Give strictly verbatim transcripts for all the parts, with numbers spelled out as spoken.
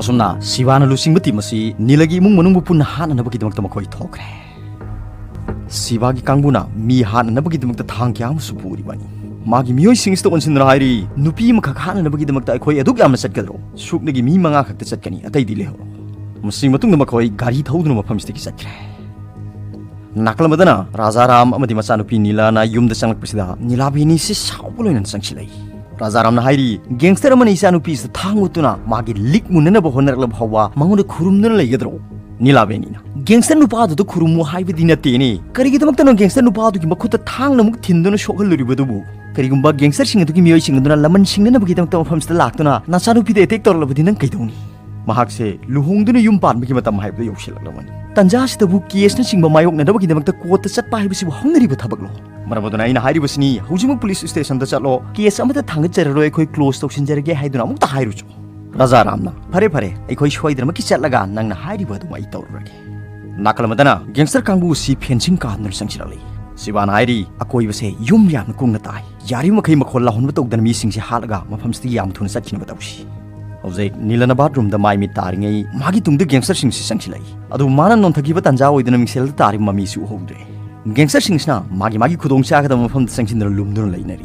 ꯑꯁꯨꯝꯅ ꯁꯤꯕꯥꯅ ꯂꯨꯆꯤꯡꯕ ꯇꯤꯝ ꯑꯁꯤ ꯅꯤꯂꯒꯤ ꯏꯃꯨꯡ ꯃꯅꯨꯡꯕꯨ ꯄꯨꯟꯅ ꯍꯥꯠꯅꯅꯕꯒꯤꯗꯃꯛꯇ ꯃꯈꯣꯏ ꯊꯣꯛꯈ꯭ꯔꯦ꯫ ꯁꯤꯕꯥꯒꯤ ꯀꯥꯡꯕꯨꯅ ꯃꯤ ꯍꯥꯠꯅꯅꯕꯒꯤꯗꯃꯛꯇ ꯊꯥꯡ ꯀꯌꯥ ꯑꯃꯁꯨ ꯄꯨꯔꯤꯕꯅꯤ꯫ ꯃꯥꯒꯤ ꯃꯤꯑꯣꯏꯁꯤꯡꯁꯤꯗ ꯑꯣꯟꯁꯤꯟꯗꯨꯅ ꯍꯥꯏꯔꯤ, "ꯅꯨꯄꯤ ꯑꯃꯈꯛ ꯍꯥꯠꯅꯅꯕꯒꯤꯗꯃꯛꯇ ꯑꯩꯈꯣꯏ ꯑꯗꯨꯛ ꯌꯥꯝꯅ ꯆꯠꯀꯗ꯭ꯔꯣ? ꯁꯨꯞꯅꯒꯤ ꯃꯤ ꯃꯉꯥ ꯈꯛꯇ ꯆꯠꯀꯅꯤ, ꯑꯇꯩꯗꯤ ꯂꯩꯍꯧꯔꯣ꯫" ꯃꯁꯤꯒꯤ ꯃꯇꯨꯡꯗ ꯃꯈꯣꯏ ꯒꯥꯔꯤ ꯊꯧꯗꯨꯅ ꯃꯐꯝꯁꯤꯗꯒꯤ ꯆꯠꯈ꯭ꯔꯦ꯫ ꯅꯥꯀꯜ ꯑꯃꯗꯅ ꯔꯥꯖꯥ ꯔꯥꯝ ꯑꯃꯗꯤ ꯃꯆꯥꯅꯨꯄꯤ ꯅꯤꯂꯥꯅ ꯌꯨꯝꯗ ꯆꯪꯂꯛꯄꯁꯤꯗ ꯅꯤꯂꯥ ꯕꯦꯅꯤꯁꯤ ꯁꯥꯎꯕ ꯂꯣꯏꯅꯅ ꯆꯪꯁꯤꯜꯂꯛꯏ꯫ ꯔꯥꯖꯥ ꯔꯥꯝꯅ ꯍꯥꯏꯔꯤ, "ꯒꯦꯡꯁꯇꯔ ꯑꯃꯅ ꯏꯆꯥꯅꯨꯄꯤꯁꯤꯗ ꯊꯥꯡ ꯑꯣꯠꯇꯨꯅ ꯃꯥꯒꯤ ꯂꯤꯛ ꯃꯨꯟꯅꯅꯕ ꯍꯣꯠꯅꯔꯛꯂꯕ ꯐꯥꯎꯕ ꯃꯉꯣꯟꯗ ꯈꯨꯔꯨꯝꯗꯨꯅ ꯂꯩꯒꯗ꯭ꯔꯣ?" ꯅꯤꯂꯥ ꯕꯦꯅꯤꯅ, "ꯒꯦꯡꯁꯇꯔ ꯅꯨꯄꯥꯗꯨꯗ ꯈꯨꯔꯨꯝꯃꯨ ꯍꯥꯏꯕꯗꯤ ꯅꯠꯇꯦꯅꯦ꯫ ꯀꯔꯤꯒꯤꯗꯃꯛꯇꯅꯣ ꯒꯦꯡꯁꯇꯔ ꯅꯨꯄꯥꯗꯨꯒꯤ ꯃꯈꯨꯠꯇ ꯊꯥꯡꯅ ꯑꯃꯨꯛ ꯊꯤꯟꯗꯨꯅ ꯁꯣꯛꯍꯜꯂꯨꯔꯤꯕꯗꯨꯕꯨ? ꯀꯔꯤꯒꯨꯝꯕ ꯒꯦꯡꯁꯇꯔꯁꯤꯡ ꯑꯗꯨꯒꯤ ꯃꯤꯑꯣꯏꯁꯤꯡ ꯑꯗꯨꯅ ꯂꯃꯟ ꯁꯤꯡꯅꯅꯕꯒꯤꯗꯃꯛꯇ ꯃꯐꯝꯁꯤꯗ ꯂꯥꯛꯇꯨꯅ ꯅꯆꯥꯅꯨꯄꯤꯗ ꯑꯦꯇꯦꯛ ꯇꯧꯔꯛꯂꯕꯗꯤ ꯅꯪ ꯀꯩꯗꯧꯅꯤ?" ꯃꯍꯥꯛꯁꯦ ꯂꯨꯍꯣꯡꯗꯨꯅ ꯌꯨꯝ ꯄꯥꯟꯕꯒꯤ ꯃꯇꯝ ꯍꯥꯏꯕꯗꯨ ꯌꯧꯁꯤꯜꯂꯛꯂꯕꯅꯤ꯫ ꯇꯟꯖꯥꯁꯤꯗꯕꯨ ꯀꯦꯁꯅꯆꯤꯡꯕ ꯃꯥꯌꯣꯛꯅꯅꯕꯒꯤꯗꯃꯛꯇ ꯀꯣꯔꯠꯇ ꯆꯠꯄ ꯍꯥꯏꯕꯁꯤꯕꯨ ꯍꯧꯅꯔꯤꯕ ꯊꯕꯛꯂꯣ? ꯃꯔꯝ ꯑꯗꯨꯅ ꯑꯩꯅ ꯍꯥꯏꯔꯤꯕꯁꯤꯅꯤ, ꯍꯧꯖꯤꯛꯃꯛ ꯄꯨꯂꯤꯁ ꯁ꯭ꯇꯦꯁꯟꯗ ꯆꯠꯂꯣ, ꯀꯦꯁ ꯑꯃꯠꯇ ꯊꯥꯡꯒꯠꯆꯔꯔꯣꯏ, ꯑꯩꯈꯣꯏ ꯀ꯭ꯂꯣꯖ ꯇꯧꯁꯤꯟꯖꯔꯒꯦ ꯍꯥꯏꯗꯨꯅ ꯑꯃꯨꯛꯇ ꯍꯥꯏꯔꯨꯆꯣ꯫ ꯔꯥꯖꯥ ꯔꯥꯝꯅ, "ꯐꯔꯦ, ꯐꯔꯦ, ꯑꯩꯈꯣꯏ ꯁꯣꯏꯗꯅꯃꯛꯀꯤ ꯆꯠꯂꯒ ꯅꯪꯅ ꯍꯥꯏꯔꯤꯕ ꯑꯗꯨꯃꯛ ꯑꯩ ꯇꯧꯔꯨꯔꯒꯦ꯫" ꯅꯥꯀꯜ ꯑꯃꯗꯅ ꯒꯦꯡꯁꯇꯔ ꯀꯥꯡꯕꯨ ꯑꯁꯤ ꯐꯦꯟꯁꯤꯡ ꯀꯥꯗꯨꯅ ꯆꯪꯁꯤꯜꯂꯛꯂꯤ꯫ ꯁꯤꯕꯥꯅ ꯍꯥꯏꯔꯤ, "ꯑꯀꯣꯏꯕꯁꯦ ꯌꯨꯝ ꯌꯥꯝꯅ ꯀꯨꯡꯅ ꯇꯥꯏ꯫ ꯌꯥꯔꯤꯕ ꯃꯈꯩ ꯃꯈꯣꯜ ꯂꯥꯎꯍꯟꯕ ꯇꯧꯗꯅ ꯃꯤꯁꯤꯡꯁꯦ ꯍꯥꯠꯂꯒ ꯃꯐꯝꯁꯤꯗ ꯌꯥꯝ ꯊꯨꯅ ꯆꯠꯈꯤꯅꯕ ꯇꯧꯁꯤ꯫" ꯍꯧꯖꯤꯛ ꯅꯤꯂꯅ ꯕꯥꯠꯔꯨꯝꯗ ꯃꯥꯏ ꯃꯤꯠ ꯇꯥꯔꯤꯉꯩ ꯃꯥꯒꯤ ꯇꯨꯡꯗ ꯒꯦꯡꯁꯇꯔꯁꯤꯡꯁꯤ ꯆꯪꯁꯤꯜꯂꯛꯏ꯫ ꯑꯗꯨꯕꯨ ꯃꯥꯅ ꯅꯣꯟꯊꯈꯤꯕ ꯇꯥꯟꯖꯥ ꯑꯣꯏꯗꯨꯅ ꯃꯤꯡꯁꯦꯜꯗ ꯇꯥꯔꯤꯕ ꯃꯃꯤꯁꯤ ꯎꯍꯧꯗ꯭ꯔꯦ꯫ ꯒꯦꯡꯁꯇꯔꯁꯤꯡꯁꯤꯅ ꯃꯥꯒꯤ ꯃꯥꯒꯤ ꯈꯨꯗꯣꯡ ꯆꯥꯒꯗꯕ ꯃꯐꯝꯗ ꯆꯪꯁꯤꯟꯗꯨꯅ ꯂꯨꯝꯗꯨꯅ ꯂꯩꯅꯔꯤ꯫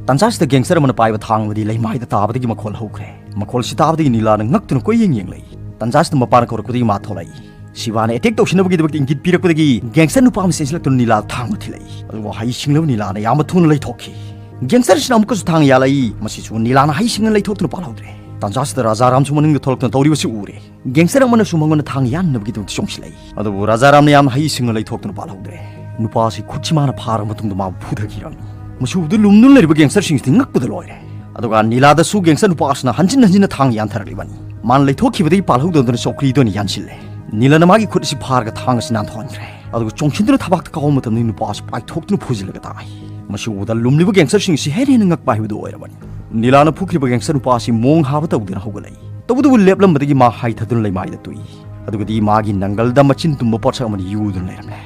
ꯇꯥꯟꯖꯥꯁꯤꯗ ꯒꯦꯡꯁꯇꯔ ꯑꯃꯅ ꯄꯥꯏꯕ ꯊꯥꯡ ꯑꯃꯗꯤ ꯂꯩꯃꯥꯏꯗ ꯇꯥꯕꯗꯒꯤ ꯃꯈꯣꯜ ꯍꯧꯈ꯭ꯔꯦ꯫ ꯃꯈꯣꯜꯁꯤ ꯇꯥꯕꯗꯒꯤ ꯅꯤꯂꯥꯅ ꯉꯛꯇꯨꯅ ꯀꯣꯏꯌꯦꯡ ꯌꯦꯡꯂꯛꯏ꯫ ꯇꯥꯟꯖꯥꯁꯤꯗ ꯃꯄꯥꯅ ꯀꯧꯔꯛꯄꯗꯒꯤ ꯃꯥ ꯊꯣꯛꯂꯛꯏ꯫ ꯁꯤꯕꯥꯅ ꯑꯦꯇꯦꯛ ꯇꯧꯁꯤꯟꯅꯕꯒꯤꯗꯃꯛꯇ ꯏꯪꯒꯤꯠ ꯄꯤꯔꯛꯄꯗꯒꯤ ꯒꯦꯡꯁꯇꯔ ꯅꯨꯄꯥ ꯑꯃ ꯆꯦꯟꯁꯤꯜꯂꯛꯇꯨꯅ ꯅꯤꯂꯥꯗ ꯊꯥꯡꯅ ꯊꯤꯜꯂꯛꯏ꯫ ꯑꯗꯨꯕꯨ ꯍꯩ ꯁꯤꯡꯂꯕ ꯅꯤꯂꯥꯅ ꯌꯥꯝꯅ ꯊꯨꯅ ꯂꯩꯊꯣꯛꯈꯤ꯫ ꯒꯦꯡꯁꯇꯔꯁꯤꯅ ꯑꯃꯨꯛꯀꯁꯨ ꯊꯥꯡ ꯌꯥꯜꯂꯛꯏ꯫ ꯃꯁꯤꯁꯨ ꯅꯤꯂꯥꯅ ꯍꯩ ꯁꯤꯡꯅ ꯂꯩꯊꯣꯛꯇꯨꯅ ꯄꯥꯜꯍꯧꯗ꯭ꯔꯦ꯫ ꯇꯥꯟꯖꯥꯁꯤꯗ ꯔꯥꯖꯥ ꯔꯥꯝꯁꯨ ꯃꯅꯤꯡꯗ ꯊꯣꯛꯂꯛꯇꯨꯅ ꯇꯧꯔꯤꯕꯁꯤ ꯎꯔꯦ꯫ ꯒꯦꯡꯁꯇꯔ ꯑꯃꯅꯁꯨ ꯃꯉꯣꯟꯗ ꯊꯥꯡ ꯌꯥꯟꯅꯕꯒꯤꯗꯃꯛꯇ ꯆꯣꯡꯁꯤꯜꯂꯛꯏ꯫ ꯑꯗꯨꯕꯨ ꯔꯥꯖꯥ ꯔꯥꯝꯅ ꯌꯥꯝꯅ ꯍꯩ ꯁꯤꯡꯅ ꯂꯩꯊꯣꯛꯇꯨꯅ ꯄꯥꯜꯍꯧꯗ꯭ꯔꯦ꯫ ꯅꯨꯄꯥ ꯑꯁꯤ ꯈꯨꯠꯁꯤ ꯃꯥꯅ ꯐꯥꯔꯕ ꯃꯇꯨꯡꯗ ꯃꯥꯕꯨ ꯐꯨꯊꯈꯤꯔꯝꯃꯤ꯫ ꯃꯁꯤ ꯎꯕꯗ ꯂꯨꯝꯗꯨꯅ ꯂꯩꯔꯤꯕ ꯒꯦꯡꯁꯇꯔꯁꯤꯡꯁꯤꯗꯤ ꯉꯛꯄꯗ ꯂꯣꯏꯔꯦ꯫ ꯑꯗꯨꯒ ꯅꯤꯂꯥꯗꯁꯨ ꯒꯦꯡꯁꯇꯔ ꯅꯨꯄꯥ ꯑꯁꯤꯅ ꯍꯟꯖꯤꯟ ꯍꯟꯖꯤꯟꯅ ꯊꯥꯡ ꯌꯥꯟꯊꯔꯛꯂꯤꯕꯅꯤ꯫ ꯃꯥꯅ ꯂꯩꯊꯣꯛꯈꯤꯕꯗꯒꯤ ꯄꯥꯜꯍꯧꯗꯗꯨꯅ ꯆꯧꯀ꯭ꯔꯤꯗ ꯑꯣꯏꯅ ꯌꯥꯟꯁꯤꯜꯂꯦ꯫ ꯅꯤꯂꯥꯅ ꯃꯥꯒꯤ ꯈꯨꯠ ꯑꯁꯤ ꯐꯥꯔꯒ ꯊꯥꯡ ꯑꯁꯤ ꯅꯥꯟꯊꯣꯛꯍꯟꯈ꯭ꯔꯦ꯫ ꯑꯗꯨꯒ ꯆꯣꯡꯁꯤꯟꯗꯨꯅ ꯊꯕꯥꯛꯇ ꯀꯥꯎꯕ ꯃꯇꯝꯗ ꯅꯨꯄꯥ ꯑꯁꯤ ꯄꯥꯏꯊꯣꯛꯇꯨꯅ ꯐꯨꯖꯤꯜꯂꯒ ꯇꯥꯏ꯫ ꯃꯁꯤ ꯎꯕꯗ ꯂꯨꯝꯂꯤꯕ ꯒꯦꯡꯁꯇꯔꯁꯤꯡ ꯑꯁꯤ ꯍꯦꯟꯅ ꯍꯦꯟꯅ ꯉꯛꯄ ꯍꯥꯏꯕꯗꯨ ꯑꯣꯏꯔꯕꯅꯤ꯫ ꯅꯤꯂꯥꯅ ꯐꯨꯈ꯭ꯔꯤꯕ ꯒꯦꯡꯁꯇꯔ ꯅꯨꯄꯥ ꯑꯁꯤ ꯃꯣꯡ ꯍꯥꯕ ꯇꯧꯗꯨꯅ ꯍꯧꯒꯠꯂꯛꯏ꯫ ꯇꯧꯕꯇꯕꯨ ꯂꯦꯞꯂꯝꯕꯗꯒꯤ ꯃꯥ ꯍꯥꯏꯊꯗꯨꯅ ꯂꯩꯃꯥꯏꯗ ꯇꯨꯏ꯫ ꯑꯗꯨꯒꯗꯤ ꯃꯥꯒꯤ ꯅꯪꯒꯜꯗ ꯃꯆꯤꯟ ꯇꯨꯝꯕ ꯄꯣꯠꯁꯛ ꯑꯃꯅ ꯌꯨꯗꯨꯅ ꯂꯩꯔꯝꯂꯦ꯫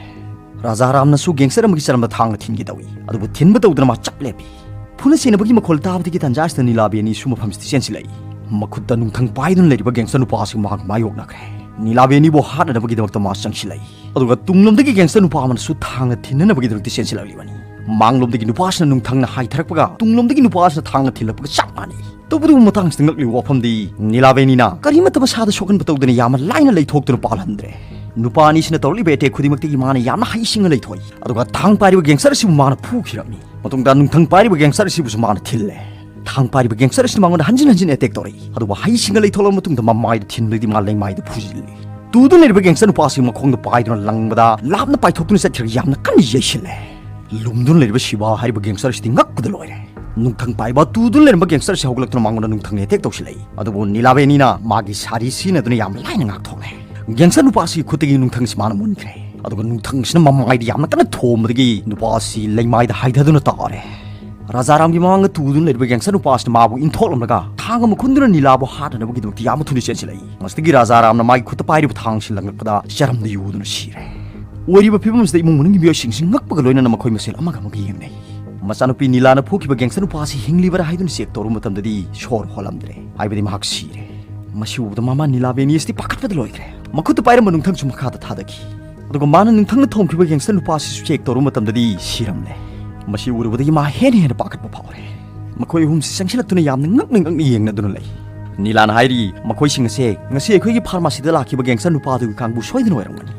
ꯔꯥꯖꯥ ꯔꯥꯝꯅꯁꯨ ꯒꯦꯡꯁꯇꯔ ꯑꯃꯒꯤ ꯆꯔꯝꯗ ꯊꯥꯡꯅ ꯊꯤꯟꯒꯦ ꯇꯧꯏ꯫ ꯑꯗꯨꯕꯨ ꯊꯤꯟꯕ ꯇꯧꯗꯅ ꯃꯥ ꯆꯞ ꯂꯦꯞꯄꯤ꯫ ꯐꯨꯅ ꯆꯩꯅꯕꯒꯤ ꯃꯈꯣꯜ ꯇꯥꯕꯗꯒꯤ ꯇꯥꯟꯖꯥ ꯑꯁꯤꯗ ꯅꯤꯂꯥ ꯕꯦꯅꯤꯁꯨ ꯃꯐꯝꯁꯤꯗ ꯆꯦꯟꯁꯤꯜꯂꯛꯏ꯫ ꯃꯈꯨꯠꯇ ꯅꯨꯡꯊꯪ ꯄꯥꯏꯗꯨꯅ ꯂꯩꯔꯤꯕ ꯒꯦꯡꯁꯇꯔ ꯅꯨꯄꯥ ꯑꯁꯤ ꯃꯍꯥꯛ ꯃꯥꯌꯣꯛꯅꯈ꯭ꯔꯦ꯫ ꯅꯤꯂꯥꯕꯦꯅꯤꯕꯨ ꯍꯥꯠꯅꯅꯕꯒꯤꯗꯃꯛꯇ ꯃꯥ ꯆꯪꯁꯤꯜꯂꯛꯏ꯫ ꯑꯗꯨꯒ ꯇꯨꯡꯂꯣꯝꯗꯒꯤ ꯒꯦꯡꯁꯇꯔ ꯅꯨꯄꯥ ꯑꯃꯅꯁꯨ ꯊꯥꯡꯅ ꯊꯤꯟꯅꯅꯕꯒꯤꯗꯃꯛꯇ ꯆꯦꯟꯁꯤꯜꯂꯛꯂꯤꯕꯅꯤ꯫ ꯃꯥꯡꯂꯣꯝꯗꯒꯤ ꯅꯨꯄꯥꯁꯤꯅ ꯅꯨꯡꯊꯪꯅ ꯍꯥꯏꯊꯔꯛꯄꯒ ꯇꯨꯡꯂꯣꯝꯗꯒꯤ ꯅꯨꯄꯥꯁꯤꯅ ꯊꯥꯡꯅ ꯊꯤꯜꯂꯛꯄꯒ ꯆꯞ ꯃꯥꯟꯅꯩ꯫ ꯇꯧꯕꯇꯕꯨ ꯃꯇꯥꯡꯁꯤꯗ ꯉꯛꯂꯤꯕ ꯋꯥꯐꯝꯗꯤ, ꯅꯤꯂꯥꯕꯦꯅꯤꯅ ꯀꯔꯤꯃꯠꯇ ꯃꯁꯥꯗ ꯁꯣꯛꯍꯟꯕ ꯇꯧꯗꯅ ꯌꯥꯝꯅ ꯂꯥꯏꯅ ꯂꯩꯊꯣꯛꯇꯨꯅ ꯄꯥꯜꯍꯟꯗ꯭ꯔꯦ꯫ ꯅꯨꯄꯥ ꯑꯅꯤꯁꯤꯅ ꯇꯧꯔꯛꯂꯤꯕ ꯑꯦꯇꯦꯛ ꯈꯨꯗꯤꯡꯃꯛꯇꯒꯤ ꯃꯥꯅ ꯌꯥꯝꯅ ꯍꯩꯁꯤꯡꯅ ꯂꯩꯊꯣꯛꯏ꯫ ꯑꯗꯨꯒ ꯊꯥꯡ ꯄꯥꯏꯔꯤꯕ ꯒꯦꯡꯁꯇꯔ ꯑꯁꯤꯕꯨ ꯃꯥꯅ ꯐꯨꯈꯤꯔꯝꯃꯤ꯫ ꯃꯇꯨꯡꯗ ꯅꯨꯡꯊꯪ ꯄꯥꯏꯔꯤꯕ ꯒꯦꯡꯁꯇꯔ ꯑꯁꯤꯕꯨꯁꯨ ꯃꯥꯅ ꯊꯤꯜꯂꯦ꯫ ꯊꯥꯡ ꯄꯥꯏꯔꯤꯕ ꯒꯦꯡꯁꯇꯔ ꯑꯁꯤꯅ ꯃꯉꯣꯟꯗ ꯍꯟꯖꯤꯟ ꯍꯟꯖꯤꯟ ꯑꯦꯇꯦꯛ ꯇꯧꯔꯛꯏ꯫ ꯑꯗꯨꯕꯨ ꯍꯩꯁꯤꯡꯅ ꯂꯩꯊꯣꯛꯂꯕ ꯃꯇꯨꯡꯗ ꯃꯃꯥꯏꯗ ꯊꯤꯟꯕꯗꯒꯤ ꯃꯥ ꯂꯩꯃꯥꯏꯗ ꯐꯨꯖꯤꯜꯂꯤ꯫ ꯇꯨꯗꯨꯅ ꯂꯩꯔꯤꯕ ꯒꯦꯡꯁꯇꯔ ꯅꯨꯄꯥ ꯑꯁꯤ ꯃꯈꯣꯡꯗ ꯄꯥꯏꯗꯨꯅ ꯂꯪꯕꯗ ꯂꯥꯞꯅ ꯄꯥꯏꯊꯣꯛꯇꯨꯅ ꯆꯠꯈ꯭ꯔꯒ ꯌꯥꯝꯅ ꯀꯟꯅ ꯌꯩꯁꯤꯜꯂꯦ꯫ ꯂꯨꯝꯗꯨꯅ ꯂꯩꯔꯤꯕ ꯁꯤꯕꯥ ꯍꯥꯏꯔꯤꯕ ꯒꯦꯡꯁꯇꯔ ꯑꯁꯤꯗꯤ ꯉꯛꯄꯗ ꯂꯣꯏꯔꯦ꯫ ꯅꯨꯡꯊꯪ ꯄꯥꯏꯕ ꯇꯨꯗꯨꯅ ꯂꯩꯔꯝꯕ ꯒꯦꯡꯁꯇꯔ ꯑꯁꯤ ꯍꯧꯒꯠꯂꯛꯇꯨꯅ ꯃꯉꯣꯟꯗ ꯅꯨꯡꯊꯪꯅ ꯑꯦꯇꯦꯛ ꯇꯧꯁꯤꯜꯂꯛꯏ꯫ ꯑꯗꯨꯕꯨ ꯅꯤꯂꯥꯕꯦꯅꯤꯅ ꯃꯥꯒꯤ ꯁꯥꯔꯤ ꯁꯤꯖꯤꯟꯅꯗꯨꯅ ꯌꯥꯝꯅ ꯂꯥꯏꯅ ꯉꯥꯛꯊꯣꯛꯂꯦ꯫ ꯒꯦꯡꯁꯇꯔ ꯅꯨꯄꯥ ꯑꯁꯤꯒꯤ ꯈꯨꯠꯇꯒꯤ ꯅꯨꯡꯊꯪ ꯑꯁꯤ ꯃꯥꯅ ꯃꯨꯟꯈ꯭ꯔꯦ꯫ ꯑꯗꯨꯒ ꯅꯨꯡꯊꯪ ꯑꯁꯤꯅ ꯃꯃꯥꯏꯗ ꯌꯥꯝꯅ ꯀꯟꯅ ꯊꯣꯝꯕꯗꯒꯤ ꯅꯨꯄꯥ ꯑꯁꯤ ꯂꯩꯃꯥꯏꯗ ꯍꯥꯏꯊꯗꯨꯅ ꯇꯥꯔꯦ꯫ ꯔꯥꯖꯥꯔꯥꯝꯒꯤ ꯃꯃꯥꯡꯗ ꯇꯨꯗꯨꯅ ꯂꯩꯔꯤꯕ ꯒꯦꯡꯁꯇꯔ ꯅꯨꯄꯥ ꯑꯁꯤꯅ ꯃꯥꯕꯨ ꯏꯟꯊꯣꯛꯂꯝꯂꯒ ꯊꯥꯡ ꯑꯃ ꯈꯨꯟꯗꯨꯅ ꯅꯤꯂꯥꯕꯨ ꯍꯥꯠꯅꯅꯕꯒꯤꯗꯃꯛꯇ ꯌꯥꯝꯅ ꯊꯨꯅ ꯆꯦꯟꯁꯤꯜꯂꯛꯏ꯫ ꯃꯁꯤꯗꯒꯤ ꯔꯥꯖꯥꯔꯥꯝꯅ ꯃꯥꯒꯤ ꯈꯨꯠꯇ ꯄꯥꯏꯔꯤꯕ ꯊꯥꯡꯁꯤ ꯂꯪꯂꯛꯄꯗ ꯆꯔꯝꯗ ꯌꯨꯗꯨꯅ ꯁꯤꯔꯦ꯫ ꯑꯣꯏꯔꯤꯕ ꯐꯤꯕꯝ ꯑꯁꯤꯗ ꯏꯃꯨꯡ ꯃꯅꯨꯡꯒꯤ ꯃꯤꯑꯣꯏꯁꯤꯡꯁꯤ ꯉꯛꯄꯒ ꯂꯣꯏꯅꯅ ꯃꯈꯣꯏ ꯃꯁꯦꯜ ꯑꯃꯒ ꯑꯃꯒ ꯌꯦꯡꯅꯩ꯫ ꯃꯆꯥꯅꯨꯄꯤ ꯅꯤꯂꯥꯅ ꯐꯨꯈꯤꯕ ꯒꯦꯡꯁꯇꯔ ꯅꯨꯄꯥ ꯑꯁꯤ ꯍꯤꯡꯂꯤꯕꯔꯥ ꯍꯥꯏꯗꯨꯅ ꯆꯦꯛ ꯇꯧꯔꯨꯕ ꯃꯇꯝꯗꯗꯤ ꯁꯣꯔ ꯍꯣꯜꯂꯝꯗ꯭ꯔꯦ, ꯍꯥꯏꯕꯗꯤ ꯃꯍꯥꯛ ꯁꯤꯔꯦ꯫ ꯃꯁꯤ ꯎꯕꯗ ꯃꯃꯥ ꯅꯤꯂꯥꯕꯦꯅꯤ ꯑꯁꯤꯗꯤ ꯄꯥꯈꯠꯄꯗ ꯂꯣꯏꯈ꯭ꯔꯦ꯫ ꯃꯈꯨꯠꯇ ꯄꯥꯏꯔꯝꯕ ꯅꯨꯡꯊꯪꯁꯨ ꯃꯈꯥꯗ ꯊꯥꯗꯈꯤ꯫ ꯑꯗꯨꯒ ꯃꯥꯅ ꯅꯨꯡꯊꯪꯅ ꯊꯣꯝꯈꯤꯕ ꯒꯦꯡꯁꯇꯔ ꯅꯨꯄꯥ ꯑꯁꯤꯁꯨ ꯆꯦꯛ ꯇꯧꯔꯨꯕ ꯃꯇꯝꯗꯗꯤ ꯁꯤꯔꯝꯂꯦ꯫ ꯃꯁꯤ ꯎꯔꯨꯕꯗꯒꯤ ꯃꯥ ꯍꯦꯟꯅ ꯍꯦꯟꯅ ꯄꯥꯈꯠꯄ ꯐꯥꯎꯔꯦ꯫ ꯃꯈꯣꯏ ꯑꯍꯨꯝꯁꯤ ꯆꯪꯁꯤꯜꯂꯛꯇꯨꯅ ꯌꯥꯝꯅ ꯉꯛꯅ ꯉꯛꯅ ꯌꯦꯡꯅꯗꯨꯅ ꯂꯩ꯫ ꯅꯤꯂꯥꯅ ꯍꯥꯏꯔꯤ, ꯃꯈꯣꯏꯁꯤꯡ ꯑꯁꯦ ꯉꯁꯤ ꯑꯩꯈꯣꯏꯒꯤ ꯐꯥꯔꯃꯥꯁꯤꯗ ꯂꯥꯛꯈꯤꯕ ꯒꯦꯡꯁꯇꯔ ꯅꯨꯄꯥꯗꯨꯒꯤ ꯀꯥꯡꯕꯨ ꯁꯣꯏꯗꯅ ꯑꯣꯏꯔꯝꯒꯅꯤ꯫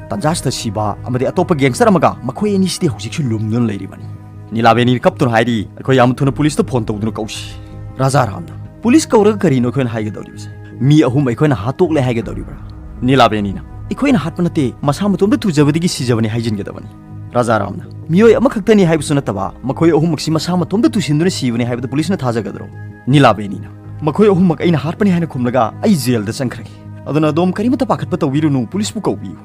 ꯇꯟꯖꯥꯁꯤꯗ ꯁꯤꯕꯥ ꯑꯃꯗꯤ ꯑꯇꯣꯞꯄ ꯒꯦꯡꯁꯇꯔ ꯑꯃꯒ ꯃꯈꯣꯏ ꯑꯅꯤꯁꯤꯗꯤ ꯍꯧꯖꯤꯛꯁꯨ ꯂꯨꯝꯗꯨꯅ ꯂꯩꯔꯤꯕꯅꯤ꯫ ꯅꯤꯂꯥꯕꯦꯅꯤꯅ ꯀꯞꯇꯨꯅ ꯍꯥꯏꯔꯤ, ꯑꯩꯈꯣꯏ ꯌꯥꯝ ꯊꯨꯅ ꯄꯨꯂꯤꯁꯇ ꯐꯣꯟ ꯇꯧꯗꯨꯅ ꯀꯧꯁꯤ꯫ ꯔꯥꯖꯥ ꯔꯥꯝꯅ, ꯄꯨꯂꯤꯁ ꯀꯧꯔꯒ ꯀꯔꯤꯅꯣ ꯑꯩꯈꯣꯏꯅ ꯍꯥꯏꯒꯗꯧꯔꯤꯕꯁꯦ? ꯃꯤ ꯑꯍꯨꯝ ꯑꯩꯈꯣꯏꯅ ꯍꯥꯠꯇꯣꯛꯂꯦ ꯍꯥꯏꯒꯗꯧꯔꯤꯕ꯭ꯔꯥ? ꯅꯤꯂꯥꯕꯦꯅꯤꯅ, ꯑꯩꯈꯣꯏꯅ ꯍꯥꯠꯄ ꯅꯠꯇꯦ, ꯃꯁꯥ ꯃꯇꯣꯝꯇ ꯇꯨꯖꯕꯗꯒꯤ ꯁꯤꯖꯕꯅꯤ ꯍꯥꯏꯖꯤꯟꯒꯗꯕꯅꯤ꯫ ꯔꯥꯖꯥ ꯔꯥꯝꯅ, ꯃꯤꯑꯣꯏ ꯑꯃꯈꯛꯇꯅꯤ ꯍꯥꯏꯕꯁꯨ ꯅꯠꯇꯕ, ꯃꯈꯣꯏ ꯑꯍꯨꯝꯃꯛꯁꯤ ꯃꯁꯥ ꯃꯇꯣꯝꯇ ꯇꯨꯁꯤꯟꯗꯨꯅ ꯁꯤꯕꯅꯤ ꯍꯥꯏꯕꯗ ꯄꯨꯂꯤꯁꯅ ꯊꯥꯖꯒꯗ꯭ꯔꯣ? ꯅꯤꯂꯥꯕꯦꯅꯤꯅ, ꯃꯈꯣꯏ ꯑꯍꯨꯝꯃꯛ ꯑꯩꯅ ꯍꯥꯠꯄꯅꯤ ꯍꯥꯏꯅ ꯈꯨꯝꯂꯒ ꯑꯩ ꯖꯦꯜꯗ ꯆꯪꯈ꯭ꯔꯒꯦ꯫ ꯑꯗꯨꯅ ꯑꯗꯣꯝ ꯀꯔꯤꯃꯠꯇ ꯄꯥꯈꯠꯄ ꯇꯧꯕꯤꯔꯨꯅꯨ, ꯄꯨꯂꯤꯁꯄꯨ ꯀꯧꯕꯤꯌꯨ꯫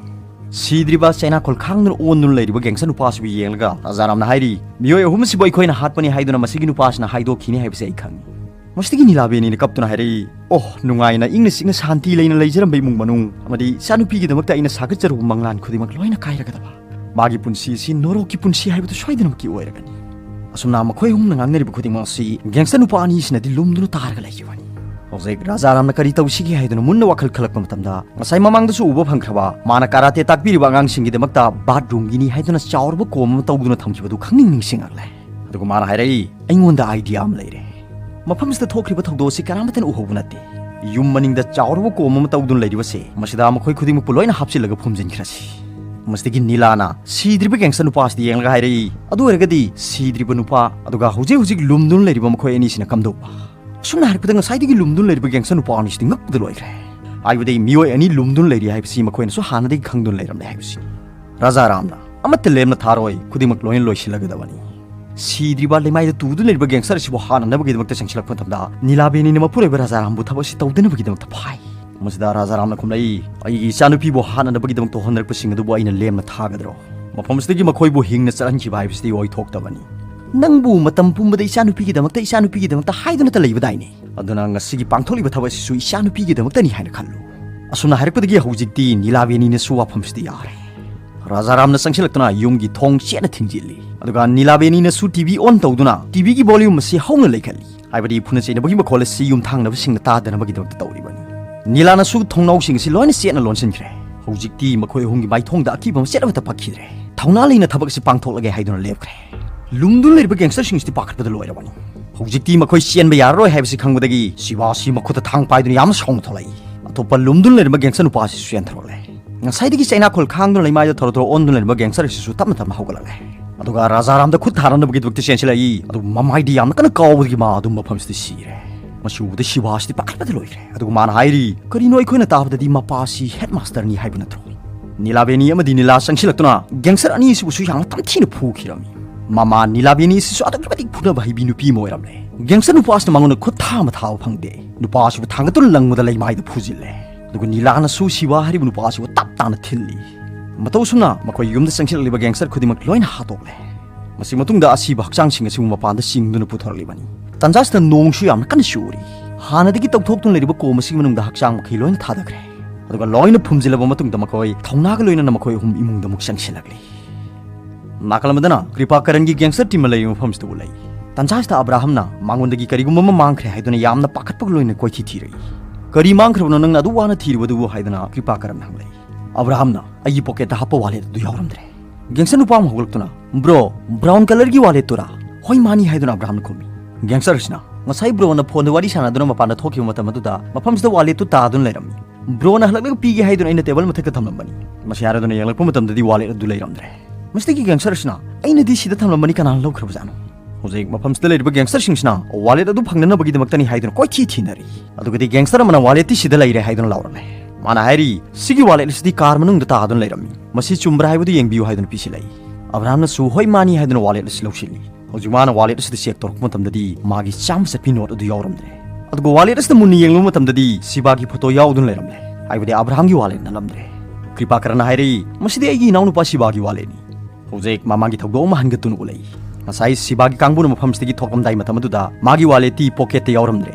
ꯁꯤꯗ꯭ꯔꯤꯕ ꯆꯩꯅꯥꯈꯣꯜ ꯈꯥꯡꯗꯨꯅ ꯑꯣꯟꯗꯨꯅ ꯂꯩꯔꯤꯕ ꯒꯦꯡꯁꯇꯔ ꯅꯨꯄꯥꯁꯤꯕꯨ ꯌꯦꯡꯂꯒ ꯔꯥꯖꯥꯔꯥꯝꯅ ꯍꯥꯏꯔꯤ, "ꯃꯤꯑꯣꯏ ꯑꯍꯨꯝꯁꯤꯕꯨ ꯑꯩꯈꯣꯏꯅ ꯍꯥꯠꯄꯅꯤ ꯍꯥꯏꯗꯨꯅ ꯃꯁꯤꯒꯤ ꯅꯨꯄꯥꯁꯤꯅ ꯍꯥꯏꯗꯣꯛꯈꯤꯅꯤ ꯍꯥꯏꯕꯁꯤ ꯑꯩ ꯈꯪꯏ꯫" ꯃꯁꯤꯗꯒꯤ ꯅꯤꯂꯥꯕꯦꯅꯤꯅ ꯀꯞꯇꯨꯅ ꯍꯥꯏꯔꯛꯏ, "ꯑꯣꯍ, ꯅꯨꯡꯉꯥꯏꯅ ꯏꯪꯅ ꯆꯤꯛꯅ ꯁꯥꯟꯇꯤ ꯂꯩꯅ ꯂꯩꯖꯔꯝꯕ ꯏꯃꯨꯡ ꯃꯅꯨꯡ ꯑꯃꯗꯤ ꯏꯆꯥꯅꯨꯄꯤꯒꯤꯗꯃꯛꯇ ꯑꯩꯅ ꯁꯥꯒꯠꯆꯔꯨꯕ ꯃꯪꯂꯥꯟ ꯈꯨꯗꯤꯡꯃꯛ ꯂꯣꯏꯅ ꯀꯥꯏꯔꯒꯗꯕ꯫ ꯃꯥꯒꯤ ꯄꯨꯟꯁꯤ ꯑꯁꯤ ꯅꯣꯔꯣꯛꯀꯤ ꯄꯨꯟꯁꯤ ꯍꯥꯏꯕꯗꯨ ꯁꯣꯏꯗꯅꯃꯛꯀꯤ ꯑꯣꯏꯔꯒꯅꯤ꯫" ꯑꯁꯨꯝꯅ ꯃꯈꯣꯏ ꯑꯍꯨꯝꯅ ꯉꯥꯡꯅꯔꯤꯕ ꯈꯨꯗꯤꯡꯃꯛ ꯑꯁꯤ ꯒꯦꯡꯁꯇꯔ ꯅꯨꯄꯥ ꯑꯅꯤꯁꯤꯅꯗꯤ ꯂꯨꯝꯗꯨꯅ ꯇꯥꯔꯒ ꯂꯩꯈꯤꯕꯅꯤ꯫ ꯍꯧꯖꯤꯛ ꯔꯥꯖꯥꯔꯥꯝꯅ ꯀꯔꯤ ꯇꯧꯁꯤꯒꯦ ꯍꯥꯏꯗꯨꯅ ꯃꯨꯟꯅ ꯋꯥꯈꯜ ꯈꯜꯂꯛꯄ ꯃꯇꯝꯗ, ꯉꯁꯥꯏ ꯃꯃꯥꯡꯗꯁꯨ ꯎꯕ ꯐꯪꯈ꯭ꯔꯕ ꯃꯥꯅ ꯀꯥꯔꯥꯇꯦ ꯇꯥꯛꯄꯤꯔꯤꯕ ꯑꯉꯥꯡꯁꯤꯡꯒꯤꯗꯃꯛꯇ ꯕꯥꯠꯔꯨꯝꯒꯤꯅꯤ ꯍꯥꯏꯗꯨꯅ ꯆꯥꯎꯔꯕ ꯀꯣꯝ ꯑꯃ ꯇꯧꯗꯨꯅ ꯊꯝꯈꯤꯕꯗꯨ ꯈꯪꯅꯤꯡ ꯅꯤꯡꯁꯤꯡꯉꯛꯂꯦ꯫ ꯑꯗꯨꯒ ꯃꯥꯅ ꯍꯥꯏꯔꯛꯏ, "ꯑꯩꯉꯣꯟꯗ ꯑꯥꯏꯗꯤꯌꯥ ꯑꯃ ꯂꯩꯔꯦ꯫ ꯃꯐꯝꯁꯤꯗ ꯊꯣꯛꯈ꯭ꯔꯤꯕ ꯊꯧꯗꯣꯛ ꯑꯁꯤ ꯀꯅꯥꯃꯠꯇꯅ ꯎꯍꯧꯕ ꯅꯠꯇꯦ꯫ ꯌꯨꯝ ꯃꯅꯤꯡꯗ ꯆꯥꯎꯔꯕ ꯀꯣꯝ ꯑꯃ ꯇꯧꯗꯨꯅ ꯂꯩꯔꯤꯕꯁꯦ, ꯃꯁꯤꯗ ꯃꯈꯣꯏ ꯈꯨꯗꯤꯡꯃꯛꯄꯨ ꯂꯣꯏꯅ ꯍꯥꯞꯆꯤꯜꯂꯒ ꯐꯨꯝꯖꯤꯟꯈ꯭ꯔꯁꯤ꯫" ꯃꯁꯤꯗꯒꯤ ꯅꯤꯂꯥꯅ ꯁꯤꯗ꯭ꯔꯤꯕ ꯒꯦꯡꯁꯇꯔ ꯅꯨꯄꯥꯁꯤꯗ ꯌꯦꯡꯂꯒ ꯍꯥꯏꯔꯛꯏ, "ꯑꯗꯨ ꯑꯣꯏꯔꯒꯗꯤ ꯁꯤꯗ꯭ꯔꯤꯕ ꯅꯨꯄꯥ ꯑꯗꯨꯒ ꯍꯧꯖꯤꯛ ꯍꯧꯖꯤꯛ ꯂꯨꯝꯗꯨꯅ ꯂꯩꯔꯤꯕ ꯃꯈꯣꯏ ꯑꯅꯤꯁꯤꯅ ꯀꯝꯗꯧꯕ?" ꯑꯁꯨꯝꯅ ꯍꯥꯏꯔꯛꯄꯗ, ꯉꯁꯥꯏꯗꯒꯤ ꯂꯨꯝꯗꯨꯅ ꯂꯩꯔꯤꯕ ꯒꯦꯡꯁꯇꯔ ꯅꯨꯄꯥ ꯑꯅꯤꯁꯤꯗꯤ ꯉꯛꯄꯗ ꯂꯣꯏꯈ꯭ꯔꯦ꯫ ꯍꯥꯏꯕꯗꯤ ꯃꯤꯑꯣꯏ ꯑꯅꯤ ꯂꯨꯝꯗꯨꯅ ꯂꯩꯔꯤ ꯍꯥꯏꯕꯁꯤ ꯃꯈꯣꯏꯅꯁꯨ ꯍꯥꯟꯅꯗꯒꯤ ꯈꯪꯗꯨꯅ ꯂꯩꯔꯝꯂꯦ ꯍꯥꯏꯕꯁꯤꯅꯤ꯫ ꯔꯥꯖꯥ ꯔꯥꯝꯅ, "ꯑꯃꯠꯇ ꯂꯦꯝꯅ ꯊꯥꯔꯣꯏ, ꯈꯨꯗꯤꯡꯃꯛ ꯂꯣꯏꯅ ꯂꯣꯏꯁꯤꯜꯂꯒꯗꯕꯅꯤ꯫ ꯁꯤꯗ꯭ꯔꯤꯕ ꯂꯩꯃꯥꯏꯗ ꯇꯨꯗꯨꯅ ꯂꯩꯔꯤꯕ ꯒꯦꯡꯁꯇꯔ ꯑꯁꯤꯕꯨ ꯍꯥꯠꯅꯅꯕꯒꯤꯗꯃꯛꯇ ꯆꯪꯁꯤꯜꯂꯛꯄ ꯃꯇꯝꯗ ꯅꯤꯂꯥꯕꯦꯅꯤꯅ ꯃꯄꯨꯔꯣꯏꯕ ꯔꯥꯖꯥ ꯔꯥꯝꯕꯨ ꯊꯕꯛ ꯑꯁꯤ ꯇꯧꯗꯅꯕꯒꯤꯗꯃꯛꯇ ꯐꯥꯏ꯫" ꯃꯁꯤꯗ ꯔꯥꯖꯥ ꯔꯥꯝꯅ ꯈꯨꯝꯂꯛꯏ, "ꯑꯩꯒꯤ ꯏꯆꯥꯅꯨꯄꯤꯕꯨ ꯍꯥꯠꯅꯅꯕꯒꯤꯗꯃꯛ ꯇꯧꯍꯟꯅꯔꯛꯄꯁꯤꯡ ꯑꯗꯨꯕꯨ ꯑꯩꯅ ꯂꯦꯝꯅ ꯊꯥꯒꯗ꯭ꯔꯣ? ꯃꯐꯝꯁꯤꯗꯒꯤ ꯃꯈꯣꯏꯕꯨ ꯍꯤꯡꯅ ꯆꯠꯍꯟꯈꯤꯕ ꯍꯥꯏꯕꯁꯤꯗꯤ ꯑꯣꯏꯊꯣꯛꯇꯕꯅꯤ꯫ ꯅꯪꯕꯨ ꯃꯇꯝ ꯄꯨꯝꯕꯗ ꯏꯆꯥꯅꯨꯄꯤꯒꯤꯗꯃꯛꯇ, ꯏꯆꯥꯅꯨꯄꯤꯒꯤꯗꯃꯛꯇ ꯍꯥꯏꯗꯨꯅꯇ ꯂꯩꯕꯗꯥꯏꯅꯦ? ꯑꯗꯨꯅ ꯉꯁꯤꯒꯤ ꯄꯥꯡꯊꯣꯛꯂꯤꯕ ꯊꯕꯛ ꯑꯁꯤꯁꯨ ꯏꯆꯥꯅꯨꯄꯤꯒꯤꯗꯃꯛꯇꯅꯤ ꯍꯥꯏꯅ ꯈꯜꯂꯨ꯫" ꯑꯁꯨꯝꯅ ꯍꯥꯏꯔꯛꯄꯗꯒꯤ ꯍꯧꯖꯤꯛꯇꯤ ꯅꯤꯂꯥꯕꯦꯅꯤꯅꯁꯨ ꯋꯥꯐꯝꯁꯤꯗ ꯌꯥꯔꯦ꯫ ꯔꯥꯖꯥ ꯔꯥꯝꯅ ꯆꯪꯁꯤꯜꯂꯛꯇꯨꯅ ꯌꯨꯝꯒꯤ ꯊꯣꯡ ꯆꯦꯠꯅ ꯊꯤꯡꯖꯤꯜꯂꯤ꯫ ꯑꯗꯨꯒ ꯅꯤꯂꯥꯕꯦꯅꯤꯅꯁꯨ ꯇꯤ ꯚꯤ ꯑꯣꯟ ꯇꯧꯗꯨꯅ ꯇꯤ ꯚꯤꯒꯤ ꯚꯣꯂ꯭ꯌꯨꯝ ꯑꯁꯤ ꯍꯧꯅ ꯂꯩꯈꯠꯂꯤ꯫ ꯍꯥꯏꯕꯗꯤ ꯐꯨꯅ ꯆꯩꯅꯕꯒꯤ ꯃꯈꯣꯜ ꯑꯁꯤ ꯌꯨꯝꯊꯪꯅꯕꯁꯤꯡꯅ ꯇꯥꯗꯅꯕꯒꯤꯗꯃꯛꯇ ꯇꯧꯔꯤꯕꯅꯤ꯫ ꯅꯤꯂꯥꯅꯁꯨ ꯊꯣꯡꯅꯥꯎꯁꯤꯡ ꯑꯁꯤ ꯂꯣꯏꯅ ꯆꯦꯠꯅ ꯂꯣꯟꯁꯤꯟꯈ꯭ꯔꯦ꯫ ꯍꯧꯖꯤꯛꯇꯤ ꯃꯈꯣꯏ ꯑꯍꯨꯝꯒꯤ ꯃꯥꯏꯊꯣꯡꯗ ꯑꯀꯤꯕ ꯃꯆꯦꯠ ꯑꯃꯠꯇ ꯄꯛꯈꯤꯗ꯭ꯔꯦ꯫ ꯊꯧꯅꯥ ꯂꯩꯅ ꯊꯕꯛ ꯑꯁꯤ ꯄꯥꯡꯊꯣꯛꯂꯒꯦ ꯍꯥꯏꯗꯨꯅ ꯂꯦꯞꯈ꯭ꯔꯦ꯫ ꯂꯨꯝꯗꯨꯅ ꯂꯩꯔꯤꯕ ꯒꯦꯡꯁꯇꯔꯁꯤꯡ ꯑꯁꯤꯗꯤ ꯄꯥꯈꯠꯄꯗ ꯂꯣꯏꯔꯕꯅꯤ꯫ ꯍꯧꯖꯤꯛꯇꯤ ꯃꯈꯣꯏ ꯆꯦꯟꯕ ꯌꯥꯔꯔꯣꯏ ꯍꯥꯏꯕꯁꯤ ꯈꯪꯕꯗꯒꯤ ꯁꯤꯕꯥꯁꯤ ꯃꯈꯨꯠꯇ ꯊꯥꯡ ꯄꯥꯏꯗꯨꯅ ꯌꯥꯝꯅ ꯁꯥꯎꯅ ꯊꯣꯛꯂꯛꯏ꯫ ꯑꯇꯣꯞꯄ ꯂꯨꯝꯗꯨꯅ ꯂꯩꯔꯝꯕ ꯒꯦꯡꯁꯇꯔ ꯅꯨꯄꯥ ꯑꯁꯤꯁꯨ ꯆꯦꯟꯊꯣꯔꯛꯂꯦ꯫ ꯉꯁꯥꯏꯗꯒꯤ ꯆꯩꯅꯥꯈꯣꯜ ꯈꯥꯡꯗꯨꯅ ꯂꯩꯃꯥꯏꯗ ꯊꯧꯔꯣ ꯊꯧꯔꯣ ꯑꯣꯟꯗꯨꯅ ꯂꯩꯔꯝꯕ ꯒꯦꯡꯁꯇꯔ ꯑꯁꯤꯁꯨ ꯇꯞꯅ ꯇꯞꯅ ꯍꯧꯒꯠꯂꯛꯂꯦ꯫ ꯑꯗꯨꯒ ꯔꯥꯖꯥ ꯔꯥꯝꯗ ꯈꯨꯠ ꯊꯥꯔꯅꯕꯒꯤꯗꯃꯛꯇ ꯆꯦꯟꯁꯤꯜꯂꯛꯏ꯫ ꯑꯗꯨꯕꯨ ꯃꯃꯥꯏꯗꯤ ꯌꯥꯝꯅ ꯀꯟꯅ ꯀꯥꯎꯕꯗꯒꯤ ꯃꯥ ꯑꯗꯨꯝ ꯃꯐꯝꯁꯤꯗ ꯁꯤꯔꯦ꯫ ꯃꯁꯤ ꯎꯕꯗ ꯁꯤꯕꯥꯁꯤꯗꯤ ꯄꯥꯈꯠꯄꯗ ꯂꯣꯏꯈ꯭ꯔꯦ꯫ ꯑꯗꯨꯒ ꯃꯥꯅ ꯍꯥꯏꯔꯤ, "ꯀꯔꯤꯅꯣ, ꯑꯩꯈꯣꯏꯅ ꯇꯥꯕꯗꯗꯤ ꯃꯄꯥꯁꯤ ꯍꯦꯗꯃꯥꯁꯇꯔꯅꯤ ꯍꯥꯏꯕ ꯅꯠꯇ꯭ꯔꯣ?" ꯅꯤꯂꯥꯕꯦꯅꯤ ꯑꯃꯗꯤ ꯅꯤꯂꯥ ꯆꯪꯁꯤꯜꯂꯛꯇꯨꯅ ꯒꯦꯡꯁꯇꯔ ꯑꯅꯤ ꯑꯁꯤꯕꯨꯁꯨ ꯌꯥꯝꯅ ꯇꯝꯊꯤꯅ ꯐꯨꯈꯤꯔꯝꯃꯤ꯫ ꯃꯃꯥ ꯅꯤꯂꯥꯕꯦꯅꯤ ꯑꯁꯤꯁꯨ ꯑꯗꯨꯛꯀꯤ ꯃꯇꯤꯛ ꯐꯨꯅꯕ ꯍꯩꯕꯤ ꯅꯨꯄꯤ ꯑꯃ ꯑꯣꯏꯔꯝꯂꯦ꯫ ꯒꯦꯡꯁꯇꯔ ꯅꯨꯄꯥ ꯑꯁꯤꯅ ꯃꯉꯣꯟꯗ ꯈꯨꯠ ꯊꯥ ꯑꯃ ꯊꯥꯕ ꯐꯪꯗꯦ꯫ ꯅꯨꯄꯥ ꯑꯁꯤꯕꯨ ꯊꯥꯡꯒꯠꯇꯨꯅ ꯂꯪꯕꯗ ꯂꯩꯃꯥꯏꯗ ꯐꯨꯖꯤꯜꯂꯦ꯫ ꯑꯗꯨꯒ ꯅꯤꯂꯥꯅꯁꯨ ꯁꯤꯕꯥ ꯍꯥꯏꯔꯤꯕ ꯅꯨꯄꯥ ꯑꯁꯤꯕꯨ ꯇꯞ ꯇꯥꯅ ꯊꯤꯜꯂꯤ꯫ ꯃꯇꯧ ꯑꯁꯨꯝꯅ ꯃꯈꯣꯏ ꯌꯨꯝꯗ ꯆꯪꯁꯤꯜꯂꯛꯂꯤꯕ ꯒꯦꯡꯁꯇꯔ ꯈꯨꯗꯤꯡꯃꯛ ꯂꯣꯏꯅ ꯍꯥꯠꯇꯣꯛꯂꯦ꯫ ꯃꯁꯤ ꯃꯇꯨꯡꯗ ꯑꯁꯤꯕ ꯍꯛꯆꯥꯡꯁꯤꯡ ꯑꯁꯤꯕꯨ ꯃꯄꯥꯟꯗ ꯆꯤꯡꯗꯨꯅ ꯄꯨꯊꯣꯔꯛꯂꯤꯕꯅꯤ꯫ ꯇꯟꯖꯥꯁꯤꯗ ꯅꯣꯡꯁꯨ ꯌꯥꯝꯅ ꯀꯟꯅ ꯆꯨꯔꯤ꯫ ꯍꯥꯟꯅꯗꯒꯤ ꯇꯧꯊꯣꯛꯇꯨꯅ ꯂꯩꯔꯤꯕ ꯀꯣꯝ ꯑꯁꯤꯒꯤ ꯃꯅꯨꯡꯗ ꯍꯛꯆꯥꯡ ꯃꯈꯩ ꯂꯣꯏꯅ ꯊꯥꯗꯈ꯭ꯔꯦ꯫ ꯑꯗꯨꯒ ꯂꯣꯏꯅ ꯐꯨꯝꯖꯤꯜꯂꯕ ꯃꯇꯨꯡꯗ ꯃꯈꯣꯏ ꯊꯧꯅꯥꯒ ꯂꯣꯏꯅꯅ ꯃꯈꯣꯏ ꯑꯍꯨꯝ ꯏꯃꯨꯡꯗ ꯑꯃꯨꯛ ꯆꯪꯁꯤꯜꯂꯛꯂꯤ꯫ ꯅꯥꯀꯜ ꯑꯃꯗꯅ ꯀ꯭ꯔꯤꯄꯥ ꯀꯔꯟꯒꯤ ꯒꯦꯡꯁꯇꯔ ꯇꯤꯝꯅ ꯂꯩꯔꯤꯕ ꯃꯐꯝꯁꯤꯗ ꯎꯠꯂꯛꯏ꯫ ꯇꯟꯖꯥꯁꯤꯗ ꯑꯕ꯭ꯔꯥꯍꯝꯅ ꯃꯉꯣꯟꯗꯒꯤ ꯀꯔꯤꯒꯨꯝꯕ ꯑꯃ ꯃꯥꯡꯈ꯭ꯔꯦ ꯍꯥꯏꯗꯨꯅ ꯌꯥꯝꯅ ꯄꯥꯈꯠꯄꯒ ꯂꯣꯏꯅꯅ ꯀꯣꯏꯊꯤ ꯊꯤꯔꯛꯏ꯫ "ꯀꯔꯤ ꯃꯥꯡꯈ꯭ꯔꯕꯅꯣ ꯅꯪꯅ ꯑꯗꯨ ꯋꯥꯅ ꯊꯤꯔꯤꯕꯗꯨꯕꯨ?" ꯍꯥꯏꯗꯨꯅ ꯀ꯭ꯔꯤꯄꯥ ꯀꯔꯟꯅ ꯍꯪꯂꯛꯏ꯫ ꯑꯕ꯭ꯔꯥꯍꯝꯅ ꯑꯩꯒꯤ ꯄꯣꯀꯦꯠꯇ ꯍꯥꯞꯄ ꯋꯥꯂꯦꯠ ꯑꯗꯨ ꯌꯥꯎꯔꯝꯗ꯭ꯔꯦ꯫ ꯒꯦꯡꯁꯇꯔ ꯅꯨꯄꯥ ꯑꯃ ꯍꯧꯒꯠꯂꯛꯇꯨꯅ, "ꯕ꯭ꯔꯣ, ꯕ꯭ꯔꯥꯎꯟ ꯀꯂꯔꯒꯤ ꯋꯥꯂꯦꯠꯇꯨꯔꯥ?" "ꯍꯣꯏ, ꯃꯥꯅꯤ," ꯍꯥꯏꯗꯨꯅ ꯑꯕ꯭ꯔꯥꯍꯝꯅ ꯈꯨꯝꯃꯤ꯫ ꯒꯦꯡꯁꯇꯔ ꯑꯁꯤꯅ ꯉꯁꯥꯏ ꯕ꯭ꯔꯣꯅ ꯐꯣꯟꯗ ꯋꯥꯔꯤ ꯁꯥꯟꯅꯗꯨꯅ ꯃꯄꯥꯟꯗ ꯊꯣꯛꯈꯤꯕ ꯃꯇꯝ ꯑꯗꯨꯗ ꯃꯐꯝꯁꯤꯗ ꯋꯥꯂꯦꯠꯇꯨ ꯇꯥꯗꯨꯅ ꯂꯩꯔꯝꯃꯤ꯫ ꯕ꯭ꯔꯣꯅ ꯍꯜꯂꯛꯂꯒ ꯄꯤꯒꯦ ꯍꯥꯏꯗꯨꯅ ꯑꯩꯅ ꯇꯦꯕꯜ ꯃꯊꯛꯇ ꯊꯝꯂꯝꯕꯅꯤ꯫ ꯃꯁꯤ ꯍꯥꯏꯔꯗꯨꯅ ꯌꯦꯡꯂꯛꯄ ꯃꯇꯝꯗꯗꯤ ꯋꯥꯂꯦꯠ ꯑꯗꯨ ꯂꯩꯔꯝꯗ꯭ꯔꯦ꯫ ꯃꯁꯤꯗꯒꯤ ꯒꯦꯡꯁꯇꯔ ꯑꯁꯤꯅ, "ꯑꯩꯅꯗꯤ ꯁꯤꯗ ꯊꯝꯂꯝꯕꯅꯤ, ꯀꯅꯥꯅ ꯂꯧꯈ꯭ꯔꯕꯖꯥꯠꯅꯣ?" ꯍꯧꯖꯤꯛ ꯃꯐꯝꯁꯤꯗ ꯂꯩꯔꯤꯕ ꯒꯦꯡꯁꯇꯔꯁꯤꯡꯁꯤꯅ ꯋꯥꯂꯦꯠ ꯑꯗꯨ ꯐꯪꯅꯅꯕꯒꯤꯗꯃꯛꯇꯅꯤ ꯍꯥꯏꯗꯨꯅ ꯀꯣꯏꯊꯤ ꯊꯤꯅꯔꯤ꯫ ꯑꯗꯨꯒꯗꯤ ꯒꯦꯡꯁꯇꯔ ꯑꯃꯅ ꯋꯥꯂꯦꯠꯇꯤ ꯁꯤꯗ ꯂꯩꯔꯦ ꯍꯥꯏꯗꯨꯅ ꯂꯥꯎꯔꯝꯃꯦ꯫ ꯃꯥꯅ ꯍꯥꯏꯔꯤ, "ꯁꯤꯒꯤ ꯋꯥꯂꯦꯠ ꯑꯁꯤꯗꯤ ꯀꯥꯔ ꯃꯅꯨꯡꯗ ꯇꯥꯗꯨꯅ ꯂꯩꯔꯝꯃꯤ꯫ ꯃꯁꯤ ꯆꯨꯝꯕ꯭ꯔꯥ ꯍꯥꯏꯕꯗꯨ ꯌꯦꯡꯕꯤꯌꯨ," ꯍꯥꯏꯗꯨꯅ ꯄꯤꯁꯤꯜꯂꯛꯏ꯫ ꯑꯕ꯭ꯔꯥꯍꯝꯅꯁꯨ, "ꯍꯣꯏ, ꯃꯥꯅꯤ," ꯍꯥꯏꯗꯨꯅ ꯋꯥꯂꯦꯠ ꯑꯁꯤ ꯂꯧꯁꯤꯜꯂꯤ꯫ ꯍꯧꯖꯤꯛ ꯃꯥꯅ ꯋꯥꯂꯦꯠ ꯑꯁꯤꯗ ꯆꯦꯛ ꯇꯧꯔꯛꯄ ꯃꯇꯝꯗꯗꯤ ꯃꯥꯒꯤ ꯆꯥꯝꯃ ꯆꯠꯄꯤ ꯅꯣꯠ ꯑꯗꯨ ꯌꯥꯎꯔꯝꯗ꯭ꯔꯦ꯫ ꯑꯗꯨꯒ ꯋꯥꯂꯦꯠ ꯑꯁꯤꯗ ꯃꯨꯟꯅ ꯌꯦꯡꯂꯨꯕ ꯃꯇꯝꯗꯗꯤ ꯁꯤꯕꯥꯒꯤ ꯐꯣꯇꯣ ꯌꯥꯎꯗꯨꯅ ꯂꯩꯔꯝꯂꯦ꯫ ꯍꯥꯏꯕꯗꯤ ꯑꯕ꯭ꯔꯥꯍꯝꯒꯤ ꯋꯥꯂꯦꯠ ꯅꯠꯂꯝꯗ꯭ꯔꯦ꯫ ꯀ꯭ꯔꯤꯄꯥ ꯀꯔꯟꯅ ꯍꯥꯏꯔꯛꯏ, "ꯃꯁꯤꯗꯤ ꯑꯩꯒꯤ ꯏꯅꯥꯎꯅꯨꯄꯥ ꯁꯤꯕꯥꯒꯤ ꯋꯥꯂꯦꯠꯅꯤ꯫ ꯍꯧꯖꯤꯛ ꯃꯥ ꯃꯥꯒꯤ ꯊꯧꯗꯣꯛ ꯑꯃ ꯍꯟꯒꯠꯇꯨꯅ ꯎꯠꯂꯛꯏ꯫ ꯉꯁꯥꯏ ꯁꯤꯕꯥꯒꯤ ꯀꯥꯡꯕꯨꯅ ꯃꯐꯝꯁꯤꯗꯒꯤ ꯊꯣꯛꯂꯝꯗꯥꯏ ꯃꯇꯝ ꯑꯗꯨꯗ ꯃꯥꯒꯤ ꯋꯥꯂꯦꯠꯇꯤ ꯄꯣꯀꯦꯠꯇ ꯌꯥꯎꯔꯝꯗ꯭ꯔꯦ꯫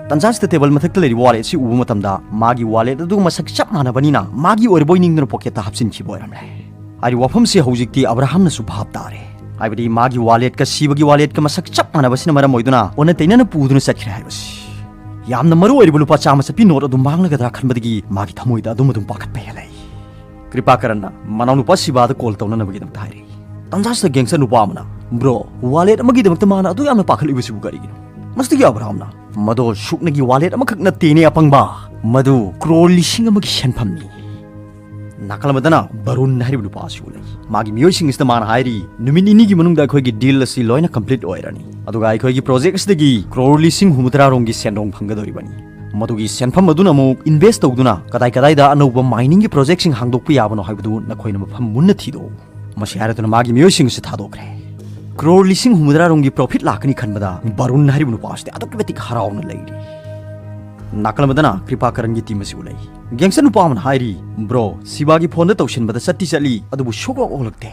ꯇꯟꯖꯥꯁꯤꯗ ꯇꯦꯕꯜ ꯃꯊꯛꯇ ꯂꯩꯔꯤꯕ ꯋꯥꯂꯦꯠꯁꯤ ꯎꯕ ꯃꯇꯝꯗ ꯃꯥꯒꯤ ꯋꯥꯂꯦꯠ ꯑꯗꯨ ꯃꯁꯛ ꯆꯞ ꯃꯥꯟꯅꯕꯅꯤꯅ ꯃꯥꯒꯤ ꯑꯣꯏꯔꯕꯣꯏ ꯅꯤꯡꯗꯨꯅ ꯄꯣꯀꯦꯠꯇ ꯍꯥꯞꯆꯤꯟꯈꯤꯕ ꯑꯣꯏꯔꯝꯂꯦ꯫" ꯍꯥꯏꯔꯤꯕ ꯋꯥꯐꯝꯁꯤ ꯍꯧꯖꯤꯛꯇꯤ ꯑꯕ꯭ꯔꯥꯍꯝꯅꯁꯨ ꯚꯥꯞ ꯇꯥꯔꯦ꯫ ꯍꯥꯏꯕꯗꯤ ꯃꯥꯒꯤ ꯋꯥꯂꯦꯠꯀ ꯁꯤꯕꯒꯤ ꯋꯥꯂꯦꯠꯀ ꯃꯁꯛ ꯆꯞ ꯃꯥꯟꯅꯕꯁꯤꯅ ꯃꯔꯝ ꯑꯣꯏꯗꯨꯅ ꯑꯣꯟꯅ ꯇꯩꯅꯅ ꯄꯨꯗꯨꯅ ꯆꯠꯈ꯭ꯔꯦ ꯍꯥꯏꯕꯁꯤ꯫ ꯌꯥꯝꯅ ꯃꯔꯨ ꯑꯣꯏꯔꯤꯕ ꯂꯨꯄꯥ ꯆꯥꯝꯃ ꯆꯠꯄꯤ ꯅꯣꯠ ꯑꯗꯨ ꯃꯥꯡꯂꯒꯗ꯭ꯔꯥ ꯈꯟꯕꯗꯒꯤ ꯃꯥꯒꯤ ꯊꯃꯣꯏꯗ ꯑꯗꯨꯝ ꯑꯗꯨꯝ ꯄꯥꯈꯠꯄ ꯍꯦꯜꯂꯛꯏ꯫ ꯀ꯭ꯔꯤꯄꯥ ꯀꯔꯟꯅ ꯃꯅꯥꯎꯅꯨꯄꯥ ꯁꯤꯕꯥꯗ ꯀꯣꯜ ꯇꯧꯅꯅꯕꯒꯤꯗꯃꯛꯇ ꯍꯥꯏꯔꯛꯏ꯫ ꯇꯟꯖꯥꯁꯤꯗ ꯒꯦꯡꯁꯇꯔ ꯅꯨꯄꯥ ꯑꯃꯅ, "ꯕ꯭ꯔꯣ, ꯋꯥꯂꯦꯠ ꯑꯃꯒꯤꯗꯃꯛꯇ ꯃꯥꯅ ꯑꯗꯨ ꯌꯥꯝꯅ ꯄꯥꯈꯠꯂꯤꯕꯁꯤꯕꯨ ꯀꯔꯤꯒꯤꯅꯣ?" ꯃꯁꯤꯗꯒꯤ ꯑꯕ꯭ꯔꯥꯍꯝꯅ, "ꯃꯗꯣ ꯁꯨꯛꯅꯒꯤ ꯋꯥꯂꯦꯠ ꯑꯃꯈꯛ ꯅꯠꯇꯦꯅꯦ ꯑꯄꯪꯕ, ꯃꯗꯨ ꯀ꯭ꯔꯣꯔ ꯂꯤꯁꯤꯡ ꯑꯃꯒꯤ ꯁꯦꯟꯐꯝꯅꯤ꯫" ꯅꯥꯀꯜ ꯑꯃꯗꯅ ꯕꯔꯨꯟ ꯍꯥꯏꯔꯤꯕ ꯅꯨꯄꯥ ꯑꯁꯤ ꯎꯠꯂꯛꯏ꯫ ꯃꯥꯒꯤ ꯃꯤꯑꯣꯏꯁꯤꯡ ꯑꯁꯤꯗ ꯃꯥꯅ ꯍꯥꯏꯔꯤ, "ꯅꯨꯃꯤꯠ ꯅꯤꯅꯤꯒꯤ ꯃꯅꯨꯡꯗ ꯑꯩꯈꯣꯏꯒꯤ ꯗꯤꯜ ꯑꯁꯤ ꯂꯣꯏꯅ ꯀꯝꯄ꯭ꯂꯤꯠ ꯑꯣꯏꯔꯅꯤ꯫ ꯑꯗꯨꯒ ꯑꯩꯈꯣꯏꯒꯤ ꯄ꯭ꯔꯣꯖꯦꯛ ꯑꯁꯤꯗꯒꯤ ꯀ꯭ꯔꯣꯔ ꯂꯤꯁꯤꯡ ꯍꯨꯝꯐꯨꯇꯔꯥ ꯔꯣꯝꯒꯤ ꯁꯦꯟꯗꯣꯡ ꯐꯪꯒꯗꯧꯔꯤꯕꯅꯤ꯫ ꯃꯗꯨꯒꯤ ꯁꯦꯟꯐꯝ ꯑꯗꯨꯅ ꯑꯃꯨꯛ ꯏꯟꯚꯦꯁ ꯇꯧꯗꯨꯅ ꯀꯗꯥꯏ ꯀꯗꯥꯏꯗ ꯑꯅꯧꯕ ꯃꯥꯏꯅꯤꯡꯒꯤ ꯄ꯭ꯔꯣꯖꯦꯛꯁꯤꯡ ꯍꯥꯡꯗꯣꯛꯄ ꯌꯥꯕꯅꯣ ꯍꯥꯏꯕꯗꯨ ꯅꯈꯣꯏꯅ ꯃꯐꯝ ꯃꯨꯟꯅ ꯊꯤꯗꯣꯛꯎ꯫" ꯃꯁꯤ ꯍꯥꯏꯔꯗꯨꯅ ꯃꯥꯒꯤ ꯃꯤꯑꯣꯏꯁꯤꯡ ꯑꯁꯤ ꯊꯥꯗꯣꯛꯈ꯭ꯔꯦ꯫ ꯀ꯭ꯔꯣꯔ ꯂꯤꯁꯤꯡ ꯍꯨꯝꯐꯨꯇꯔꯥ ꯔꯣꯝꯒꯤ ꯄ꯭ꯔꯣꯐꯤꯠ ꯂꯥꯛꯀꯅꯤ ꯈꯟꯕꯗ ꯕꯔꯨꯟ ꯍꯥꯏꯔꯤꯕ ꯅꯨꯄꯥ ꯑꯁꯤꯗꯤ ꯑꯗꯨꯛꯀꯤ ꯃꯇꯤꯛ ꯍꯔꯥꯎꯅ ꯂꯩꯔꯤ꯫ ꯅꯥꯀꯜ ꯑꯃꯗꯅ ꯀ꯭ꯔꯤꯄꯥ ꯀꯔꯟꯒꯤ ꯇꯤꯝ ꯑꯁꯤ ꯎꯠꯂꯛꯏ꯫ ꯒꯦꯡꯁꯇꯔ ꯅꯨꯄꯥ ꯑꯃꯅ ꯍꯥꯏꯔꯤ, "ꯕ꯭ꯔꯣ, ꯁꯤꯕꯥꯒꯤ ꯐꯣꯟꯗ ꯇꯧꯁꯤꯟꯕꯗ ꯆꯠꯇꯤ ꯆꯠꯂꯤ, ꯑꯗꯨꯕꯨ ꯁꯨꯛ ꯑꯣꯛ ꯑꯣꯛꯂꯛꯇꯦ꯫"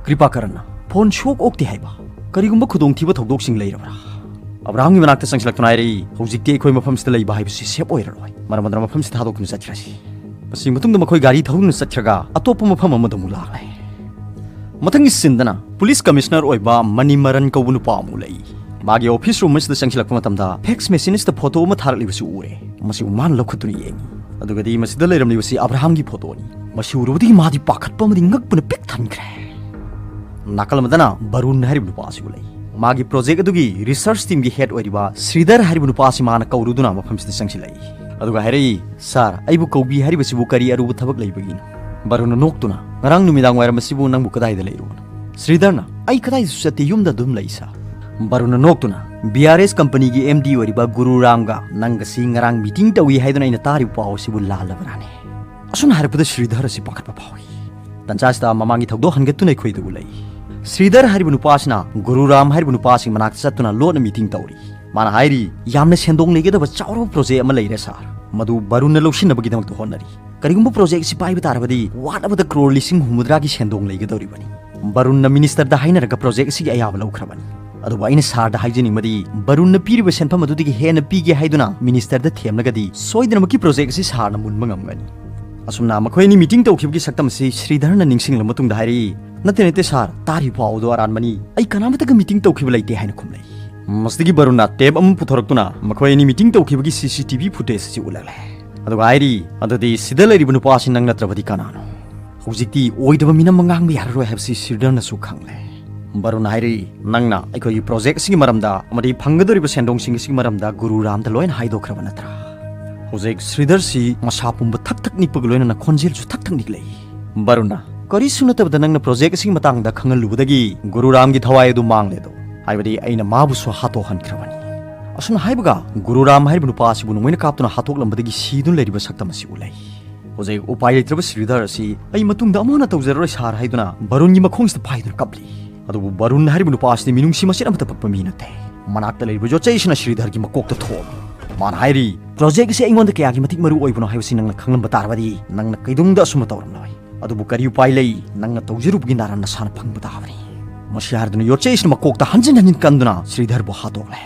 ꯀ꯭ꯔꯤꯄꯥ ꯀꯔꯟꯅ, "ꯐꯣꯟ ꯁꯨꯛ ꯑꯣꯛꯇꯦ ꯍꯥꯏꯕ? ꯀꯔꯤꯒꯨꯝꯕ ꯈꯨꯗꯣꯡꯊꯤꯕ ꯊꯧꯗꯣꯛꯁꯤꯡ ꯂꯩꯔꯕ꯭ꯔꯥ?" ꯑꯕ꯭ꯔꯥꯍꯝꯒꯤ ꯃꯅꯥꯛꯇ ꯆꯪꯁꯤꯜꯂꯛꯇꯨꯅ ꯍꯥꯏꯔꯛꯏ, "ꯍꯧꯖꯤꯛꯇꯤ ꯑꯩꯈꯣꯏ ꯃꯐꯝꯁꯤꯗ ꯂꯩꯕ ꯍꯥꯏꯕꯁꯤ ꯁꯦꯞ ꯑꯣꯏꯔꯔꯣꯏ꯫ ꯃꯔꯝ ꯑꯗꯨꯅ ꯃꯐꯝꯁꯤꯗ ꯊꯥꯗꯣꯛꯇꯨꯅ ꯆꯠꯈ꯭ꯔꯁꯤ꯫" ꯃꯁꯤꯒꯤ ꯃꯇꯨꯡꯗ ꯃꯈꯣꯏ ꯒꯥꯔꯤ ꯊꯧꯗꯨꯅ ꯆꯠꯈ꯭ꯔꯒ ꯑꯇꯣꯞꯄ ꯃꯐꯝ ꯑꯃꯗ ꯑꯃꯨꯛ ꯂꯥꯛꯂꯦ꯫ ꯃꯊꯪꯒꯤ ꯁꯤꯟꯗꯅ ꯄꯨꯂꯤꯁ ꯀꯃꯤꯁꯅꯔ ꯑꯣꯏꯕ ꯃꯅꯤꯃꯔꯟ ꯀꯧꯕ ꯅꯨꯄꯥ ꯑꯃ ꯎꯠꯂꯛꯏ꯫ ꯃꯥꯒꯤ ꯑꯣꯐꯤꯁ ꯔꯨꯝ ꯑꯁꯤꯗ ꯆꯪꯁꯤꯜꯂꯛꯄ ꯃꯇꯝꯗ ꯐꯦꯛꯁ ꯃꯦꯁꯤꯟ ꯑꯁꯤꯗ ꯐꯣꯇꯣ ꯑꯃ ꯊꯥꯔꯛꯂꯤꯕꯁꯤ ꯎꯔꯦ꯫ ꯃꯁꯤꯕꯨ ꯃꯥꯅ ꯂꯧꯈꯠꯇꯨꯅ ꯌꯦꯡꯉꯤ꯫ ꯑꯗꯨꯒꯗꯤ ꯃꯁꯤꯗ ꯂꯩꯔꯝꯂꯤꯕꯁꯤ ꯑꯕ꯭ꯔꯥꯍꯥꯝꯒꯤ ꯐꯣꯇꯣꯅꯤ꯫ ꯃꯁꯤ ꯎꯔꯨꯕꯗꯒꯤ ꯃꯥꯗꯤ ꯄꯥꯈꯠꯄ ꯑꯃꯗꯤ ꯉꯛꯄꯅ ꯄꯤꯛ ꯊꯟꯈ꯭ꯔꯦ꯫ ꯅꯥꯀꯜ ꯑꯃꯗꯅ ꯕꯔꯨꯟ ꯍꯥꯏꯔꯤꯕ ꯅꯨꯄꯥ ꯑꯁꯤꯕꯨ ꯂꯩ꯫ ꯃꯥꯒꯤ ꯄ꯭ꯔꯣꯖꯦꯛ ꯑꯗꯨꯒꯤ ꯔꯤꯁꯔꯆ ꯇꯤꯝꯒꯤ ꯍꯦꯗ ꯑꯣꯏꯔꯤꯕ ꯁ꯭ꯔꯤꯙꯔ ꯍꯥꯏꯔꯤꯕ ꯅꯨꯄꯥ ꯑꯁꯤ ꯃꯥꯅ ꯀꯧꯔꯨꯗꯨꯅ ꯃꯐꯝꯁꯤꯗ ꯆꯪꯁꯤꯜꯂꯛꯏ꯫ ꯑꯗꯨꯒ ꯍꯥꯏꯔꯛꯏ, "ꯁꯥꯔ, ꯑꯩꯕꯨ ꯀꯧꯕꯤ ꯍꯥꯏꯔꯤꯕꯁꯤꯕꯨ ꯀꯔꯤ ꯑꯔꯨꯕ ꯊꯕꯛ ꯂꯩꯕꯒꯤꯅꯣ?" ꯕꯔꯨꯟꯅ ꯅꯣꯛꯇꯨꯅ, "ꯉꯔꯥꯡ ꯅꯨꯃꯤꯗꯥꯡ ꯋꯥꯏꯔꯝ ꯑꯁꯤꯕꯨ ꯅꯪꯕꯨ ꯀꯗꯥꯏꯗ ꯂꯩꯔꯨꯕꯅꯣ?" ꯁ꯭ꯔꯤꯙꯔꯅ, "ꯑꯩ ꯀꯗꯥꯏꯗꯁꯨ ꯆꯠꯇꯦ, ꯌꯨꯝꯗ ꯑꯗꯨꯝ ꯂꯩ, ꯁꯥꯔ꯫" ꯕꯔꯨꯟꯅ ꯅꯣꯛꯇꯨꯅ, "ꯕꯤ ꯑꯥꯔ ꯑꯦꯁ ꯀꯝꯄꯅꯤꯒꯤ ꯑꯦꯝ ꯗꯤ ꯑꯣꯏꯔꯤꯕ ꯒꯨꯔꯨ ꯔꯥꯝꯒ ꯅꯪꯒꯁꯤ ꯉꯔꯥꯡ ꯃꯤꯇꯤꯡ ꯇꯧꯏ ꯍꯥꯏꯗꯨꯅ ꯑꯩꯅ ꯇꯥꯔꯤꯕ ꯄꯥꯎ ꯑꯁꯤꯕꯨ ꯂꯥꯜꯂꯕ꯭ꯔꯥꯅꯦ?" ꯑꯁꯨꯝꯅ ꯍꯥꯏꯔꯛꯄꯗ ꯁ꯭ꯔꯤꯙꯔ ꯑꯁꯤ ꯄꯥꯈꯠꯄ ꯐꯥꯎꯏ꯫ ꯇꯟꯖꯥꯁꯤꯗ ꯃꯃꯥꯡꯒꯤ ꯊꯧꯗꯣꯛ ꯍꯟꯒꯠꯇꯨꯅ ꯑꯩꯈꯣꯏꯗ ꯎꯠꯂꯛꯏ꯫ ꯁ꯭ꯔꯤꯙꯔ ꯍꯥꯏꯔꯤꯕ ꯅꯨꯄꯥ ꯑꯁꯤꯅ ꯒꯨꯔꯨ ꯔꯥꯝ ꯍꯥꯏꯔꯤꯕ ꯅꯨꯄꯥ ꯑꯁꯤ ꯃꯅꯥꯛꯇ ꯆꯠꯇꯨꯅ ꯂꯣꯠꯅ ꯃꯤꯇꯤꯡ ꯇꯧꯔꯤ꯫ ꯃꯥꯅ ꯍꯥꯏꯔꯤ, "ꯌꯥꯝꯅ ꯁꯦꯟꯗꯣꯡ ꯂꯩꯒꯗꯕ ꯆꯥꯎꯔꯕ ꯄ꯭ꯔꯣꯖꯦꯛ ꯑꯃ ꯂꯩꯔꯦ, ꯁꯥꯔ꯫ ꯃꯗꯨ ꯕꯔꯨꯟꯅ ꯂꯧꯁꯤꯟꯅꯕꯒꯤꯗꯃꯛꯇ ꯍꯣꯠꯅꯔꯤ꯫ ꯀꯔꯤꯒꯨꯝꯕ ꯄ꯭ꯔꯣꯖꯦꯛ ꯑꯁꯤ ꯄꯥꯏꯕ ꯇꯥꯔꯕꯗꯤ ꯋꯥꯠꯂꯕꯗ ꯀ꯭ꯔꯣꯔ ꯂꯤꯁꯤꯡ ꯍꯨꯝꯐꯨꯇꯔꯥꯒꯤ ꯁꯦꯟꯗꯣꯡ ꯂꯩꯒꯗꯧꯔꯤꯕꯅꯤ꯫ ꯕꯔꯨꯟꯅ ꯃꯤꯅꯤꯁꯇꯔꯗ ꯍꯥꯏꯅꯔꯒ ꯄ꯭ꯔꯣꯖꯦꯛ ꯑꯁꯤꯒꯤ ꯑꯌꯥꯕ ꯂꯧꯈ꯭ꯔꯕꯅꯤ꯫ ꯑꯗꯨꯕꯨ ꯑꯩꯅ ꯁꯥꯔꯗ ꯍꯥꯏꯖꯅꯤꯡꯕꯗꯤ, ꯕꯔꯨꯟꯅ ꯄꯤꯔꯤꯕ ꯁꯦꯟꯐꯝ ꯑꯗꯨꯗꯒꯤ ꯍꯦꯟꯅ ꯄꯤꯒꯦ ꯍꯥꯏꯗꯨꯅ ꯃꯤꯅꯤꯁꯇꯔꯗ ꯊꯦꯝꯂꯒꯗꯤ ꯁꯣꯏꯗꯅꯃꯛꯀꯤ ꯄ꯭ꯔꯣꯖꯦꯛ ꯑꯁꯤ ꯁꯥꯔꯅ ꯃꯨꯟꯕ ꯉꯝꯒꯅꯤ꯫" ꯑꯁꯨꯝꯅ ꯃꯈꯣꯏ ꯑꯅꯤ ꯃꯤꯇꯤꯡ ꯇꯧꯈꯤꯕꯒꯤ ꯁꯛꯇꯝ ꯑꯁꯤ ꯁ꯭ꯔꯤꯙꯔꯅ ꯅꯤꯡꯁꯤꯡꯂꯕ ꯃꯇꯨꯡꯗ ꯍꯥꯏꯔꯛꯏ, "ꯅꯠꯇꯦ, ꯅꯠꯇꯦ, ꯁꯥꯔ, ꯇꯥꯔꯤꯕ ꯄꯥꯎ ꯑꯗꯨ ꯑꯔꯥꯟꯕꯅꯤ꯫ ꯑꯩ ꯀꯅꯥꯃꯠꯇꯒ ꯃꯤꯇꯤꯡ ꯇꯧꯈꯤꯕ ꯂꯩꯇꯦ" ꯍꯥꯏꯅ ꯈꯨꯝꯂꯛꯏ꯫ ꯃꯁꯤꯗꯒꯤ ꯕꯔꯨꯟꯅ ꯇꯦꯞ ꯑꯃ ꯄꯨꯊꯣꯔꯛꯇꯨꯅ ꯃꯈꯣꯏ ꯑꯅꯤ ꯃꯤꯇꯤꯡ ꯇꯧꯈꯤꯕꯒꯤ ꯁꯤ ꯁꯤ ꯇꯤ ꯚꯤ ꯐꯨꯇꯦꯖ ꯑꯁꯤ ꯎꯠꯂꯛꯂꯦ꯫ ꯑꯗꯨꯒ ꯍꯥꯏꯔꯤ, "ꯑꯗꯨꯗꯤ ꯁꯤꯗ ꯂꯩꯔꯤꯕ ꯅꯨꯄꯥ ꯑꯁꯤ ꯅꯪ ꯅꯠꯇ꯭ꯔꯕꯗꯤ ꯀꯅꯥꯅꯣ?" ꯍꯧꯖꯤꯛꯇꯤ ꯑꯣꯏꯗꯕ ꯃꯤꯅꯝ ꯑꯃ ꯉꯥꯡꯕ ꯌꯥꯔꯔꯣꯏ ꯍꯥꯏꯕꯁꯤ ꯁ꯭ꯔꯤꯙꯔꯅꯁꯨ ꯈꯪꯂꯦ꯫ ꯕꯔꯨꯟꯅ ꯍꯥꯏꯔꯛꯏ, "ꯅꯪꯅ ꯑꯩꯈꯣꯏꯒꯤ ꯄ꯭ꯔꯣꯖꯦꯛ ꯑꯁꯤꯒꯤ ꯃꯔꯝꯗ ꯑꯃꯗꯤ ꯐꯪꯒꯗꯧꯔꯤꯕ ꯁꯦꯟꯗꯣꯡꯁꯤꯡ ꯑꯁꯤꯒꯤ ꯃꯔꯝꯗ ꯒꯨꯔꯨ ꯔꯥꯝꯗ ꯂꯣꯏꯅ ꯍꯥꯏꯗꯣꯛꯈ꯭ꯔꯕ ꯅꯠꯇ꯭ꯔꯥ?" ꯍꯧꯖꯤꯛ ꯁ꯭ꯔꯤꯙꯔꯁꯤ ꯃꯁꯥ ꯄꯨꯝꯕ ꯊꯛ ꯊꯛ ꯅꯤꯛꯄꯒ ꯂꯣꯏꯅꯅ ꯈꯣꯟꯖꯦꯜꯁꯨ ꯊꯛ ꯊꯛ ꯅꯤꯛꯂꯛꯏ꯫ ꯕꯔꯨꯟꯅ, "ꯀꯔꯤꯁꯨ ꯅꯠꯇꯕꯗ ꯅꯪꯅ ꯄ꯭ꯔꯣꯖꯦꯛ ꯑꯁꯤꯒꯤ ꯃꯇꯥꯡꯗ ꯈꯪꯍꯜꯂꯨꯕꯗꯒꯤ ꯒꯨꯔꯨ ꯔꯥꯝꯒꯤ ꯊꯋꯥꯏ ꯑꯗꯨ ꯃꯥꯡꯂꯦ ꯑꯗꯣ꯫ ꯍꯥꯏꯕꯗꯤ ꯑꯩꯅ ꯃꯥꯕꯨꯁꯨ ꯍꯥꯠꯇꯣꯛꯍꯟꯈ꯭ꯔꯕꯅꯤ꯫" ꯑꯁꯨꯝꯅ ꯍꯥꯏꯕꯒ ꯒꯨꯔꯨ ꯔꯥꯝ ꯍꯥꯏꯔꯤꯕ ꯅꯨꯄꯥ ꯑꯁꯤꯕꯨ ꯅꯣꯡꯃꯩꯅ ꯀꯥꯞꯇꯨꯅ ꯍꯥꯠꯇꯣꯛꯂꯝꯕꯗꯒꯤ ꯁꯤꯗꯨꯅ ꯂꯩꯔꯤꯕ ꯁꯛꯇꯝ ꯑꯁꯤ ꯎꯠꯂꯛꯏ꯫ ꯍꯧꯖꯤꯛ ꯎꯄꯥꯏ ꯂꯩꯇ꯭ꯔꯕ ꯁ꯭ꯔꯤꯙꯔ ꯑꯁꯤ, "ꯑꯩ ꯃꯇꯨꯡꯗ ꯑꯃꯨꯛ ꯍꯟꯅ ꯇꯧꯖꯔꯔꯣꯏ ꯁꯥꯔ" ꯍꯥꯏꯗꯨꯅ ꯕꯔꯨꯟꯒꯤ ꯃꯈꯣꯡꯁꯤꯗ ꯐꯥꯏꯗꯨꯅ ꯀꯞꯂꯤ꯫ ꯑꯗꯨꯕꯨ ꯕꯔꯨꯟ ꯍꯥꯏꯔꯤꯕ ꯅꯨꯄꯥ ꯑꯁꯤꯗꯤ ꯃꯤꯅꯨꯡꯁꯤ ꯃꯆꯦꯠ ꯑꯃꯠꯇ ꯄꯛꯄ ꯃꯤ ꯅꯠꯇꯦ꯫ ꯃꯅꯥꯛꯇ ꯂꯩꯔꯤꯕ ꯌꯣꯠꯆꯩꯁꯤꯅ ꯁ꯭ꯔꯤꯙꯔꯒꯤ ꯃꯀꯣꯛꯇ ꯊꯣꯝꯃꯤ꯫ ꯃꯥꯅ ꯍꯥꯏꯔꯤ, "ꯄ꯭ꯔꯣꯖꯦꯛ ꯑꯁꯤ ꯑꯩꯉꯣꯟꯗ ꯀꯌꯥꯒꯤ ꯃꯇꯤꯛ ꯃꯔꯨ ꯑꯣꯏꯕꯅꯣ ꯍꯥꯏꯕꯁꯤ ꯅꯪꯅ ꯈꯪꯂꯝꯕ ꯇꯥꯔꯕꯗꯤ ꯅꯪꯅ ꯀꯩꯗꯧꯅꯨꯡꯗ ꯑꯁꯨꯝꯅ ꯇꯧꯔꯝꯂꯣꯏ꯫ ꯑꯗꯨꯕꯨ ꯀꯔꯤ ꯎꯄꯥꯏ ꯂꯩ? ꯅꯪꯅ ꯇꯧꯖꯔꯨꯕꯒꯤ ꯅꯥꯔꯟ ꯅꯁꯥꯅ ꯐꯪꯕ ꯇꯥꯕꯅꯤ꯫" ꯃꯁꯤ ꯍꯥꯏꯔꯗꯨꯅ ꯌꯣꯠꯆꯩꯁꯤꯅ ꯃꯀꯣꯛꯇ ꯍꯟꯖꯤꯟ ꯍꯟꯖꯤꯟ ꯀꯟꯗꯨꯅ ꯁ꯭ꯔꯤꯙꯔꯕꯨ ꯍꯥꯠꯇꯣꯛꯂꯦ꯫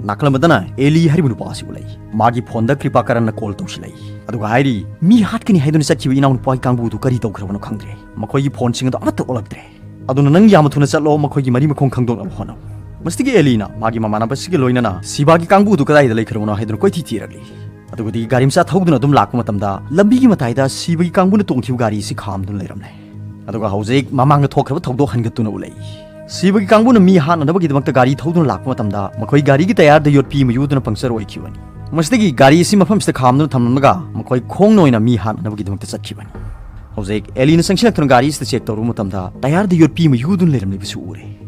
ꯅꯥꯀꯜ ꯑꯃꯗꯅ ꯑꯦꯂꯤ ꯍꯥꯏꯔꯤꯕ ꯅꯨꯄꯥ ꯑꯁꯤ ꯎꯠꯂꯛꯏ꯫ ꯃꯥꯒꯤ ꯐꯣꯟꯗ ꯀ꯭ꯔꯤꯄꯥꯀꯔꯟꯅ ꯀꯣꯜ ꯇꯧꯁꯤꯜꯂꯛꯏ꯫ ꯑꯗꯨꯒ ꯍꯥꯏꯔꯤ, "ꯃꯤ ꯍꯥꯠꯀꯅꯤ ꯍꯥꯏꯗꯨꯅ ꯆꯠꯈꯤꯕ ꯏꯅꯥꯎꯅꯨꯄꯥꯒꯤ ꯀꯥꯡꯕꯨꯗꯨ ꯀꯔꯤ ꯇꯧꯈ꯭ꯔꯕꯅꯣ ꯈꯪꯗ꯭ꯔꯦ꯫ ꯃꯈꯣꯏꯒꯤ ꯐꯣꯟꯁꯤꯡ ꯑꯗꯨ ꯑꯃꯠꯇ ꯑꯣꯜꯂꯛꯇ꯭ꯔꯦ꯫ ꯑꯗꯨꯅ ꯅꯪ ꯌꯥꯝꯅ ꯊꯨꯅ ꯆꯠꯂꯣ, ꯃꯈꯣꯏꯒꯤ ꯃꯔꯤ ꯃꯈꯣꯡ ꯈꯪꯗꯣꯛꯅꯕ ꯍꯣꯠꯅꯧ꯫" ꯃꯁꯤꯗꯒꯤ ꯑꯦꯂꯤꯅ ꯃꯥꯒꯤ ꯃꯃꯥꯟꯅꯕꯁꯤꯒ ꯂꯣꯏꯅꯅ ꯁꯤꯕꯥꯒꯤ ꯀꯥꯡꯕꯨ ꯑꯗꯨ ꯀꯗꯥꯏꯗ ꯂꯩꯈ꯭ꯔꯕꯅꯣ ꯍꯥꯏꯗꯨꯅ ꯀꯣꯏꯊꯤ ꯊꯤꯔꯛꯂꯤ꯫ ꯑꯗꯨꯒꯗꯤ ꯒꯥꯔꯤ ꯃꯆꯥ ꯊꯧꯗꯨꯅ ꯑꯗꯨꯝ ꯂꯥꯛꯄ ꯃꯇꯝꯗ ꯂꯝꯕꯤꯒꯤ ꯃꯇꯥꯏꯗ ꯁꯤꯕꯒꯤ ꯀꯥꯡꯕꯨꯅ ꯇꯣꯡꯈꯤꯕ ꯒꯥꯔꯤ ꯑꯁꯤ ꯈꯥꯝꯗꯨꯅ ꯂꯩꯔꯝꯂꯦ꯫ ꯑꯗꯨꯒ ꯍꯧꯖꯤꯛ ꯃꯃꯥꯡꯗ ꯊꯣꯛꯈ꯭ꯔꯕ ꯊꯧꯗꯣꯛ ꯍꯟꯒꯠꯇꯨꯅ ꯎꯠꯂꯛꯏ꯫ ꯁꯤꯕꯒꯤ ꯀꯥꯡꯕꯨꯅ ꯃꯤ ꯍꯥꯠꯅꯅꯕꯒꯤꯗꯃꯛꯇ ꯒꯥꯔꯤ ꯊꯧꯗꯨꯅ ꯂꯥꯛꯄ ꯃꯇꯝꯗ ꯃꯈꯣꯏ ꯒꯥꯔꯤꯒꯤ ꯇꯌꯥꯔꯗ ꯌꯣꯠꯄꯤ ꯑꯃ ꯌꯨꯗꯨꯅ ꯄꯪꯆꯔ ꯑꯣꯏꯈꯤꯕꯅꯤ꯫ ꯃꯁꯤꯗꯒꯤ ꯒꯥꯔꯤ ꯑꯁꯤ ꯃꯐꯝꯁꯤꯗ ꯈꯥꯝꯗꯨꯅ ꯊꯝꯂꯝꯂꯒ ꯃꯈꯣꯏ ꯈꯣꯡꯅ ꯑꯣꯏꯅ ꯃꯤ ꯍꯥꯠꯅꯅꯕꯒꯤꯗꯃꯛꯇ ꯆꯠꯈꯤꯕꯅꯤ꯫ ꯍꯧꯖꯤꯛ ꯑꯦꯂꯤꯅ ꯆꯪꯁꯤꯜꯂꯛꯇꯨꯅ ꯒꯥꯔꯤ ꯑꯁꯤꯗ ꯆꯦꯛ ꯇꯧꯔꯨꯕ ꯃꯇꯝꯗ ꯇꯌꯥꯔꯗ ꯌꯣꯠꯄꯤ ꯑꯃ ꯌꯨꯗꯨꯅ ꯂꯩꯔꯝꯂꯤꯕꯁꯨ ꯎꯔꯦ꯫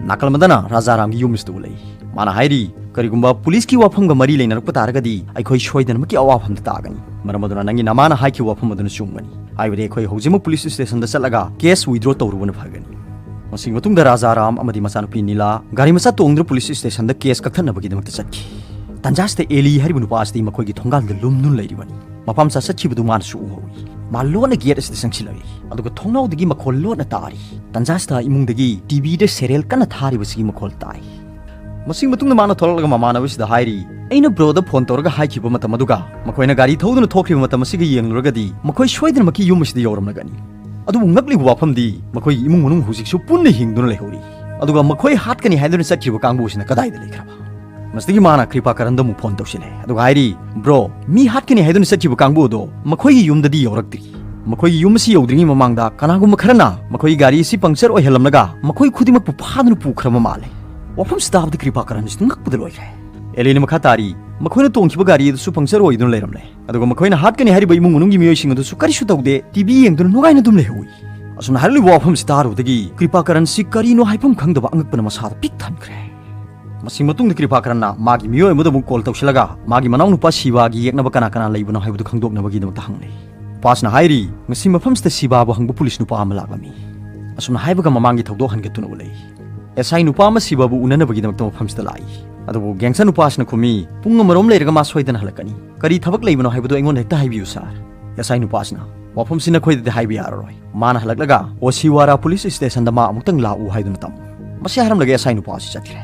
ꯅꯥꯀꯜ ꯑꯃꯗꯅ ꯔꯥꯖꯥꯔꯥꯝꯒꯤ ꯌꯨꯝ ꯑꯁꯤꯗ ꯎꯠꯂꯛꯏ꯫ ꯃꯥꯅ ꯍꯥꯏꯔꯤ, "ꯀꯔꯤꯒꯨꯝꯕ ꯄꯨꯂꯤꯁꯀꯤ ꯋꯥꯐꯝꯒ ꯃꯔꯤ ꯂꯩꯅꯔꯛꯄ ꯇꯥꯔꯒꯗꯤ ꯑꯩꯈꯣꯏ ꯁꯣꯏꯗꯅꯃꯛꯀꯤ ꯑꯋꯥꯐꯝꯗ ꯇꯥꯒꯅꯤ꯫ ꯃꯔꯝ ꯑꯗꯨꯅ ꯅꯪꯒꯤ ꯅꯃꯥꯅ ꯍꯥꯏꯈꯤꯕ ꯋꯥꯐꯝ ꯑꯗꯨꯅ ꯆꯨꯝꯒꯅꯤ꯫ ꯍꯥꯏꯕꯗꯤ ꯑꯩꯈꯣꯏ ꯍꯧꯖꯤꯛꯃꯛ ꯄꯨꯂꯤꯁ ꯁ꯭ꯇꯦꯁꯟꯗ ꯆꯠꯂꯒ ꯀꯦꯁ ꯋꯤꯗ꯭ꯔꯣ ꯇꯧꯔꯨꯕꯅ ꯐꯒꯅꯤ"꯫ ꯃꯁꯤꯒꯤ ꯃꯇꯨꯡꯗ ꯔꯥꯖꯥꯔꯥꯝ ꯑꯃꯗꯤ ꯃꯆꯥꯅꯨꯄꯤ ꯅꯤꯂꯥ ꯒꯥꯔꯤ ꯃꯆꯥ ꯇꯣꯡꯗꯨꯅ ꯄꯨꯂꯤꯁ ꯁ꯭ꯇꯦꯁꯟꯗ ꯀꯦꯁ ꯀꯛꯊꯠꯅꯕꯒꯤꯗꯃꯛꯇ ꯆꯠꯈꯤ꯫ ꯇꯟꯖꯥꯁꯤꯗ ꯑꯦꯂꯤ ꯍꯥꯏꯔꯤꯕ ꯅꯨꯄꯥ ꯑꯁꯤꯗꯤ ꯃꯈꯣꯏꯒꯤ ꯊꯣꯡꯒꯥꯜꯗ ꯂꯨꯝꯗꯨꯅ ꯂꯩꯔꯤꯕꯅꯤ꯫ ꯃꯐꯝ ꯆꯥ ꯆꯠꯈꯤꯕꯗꯨ ꯃꯥꯅꯁꯨ ꯎꯍꯧꯏ꯫ ꯃꯥ ꯂꯣꯟꯅ ꯒꯦꯠ ꯑꯁꯤꯗ ꯆꯪꯁꯤꯜꯂꯛꯏ꯫ ꯑꯗꯨꯒ ꯊꯣꯡꯅꯥꯎꯗꯒꯤ ꯃꯈꯣꯜ ꯂꯣꯟꯅ ꯇꯥꯔꯤ꯫ ꯇꯟꯖꯥꯁꯤꯗ ꯏꯃꯨꯡꯗꯒꯤ ꯇꯤꯚꯤꯗ ꯁꯦꯔꯤꯌꯦꯜ ꯀꯟꯅ ꯊꯥꯔꯤꯕꯁꯤꯒꯤ ꯃꯈꯣꯜ ꯇꯥꯏ꯫ ꯃꯁꯤꯒꯤ ꯃꯇꯨꯡꯗ ꯃꯥꯅ ꯊꯣꯛꯂꯛꯂꯒ ꯃꯃꯥꯟꯅꯕꯁꯤꯗ ꯍꯥꯏꯔꯤ, "ꯑꯩꯅ ꯕ꯭ꯔꯣꯗ ꯐꯣꯟ ꯇꯧꯔꯒ ꯍꯥꯏꯈꯤꯕ ꯃꯇꯝ ꯑꯗꯨꯒ ꯃꯈꯣꯏꯅ ꯒꯥꯔꯤ ꯊꯧꯗꯨꯅ ꯊꯣꯛꯈꯤꯕ ꯃꯇꯝ ꯑꯁꯤꯒ ꯌꯦꯡꯂꯨꯔꯒꯗꯤ ꯃꯈꯣꯏ ꯁꯣꯏꯗꯅꯃꯛꯀꯤ ꯌꯨꯝ ꯑꯁꯤꯗ ꯌꯧꯔꯝꯂꯒꯅꯤ꯫ ꯑꯗꯨꯕꯨ ꯉꯛꯂꯤꯕ ꯋꯥꯐꯝꯗꯤ ꯃꯈꯣꯏꯒꯤ ꯏꯃꯨꯡ ꯃꯅꯨꯡ ꯍꯧꯖꯤꯛꯁꯨ ꯄꯨꯟꯅ ꯍꯤꯡꯗꯨꯅ ꯂꯩꯍꯧꯔꯤ꯫ ꯑꯗꯨꯒ ꯃꯈꯣꯏ ꯍꯥꯠꯀꯅꯤ ꯍꯥꯏꯗꯨꯅ ꯆꯠꯈꯤꯕ ꯀꯥꯡꯕꯨ ꯑꯁꯤꯅ ꯀꯗꯥꯏꯗ ꯂꯩꯈ꯭ꯔꯕ?" ꯃꯁꯤꯗꯒꯤ ꯃꯥꯅ ꯀ꯭ꯔꯤꯄꯥ ꯀꯔꯟꯗ ꯑꯃꯨꯛ ꯐꯣꯟ ꯇꯧꯁꯤꯜꯂꯦ꯫ ꯑꯗꯨꯒ ꯍꯥꯏꯔꯤ, "ꯕ꯭ꯔꯣ, ꯃꯤ ꯍꯥꯠꯀꯅꯤ ꯍꯥꯏꯗꯨꯅ ꯆꯠꯈꯤꯕ ꯀꯥꯡꯕꯨ ꯑꯗꯣ ꯃꯈꯣꯏꯒꯤ ꯌꯨꯝꯗꯗꯤ ꯌꯧꯔꯛꯇ꯭ꯔꯤ꯫ ꯃꯈꯣꯏꯒꯤ ꯌꯨꯝ ꯑꯁꯤ ꯌꯧꯗ꯭ꯔꯤꯉꯩ ꯃꯃꯥꯡꯗ ꯀꯅꯥꯒꯨꯝꯕ ꯈꯔꯅ ꯃꯈꯣꯏꯒꯤ ꯒꯥꯔꯤ ꯑꯁꯤ ꯄꯪꯆꯔ ꯑꯣꯏꯍꯜꯂꯝꯂꯒ ꯃꯈꯣꯏ ꯈꯨꯗꯤꯡꯃꯛꯄꯨ ꯐꯥꯗꯨꯅ ꯄꯨꯈ꯭ꯔꯕ ꯃꯥꯜꯂꯦ"꯫ ꯋꯥꯐꯝꯁꯤ ꯇꯥꯕꯗ ꯀ꯭ꯔꯤꯄꯥ ꯀꯔꯟꯁꯤ ꯉꯛꯄꯗ ꯂꯣꯏꯈ꯭ꯔꯦ꯫ ꯑꯦꯂꯤꯅ ꯃꯈꯥ ꯇꯥꯔꯤ, "ꯃꯈꯣꯏꯅ ꯇꯣꯡꯈꯤꯕ ꯒꯥꯔꯤ ꯑꯗꯨꯁꯨ ꯄꯪꯆꯔ ꯑꯣꯏꯗꯨꯅ ꯂꯩꯔꯝꯂꯦ꯫ ꯑꯗꯨꯒ ꯃꯈꯣꯏꯅ ꯍꯥꯠꯀꯅꯤ ꯍꯥꯏꯔꯤꯕ ꯏꯃꯨꯡ ꯃꯅꯨꯡꯒꯤ ꯃꯤꯑꯣꯏꯁꯤꯡ ꯑꯗꯨꯁꯨ ꯀꯔꯤꯁꯨ ꯇꯧꯗꯦ, ꯇꯤꯚꯤ ꯌꯦꯡꯗꯨꯅ ꯅꯨꯡꯉꯥꯏꯅ ꯑꯗꯨꯝ ꯂꯩꯍꯧꯏ"꯫ ꯑꯁꯨꯝꯅ ꯍꯥꯏꯔꯛꯂꯤꯕ ꯋꯥꯐꯝꯁꯤ ꯇꯥꯔꯨꯕꯗꯒꯤ ꯀ꯭ꯔꯤꯄꯥ ꯀꯔꯟꯁꯤ ꯀꯔꯤꯅꯣ ꯍꯥꯏꯐꯝ ꯈꯪꯗꯕ ꯑꯉꯛꯄꯅ ꯃꯁꯥꯗ ꯄꯤꯛ ꯊꯟꯈ꯭ꯔꯦ꯫ ꯃꯁꯤ ꯃꯇꯨꯡꯗ ꯀ꯭ꯔꯤꯄꯥ ꯀꯔꯟꯅ ꯃꯥꯒꯤ ꯃꯤꯑꯣꯏ ꯑꯃꯗ ꯑꯃꯨꯛ ꯀꯣꯜ ꯇꯧꯁꯤꯜꯂꯒ ꯃꯥꯒꯤ ꯃꯅꯥꯎꯅꯨꯄꯥ ꯁꯤꯕꯥꯒꯤ ꯌꯦꯛꯅꯕ ꯀꯅꯥ ꯀꯅꯥ ꯂꯩꯕꯅꯣ ꯍꯥꯏꯕꯗꯨ ꯈꯪꯗꯣꯛꯅꯕꯒꯤꯗꯃꯛꯇ ꯍꯪꯂꯤ꯫ ꯅꯨꯄꯥꯁꯤꯅ ꯍꯥꯏꯔꯤ, "ꯉꯁꯤ ꯃꯐꯝꯁꯤꯗ ꯁꯤꯕꯥꯕꯨ ꯍꯪꯕ ꯄꯨꯂꯤꯁ ꯅꯨꯄꯥ ꯑꯃ ꯂꯥꯛꯂꯝꯃꯤ"꯫ ꯑꯁꯨꯝꯅ ꯍꯥꯏꯕꯒ ꯃꯃꯥꯡꯒꯤ ꯊꯧꯗꯣꯛ ꯍꯟꯒꯠꯇꯨꯅ ꯎꯠꯂꯛꯏ꯫ ꯑꯦꯁ ꯑꯥꯏ ꯅꯨꯄꯥ ꯑꯃ ꯁꯤꯕꯥꯕꯨ ꯎꯅꯅꯕꯒꯤꯗꯃꯛꯇ ꯃꯐꯝꯁꯤꯗ ꯂꯥꯛꯏ꯫ ꯑꯗꯨꯕꯨ ꯒꯦꯡꯁꯇꯔ ꯅꯨꯄꯥꯁꯤꯅ ꯈꯨꯝꯃꯤ, "ꯄꯨꯡ ꯑꯃꯔꯣꯝ ꯂꯩꯔꯒ ꯃꯥ ꯁꯣꯏꯗꯅ ꯍꯜꯂꯛꯀꯅꯤ꯫ ꯀꯔꯤ ꯊꯕꯛ ꯂꯩꯕꯅꯣ ꯍꯥꯏꯕꯗꯨ ꯑꯩꯉꯣꯟꯗ ꯍꯦꯛꯇ ꯍꯥꯏꯕꯤꯌꯨ, ꯁꯥꯔ"꯫ ꯑꯦꯁ ꯑꯥꯏ ꯅꯨꯄꯥꯁꯤꯅ, "ꯋꯥꯐꯝꯁꯤ ꯅꯈꯣꯏꯗꯗꯤ ꯍꯥꯏꯕ ꯌꯥꯔꯔꯣꯏ꯫ ꯃꯥꯅ ꯍꯜꯂꯛꯂꯒ ꯑꯣꯁꯤꯋꯥꯔꯥ ꯄꯨꯂꯤꯁ ꯁ꯭ꯇꯦꯁꯟꯗ ꯃꯥ ꯑꯃꯨꯛꯇꯪ ꯂꯥꯛꯎ" ꯍꯥꯏꯗꯨꯅ ꯇꯝꯃꯨ꯫ ꯃꯁꯤ ꯍꯥꯏꯔꯝꯂꯒ ꯑꯦꯁ ꯑꯥꯏ ꯅꯨꯄꯥ ꯑꯁꯤ ꯆꯠꯈ꯭ꯔꯦ꯫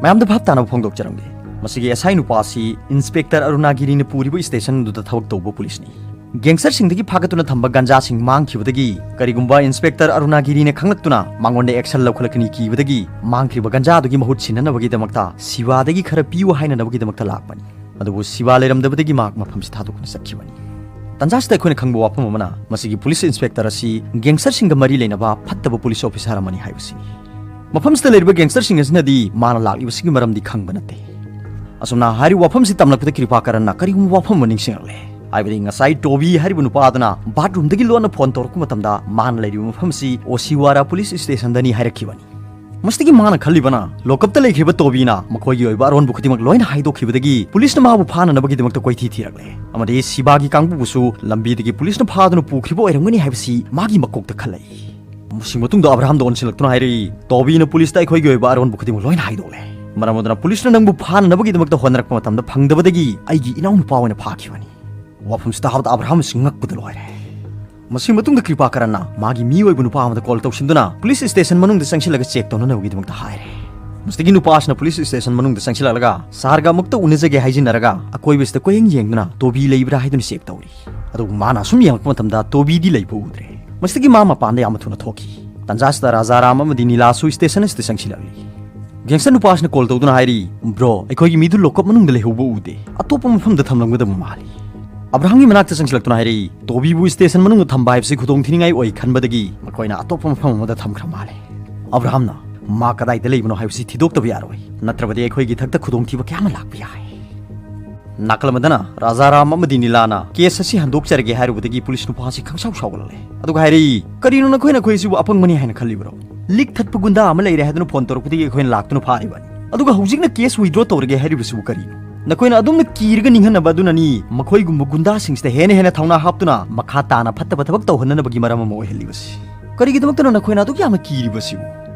ꯃꯌꯥꯝꯗ ꯚꯥꯞ ꯇꯥꯅꯕ ꯐꯣꯡꯗꯣꯛꯆꯔꯝꯒꯦ꯫ ꯃꯁꯤꯒꯤ ꯑꯦꯁ ꯑꯥꯏ ꯅꯨꯄꯥ ꯑꯁꯤ ꯏꯟꯁꯄꯦꯛꯇꯔ ꯑꯔꯨꯅꯥꯒꯤꯔꯤꯅ ꯄꯨꯔꯤꯕ ꯁ꯭ꯇꯦꯁꯟ ꯑꯗꯨꯗ ꯊꯕꯛ ꯇꯧꯕ ꯄꯨꯂꯤꯁꯅꯤ꯫ ꯒꯦꯡꯁꯇꯔꯁꯤꯡꯗꯒꯤ ꯐꯥꯒꯠꯇꯨꯅ ꯊꯝꯕ ꯒꯟꯖꯥꯁꯤꯡ ꯃꯥꯡꯈꯤꯕꯗꯒꯤ ꯀꯔꯤꯒꯨꯝꯕ ꯏꯟꯁꯄꯦꯛꯇꯔ ꯑꯔꯨꯅꯥꯒꯤꯔꯤꯅ ꯈꯪꯂꯛꯇꯨꯅ ꯃꯉꯣꯟꯗ ꯑꯦꯛꯁꯟ ꯂꯧꯈꯠꯂꯛꯀꯅꯤ ꯀꯤꯕꯗꯒꯤ ꯃꯥꯡꯈ꯭ꯔꯤꯕ ꯒꯟꯖꯥꯗꯨꯒꯤ ꯃꯍꯨꯠ ꯁꯤꯟꯅꯅꯕꯒꯤꯗꯃꯛꯇ ꯁꯤꯕꯥꯗꯒꯤ ꯈꯔ ꯄꯤꯌꯨ ꯍꯥꯏꯅꯅꯕꯒꯤꯗꯃꯛꯇ ꯂꯥꯛꯄꯅꯤ꯫ ꯑꯗꯨꯕꯨ ꯁꯤꯕꯥ ꯂꯩꯔꯝꯗꯕꯗꯒꯤ ꯃꯍꯥꯛ ꯃꯐꯝꯁꯤ ꯊꯥꯗꯣꯛꯇꯨꯅ ꯆꯠꯈꯤꯕꯅꯤ꯫ ꯇꯟꯖꯥꯁꯤꯗ ꯑꯩꯈꯣꯏꯅ ꯈꯪꯕ ꯋꯥꯐꯝ ꯑꯃꯅ, ꯃꯁꯤꯒꯤ ꯄꯨꯂꯤꯁ ꯏꯟꯁꯄꯦꯛꯇꯔ ꯑꯁꯤ ꯒꯦꯡꯁꯇꯔꯁꯤꯡꯒ ꯃꯔꯤ ꯂꯩꯅꯕ ꯐꯠꯇꯕ ꯄꯨꯂꯤꯁ ꯑꯣꯐꯤꯁꯥꯔ ꯑꯃꯅꯤ ꯍꯥꯏꯕꯁꯤꯅꯤ꯫ ꯃꯐꯝꯁꯤꯗ ꯂꯩꯔꯤꯕ ꯒꯦꯡꯁꯇꯔꯁꯤꯡ ꯑꯁꯤꯅꯗꯤ ꯃꯥꯅ ꯂꯥꯛꯂꯤꯕꯁꯤꯒꯤ ꯃꯔꯝꯗꯤ ꯈꯪꯕ ꯅꯠꯇꯦ꯫ ꯑꯁꯨꯝꯅ ꯍꯥꯏꯔꯤꯕ ꯋꯥꯐꯝꯁꯤ ꯇꯝꯂꯛꯄꯗ ꯀ꯭ꯔꯤꯄꯥꯀꯔꯟꯅ ꯀꯔꯤꯒꯨꯝꯕ ꯋꯥꯐꯝ ꯑꯃ ꯅꯤꯡꯁꯤꯡꯂꯛꯂꯦ꯫ ꯍꯥꯏꯕꯗꯤ ꯉꯁꯥꯏ ꯇꯣꯕꯤ ꯍꯥꯏꯔꯤꯕ ꯅꯨꯄꯥ ꯑꯗꯨꯅ ꯕꯥꯠꯔꯨꯝꯗꯒꯤ ꯂꯣꯟꯅ ꯐꯣꯟ ꯇꯧꯔꯛꯄ ꯃꯇꯝꯗ ꯃꯥꯅ ꯂꯩꯔꯤꯕ ꯃꯐꯝꯁꯤ ꯑꯣꯁꯤꯋꯥꯔꯥ ꯄꯨꯂꯤꯁ ꯁ꯭ꯇꯦꯁꯟꯗꯅꯤ ꯍꯥꯏꯔꯛꯈꯤꯕꯅꯤ꯫ ꯃꯁꯤꯗꯒꯤ ꯃꯥꯅ ꯈꯜꯂꯤꯕꯅ, ꯂꯣꯀꯞꯇ ꯂꯩꯈ꯭ꯔꯤꯕ ꯇꯣꯕꯤꯅ ꯃꯈꯣꯏꯒꯤ ꯑꯣꯏꯕ ꯑꯔꯣꯟꯕ ꯈꯨꯗꯤꯡꯃꯛ ꯂꯣꯏꯅ ꯍꯥꯏꯗꯣꯛꯈꯤꯕꯗꯒꯤ ꯄꯨꯂꯤꯁꯅ ꯃꯥꯕꯨ ꯐꯥꯅꯅꯕꯒꯤꯗꯃꯛꯇ ꯀꯣꯏꯊꯤ ꯊꯤꯔꯛꯂꯦ ꯑꯃꯗꯤ ꯁꯤꯕꯥꯒꯤ ꯀꯥꯡꯕꯨꯕꯨꯁꯨ ꯂꯝꯕꯤꯗꯒꯤ ꯄꯨꯂꯤꯁꯅ ꯐꯥꯗꯨꯅ ꯄꯨꯈ꯭ꯔꯤꯕ ꯑꯣꯏꯔꯝꯒꯅꯤ ꯍꯥꯏꯕꯁꯤ ꯃꯥꯒꯤ ꯃꯀꯣꯛꯇ ꯈꯜꯂꯛꯏ꯫ ꯃꯁꯤ ꯃꯇꯨꯡꯗ ꯑꯕ꯭ꯔꯥꯍꯥꯝꯗ ꯑꯣꯟꯁꯤꯜꯂꯛꯇꯨꯅ ꯍꯥꯏꯔꯛꯏ, "ꯇꯣꯕꯤꯅ ꯄꯨꯂꯤꯁꯇ ꯑꯩꯈꯣꯏꯒꯤ ꯑꯣꯏꯕ ꯑꯔꯣꯟꯕ ꯈꯨꯗꯤꯡꯃꯛ ꯂꯣꯏꯅ ꯍꯥꯏꯗꯣꯛꯂꯦ꯫ ꯃꯔꯝ ꯑꯗꯨꯅ ꯄꯨꯂꯤꯁꯅ ꯅꯪꯕꯨ ꯐꯥꯅꯅꯕꯒꯤꯗꯃꯛꯇ ꯍꯣꯠꯅꯔꯛꯄ ꯃꯇꯝꯗ ꯐꯪꯗꯕꯗꯒꯤ ꯑꯩꯒꯤ ꯏꯅꯥꯎꯅꯨꯄꯥ ꯑꯣꯏꯅ ꯐꯥꯈꯤꯕꯅꯤ꯫" ꯋꯥꯐꯝꯁꯤ ꯇꯥꯕꯗ ꯑꯕ꯭ꯔꯥꯍꯥꯝ ꯑꯁꯤ ꯉꯛꯄꯗ ꯂꯣꯏꯔꯦ꯫ ꯃꯁꯤ ꯃꯇꯨꯡꯗ ꯀ꯭ꯔꯤꯄꯥꯀꯔꯟꯅ ꯃꯥꯒꯤ ꯃꯤ ꯑꯣꯏꯕ ꯅꯨꯄꯥ ꯑꯃꯗ ꯀꯣꯜ ꯇꯧꯁꯤꯟꯗꯨꯅ ꯄꯨꯂꯤꯁ ꯁ꯭ꯇꯦꯁꯟ ꯃꯅꯨꯡꯗ ꯆꯪꯁꯤꯜꯂꯒ ꯆꯦꯛ ꯇꯧꯅꯅꯕꯒꯤꯗꯃꯛꯇ ꯍꯥꯏꯔꯦ꯫ ꯃꯁꯤꯗꯒꯤ ꯅꯨꯄꯥꯁꯤꯅ ꯄꯨꯂꯤꯁ ꯁ꯭ꯇꯦꯁꯟ ꯃꯅꯨꯡꯗ ꯆꯪꯁꯤꯜꯂꯛꯂꯒ ꯁꯥꯔꯒ ꯑꯃꯨꯛꯇ ꯎꯅꯖꯒꯦ ꯍꯥꯏꯖꯤꯟꯅꯔꯒ ꯑꯀꯣꯏꯕꯁꯤꯗ ꯀꯣꯏꯌꯦꯡ ꯌꯦꯡꯗꯨꯅ ꯇꯣꯕꯤ ꯂꯩꯕ꯭ꯔꯥ ꯍꯥꯏꯗꯨꯅ ꯆꯦꯛ ꯇꯧꯔꯤ꯫ ꯑꯗꯨꯕꯨ ꯃꯥꯅ ꯑꯁꯨꯝ ꯌꯦꯡꯂꯛꯄ ꯃꯇꯝꯗ ꯇꯣꯕꯤꯗꯤ ꯂꯩꯕ ꯎꯗ꯭ꯔꯦ꯫ ꯃꯁꯤꯗꯒꯤ ꯃꯥ ꯃꯄꯥꯟꯗ ꯌꯥꯝꯅ ꯊꯨꯅ ꯊꯣꯛꯈꯤ꯫ ꯇꯟꯖꯥꯁꯤꯗ ꯔꯥꯖꯥꯔꯥꯝ ꯑꯃꯗꯤ ꯅꯤꯂꯥꯁꯨ ꯁ꯭ꯇꯦꯁꯟ ꯑꯁꯤꯗ ꯆꯪꯁꯤꯜꯂꯛꯂꯤ꯫ ꯒꯦꯡꯁꯇꯔ ꯅꯨꯄꯥꯁꯤꯅ ꯀꯣꯜ ꯇꯧꯗꯨꯅ ꯍꯥꯏꯔꯤ, "ꯕ꯭ꯔꯣ, ꯑꯩꯈꯣꯏꯒꯤ ꯃꯤꯗꯨ ꯂꯣꯀꯞ ꯃꯅꯨꯡꯗ ꯂꯩꯍꯧꯕ ꯎꯗꯦ꯫ ꯑꯇꯣꯞꯄ ꯃꯐꯝꯗ ꯊꯝꯂꯝꯒꯗꯕ ꯃꯥꯜꯂꯤ꯫" ꯑꯕ꯭ꯔꯥꯍꯥꯝꯒꯤ ꯃꯅꯥꯛꯇ ꯆꯪꯁꯤꯜꯂꯛꯇꯨꯅ ꯍꯥꯏꯔꯛꯏ, "ꯇꯣꯕꯤꯕꯨ ꯁ꯭ꯇꯦꯁꯟ ꯃꯅꯨꯡꯗ ꯊꯝꯕ ꯍꯥꯏꯕꯁꯤ ꯈꯨꯗꯣꯡꯊꯤꯅꯤꯡꯉꯥꯏ ꯑꯣꯏ ꯈꯟꯕꯗꯒꯤ ꯃꯈꯣꯏꯅ ꯑꯇꯣꯞꯄ ꯃꯐꯝ ꯑꯃꯗ ꯊꯝꯈ꯭ꯔ ꯃꯥꯜꯂꯦ꯫ ꯑꯕ꯭ꯔꯥꯍꯥꯝꯅ ꯃꯥ ꯀꯗꯥꯏꯗ ꯂꯩꯕꯅꯣ ꯍꯥꯏꯕꯁꯤ ꯊꯤꯗꯣꯛꯇꯕ ꯌꯥꯔꯣꯏ, ꯅꯠꯇ꯭ꯔꯕꯗꯤ ꯑꯩꯈꯣꯏꯒꯤ ꯏꯊꯛꯇ ꯈꯨꯗꯣꯡꯊꯤꯕ ꯀꯌꯥ ꯑꯃ ꯂꯥꯛꯄ ꯌꯥꯏ꯫" ꯅꯥꯀꯜ ꯑꯃꯗꯅ ꯔꯥꯖꯥꯔꯥꯝ ꯑꯃꯗꯤ ꯅꯤꯂꯥꯅ ꯀꯦꯁ ꯑꯁꯤ ꯍꯟꯗꯣꯛꯆꯔꯒꯦ ꯍꯥꯏꯔꯨꯕꯗꯒꯤ ꯄꯨꯂꯤꯁ ꯅꯨꯄꯥ ꯑꯁꯤ ꯈꯪꯁꯥꯎ ꯁꯥꯎꯒꯠꯂꯛꯂꯦ꯫ ꯑꯗꯨꯒ ꯍꯥꯏꯔꯛꯏ, "ꯀꯔꯤꯅꯣ ꯅꯈꯣꯏꯅ ꯑꯩꯈꯣꯏ ꯑꯁꯤꯕꯨ ꯑꯄꯪꯕꯅꯤ ꯍꯥꯏꯅ ꯈꯜꯂꯤꯕ꯭ꯔꯣ? ꯂꯤꯛ ꯊꯠꯄ ꯒꯨꯟꯗꯥ ꯑꯃ ꯂꯩꯔꯦ ꯍꯥꯏꯗꯨꯅ ꯐꯣꯟ ꯇꯧꯔꯛꯄꯗꯒꯤ ꯑꯩꯈꯣꯏꯅ ꯂꯥꯛꯇꯨꯅ ꯐꯥꯔꯤꯕꯅꯤ꯫ ꯑꯗꯨꯒ ꯍꯧꯖꯤꯛꯅ ꯀꯦꯁ ꯋꯤꯗ꯭ꯔꯣ ꯇꯧꯔꯒꯦ ꯍꯥꯏꯔꯤꯕꯁꯤꯕꯨ ꯀꯔꯤꯅꯣ? ꯅꯈꯣꯏꯅ ꯑꯗꯨꯝꯅ ꯀꯤꯔꯒ ꯅꯤꯡꯍꯟꯅꯕ ꯑꯗꯨꯅꯅꯤ ꯃꯈꯣꯏꯒꯨꯝꯕ ꯒꯨꯟꯗꯥꯁꯤꯡꯁꯤꯗ ꯍꯦꯟꯅ ꯍꯦꯟꯅ ꯊꯧꯅꯥ ꯍꯥꯞꯇꯨꯅ ꯃꯈꯥ ꯇꯥꯅ ꯐꯠꯇꯕ ꯊꯕꯛ ꯇꯧꯍꯟꯅꯅꯕꯒꯤ ꯃꯔꯝ ꯑꯃ ꯑꯣꯏꯍꯜꯂꯤꯕꯁꯤ꯫ ꯀꯔꯤꯒꯤꯗꯃꯛꯇꯅꯣ ꯅꯈꯣꯏꯅ ꯑꯗꯨꯛ ꯌꯥꯝꯅ ꯀꯤꯔꯤꯕꯁꯤꯕꯨ?"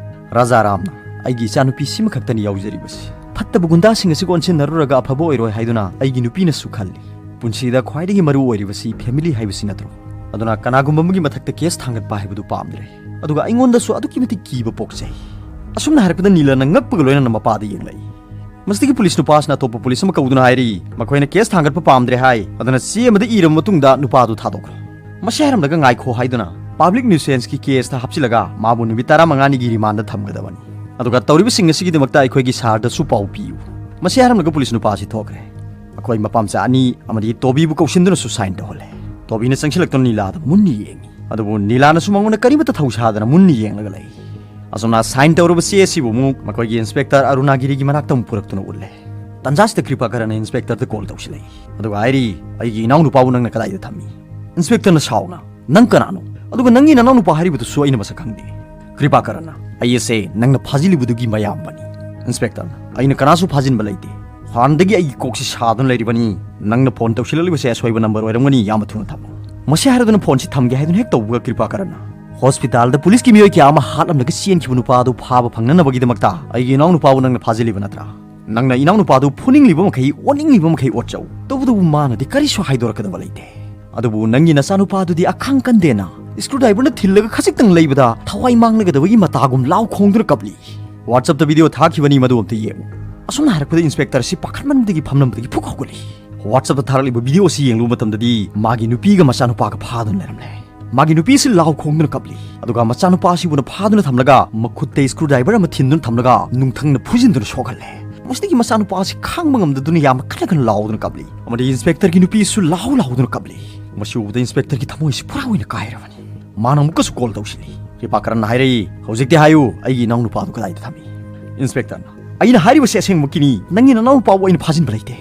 ꯔꯥꯖꯥꯔꯥꯝꯅ, "ꯑꯩꯒꯤ ꯏꯆꯥꯅꯨꯄꯤ ꯁꯤꯃꯈꯛꯇꯅꯤ ꯌꯥꯎꯖꯔꯤꯕꯁꯤ꯫ ꯐꯠꯇꯕ ꯒꯨꯟꯗꯥꯁꯤꯡ ꯑꯁꯤꯒ ꯑꯣꯟꯁꯤꯟꯅꯔꯨꯔꯒ ꯑꯐꯕ ꯑꯣꯏꯔꯣꯏ ꯍꯥꯏꯗꯨꯅ ꯑꯩꯒꯤ ꯅꯨꯄꯤꯅꯁꯨ ꯈꯜꯂꯤ꯫ ꯄꯨꯟꯁꯤꯗ ꯈ꯭ꯋꯥꯏꯗꯒꯤ ꯃꯔꯨ ꯑꯣꯏꯔꯤꯕꯁꯤ ꯐꯦꯃꯤꯂꯤ ꯍꯥꯏꯕꯁꯤ ꯅꯠꯇ꯭ꯔꯣ? ꯑꯗꯨꯅ ꯀꯅꯥꯒꯨꯝꯕ ꯑꯃꯒꯤ ꯃꯊꯛꯇ ꯀꯦꯁ ꯊꯥꯡꯒꯠꯄ ꯍꯥꯏꯕꯗꯨ ꯄꯥꯝꯗ꯭ꯔꯦ꯫ ꯑꯗꯨꯒ ꯑꯩꯉꯣꯟꯗꯁꯨ ꯑꯗꯨꯛꯀꯤ ꯃꯇꯤꯛ ꯀꯤꯕ ꯄꯣꯛꯆꯩ꯫" ꯑꯁꯨꯝꯅ ꯍꯥꯏꯔꯛꯄꯗ ꯅꯤꯂꯅ ꯉꯛꯄꯒ ꯂꯣꯏꯅꯅ ꯃꯄꯥꯗ ꯌꯦꯡꯂꯛꯏ꯫ ꯃꯁꯤꯗꯒꯤ ꯄꯨꯂꯤꯁ ꯅꯨꯄꯥꯁꯤꯅ ꯑꯇꯣꯞꯄ ꯄꯨꯂꯤꯁ ꯑꯃ ꯀꯧꯗꯨꯅ ꯍꯥꯏꯔꯤ, ꯃꯈꯣꯏꯅ ꯀꯦꯁ ꯊꯥꯡꯒꯠꯄ ꯄꯥꯝꯗ꯭ꯔꯦ ꯍꯥꯏ, ꯑꯗꯨꯅ ꯆꯦ ꯑꯃꯗ ꯏꯔꯕ ꯃꯇꯨꯡꯗ ꯅꯨꯄꯥꯗꯨ ꯊꯥꯗꯣꯛꯈ꯭ꯔꯣ꯫ ꯃꯁꯤ ꯍꯥꯏꯔꯝꯂꯒ ꯉꯥꯏꯈꯣ ꯍꯥꯏꯗꯨꯅ ꯄꯕ꯭ꯂꯤꯛ ꯅ꯭ꯌꯨꯁꯦꯟꯁꯀꯤ ꯀꯦꯁꯇ ꯍꯥꯞꯆꯤꯜꯂꯒ ꯃꯥꯕꯨ ꯅꯨꯃꯤꯠ ꯇꯔꯥꯃꯉꯥꯅꯤꯒꯤ ꯔꯤꯃꯥꯟꯗ ꯊꯝꯒꯗꯕꯅꯤ꯫ ꯑꯗꯨꯒ ꯇꯧꯔꯤꯕꯁꯤꯡ ꯑꯁꯤꯒꯤꯗꯃꯛꯇ ꯑꯩꯈꯣꯏꯒꯤ ꯁꯥꯔꯗꯁꯨ ꯄꯥꯎ ꯄꯤꯌꯨ꯫ ꯃꯁꯤ ꯍꯥꯏꯔꯝꯂꯒ ꯄꯨꯂꯤꯁ ꯅꯨꯄꯥ ꯑꯁꯤ ꯊꯣꯛꯈ꯭ꯔꯦ꯫ ꯑꯩꯈꯣꯏ ꯃꯄꯥ ꯃꯆꯥ ꯑꯅꯤ ꯑꯃꯗꯤ ꯇꯣꯕꯤꯕꯨ ꯀꯧꯁꯤꯟꯗꯨꯅꯁꯨ ꯁꯥꯏꯟ ꯇꯧꯍꯜꯂꯦ꯫ ꯇꯣꯕꯤꯅ ꯆꯪꯁꯤꯜꯂꯛꯇꯨꯅ ꯅꯤꯂꯥꯗ ꯃꯨꯟꯅ ꯌꯦꯡꯉꯤ, ꯑꯗꯨꯕꯨ ꯅꯤꯂꯥꯅꯁꯨ ꯃꯉꯣꯟꯗ ꯀꯔꯤꯃꯠꯇ ꯊꯧꯁꯥꯗꯅ ꯃꯨꯟꯅ ꯌꯦꯡꯂꯒ ꯂꯩ꯫ ꯑꯁꯨꯝꯅ ꯁꯥꯏꯟ ꯇꯧꯔꯕ ꯆꯦ ꯑꯁꯤꯕꯨ ꯑꯃꯨꯛ ꯃꯈꯣꯏꯒꯤ ꯏꯟꯁꯄꯦꯛꯇꯔ ꯑꯔꯨꯅꯥꯒꯤꯔꯤꯒꯤ ꯃꯅꯥꯛꯇ ꯑꯃꯨꯛ ꯄꯨꯔꯛꯇꯨꯅ ꯎꯠꯂꯦ꯫ ꯇꯟꯖꯥꯁꯤꯗ ꯀ꯭ꯔꯤꯄꯥꯀꯔꯟꯅ ꯏꯟꯁꯄꯦꯛꯇꯔꯗ ꯀꯣꯜ ꯇꯧꯁꯤꯜꯂꯛꯏ, ꯑꯗꯨꯒ ꯍꯥꯏꯔꯤ, "ꯑꯩꯒꯤ ꯏꯅꯥꯎꯅꯨꯄꯥꯕꯨ ꯅꯪꯅ ꯀꯗꯥꯏꯗ ꯊꯝꯃꯤ?" ꯏꯟꯁꯄꯦꯛꯇꯔꯅ ꯁꯥꯎꯅ, "ꯅꯪ ꯀꯅꯥꯅꯣ? ꯑꯗꯨꯒ ꯅꯪꯒꯤ ꯅꯅꯥꯎꯅꯨꯄꯥ ꯍꯥꯏꯔꯤꯕꯗꯨꯁꯨ ꯑꯩꯅ ꯃꯁꯛ ꯈꯪꯗꯦ꯫" ꯀ꯭ꯔꯤꯄꯥꯀꯔꯟꯅ, "ꯑꯩ ꯑꯁꯦ ꯅꯪꯅ ꯐꯥꯖꯤꯜꯂꯤꯕꯗꯨꯒꯤ ꯃꯌꯥꯝꯕꯅꯤ꯫" ꯏꯟꯁꯄꯦꯛꯇꯔꯅ, "ꯑꯩꯅ ꯀꯅꯥꯁꯨ ꯐꯥꯖꯤꯟꯕ ꯂꯩꯇꯦ꯫ ꯍꯥꯟꯅꯗꯒꯤ ꯑꯩꯒꯤ ꯀꯣꯛꯁꯤ ꯁꯥꯗꯨꯅ ꯂꯩꯔꯤꯕꯅꯤ꯫ ꯅꯪꯅ ꯐꯣꯟ ꯇꯧꯁꯤꯜꯂꯛꯂꯤꯕꯁꯦ ꯑꯁꯣꯏꯕ ꯅꯝꯕꯔ ꯑꯣꯏꯔꯝꯒꯅꯤ, ꯌꯥꯝꯅ ꯊꯨꯅ ꯊꯝꯃꯨ꯫" ꯃꯁꯤ ꯍꯥꯏꯔꯗꯨꯅ ꯐꯣꯟꯁꯤ ꯊꯝꯒꯦ ꯍꯥꯏꯗꯨꯅ ꯍꯦꯛ ꯇꯧꯕꯒ ꯀ꯭ꯔꯤꯄꯥꯀꯔꯟꯅ, "ꯍꯣꯁꯄꯤꯇꯥꯜꯗ ꯄꯨꯂꯤꯁꯀꯤ ꯃꯤꯑꯣꯏ ꯀꯌꯥ ꯑꯃ ꯍꯥꯠꯂꯝꯂꯒ ꯆꯦꯟꯈꯤꯕ ꯅꯨꯄꯥ ꯑꯗꯨ ꯐꯥꯕ ꯐꯪꯅꯅꯕꯒꯤꯗꯃꯛꯇ ꯑꯩꯒꯤ ꯏꯅꯥꯎꯅꯨꯄꯥꯕꯨ ꯅꯪꯅ ꯐꯥꯖꯤꯜꯂꯤꯕ ꯅꯠꯇ꯭ꯔꯥ? ꯅꯪꯅ ꯏꯅꯥꯎꯅꯨꯄꯥꯗꯨ ꯐꯨꯅꯤꯡꯂꯤꯕ ꯃꯈꯩ, ꯑꯣꯠꯅꯤꯡꯂꯤꯕ ꯃꯈꯩ ꯑꯣꯠꯆꯧ꯫ ꯇꯧꯕꯇꯕꯨ ꯃꯥꯅꯗꯤ ꯀꯔꯤꯁꯨ ꯍꯥꯏꯗꯣꯔꯛꯀꯗꯕ ꯂꯩꯇꯦ꯫ ꯑꯗꯨꯕꯨ ꯅꯪꯒꯤ ꯅꯆꯥꯅꯨꯄꯥꯗꯨꯗꯤ ꯑꯈꯥꯡ ꯀꯟꯗꯦꯅ, ꯁ꯭ꯀ꯭ꯔꯨ ꯗ꯭ꯔꯥꯏꯚꯔꯅ ꯊꯤꯜꯂꯒ ꯈꯖꯤꯛꯇꯪ ꯂꯩꯕꯗ ꯊꯋꯥꯏ ꯃꯥꯡꯂꯒꯗꯕꯒꯤ ꯃꯇꯥꯒꯨꯝ ꯂꯥꯎ ꯈꯣꯡꯗꯨꯅ ꯀꯞꯂꯤ꯫ WhatsApp-ꯇ ꯚꯤꯗꯤꯑꯣ ꯊꯥꯈꯤꯕꯅꯤ, ꯃꯗꯨ ꯑꯝꯇ ꯌꯦꯡꯉꯨ꯫" ꯑꯁꯨꯝꯅ ꯍꯥꯏꯔꯛꯄꯗ ꯏꯟꯁꯄꯦꯛꯇꯔ ꯑꯁꯤ ꯄꯥꯈꯠꯃꯟꯕꯗꯒꯤ ꯐꯝꯂꯝꯕꯗꯒꯤ ꯐꯨꯛ ꯍꯧꯒꯠꯂꯤ꯫ WhatsApp-ꯇ ꯊꯥꯔꯛꯂꯤꯕ ꯚꯤꯗꯤꯑꯣ ꯑꯁꯤ ꯌꯦꯡꯂꯨꯕ ꯃꯇꯝꯗꯗꯤ ꯃꯥꯒꯤ ꯅꯨꯄꯤꯒ ꯃꯆꯥꯅꯨꯄꯥꯒ ꯐꯥꯗꯨꯅ ꯂꯩꯔꯝꯂꯦ꯫ ꯃꯥꯒꯤ ꯅꯨꯄꯤ ꯑꯁꯤ ꯂꯥꯎ ꯈꯣꯡꯗꯨꯅ ꯀꯞꯂꯤ, ꯑꯗꯨꯒ ꯃꯆꯥꯅꯨꯄꯥ ꯑꯁꯤꯕꯨꯅ ꯐꯥꯗꯨꯅ ꯊꯝꯂꯒ ꯃꯈꯨꯠꯇ ꯁ꯭ꯀ꯭ꯔꯨ ꯗ꯭ꯔꯥꯏꯚꯔ ꯑꯃ ꯊꯤꯟꯗꯨꯅ ꯊꯝꯂꯒ ꯅꯨꯡꯊꯪꯅ ꯐꯨꯖꯤꯟꯗꯨꯅ ꯁꯣꯛꯍꯜꯂꯦ꯫ ꯃꯁꯤꯗꯒꯤ ꯃꯆꯥꯅꯨꯄꯥ ꯑꯁꯤ ꯈꯥꯡꯕ ꯉꯝꯗꯗꯨꯅ ꯌꯥꯝꯅ ꯀꯟꯅ ꯀꯟꯅ ꯂꯥꯎꯗꯨꯅ ꯀꯞꯂꯤ, ꯑꯃꯗꯤ ꯏꯟꯁꯄꯦꯛꯇꯔꯒꯤ ꯅꯨꯄꯤꯁꯨ ꯂꯥꯎ ꯂꯥꯎꯗꯨꯅ ꯀꯞꯂꯤ꯫ ꯃꯁꯤ ꯎꯕꯗ ꯏꯟꯁꯄꯦꯛꯇꯔꯒꯤ ꯊꯃꯣꯏ ꯑꯁꯤ ꯄꯨꯔꯥ ꯑꯣꯏꯅ ꯀꯥꯏꯔꯕꯅꯤ꯫ ꯃꯥꯅ ꯑꯃꯨꯛꯀꯁꯨ ꯀꯣꯜ ꯇꯧꯁꯤꯜꯂꯤ꯫ ꯀ꯭ꯔꯤꯄꯥꯀꯔꯟꯅ ꯍꯥꯏꯔꯛꯏ, "ꯍꯧꯖꯤꯛꯇꯤ ꯍꯥꯏꯌꯨ, ꯑꯩꯒꯤ ꯏꯅꯥꯎꯅꯨꯄꯥꯗꯨ ꯀꯗꯥꯏꯗ ꯊꯝꯃꯤ?" ꯏꯟꯁꯄꯦꯛꯇꯔꯅ, "ꯑꯩꯅ ꯍꯥꯏꯔꯤꯕꯁꯤ ꯑꯁꯦꯡꯕꯃꯛꯀꯤꯅꯤ, ꯅꯪꯒꯤ ꯅꯅꯥꯎꯅꯨꯄꯥꯕꯨ ꯑꯩꯅ ꯐꯥꯖꯤꯟꯕ ꯂꯩꯇꯦ꯫"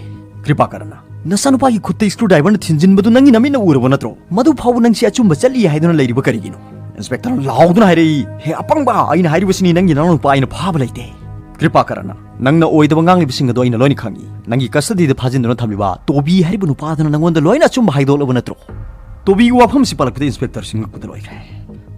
ꯀ꯭ꯔꯤꯄꯥꯀꯔꯟꯅ, "ꯅꯆꯥꯅꯨꯄꯥꯒꯤ ꯈꯨꯠꯇ ꯁ꯭ꯀ꯭ꯔꯨ ꯗ꯭ꯔꯥꯏꯚꯔꯅ ꯊꯤꯟꯖꯤꯟꯕꯗꯨ ꯅꯪꯒꯤ ꯅꯃꯤꯠꯅ ꯎꯔꯕ ꯅꯠꯇ꯭ꯔꯣ? ꯃꯗꯨ ꯐꯥꯎꯕ ꯅꯪꯁꯤ ꯑꯆꯨꯝꯕ ꯆꯠꯂꯤ ꯍꯥꯏꯗꯨꯅ ꯂꯩꯔꯤꯕ ꯀꯔꯤꯒꯤꯅꯣ?" ꯏꯟꯁꯄꯦꯛꯇꯔꯅ ꯂꯥꯎꯗꯨꯅ ꯍꯥꯏꯔꯛꯏ, "ꯍꯦ ꯑꯄꯪꯕ, ꯑꯩꯅ ꯍꯥꯏꯔꯤꯕꯁꯤꯅꯤ, ꯅꯪꯒꯤ ꯅꯅꯥꯎꯅꯨꯄꯥ ꯑꯩꯅ ꯐꯥꯕ ꯂꯩꯇꯦ꯫" ꯀ꯭ꯔꯤꯄꯥꯀꯔꯟꯅ, "ꯅꯪꯅ ꯑꯣꯏꯗꯕ ꯉꯥꯡꯂꯤꯕꯁꯤꯡ ꯑꯗꯣ ꯑꯩꯅ ꯂꯣꯏꯅ ꯈꯪꯏ꯫ ꯅꯪꯒꯤ ꯀꯁꯇꯗꯤꯗ ꯐꯥꯖꯤꯟꯗꯨꯅ ꯊꯝꯂꯤꯕ ꯇꯣꯕꯤ ꯍꯥꯏꯔꯤꯕ ꯅꯨꯄꯥꯗꯨꯅ ꯅꯪꯉꯣꯟꯗ ꯂꯣꯏꯅ ꯑꯆꯨꯝꯕ ꯍꯥꯏꯗꯣꯛꯂꯕ ꯅꯠꯇ꯭ꯔꯣ?" ꯇꯣꯕꯤꯒꯤ ꯋꯥꯐꯝꯁꯤ ꯄꯜꯂꯛꯄꯗ ꯏꯟꯁꯄꯦꯛꯇꯔꯁꯤ ꯉꯛꯄꯗ ꯂꯣꯏꯈ꯭ꯔꯦ꯫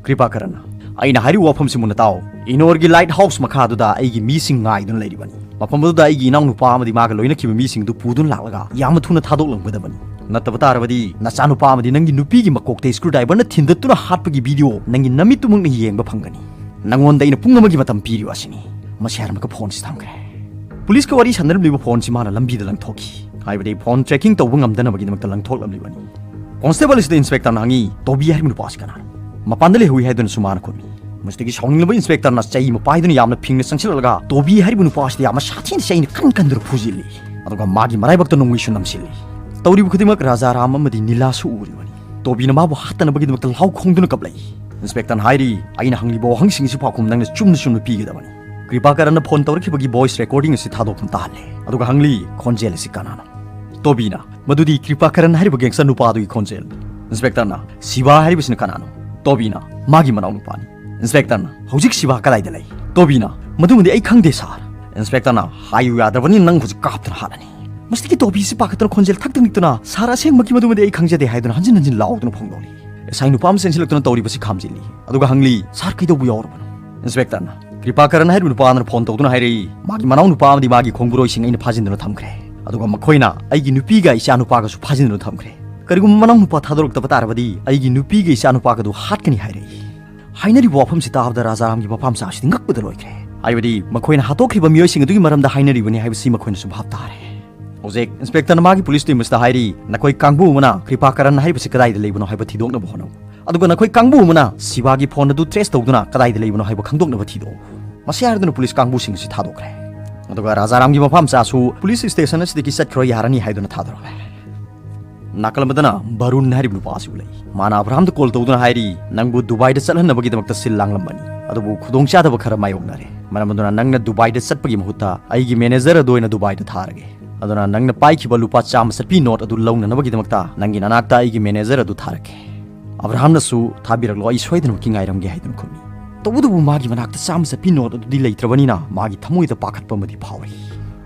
ꯀ꯭ꯔꯤꯄꯥꯀꯔꯟꯅ, "ꯑꯩꯅ ꯍꯥꯏꯔꯤꯕ ꯋꯥꯐꯝꯁꯤ ꯃꯨꯟꯅ ꯇꯥꯎ꯫ ꯏꯅꯣꯔꯒꯤ ꯂꯥꯏꯠ ꯍꯥꯎꯁ ꯃꯈꯥꯗꯨꯗ ꯑꯩꯒꯤ ꯃꯤꯁꯤꯡ ꯉꯥꯏꯗꯨꯅ ꯂꯩꯔꯤꯕꯅꯤ꯫ ꯃꯐꯝ ꯑꯗꯨꯗ ꯑꯩꯒꯤ ꯏꯅꯥꯎꯅꯨꯄꯥ ꯑꯃꯗꯤ ꯃꯥꯒ ꯂꯣꯏꯅꯈꯤꯕ ꯃꯤꯁꯤꯡꯗꯨ ꯄꯨꯗꯨꯅ ꯂꯥꯛꯂꯒ ꯌꯥꯝꯅ ꯊꯨꯅ ꯊꯥꯗꯣꯛꯂꯝꯒꯗꯕꯅꯤ꯫ ꯅꯠꯇꯕ ꯇꯥꯔꯕꯗꯤ ꯅꯆꯥꯅꯨꯄꯥ ꯑꯃꯗꯤ ꯅꯪꯒꯤ ꯅꯨꯄꯤꯒꯤ ꯃꯀꯣꯛꯇ ꯁ꯭ꯀ꯭ꯔꯨ ꯗ꯭ꯔꯥꯏꯚꯔꯅ ꯊꯤꯟꯗꯠꯇꯨꯅ ꯍꯥꯠꯄꯒꯤ ꯚꯤꯗꯤꯑꯣ ꯅꯪꯒꯤ ꯅꯃꯤꯠꯇꯨꯃꯛꯅ ꯌꯦꯡꯕ ꯐꯪꯒꯅꯤ꯫ ꯅꯪꯉꯣꯟꯗ ꯑꯩꯅ ꯄꯨꯡ ꯑꯃꯒꯤ ꯃꯇꯝ ꯄꯤꯔꯤꯕ ꯑꯁꯤꯅꯤ꯫" ꯃꯁꯤ ꯍꯥꯏꯔꯝꯃꯒ ꯐꯣꯟꯁꯤ ꯊꯝꯈ꯭ꯔꯦ꯫ ꯄꯨꯂꯤꯁꯀ ꯋꯥꯔꯤ ꯁꯥꯟꯅꯔꯝꯂꯤꯕ ꯐꯣꯟꯁꯤ ꯃꯥꯅ ꯂꯝꯕꯤꯗ ꯂꯪꯊꯣꯛꯈꯤ꯫ ꯍꯥꯏꯕꯗꯤ ꯐꯣꯟ tracking ꯇꯧꯕ ꯉꯝꯗꯅꯕꯒꯤꯗꯃꯛꯇ ꯂꯪꯊꯣꯛꯂꯝꯂꯤꯕꯅꯤ꯫ ꯀꯣꯟꯁꯇꯦꯕꯜ ꯑꯁꯤꯗ ꯏꯟꯁꯄꯦꯛꯇꯔꯅ ꯍꯪꯉꯤ, "ꯇꯣꯕꯤ ꯍꯥꯏꯔꯤꯕ ꯅꯨꯄꯥꯁꯤ ꯀꯅꯥꯅꯣ? ꯃꯄꯥꯟꯗ ꯂꯩꯍꯧꯏ" ꯍꯥꯏꯗꯨꯅꯁꯨ ꯃꯥꯅ ꯈꯨꯝꯃꯤ꯫ ꯃꯁꯤꯗꯒꯤ ꯁꯥꯎꯅꯤꯡꯂꯕ ꯏꯟꯁꯄꯦꯛꯇꯔꯅ ꯆꯩ ꯑꯃ ꯄꯥꯏꯗꯨꯅ ꯌꯥꯝꯅ ꯐꯤꯡꯅ ꯆꯪꯁꯤꯜꯂꯛꯂꯒ ꯇꯣꯕꯤ ꯍꯥꯏꯔꯤꯕ ꯅꯨꯄꯥ ꯑꯁꯤꯗ ꯌꯥꯝꯅ ꯁꯥꯊꯤꯅ ꯆꯩꯅ ꯀꯟ ꯀꯟꯗꯨꯅ ꯐꯨꯖꯤꯜꯂꯤ꯫ ꯑꯗꯨꯒ ꯃꯥꯒꯤ ꯃꯔꯥꯏꯕꯛꯇ ꯅꯣꯡꯃꯩꯁꯨ ꯅꯝꯁꯤꯜꯂꯤ꯫ ꯇꯧꯔꯤꯕ ꯈꯨꯗꯤꯡꯃꯛ ꯔꯥꯖꯥ ꯔꯥꯝ ꯑꯃꯗꯤ ꯅꯤꯂꯥꯁꯨ ꯎꯔꯤꯕꯅꯤ꯫ ꯇꯣꯕꯤꯅ ꯃꯥꯕꯨ ꯍꯥꯠꯇꯅꯕꯒꯤꯗꯃꯛꯇ ꯂꯥꯎ ꯈꯣꯡꯗꯨꯅ ꯀꯞꯂꯛꯏ꯫ ꯏꯟꯁꯄꯦꯛꯇꯔꯅ ꯍꯥꯏꯔꯤ, "ꯑꯩꯅ ꯍꯪꯂꯤꯕ ꯋꯥꯍꯪꯁꯤꯡꯁꯤ ꯄꯥꯎꯈꯨꯝ ꯅꯪꯅ ꯆꯨꯝꯅ ꯆꯨꯝꯅ ꯄꯤꯒꯗꯕꯅꯤ꯫ ꯀ꯭ꯔꯤꯄꯥꯀꯔꯟꯅ ꯐꯣꯟ ꯇꯧꯔꯛꯈꯤꯕꯒꯤ voice recording ꯑꯁꯤ ꯊꯥꯗꯣꯛꯐꯝ ꯇꯥꯍꯜꯂꯦ꯫ ꯑꯗꯨꯒ ꯍꯪꯂꯤ, ꯈꯣꯟꯖꯦꯜ ꯑꯁꯤ ꯀꯅꯥꯅꯣ?" ꯇꯣꯕꯤꯅ, "ꯃꯗꯨꯗꯤ ꯀ꯭ꯔꯤꯄꯥꯀꯔꯟ ꯍꯥꯏꯔꯤꯕ gangster ꯅꯨꯄꯥꯗꯨꯒꯤ ꯈꯣꯟꯖꯦꯜ꯫" ꯏꯟꯁꯄꯦꯛꯇꯔꯅ, "ꯁꯤꯕꯥ ꯍꯥꯏꯔꯤꯕꯁꯤꯅ ꯀꯅꯥꯅꯣ?" ꯇꯣꯕꯤꯅ, "ꯃꯥꯒꯤ ꯃꯅꯥꯎꯅꯨꯄꯥꯅꯤ꯫" ꯏꯟꯁꯄꯦꯛꯇꯔꯅ, "ꯍꯧꯖꯤꯛ ꯁꯤꯕꯥ ꯀꯗꯥꯏꯗ ꯂꯩ?" ꯇꯣꯕꯤꯅ, "ꯃꯗꯨꯃꯗꯤ ꯑꯩ ꯈꯪꯗꯦ ꯁꯥꯔ꯫" ꯏꯟꯁꯄꯦꯛꯇꯔꯅ, "ꯍꯥꯏꯌꯨ ꯌꯥꯗ꯭ꯔꯕꯅꯤꯅ ꯅꯪ ꯍꯧꯖꯤꯛ ꯀꯥꯞꯇꯨꯅ ꯍꯥꯠꯂꯅꯤ꯫" ꯃꯁꯤꯗꯒꯤ ꯇꯣꯕꯤꯁꯤ ꯄꯥꯈꯠꯇꯨꯅ ꯈꯣꯟꯖꯦꯜ ꯊꯛ ꯊꯛ ꯅꯤꯛꯇꯨꯅ, "ꯁꯥꯔ, ꯑꯁꯦꯡꯕꯒꯤ ꯃꯗꯨꯃꯗꯤ ꯑꯩ ꯈꯪꯖꯗꯦ" ꯍꯥꯏꯗꯨꯅ ꯍꯟꯖꯤꯟ ꯍꯟꯖꯤꯟ ꯂꯥꯎꯗꯨꯅ ꯐꯣꯡꯗꯣꯛꯂꯤ꯫ ꯑꯦꯁ ꯑꯥꯏ ꯅꯨꯄꯥ ꯑꯃ ꯆꯦꯟꯁꯤꯜꯂꯛꯇꯨꯅ ꯇꯧꯔꯤꯕꯁꯤ ꯈꯥꯝꯖꯤꯜꯂꯤ꯫ ꯑꯗꯨꯒ ꯍꯪꯂꯤ, "ꯁꯥꯔ, ꯀꯩꯗꯧꯕ ꯌꯥꯎꯔꯕꯅꯣ?" ꯏꯟꯁꯄꯦꯛꯇꯔꯅ, "ꯀ꯭ꯔꯤꯄꯥꯀꯔꯟ ꯍꯥꯏꯔꯤꯕ ꯅꯨꯄꯥ ꯑꯃꯅ ꯐꯣꯟ ꯇꯧꯗꯨꯅ ꯍꯥꯏꯔꯛꯏ, ꯃꯥꯒꯤ ꯃꯅꯥꯎꯅꯨꯄꯥ ꯑꯃꯗꯤ ꯃꯥꯒꯤ ꯈꯣꯡꯕꯨꯔꯣꯏꯁꯤꯡ ꯑꯩꯅ ꯐꯥꯖꯤꯟꯗꯨꯅ ꯊꯝꯈ꯭ꯔꯦ꯫ ꯑꯗꯨꯒ ꯃꯈꯣꯏꯅ ꯑꯩꯒꯤ ꯅꯨꯄꯤꯒ ꯏꯆꯥ ꯅꯨꯄꯥꯒꯁꯨ ꯐꯥꯖꯤꯟꯗꯨꯅ ꯊꯝꯈ꯭ꯔꯦ꯫ ꯀꯔꯤꯒꯨꯝꯕ ꯃꯅꯥꯎꯅꯨꯄꯥ ꯊꯥꯗꯣꯔꯛꯇꯕ ꯇꯥꯔꯕꯗꯤ ꯑꯩꯒꯤ ꯅꯨꯄꯤꯒ ꯏꯆꯥ ꯅꯨꯄꯥꯒꯗꯨ ꯍꯥꯠꯀꯅꯤ ꯍꯥꯏꯔꯛꯏ꯫" ꯍꯥꯏꯅꯔꯤꯕ ꯋꯥꯐꯝꯁꯤ ꯇꯥꯕꯗ ꯔꯥꯖꯥꯔꯥꯝꯒꯤ ꯃꯄꯥꯝꯆꯥ ꯑꯁꯤꯗꯤ ꯉꯛꯄꯗ ꯂꯣꯏꯈ꯭ꯔꯦ꯫ ꯍꯥꯏꯕꯗꯤ ꯃꯈꯣꯏꯅ ꯍꯥꯠꯇꯣꯛꯈ꯭ꯔꯤꯕ ꯃꯤꯑꯣꯏꯁꯤꯡ ꯑꯗꯨꯒꯤ ꯃꯔꯝꯗ ꯍꯥꯏꯅꯔꯤꯕꯅꯤ ꯍꯥꯏꯕꯁꯤ ꯃꯈꯣꯏꯅꯁꯨ ꯚꯥꯞ ꯇꯥꯔꯦ꯫ ꯍꯧꯖꯤꯛ ꯏꯟꯁꯄꯦꯛꯇꯔꯅ ꯃꯥꯒꯤ ꯄꯨꯂꯤꯁ ꯇꯤꯝ ꯑꯁꯤꯗ ꯍꯥꯏꯔꯤ, "ꯅꯈꯣꯏ ꯀꯥꯡꯕꯨ ꯑꯃꯅ ꯀ꯭ꯔꯤꯄꯥꯀꯔꯟ ꯍꯥꯏꯔꯤꯕꯁꯤ ꯀꯗꯥꯏꯗ ꯂꯩꯕꯅꯣ ꯍꯥꯏꯕ ꯊꯤꯗꯣꯛꯅꯕ ꯍꯣꯠꯅꯧ꯫ ꯑꯗꯨꯒ ꯅꯈꯣꯏ ꯀꯥꯡꯕꯨ ꯑꯃꯅ ꯁꯤꯕꯥꯒꯤ ꯐꯣꯟ ꯑꯗꯨ trace ꯇꯧꯗꯨꯅ ꯀꯗꯥꯏꯗ ꯂꯩꯕꯅꯣ ꯍꯥꯏꯕ ꯈꯪꯗꯣꯛꯅꯕ ꯊꯤꯗꯣꯛꯎ꯫" ꯃꯁꯤ ꯍꯥꯏꯔꯗꯨꯅ ꯄꯨꯂꯤꯁ ꯀꯥꯡꯕꯨꯁꯤꯡ ꯑꯁꯤ ꯊꯥꯗꯣꯛꯈ꯭ꯔꯦ꯫ ꯑꯗꯨꯒ ꯔꯥꯖꯥꯔꯥꯝꯒꯤ ꯃꯄꯥꯝꯆꯥꯁꯨ ꯄꯨꯂꯤꯁ ꯁ꯭ꯇꯦꯁꯟ ꯑꯁꯤꯗꯒꯤ ꯆꯠꯈ꯭ꯔꯣ ꯌꯥꯔꯅꯤ ꯍꯥꯏꯗꯨꯅ ꯊꯥꯗꯣꯔꯛꯂꯦ꯫ ꯅꯥꯀꯜ ꯑꯃꯗꯅ ꯕꯔꯨꯟ ꯍꯥꯏꯔꯤꯕ ꯅꯨꯄꯥ ꯑꯁꯤꯕꯨ ꯂꯩ꯫ ꯃꯥꯅ ꯑꯕ꯭ꯔꯥꯍꯝꯗ ꯀꯣꯜ ꯇꯧꯗꯨꯅ ꯍꯥꯏꯔꯤ, "ꯅꯪꯕꯨ ꯗꯨꯕꯥꯏꯗ ꯆꯠꯍꯟꯅꯕꯒꯤꯗꯃꯛꯇ ꯁꯤꯜ ꯂꯥꯡꯂꯝꯕꯅꯤ, ꯑꯗꯨꯕꯨ ꯈꯨꯗꯣꯡꯆꯥꯗꯕ ꯈꯔ ꯃꯥꯌꯣꯛꯅꯔꯦ꯫ ꯃꯔꯝ ꯑꯗꯨꯅ ꯅꯪꯅ ꯗꯨꯕꯥꯏꯗ ꯆꯠꯄꯒꯤ ꯃꯍꯨꯠꯇ ꯑꯩꯒꯤ ꯃꯦꯅꯦꯖꯔ ꯑꯗꯨ ꯑꯣꯏꯅ ꯗꯨꯕꯥꯏꯗ ꯊꯥꯔꯒꯦ꯫ ꯑꯗꯨꯅ ꯅꯪꯅ ꯄꯥꯏꯈꯤꯕ ꯂꯨꯄꯥ ꯆꯥꯝꯃ ꯆꯠꯄꯤ ꯅꯣꯠ ꯑꯗꯨ ꯂꯧꯅꯅꯕꯒꯤꯗꯃꯛꯇ ꯅꯪꯒꯤ ꯅꯅꯥꯛꯇ ꯑꯩꯒꯤ ꯃꯦꯅꯦꯖꯔ ꯑꯗꯨ ꯊꯥꯔꯛꯀꯦ꯫ ꯑꯕ꯭ꯔꯥꯍꯝꯅꯁꯨ, "ꯊꯥꯕꯤꯔꯛꯂꯣ, ꯑꯩ ꯁꯣꯏꯗꯅꯃꯛꯀꯤ ꯉꯥꯏꯔꯝꯒꯦ" ꯍꯥꯏꯗꯨꯅ ꯈꯨꯝꯃꯤ꯫ ꯇꯧꯕꯇꯕꯨ ꯃꯥꯒꯤ ꯃꯅꯥꯛꯇ ꯆꯥꯝꯃ ꯆꯠꯄꯤ ꯅꯣꯠ ꯑꯗꯨꯗꯤ ꯂꯩꯇ꯭ꯔꯕꯅꯤꯅ ꯃꯥꯒꯤ ꯊꯃꯣꯏꯗ ꯄꯥꯈꯠꯄ ꯑꯃꯗꯤ ꯐꯥꯎꯔꯤ꯫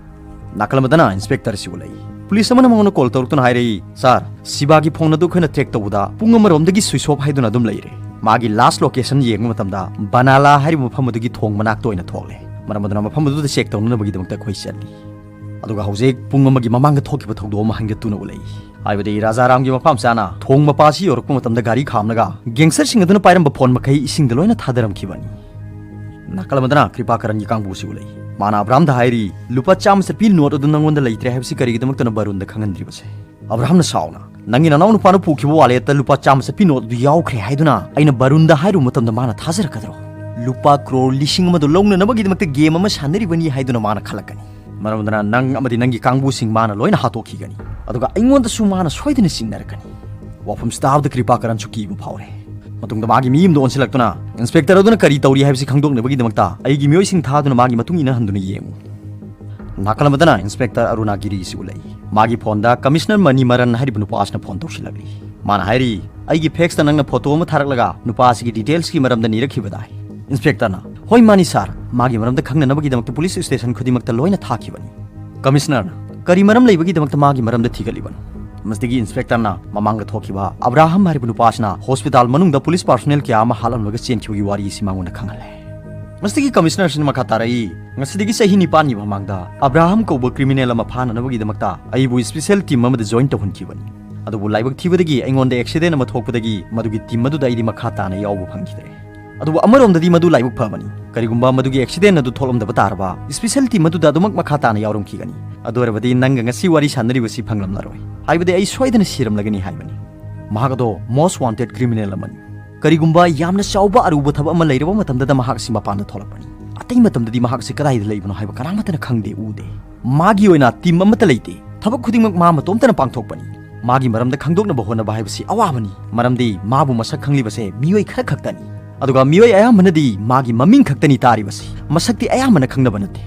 ꯅꯥꯀꯜ ꯑꯃꯗꯅ ꯏꯟꯁꯄꯦꯛꯇꯔ ꯑꯁꯤꯕꯨ ꯂꯩ꯫ ꯄꯨꯂꯤꯁ ꯑꯃꯅ ꯃꯉꯣꯟꯗ ꯀꯣꯜ ꯇꯧꯔꯛꯇꯨꯅ ꯍꯥꯏꯔꯛꯏ, "ꯁꯥꯔ, ꯁꯤꯕꯥꯒꯤ ꯐꯣꯟ ꯑꯗꯨ ꯑꯩꯈꯣꯏꯅ track ꯇꯧꯕꯗ ꯄꯨꯡ ꯑꯃꯔꯣꯝꯗꯒꯤ switch off ꯍꯥꯏꯗꯨꯅ ꯑꯗꯨꯝ ꯂꯩꯔꯦ꯫ ꯃꯥꯒꯤ last location ꯌꯦꯡꯕ ꯃꯇꯝꯗ ꯕꯅꯥꯂꯥ ꯍꯥꯏꯔꯤꯕ ꯃꯐꯝ ꯑꯗꯨꯒꯤ ꯊꯣꯡ ꯃꯅꯥꯛꯇ ꯑꯣꯏꯅ ꯊꯣꯛꯂꯦ꯫ ꯃꯔꯝ ꯑꯗꯨꯅ ꯃꯐꯝ ꯑꯗꯨꯗ check ꯇꯧꯅꯅꯕꯒꯤꯗꯃꯛꯇ ꯑꯩꯈꯣꯏ ꯆꯠꯂꯤ꯫ ꯑꯗꯨꯒ ꯍꯧꯖꯤꯛ ꯄꯨꯡ ꯑꯃꯒꯤ ꯃꯃꯥꯡꯗ ꯊꯣꯛꯈꯤꯕ ꯊꯧꯗꯣꯛ ꯑꯃ ꯍꯪꯒꯠꯇꯨꯅ ꯎꯠꯂꯛꯏ꯫ ꯍꯥꯏꯕꯗꯤ ꯔꯥꯖꯥꯔꯥꯝꯒꯤ ꯃꯄꯥꯝꯆꯥꯅ ꯊꯣꯡ ꯃꯄꯥ ꯑꯁꯤ ꯌꯧꯔꯛꯄ ꯃꯇꯝꯗ ꯒꯥꯔꯤ ꯈꯥꯝꯂꯒ gangsterꯁꯤꯡ ꯑꯗꯨꯅ ꯄꯥꯏꯔꯝꯕ ꯐꯣꯟ ꯃꯈꯩ ꯏꯁꯤꯡꯗ ꯂꯣꯏꯅ ꯊꯥꯗꯔꯝꯈꯤꯕꯅꯤ꯫ ꯅꯥꯀꯜ ꯑꯃꯗꯅ ꯀ꯭ꯔꯤꯄꯥꯀꯔꯟꯒꯤ ꯀꯥꯡꯕꯨꯁꯤ ꯎꯠꯂꯛꯏ꯫ ꯃꯥꯅ ꯑꯕ꯭ꯔꯥꯍꯝꯗ ꯍꯥꯏꯔꯤ, "ꯂꯨꯄꯥ ꯆꯥꯝꯃ ꯆꯠꯄꯤ ꯅꯣꯠ ꯑꯗꯨ ꯅꯪꯉꯣꯟꯗ ꯂꯩꯇ꯭ꯔꯦ ꯍꯥꯏꯕꯁꯤ ꯀꯔꯤꯒꯤꯗꯃꯛꯇꯅ ꯕꯔꯨꯟꯗ ꯈꯪꯍꯟꯗ꯭ꯔꯤꯕꯁꯦ?" ꯑꯕ꯭ꯔꯥꯍꯝꯅ ꯁꯥꯎꯅ, "ꯅꯪꯒꯤ ꯅꯅꯥꯎ ꯅꯨꯄꯥꯅ ꯄꯨꯈꯤꯕ ꯋꯥꯂꯦꯠꯇ ꯂꯨꯄꯥ ꯆꯥꯝꯃ ꯆꯠꯄꯤ ꯅꯣꯠ ꯑꯗꯨ ꯌꯥꯎꯈ꯭ꯔꯦ ꯍꯥꯏꯗꯨꯅ ꯑꯩꯅ ꯕꯔꯨꯟꯗ ꯍꯥꯏꯔꯨꯕ ꯃꯇꯝꯗ ꯃꯥꯅ ꯊꯥꯖꯔꯛꯀꯗ꯭ꯔꯣ? ꯂꯨꯄꯥ ꯀ꯭ꯔꯣꯔ ꯂꯤꯁꯤꯡ ꯑꯃꯗꯨ ꯂꯧꯅꯅꯕꯒꯤꯗꯃꯛꯇ ꯒꯦꯝ ꯑꯃ ꯁꯥꯟꯅꯔꯤꯕꯅꯤ ꯍꯥꯏꯗꯨꯅ ꯃꯥꯅ ꯈꯜꯂꯛꯀꯅꯤ꯫ ꯃꯔꯝ ꯑꯗꯨꯅ ꯅꯪ ꯑꯃꯗꯤ ꯅꯪꯒꯤ ꯀꯥꯡꯕꯨꯁꯤꯡ ꯃꯥꯅ ꯂꯣꯏꯅ ꯍꯥꯠꯇꯣꯛꯈꯤꯒꯅꯤ꯫ ꯑꯗꯨꯒ ꯑꯩꯉꯣꯟꯗꯁꯨ ꯃꯥꯅ ꯁꯣꯏꯗꯅ ꯆꯤꯡꯅꯔꯛꯀꯅꯤ꯫" ꯋꯥꯐꯝꯁꯤ ꯇꯥꯕꯗ ꯀ꯭ꯔꯤꯄꯥꯀꯔꯟꯁꯨ ꯀꯤꯕ ꯐꯥꯎꯔꯦ꯫ ꯃꯇꯨꯡꯗ ꯃꯥꯒꯤ ꯃꯤ ꯑꯃꯗ ꯑꯣꯟꯁꯤꯜꯂꯛꯇꯨꯅ ꯏꯟꯁꯄꯦꯛꯇꯔ ꯑꯗꯨꯅ ꯀꯔꯤ ꯇꯧꯔꯤ ꯍꯥꯏꯕꯁꯤ ꯈꯪꯗꯣꯛꯅꯕꯒꯤꯗꯃꯛꯇ ꯑꯩꯒꯤ ꯃꯤꯑꯣꯏꯁꯤꯡ ꯊꯥꯗꯨꯅ ꯃꯥꯒꯤ ꯃꯇꯨꯡ ꯏꯟꯅꯍꯟꯗꯨꯅ ꯌꯦꯡꯉꯨ꯫ ꯅꯥꯀꯜ ꯑꯃꯗꯅ ꯏꯟꯁꯄꯦꯛꯇꯔ ꯑꯔꯨꯅꯥꯒꯤꯔꯤꯁꯤ ꯎꯠꯂꯛꯏ꯫ ꯃꯥꯒꯤ ꯐꯣꯟꯗ ꯀꯃꯤꯁꯅꯔ ꯃꯅꯤꯃꯔꯟ ꯍꯥꯏꯔꯤꯕ ꯅꯨꯄꯥ ꯑꯁꯤꯅ ꯐꯣꯟ ꯇꯧꯁꯤꯜꯂꯛꯂꯤ꯫ ꯃꯥꯅ ꯍꯥꯏꯔꯤ, "ꯑꯩꯒꯤ ꯐꯦꯛꯁꯇ ꯅꯪꯅ ꯐꯣꯇꯣ ꯑꯃ ꯊꯥꯔꯛꯂꯒ ꯅꯨꯄꯥ ꯑꯁꯤꯒꯤ ꯗꯤꯇꯦꯜꯁꯀꯤ ꯃꯔꯝꯗ ꯅꯤꯔꯛꯈꯤꯕꯗꯥꯏ?" ꯏꯟꯁꯄꯦꯛꯇꯔꯅ, "ꯍꯣꯏ, ꯃꯥꯅꯤ ꯁꯥꯔ, ꯃꯥꯒꯤ ꯃꯔꯝꯗ ꯈꯪꯅꯅꯕꯒꯤꯗꯃꯛꯇ ꯄꯨꯂꯤꯁ ꯁ꯭ꯇꯦꯁꯟ ꯈꯨꯗꯤꯡꯃꯛꯇ ꯂꯣꯏꯅ ꯊꯥꯈꯤꯕꯅꯤ꯫" ꯀꯃꯤꯁꯅꯔꯅ, "ꯀꯔꯤ ꯃꯔꯝ ꯂꯩꯕꯒꯤꯗꯃꯛꯇ ꯃꯥꯒꯤ ꯃꯔꯝꯗ ꯊꯤꯒꯠꯂꯤꯕꯅꯣ?" ꯃꯁꯤꯗꯒꯤ ꯏꯟꯁꯄꯦꯛꯇꯔꯅ ꯃꯃꯥꯡꯗ ꯊꯣꯛꯈꯤꯕ ꯑꯕ꯭ꯔꯥꯍꯝ ꯍꯥꯏꯔꯤꯕ ꯅꯨꯄꯥ ꯑꯁꯤꯅ ꯍꯣꯁꯄꯤꯇꯥꯜ ꯃꯅꯨꯡꯗ ꯄꯨꯂꯤꯁ ꯄꯥꯔꯁꯣꯅꯦꯜ ꯀꯌꯥ ꯑꯃ ꯍꯥꯠꯂꯝꯂꯒ ꯆꯦꯟꯈꯤꯕꯒꯤ ꯋꯥꯔꯤ ꯑꯁꯤ ꯃꯉꯣꯟꯗ ꯈꯪꯍꯜꯂꯦ꯫ ꯃꯁꯤꯗꯒꯤ ꯀꯃꯤꯁꯅꯔꯁꯤꯅ ꯃꯈꯥ ꯇꯥꯔꯛꯏ, "ꯉꯁꯤꯗꯒꯤ ꯆꯍꯤ ꯅꯤꯄꯥꯟꯒꯤ ꯃꯃꯥꯡꯗ ꯑꯕ꯭ꯔꯥꯍꯝ ꯀꯧꯕ ꯀ꯭ꯔꯤꯃꯤꯅꯦꯜ ꯑꯃ ꯐꯥꯅꯅꯕꯒꯤꯗꯃꯛꯇ ꯑꯩꯕꯨ ꯁ꯭ꯄꯤꯁꯦꯜ ꯇꯤꯝ ꯑꯃꯗ ꯖꯣꯏꯟ ꯇꯧꯍꯟꯈꯤꯕꯅꯤ꯫ ꯑꯗꯨꯕꯨ ꯂꯥꯏꯕꯛ ꯊꯤꯕꯗꯒꯤ ꯑꯩꯉꯣꯟꯗ ꯑꯦꯛꯁꯤꯗꯦꯟ ꯑꯃ ꯊꯣꯛꯄꯗꯒꯤ ꯃꯗꯨꯒꯤ ꯇꯤꯝ ꯑꯗꯨꯗ ꯑꯩꯗꯤ ꯃꯈꯥ ꯇꯥꯅ ꯌꯥꯎꯕ ꯐꯪꯈꯤꯗ꯭ꯔꯦ꯫ ꯑꯗꯨꯕꯨ ꯑꯃꯔꯣꯝꯗꯗꯤ ꯃꯗꯨ ꯂꯥꯏꯕꯛ ꯐꯕꯅꯤ꯫ ꯀꯔꯤꯒꯨꯝꯕ ꯃꯗꯨꯒꯤ ꯑꯦꯛꯁꯤꯗꯦꯟ ꯑꯗꯨ ꯊꯣꯛꯂꯝꯗꯕ ꯇꯥꯔꯕ, ꯁ꯭ꯄꯤꯁꯦꯜ ꯇꯤꯝ ꯑꯗꯨꯗ ꯑꯗꯨꯃꯛ ꯃꯈꯥ ꯇꯥꯅ ꯌꯥꯎꯔꯝꯈꯤꯒꯅꯤ꯫ ꯑꯗꯨ ꯑꯣꯏꯔꯕꯗꯤ ꯅꯪꯒ ꯉꯁꯤ ꯋꯥꯔꯤ ꯁꯥꯟꯅꯔꯤꯕꯁꯤ ꯐꯪꯂꯝꯂꯔꯣꯏ꯫ ꯍꯥꯏꯕꯗꯤ ꯑꯩ ꯁꯣꯏꯗꯅ ꯁꯤꯔꯝꯂꯒꯅꯤ ꯍꯥꯏꯕꯅꯤ꯫" ꯃꯍꯥꯛ ꯑꯗꯣ ꯃꯣꯁ ꯋꯥꯟꯇꯦꯗ ꯀ꯭ꯔꯤꯃꯤꯅꯦꯜ ꯑꯃꯅꯤ꯫ ꯀꯔꯤꯒꯨꯝꯕ ꯌꯥꯝꯅ ꯆꯥꯎꯕ ꯑꯔꯨꯕ ꯊꯕꯛ ꯑꯃ ꯂꯩꯔꯕ ꯃꯇꯝꯗꯗ ꯃꯍꯥꯛ ꯑꯁꯤ ꯃꯄꯥꯟꯗ ꯊꯣꯛꯂꯛꯄꯅꯤ꯫ ꯑꯇꯩ ꯃꯇꯝꯗꯗꯤ ꯃꯍꯥꯛ ꯑꯁꯤ ꯀꯗꯥꯏꯗ ꯂꯩꯕꯅꯣ ꯍꯥꯏꯕ ꯀꯅꯥꯃꯠꯇꯅ ꯈꯪꯗꯦ, ꯎꯗꯦ꯫ ꯃꯥꯒꯤ ꯑꯣꯏꯅ ꯇꯤꯝ ꯑꯃꯠꯇ ꯂꯩꯇꯦ꯫ ꯊꯕꯛ ꯈꯨꯗꯤꯡꯃꯛ ꯃꯥ ꯃꯇꯣꯝꯇꯅ ꯄꯥꯡꯊꯣꯛꯄꯅꯤ꯫ ꯃꯥꯒꯤ ꯃꯔꯝꯗ ꯈꯪꯗꯣꯛꯅꯕ ꯍꯣꯠꯅꯕ ꯍꯥꯏꯕꯁꯤ ꯑꯋꯥꯕꯅꯤ, ꯃꯔꯝꯗꯤ ꯃꯥꯕꯨ ꯃꯁꯛ ꯈꯪꯂꯤꯕꯁꯦ ꯃꯤꯑꯣꯏ ꯈꯔ ꯈꯛꯇꯅꯤ꯫ ꯑꯗꯨꯒ ꯃꯤꯑꯣꯏ ꯑꯌꯥꯝꯕꯅꯗꯤ ꯃꯥꯒꯤ ꯃꯃꯤꯡ ꯈꯛꯇꯅꯤ ꯇꯥꯔꯤꯕꯁꯤ, ꯃꯁꯛꯇꯤ ꯑꯌꯥꯝꯕꯅ ꯈꯪꯅꯕ ꯅꯠꯇꯦ꯫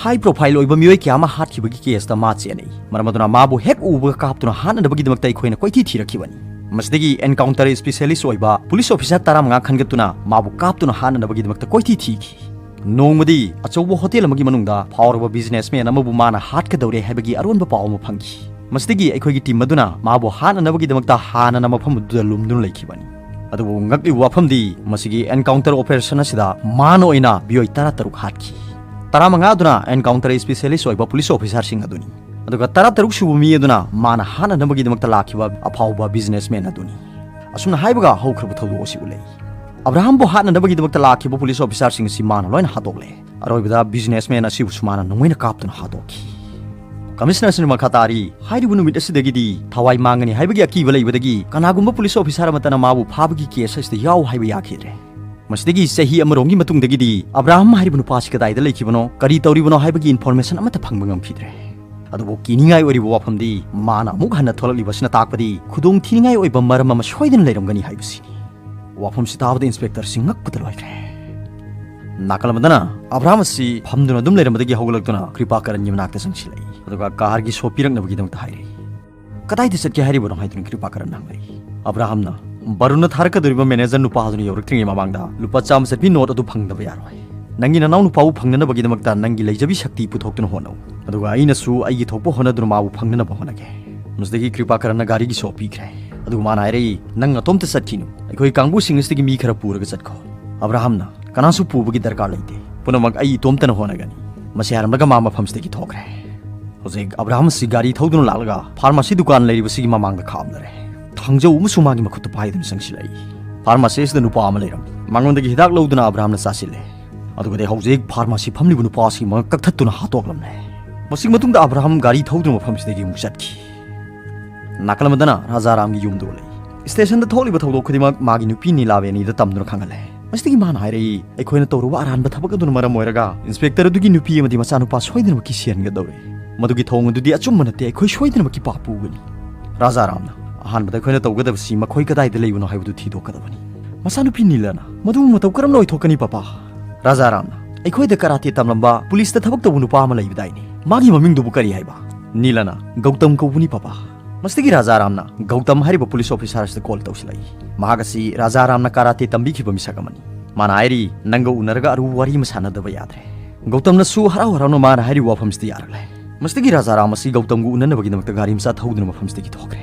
ꯍꯥꯏ ꯄ꯭ꯔꯣꯐꯥꯏꯜ ꯑꯣꯏꯕ ꯃꯤꯑꯣꯏ ꯀꯌꯥ ꯑꯃ ꯍꯥꯠꯈꯤꯕꯒꯤ ꯀꯦꯁꯇ ꯃꯥ ꯆꯦꯟꯅꯩ꯫ ꯃꯔꯝ ꯑꯗꯨꯅ ꯃꯥꯕꯨ ꯍꯦꯛ ꯎꯕꯒ ꯀꯥꯞꯇꯨꯅ ꯍꯥꯠꯅꯅꯕꯒꯤꯗꯃꯛꯇ ꯑꯩꯈꯣꯏꯅ ꯀꯣꯏꯊꯤ ꯊꯤꯔꯛꯈꯤꯕꯅꯤ꯫ ꯃꯁꯤꯗꯒꯤ ꯑꯦꯟꯀꯥꯎꯟꯇꯔ ꯁ꯭ꯄꯤꯁꯤꯌꯦꯂꯤꯁ ꯑꯣꯏꯕ ꯄꯨꯂꯤꯁ ꯑꯣꯐꯤꯁꯥꯔ ꯇꯔꯥꯃꯉꯥ ꯈꯟꯒꯠꯇꯨꯅ ꯃꯥꯕꯨ ꯀꯥꯞꯇꯨꯅ ꯍꯥꯠꯅꯅꯕꯒꯤꯗꯃꯛꯇ ꯀꯣꯏꯊꯤ ꯊꯤꯈꯤ꯫ ꯅꯣꯡꯃꯗꯤ ꯑꯆꯧꯕ ꯍꯣꯇꯦꯜ ꯑꯃꯒꯤ ꯃꯅꯨꯡꯗ ꯐꯥꯎꯔꯕ ꯕꯤꯖꯤꯅꯦꯁꯃꯦꯟ ꯑꯃꯕꯨ ꯃꯥꯅ ꯍꯥꯠꯀꯗꯧꯔꯦ ꯍꯥꯏꯕꯒꯤ ꯑꯔꯣꯟꯕ ꯄꯥꯎ ꯑꯃ ꯐꯪꯈꯤ꯫ ꯃꯁꯤꯗꯒꯤ ꯑꯩꯈꯣꯏꯒꯤ ꯇꯤꯝ ꯑꯗꯨꯅ ꯃꯥꯕꯨ ꯍꯥꯠꯅꯅꯕꯒꯤꯗꯃꯛꯇ ꯍꯥꯟꯅꯅ ꯃꯐꯝ ꯑꯗꯨꯗ ꯂꯨꯝꯗꯨꯅ ꯂꯩꯈꯤꯕꯅꯤ꯫ ꯑꯗꯨꯕꯨ ꯉꯛꯂꯤꯕ ꯋꯥꯐꯝꯗꯤ, ꯃꯁꯤꯒꯤ ꯑꯦꯟꯀꯥꯎꯟꯇꯔ ꯑꯣꯄꯔꯦꯁꯟ ꯑꯁꯤꯗ ꯃꯥꯅ ꯑꯣꯏꯅ ꯃꯤꯑꯣꯏ ꯇꯔꯥꯇꯔꯨꯛ ꯍꯥꯠꯈꯤ꯫ ꯇꯔꯥꯃꯉꯥ ꯑꯗꯨꯅ ꯑꯦꯟꯀꯥꯎꯟꯇꯔ ꯁ꯭ꯄꯤꯁꯤꯌꯦꯂꯤꯁ ꯑꯣꯏꯕ ꯄꯨꯂꯤꯁ ꯑꯣꯐꯤꯁꯥꯔꯁꯤꯡ ꯑꯗꯨꯅꯤ꯫ ꯑꯗꯨꯒ ꯇꯔꯥꯇꯔꯨꯛ ꯁꯨꯕ ꯃꯤ ꯑꯗꯨꯅ ꯃꯥꯅ ꯍꯥꯠꯅꯅꯕꯒꯤꯗꯃꯛꯇ ꯂꯥꯛꯈꯤꯕ ꯑꯐꯥꯎꯕ ꯕꯤꯖꯤꯅꯦꯁꯃꯦꯟ ꯑꯗꯨꯅꯤ꯫ ꯑꯁꯨꯝꯅ ꯍꯥꯏꯕꯒ ꯍꯧꯈ꯭ꯔꯕ ꯊꯧꯗꯣꯛ ꯑꯁꯤ ꯎꯠꯂꯛꯏ꯫ ꯑꯕ꯭ꯔꯥꯍꯝꯕꯨ ꯍꯥꯠꯅꯅꯕꯒꯤꯗꯃꯛꯇ ꯂꯥꯛꯈꯤꯕ ꯄꯨꯂꯤꯁ ꯑꯣꯐꯤꯁꯥꯔꯁꯤꯡ ꯑꯁꯤ ꯃꯥꯅ ꯂꯣꯏꯅ ꯍꯥꯠꯇꯣꯛꯂꯦ꯫ ꯑꯔꯣꯏꯕꯗ ꯕꯤꯖꯤꯅꯦꯁꯃꯦꯟ ꯑꯁꯤꯕꯨꯁꯨ ꯃꯥꯅ ꯅꯣꯡꯃꯩꯅ ꯀꯥꯞꯇꯨꯅ ꯍꯥꯠꯇꯣꯛꯈꯤ꯫ ꯀꯃꯤꯁꯅꯔꯁꯤꯅ ꯃꯈꯥ ꯇꯥꯔꯤ, ꯍꯥꯏꯔꯤꯕ ꯅꯨꯃꯤꯠ ꯑꯁꯤꯗꯒꯤꯗꯤ ꯊꯋꯥꯏ ꯃꯥꯡꯒꯅꯤ ꯍꯥꯏꯕꯒꯤ ꯑꯀꯤꯕ ꯂꯩꯕꯗꯒꯤ ꯀꯅꯥꯒꯨꯝꯕ ꯄꯨꯂꯤꯁ ꯑꯣꯐꯤꯁꯥꯔ ꯑꯃꯠꯇꯅ ꯃꯥꯕꯨ ꯐꯥꯕꯒꯤ ꯀꯦꯁ ꯑꯁꯤꯗ ꯌꯥꯎ ꯍꯥꯏꯕ ꯌꯥꯈꯤꯗ꯭ꯔꯦ꯫ ꯃꯁꯤꯗꯒꯤ ꯆꯍꯤ ꯑꯃꯔꯣꯝꯒꯤ ꯃꯇꯨꯡꯗꯒꯤꯗꯤ ꯑꯕ꯭ꯔꯥꯍꯝ ꯍꯥꯏꯔꯤꯕ ꯅꯨꯄꯥꯁꯤ ꯀꯗꯥꯏꯗ ꯂꯩꯈꯤꯕꯅꯣ, ꯀꯔꯤ ꯇꯧꯔꯤꯕꯅꯣ ꯍꯥꯏꯕꯒꯤ ꯏꯟꯐꯣꯔꯃꯦꯁꯟ ꯑꯃꯠꯇ ꯐꯪꯕ ꯉꯝꯈꯤꯗ꯭ꯔꯦ꯫ ꯑꯗꯨꯕꯨ ꯀꯤꯅꯤꯡꯉꯥꯏ ꯑꯣꯏꯔꯤꯕ ꯋꯥꯐꯝꯗꯤ ꯃꯥꯅ ꯑꯃꯨꯛ ꯍꯟꯅ ꯊꯣꯛꯂꯛꯂꯤꯕ ꯑꯁꯤꯅ ꯇꯥꯛꯄꯗꯤ ꯈꯨꯗꯣꯡ ꯊꯤꯅꯤꯡꯉꯥꯏ ꯑꯣꯏꯕ ꯃꯔꯝ ꯑꯃ ꯁꯣꯏꯗꯅ ꯂꯩꯔꯝꯒꯅꯤ ꯍꯥꯏꯕꯁꯤꯅꯤ꯫ ꯋꯥꯐꯝꯁꯤ ꯇꯥꯕꯗ ꯏꯟꯁꯄꯦꯛꯇꯔꯁꯤ ꯉꯛꯄꯗ ꯂꯣꯏꯈ꯭ꯔꯦ꯫ ꯅꯥꯀꯜ ꯑꯃꯗꯅ ꯑꯕ꯭ꯔꯥꯍꯝ ꯑꯁꯤ ꯐꯝꯗꯨꯅ ꯑꯗꯨꯝ ꯂꯩꯔꯝꯕꯗꯒꯤ ꯍꯧꯒꯠꯂꯛꯇꯨꯅ ꯀ꯭ꯔꯤꯄꯥꯀꯔꯟꯒꯤ ꯃꯅꯥꯛꯇ ꯆꯪꯁꯤꯜꯂꯛꯏ, ꯑꯗꯨꯒ ꯀꯥꯔꯒꯤ ꯁꯣ ꯄꯤꯔꯛꯅꯕꯒꯤꯗꯃꯛꯇ ꯍꯥꯏꯔꯛꯏ꯫ "ꯀꯗꯥꯏꯗ ꯆꯠꯀꯦ ꯍꯥꯏꯔꯤꯕꯅꯣ?" ꯍꯥꯏꯗꯨꯅ ꯀ꯭ꯔꯤꯄꯥꯀꯔꯟꯅ ꯍꯪꯂꯛꯏ꯫ ꯑꯕ꯭ꯔꯥꯍꯝꯅ, "ꯕꯔꯨꯟꯅ ꯊꯥꯔꯛꯀꯗꯧꯔꯤꯕ ꯃꯦꯅꯦꯖꯔ ꯅꯨꯄꯥ ꯑꯗꯨꯅ ꯌꯧꯔꯛꯇ꯭ꯔꯤꯉꯩ ꯃꯃꯥꯡꯗ ꯂꯨꯄꯥ ꯆꯥꯝꯃ ꯆꯠꯄꯤ ꯅꯣꯠ ꯑꯗꯨ ꯐꯪꯗꯕ ꯌꯥꯔꯣꯏ꯫ ꯅꯪꯒꯤ ꯅꯅꯥꯎ ꯅꯨꯄꯥꯕꯨ ꯐꯪꯅꯅꯕꯒꯤꯗꯃꯛꯇ ꯅꯪꯒꯤ ꯂꯩꯖꯕꯤ ꯁꯛꯇꯤ ꯄꯨꯊꯣꯛꯇꯨꯅ ꯍꯣꯠꯅꯧ, ꯑꯗꯨꯒ ꯑꯩꯅꯁꯨ ꯑꯩꯒꯤ ꯊꯣꯛꯄ ꯍꯣꯠꯅꯗꯨꯅ ꯃꯥꯕꯨ ꯐꯪꯅꯅꯕ ꯍꯣꯠꯅꯒꯦ꯫" ꯃꯁꯤꯗꯒꯤ ꯀ꯭ꯔꯤꯄꯥꯀꯔꯟꯅ ꯒꯥꯔꯤꯒꯤ ꯁꯣ ꯄꯤꯈ꯭ꯔꯦ, ꯑꯗꯨꯒ ꯃꯥꯅ ꯍꯥꯏꯔꯛꯏ, "ꯅꯪ ꯅꯇꯣꯝꯇ ꯆꯠꯈꯤꯅꯨ, ꯑꯩꯈꯣꯏ ꯀꯥꯡꯕꯨꯁꯤꯡ ꯑꯁꯤꯗꯒꯤ ꯃꯤ ꯈꯔ ꯄꯨꯔꯒ ꯆꯠꯈꯣ꯫" ꯑꯕ꯭ꯔꯥꯍꯝꯅ, "ꯀꯅꯥꯁꯨ ꯄꯨꯕꯒꯤ ꯗꯔꯀꯥꯔ ꯂꯩꯇꯦ, ꯄꯨꯝꯅꯃꯛ ꯑꯩ ꯏꯇꯣꯝꯇꯅ ꯍꯣꯠꯅꯒꯅꯤ꯫" ꯃꯁꯤ ꯍꯥꯏꯔꯝꯂꯒ ꯃꯥ ꯃꯐꯝꯁꯤꯗꯒꯤ ꯊꯣꯛꯈ꯭ꯔꯦ꯫ ꯍꯧꯖꯤꯛ ꯑꯕ꯭ꯔꯥꯍꯝ ꯑꯁꯤ ꯒꯥꯔꯤ ꯊꯧꯗꯨꯅ ꯂꯥꯛꯂꯒ ꯐꯥꯔꯃꯥꯁꯤ ꯗꯨꯀꯥꯟ ꯂꯩꯔꯤꯕꯁꯤꯒꯤ ꯃꯃꯥꯡꯗ ꯈꯥꯝꯂꯔꯦ꯫ ꯊꯥꯡꯖꯧ ꯑꯃꯁꯨ ꯃꯥꯒꯤ ꯃꯈꯨꯠꯇ ꯄꯥꯏꯗꯨꯅ ꯆꯪꯁꯤꯜꯂꯛꯏ꯫ ꯐꯥꯔꯃꯥꯁꯤ ꯑꯁꯤꯗ ꯅꯨꯄꯥ ꯑꯃ ꯂꯩꯔꯝꯃꯤ꯫ ꯃꯉꯣꯟꯗꯗꯒꯤ ꯍꯤꯗꯥꯛ ꯂꯧꯗꯨꯅ ꯑꯕ꯭ꯔꯥꯍꯝꯅ ꯆꯥꯁꯤꯜꯂꯦ꯫ ꯑꯗꯨꯒꯗꯤ ꯍꯧꯖꯤꯛ ꯐꯥꯔꯃꯥꯁꯤ ꯐꯝꯂꯤꯕ ꯅꯨꯄꯥ ꯑꯁꯤꯒꯤ ꯃꯉꯛ ꯀꯛꯊꯠꯇꯨꯅ ꯍꯥꯠꯇꯣꯛꯂꯝꯂꯦ꯫ ꯃꯁꯤꯒꯤ ꯃꯇꯨꯡꯗ ꯑꯕ꯭ꯔꯥꯍꯝ ꯒꯥꯔꯤ ꯊꯧꯗꯨꯅ ꯃꯐꯝꯁꯤꯗꯒꯤ ꯑꯃꯨꯛ ꯆꯠꯈꯤ꯫ ꯅꯥꯀꯜ ꯑꯃꯗꯅ ꯔꯥꯖꯥꯔꯥꯝꯒꯤ ꯌꯨꯝꯗ ꯎꯠꯂꯛꯏ꯫ ꯁ꯭ꯇꯦꯁꯟꯗ ꯊꯣꯛꯂꯤꯕ ꯊꯧꯗꯣꯛ ꯈꯨꯗꯤꯡꯃꯛ ꯃꯥꯒꯤ ꯅꯨꯄꯤ ꯅꯤꯂꯥꯕꯦꯅꯤꯗ ꯇꯝꯗꯨꯅ ꯈꯪꯍꯜꯂꯦ꯫ ꯃꯁꯤꯗꯒꯤ ꯃꯥꯅ ꯍꯥꯏꯔꯛꯏ, "ꯑꯩꯈꯣꯏꯅ ꯇꯧꯔꯨꯕ ꯑꯔꯥꯟꯕ ꯊꯕꯛ ꯑꯗꯨꯅ ꯃꯔꯝ ꯑꯣꯏꯔꯒ ꯏꯟꯁꯄꯦꯛꯇꯔ ꯑꯗꯨꯒꯤ ꯅꯨꯄꯤ ꯑꯃꯗꯤ ꯃꯆꯥꯅꯨꯄꯥ ꯁꯣꯏꯗꯅꯃꯛꯀꯤ ꯁꯤꯍꯟꯒꯗꯧꯔꯦ꯫ ꯃꯗꯨꯒꯤ ꯊꯧꯑꯣꯡ ꯑꯗꯨꯗꯤ ꯑꯆꯨꯝꯕ ꯅꯠꯇꯦ, ꯑꯩꯈꯣꯏ ꯁꯣꯏꯗꯅꯃꯛꯀꯤ ꯄꯥꯞ ꯄꯨꯒꯅꯤ꯫" ꯔꯥꯖꯥꯔꯥꯝꯅ, "ꯑꯍꯥꯟꯕꯗ ꯑꯩꯈꯣꯏꯅ ꯇꯧꯒꯗꯕꯁꯤ ꯃꯈꯣꯏ ꯀꯗꯥꯏꯗ ꯂꯩꯕꯅꯣ ꯍꯥꯏꯕꯗꯨ ꯊꯤꯗꯣꯛꯀꯗꯕꯅꯤ꯫" ꯃꯆꯥꯅꯨꯄꯤ ꯅꯤꯂꯥꯅ, "ꯃꯗꯨꯕꯨ ꯃꯇꯧ ꯀꯔꯝꯅ ꯑꯣꯏꯊꯣꯛꯀꯅꯤ, ꯄꯥꯄꯥ?" ꯔꯥꯖꯥꯔꯥꯝꯅ, "ꯑꯩꯈꯣꯏꯗ ꯀꯔꯥꯇꯦ ꯇꯝꯂꯝꯕ ꯄꯨꯂꯤꯁꯇ ꯊꯕꯛ ꯇꯧꯕ ꯅꯨꯄꯥ ꯑꯃ ꯂꯩꯕꯗꯥꯏꯅꯦ, ꯃꯥꯒꯤ ꯃꯃꯤꯡꯗꯨꯕꯨ ꯀꯔꯤ ꯍꯥꯏꯕ?" ꯅꯤꯂꯥꯅ, "ꯒꯧꯇꯝ ꯀꯧꯕꯅꯤ, ꯄꯥꯄꯥ꯫" ꯃꯁꯤꯗꯒꯤ ꯔꯥꯖꯥꯔꯥꯝꯅ ꯒꯧꯇꯝ ꯍꯥꯏꯔꯤꯕ ꯄꯨꯂꯤꯁ ꯑꯣꯐꯤꯁꯥꯔ ꯑꯁꯤꯗ ꯀꯣꯜ ꯇꯧꯁꯤꯜꯂꯛꯏ꯫ ꯃꯍꯥꯛ ꯑꯁꯤ ꯔꯥꯖꯥꯔꯥꯝꯅ ꯀꯔꯥꯇꯦ ꯇꯝꯕꯤꯈꯤꯕ ꯃꯤꯁꯛ ꯑꯃꯅꯤ꯫ ꯃꯥꯅ ꯍꯥꯏꯔꯤ, "ꯅꯪꯒ ꯎꯅꯔꯒ ꯑꯔꯨꯕ ꯋꯥꯔꯤ ꯑꯃ ꯁꯥꯟꯅꯗꯕ ꯌꯥꯗ꯭ꯔꯦ꯫" ꯒꯧꯇꯝꯅꯁꯨ ꯍꯔꯥꯎ ꯍꯔꯥꯎꯅ ꯃꯥꯅ ꯍꯥꯏꯔꯤꯕ ꯋꯥꯐꯝꯁꯤꯗ ꯌꯥꯔꯛꯂꯦ꯫ ꯃꯁꯤꯗꯒꯤ ꯔꯥꯖꯥꯔꯥꯝ ꯑꯁꯤ ꯒꯧꯇꯝꯒ ꯎꯅꯅꯕꯒꯤꯗꯃꯛꯇ ꯒꯥꯔꯤ ꯃꯆꯥ ꯊꯧꯗꯨꯅ ꯃꯐꯝꯁꯤꯗꯒꯤ ꯊꯣꯛꯈ꯭ꯔꯦ꯫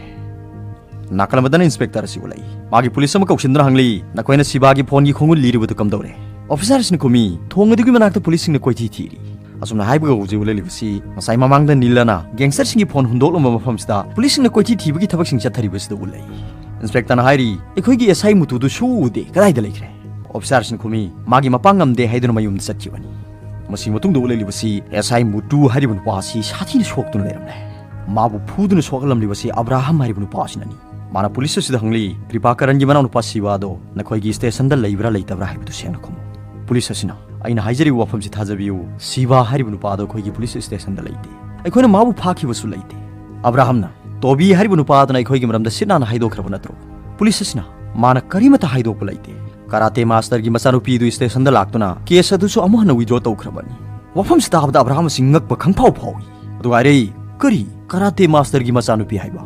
ꯅꯥꯀꯜ ꯑꯃꯗꯅ ꯏꯟꯁꯄꯦꯛꯇꯔ ꯑꯁꯤ ꯎꯠꯂꯛꯏ꯫ ꯃꯥꯒꯤ ꯄꯨꯂꯤꯁ ꯑꯃ ꯀꯧꯁꯤꯟꯗꯨꯅ ꯍꯪꯂꯤ, "ꯅꯈꯣꯏꯅ ꯁꯤꯕꯥꯒꯤ ꯐꯣꯟꯒꯤ ꯈꯣꯡꯒꯨꯜ ꯂꯤꯔꯤꯕꯗꯨ ꯀꯝꯗꯧꯔꯦ?" ꯑꯣꯐꯤꯁꯥꯔꯁꯤꯡꯅ ꯈꯨꯝꯃꯤ, "ꯊꯣꯡ ꯑꯗꯨꯒꯤ ꯃꯅꯥꯛꯇ ꯄꯨꯂꯤꯁꯁꯤꯡꯅ ꯀꯣꯏꯊꯤ ꯊꯤꯔꯤ꯫" ꯑꯁꯨꯝꯅ ꯍꯥꯏꯕꯒ ꯍꯧꯖꯤꯛ ꯎꯠꯂꯛꯂꯤꯕꯁꯤ ꯉꯁꯥꯏ ꯃꯃꯥꯡꯗ ꯅꯤꯂꯅ ꯒꯦꯡꯁꯇꯔꯁꯤꯡꯒꯤ ꯐꯣꯟ ꯍꯨꯟꯗꯣꯛꯂꯝꯕ ꯃꯐꯝꯁꯤꯗ ꯄꯨꯂꯤꯁꯁꯤꯡꯅ ꯀꯣꯏꯊꯤ ꯊꯤꯕꯒꯤ ꯊꯕꯛꯁꯤꯡ ꯆꯠꯊꯔꯤꯕꯁꯤꯗ ꯎꯠꯂꯛꯏ꯫ ꯏꯟꯁꯄꯦꯛꯇꯔꯅ ꯍꯥꯏꯔꯤ, "ꯑꯩꯈꯣꯏꯒꯤ ꯑꯦꯁ ꯑꯥꯏ ꯃꯨꯇꯨꯗꯨ ꯁꯨ ꯎꯗꯦ, ꯀꯗꯥꯏꯗ ꯂꯩꯈ꯭ꯔꯦ?" ꯑꯣꯐꯤꯁꯥꯔꯁꯤꯡ ꯈꯨꯝꯃꯤ, "ꯃꯥꯒꯤ ꯃꯄꯥ ꯉꯝꯗꯦ ꯍꯥꯏꯗꯨꯅ ꯃꯌꯨꯝꯗ ꯆꯠꯈꯤꯕꯅꯤ"꯫ ꯃꯁꯤ ꯃꯇꯨꯡꯗ ꯎꯠꯂꯛꯂꯤꯕꯁꯤ ꯑꯦꯁ ꯑꯥꯏ ꯃꯨꯇꯨ ꯍꯥꯏꯔꯤꯕ ꯅꯨꯄꯥ ꯑꯁꯤ ꯁꯥꯊꯤꯅ ꯁꯣꯛꯇꯨꯅ ꯂꯩꯔꯝꯂꯦ꯫ ꯃꯥꯕꯨ ꯐꯨꯗꯨꯅ ꯁꯣꯛꯍꯜꯂꯝꯂꯤꯕꯁꯤ ꯑꯕ꯭ꯔꯥꯍꯝ ꯍꯥꯏꯔꯤꯕ ꯅꯨꯄꯥ ꯑꯁꯤꯅꯅꯤ꯫ ꯃꯥꯅ ꯄꯨꯂꯤꯁ ꯑꯁꯤꯗ ꯍꯪꯂꯤ, "ꯀ꯭ꯔꯤꯄꯥꯀꯔꯟꯒꯤ ꯃꯅꯥꯎꯅꯨꯄꯥ ꯁꯤꯕꯥ ꯑꯗꯣ ꯅꯈꯣꯏꯒꯤ ꯁ꯭ꯇꯦꯁꯟꯗ ꯂꯩꯕ꯭ꯔꯥ ꯂꯩꯇꯕ꯭ꯔꯥ ꯍꯥꯏꯕꯗꯨ ꯁꯦꯡꯅ ꯈꯨꯝꯃꯨ"꯫ ꯄꯨꯂꯤꯁ ꯑꯁꯤꯅ, "ꯑꯩꯅ ꯍꯥꯏꯖꯔꯤꯕ ꯋꯥꯐꯝꯁꯤ ꯊꯥꯖꯕꯤꯌꯨ, ꯁꯤꯕꯥ ꯍꯥꯏꯔꯤꯕ ꯅꯨꯄꯥ ꯑꯗꯣ ꯑꯩꯈꯣꯏꯒꯤ ꯄꯨꯂꯤꯁ ꯁ꯭ꯇꯦꯁꯟꯗ ꯂꯩꯇꯦ꯫ ꯑꯩꯈꯣꯏꯅ ꯃꯥꯕꯨ ꯐꯥꯈꯤꯕꯁꯨ ꯂꯩꯇꯦ"꯫ ꯑꯕ꯭ꯔꯥꯍꯝꯅ, "ꯇꯣꯕꯤ ꯍꯥꯏꯔꯤꯕ ꯅꯨꯄꯥ ꯑꯗꯨꯅ ꯑꯩꯈꯣꯏꯒꯤ ꯃꯔꯝꯗ ꯁꯤꯠ ꯅꯥꯟꯅ ꯍꯥꯏꯗꯣꯛꯈ꯭ꯔꯕ ꯅꯠꯇ꯭ꯔꯣ?" ꯄꯨꯂꯤꯁ ꯑꯁꯤꯅ, "ꯃꯥꯅ ꯀꯔꯤꯃꯠꯇ ꯍꯥꯏꯗꯣꯛꯄ ꯂꯩꯇꯦ꯫ ꯀꯔꯥꯇꯦ ꯃꯥꯁꯇꯔꯒꯤ ꯃꯆꯥꯅꯨꯄꯤ ꯑꯗꯨ ꯁ꯭ꯇꯦꯁꯟꯗ ꯂꯥꯛꯇꯨꯅ ꯀꯦꯁ ꯑꯗꯨꯁꯨ ꯑꯃꯨꯛ ꯍꯟꯅ ꯋꯤꯗ꯭ꯔꯣ ꯇꯧꯈ꯭ꯔꯕꯅꯤ"꯫ ꯋꯥꯐꯝꯁꯤ ꯇꯥꯕꯗ ꯑꯕ꯭ꯔꯥꯍꯝ ꯑꯁꯤ ꯉꯛꯄ ꯈꯪꯐꯥꯎ ꯐꯥꯎꯏ꯫ ꯑꯗꯨꯒ ꯍꯥꯏꯔꯛꯏ, "ꯀꯔꯤ? ꯀꯔꯥꯇꯦ ꯃꯥꯁꯇꯔꯒꯤ ꯃꯆꯥꯅꯨꯄꯤ ꯍꯥꯏꯕ?"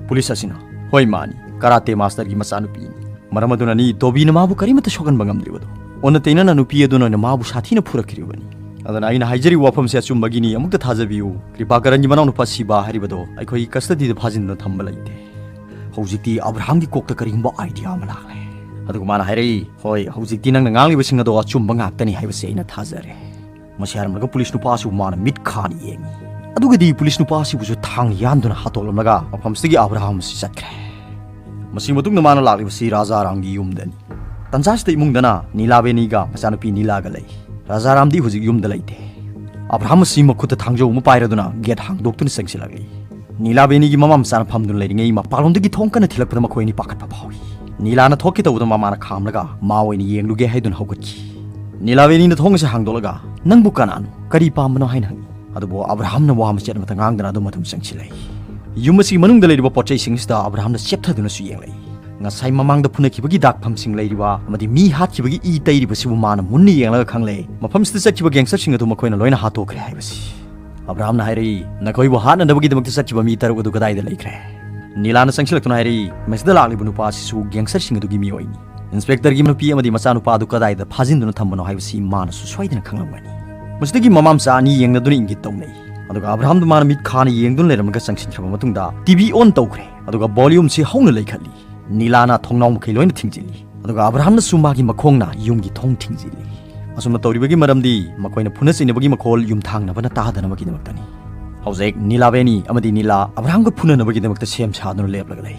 ꯄꯨꯂꯤꯁ ꯑꯁꯤꯅ, "ꯍꯣꯏ, ꯃꯥꯅꯤ, ꯀꯔꯥꯇꯦ ꯃꯥꯁꯇꯔꯒꯤ ꯃꯆꯥꯅꯨꯄꯤꯅꯤ꯫ ꯃꯔꯝ ꯑꯗꯨꯅꯅꯤ ꯇꯣꯕꯤꯅ ꯃꯥꯕꯨ ꯀꯔꯤꯃꯠꯇ ꯁꯣꯛꯍꯟꯕ ꯉꯝꯗ꯭ꯔꯤꯕꯗꯣ꯫ ꯑꯣꯟꯅ ꯇꯩꯅꯅ ꯅꯨꯄꯤ ꯑꯗꯨꯅ ꯑꯣꯏꯅ ꯃꯥꯕꯨ ꯁꯥꯊꯤꯅ ꯐꯨꯔꯛꯈꯤꯔꯤꯕꯅꯤ꯫ ꯑꯗꯨꯅ ꯑꯩꯅ ꯍꯥꯏꯖꯔꯤꯕ ꯋꯥꯐꯝꯁꯦ ꯑꯆꯨꯝꯕꯒꯤꯅꯤ, ꯑꯃꯨꯛꯇ ꯊꯥꯖꯕꯤꯌꯨ꯫ ꯀ꯭ꯔꯤꯄꯥꯀꯔꯟꯒꯤ ꯃꯅꯥꯎꯅꯨꯄꯥ ꯁꯤꯕꯥ ꯍꯥꯏꯔꯤꯕꯗꯣ ꯑꯩꯈꯣꯏꯒꯤ ꯀꯁꯇꯗꯤꯗ ꯐꯥꯖꯤꯟꯗꯨꯅ ꯊꯝꯕ ꯂꯩꯇꯦ"꯫ ꯍꯧꯖꯤꯛꯇꯤ ꯑꯕ꯭ꯔꯥꯍꯝꯒꯤ ꯀꯣꯛꯇ ꯀꯔꯤꯒꯨꯝꯕ ꯑꯥꯏꯗꯤꯌꯥ ꯑꯃ ꯂꯥꯛꯂꯦ꯫ ꯑꯗꯨꯒ ꯃꯥꯅ ꯍꯥꯏꯔꯛꯏ, "ꯍꯣꯏ, ꯍꯧꯖꯤꯛꯇꯤ ꯅꯪꯅ ꯉꯥꯡꯂꯤꯕꯁꯤꯡ ꯑꯗꯣ ꯑꯆꯨꯝꯕ ꯉꯥꯛꯇꯅꯤ ꯍꯥꯏꯕꯁꯤ ꯑꯩꯅ ꯊꯥꯖꯔꯦ"꯫ ꯃꯁꯤ ꯍꯥꯏꯔꯝꯂꯒ ꯄꯨꯂꯤꯁ ꯅꯨꯄꯥ ꯑꯁꯤꯕꯨ ꯃꯥꯅ ꯃꯤꯠ ꯈꯥꯅ ꯌꯦꯡꯏ꯫ ꯑꯗꯨꯒꯗꯤ ꯄꯨꯂꯤꯁ ꯅꯨꯄꯥ ꯑꯁꯤꯕꯨꯁꯨ ꯊꯥꯡꯅ ꯌꯥꯟꯗꯨꯅ ꯍꯥꯠꯇꯣꯛꯂꯝꯂꯒ ꯃꯐꯝꯁꯤꯗꯒꯤ ꯑꯕ꯭ꯔꯥꯍꯝ ꯑꯁꯤ ꯆꯠꯈ꯭ꯔꯦ꯫ ꯃꯁꯤ ꯃꯇꯨꯡꯗ ꯃꯥꯅ ꯂꯥꯛꯂꯤꯕꯁꯤ ꯔꯥꯖꯥ ꯔꯥꯝꯒꯤ ꯌꯨꯝꯗꯅꯤ꯫ ꯇꯟꯖꯥꯁꯤꯗ ꯏꯃꯨꯡꯗꯅ ꯅꯤꯂꯥꯕꯦꯅꯤꯒ ꯃꯆꯥꯅꯨꯄꯤ ꯅꯤꯂꯥꯒ ꯂꯩ꯫ ꯔꯥꯖꯥ ꯔꯥꯝꯗꯤ ꯍꯧꯖꯤꯛ ꯌꯨꯝꯗ ꯂꯩꯇꯦ꯫ ꯑꯕ꯭ꯔꯥꯍꯝ ꯑꯁꯤ ꯃꯈꯨꯠꯇ ꯊꯥꯡꯖꯧ ꯑꯃ ꯄꯥꯏꯔꯗꯨꯅ ꯒꯦꯠ ꯍꯥꯡꯗꯣꯛꯇꯨꯅ ꯆꯪꯁꯤꯜꯂꯛꯂꯤ꯫ ꯅꯤꯂꯥꯕꯦꯅꯤꯒꯤ ꯃꯃꯥ ꯃꯆꯥꯅ ꯐꯝꯗꯨꯅ ꯂꯩꯔꯤꯉꯩ ꯃꯄꯥꯟꯂꯣꯝꯗꯒꯤ ꯊꯣꯡ ꯀꯟꯅ ꯊꯤꯜꯂꯛꯄꯗ ꯃꯈꯣꯏ ꯑꯅꯤ ꯄꯥꯈꯠꯄ ꯐꯥꯎꯏ꯫ ꯅꯤꯂꯥꯅ ꯊꯣꯛꯀꯦ ꯇꯧꯕꯗ ꯃꯃꯥꯅ ꯈꯥꯝꯂꯒ ꯃꯥ ꯑꯣꯏꯅ ꯌꯦꯡꯂꯨꯒꯦ ꯍꯥꯏꯗꯨꯅ ꯍꯧꯒꯠꯈꯤ꯫ ꯅꯤꯂꯥꯕꯦꯅꯤꯅ ꯊꯣꯡ ꯑꯁꯤ ꯍꯥꯡꯗꯣꯛꯂꯒ, "ꯅꯪꯕꯨ ꯀꯅꯥꯅꯣ? ꯀꯔꯤ ꯄꯥꯝꯕꯅꯣ?" ꯍꯥꯏꯅ ꯍꯪꯉꯤ꯫ ꯑꯗꯨꯕꯨ ꯑꯕ꯭ꯔꯥꯍꯝꯅ ꯋꯥ ꯃꯆꯦꯠ ꯑꯃꯠꯇ ꯉꯥꯡꯗꯅ ꯑꯗꯨꯝ ꯑꯗꯨꯝ ꯆꯪꯁꯤꯜꯂꯛꯏ꯫ ꯌꯨꯝ ꯑꯁꯤꯒꯤ ꯃꯅꯨꯡꯗ ꯂꯩꯔꯤꯕ ꯄꯣꯠ ꯆꯩꯁꯤꯡ ꯑꯁꯤꯗ ꯑꯕ꯭ꯔꯥꯍꯝꯅ ꯆꯦꯞꯊꯗꯨꯅꯁꯨ ꯌꯦꯡꯂꯛꯏ꯫ ꯉꯁꯥꯏ ꯃꯃꯥꯡꯗ ꯐꯨꯅꯈꯤꯕꯒꯤ ꯗꯥꯛꯐꯝꯁꯤꯡ ꯂꯩꯔꯤꯕ ꯑꯃꯗꯤ ꯃꯤ ꯍꯥꯠꯈꯤꯕꯒꯤ ꯏ ꯇꯩꯔꯤꯕꯁꯤꯕꯨ ꯃꯥꯅ ꯃꯨꯟꯅ ꯌꯦꯡꯂꯒ ꯈꯪꯂꯦ, ꯃꯐꯝꯁꯤꯗ ꯆꯠꯈꯤꯕ ꯒꯦꯡꯁꯇꯔꯁꯤꯡ ꯑꯗꯨ ꯃꯈꯣꯏꯅ ꯂꯣꯏꯅ ꯍꯥꯠꯇꯣꯛꯈ꯭ꯔꯦ ꯍꯥꯏꯕꯁꯤ꯫ ꯑꯕ꯭ꯔꯥꯍꯝꯅ ꯍꯥꯏꯔꯛꯏ, "ꯅꯈꯣꯏꯕꯨ ꯍꯥꯠꯅꯅꯕꯒꯤꯗꯃꯛꯇ ꯆꯠꯈꯤꯕ ꯃꯤ ꯇꯔꯨꯛ ꯑꯗꯨ ꯀꯗꯥꯏꯗ ꯂꯩꯈ꯭ꯔꯦ?" ꯅꯤꯂꯥꯅ ꯆꯪꯁꯤꯜꯂꯛꯇꯨꯅ ꯍꯥꯏꯔꯛꯏ, "ꯃꯁꯤꯗ ꯂꯥꯛꯂꯤꯕ ꯅꯨꯄꯥ ꯑꯁꯤꯁꯨ ꯒꯦꯡꯁꯇꯔꯁꯤꯡ ꯑꯗꯨꯒꯤ ꯃꯤꯑꯣꯏꯅꯤ꯫ ꯏꯟꯁꯄꯦꯛꯇꯔꯒꯤ ꯅꯨꯄꯤ ꯑꯃꯗꯤ ꯃꯆꯥꯅꯨꯄꯥ ꯑꯗꯨ ꯀꯗꯥꯏꯗ ꯐꯥꯖꯤꯟꯗꯨꯅ ꯊꯝꯕꯅꯣ ꯍꯥꯏꯕꯁꯤ ꯃꯥꯅꯁꯨ ꯁꯣꯏꯗꯅ ꯈꯪꯂꯝꯒꯅꯤ"꯫ ꯃꯁꯤꯗꯒꯤ ꯃꯃꯥ ꯃꯆꯥ ꯑꯅꯤ ꯌꯦꯡꯅꯗꯨꯅ ꯏꯪꯒꯤꯠ ꯇꯧꯅꯩ꯫ ꯑꯗꯨꯒ ꯑꯕ꯭ꯔꯥꯍꯝꯗ ꯃꯥꯅ ꯃꯤꯠ ꯈꯥꯅ ꯌꯦꯡꯗꯨꯅ ꯂꯩꯔꯝꯃꯒ ꯆꯪꯁꯤꯟꯈ꯭ꯔꯕ ꯃꯇꯨꯡꯗ ꯇꯤ ꯚꯤ ꯑꯣꯟ ꯇꯧꯈ꯭ꯔꯦ꯫ ꯑꯗꯨꯒ ꯚꯣꯂ꯭ꯌꯨꯝꯁꯤ ꯍꯧꯅ ꯂꯩꯈꯠꯂꯤ꯫ ꯅꯤꯂꯥꯅ ꯊꯣꯡꯅꯥꯎ ꯃꯈꯩ ꯂꯣꯏꯅ ꯊꯤꯡꯖꯤꯜꯂꯤ꯫ ꯑꯗꯨꯒ ꯑꯕ꯭ꯔꯥꯍꯝꯅꯁꯨ ꯃꯥꯒꯤ ꯃꯈꯣꯡꯅ ꯌꯨꯝꯒꯤ ꯊꯣꯡ ꯊꯤꯡꯖꯤꯜꯂꯤ꯫ ꯑꯁꯨꯝꯅ ꯇꯧꯔꯤꯕꯒꯤ ꯃꯔꯝꯗꯤ ꯃꯈꯣꯏꯅ ꯐꯨꯅ ꯆꯩꯅꯕꯒꯤ ꯃꯈꯣꯜ ꯌꯨꯝꯊꯥꯡꯅꯕꯅ ꯇꯥꯗꯅꯕꯒꯤꯗꯃꯛꯇꯅꯤ꯫ ꯍꯧꯖꯤꯛ ꯅꯤꯂꯥꯕꯦꯅꯤ ꯑꯃꯗꯤ ꯅꯤꯂꯥ ꯑꯕ꯭ꯔꯥꯍꯝꯒ ꯐꯨꯅꯅꯕꯒꯤꯗꯃꯛꯇ ꯁꯦꯝ ꯁꯥꯗꯨꯅ ꯂꯦꯞꯂꯒ ꯂꯩ꯫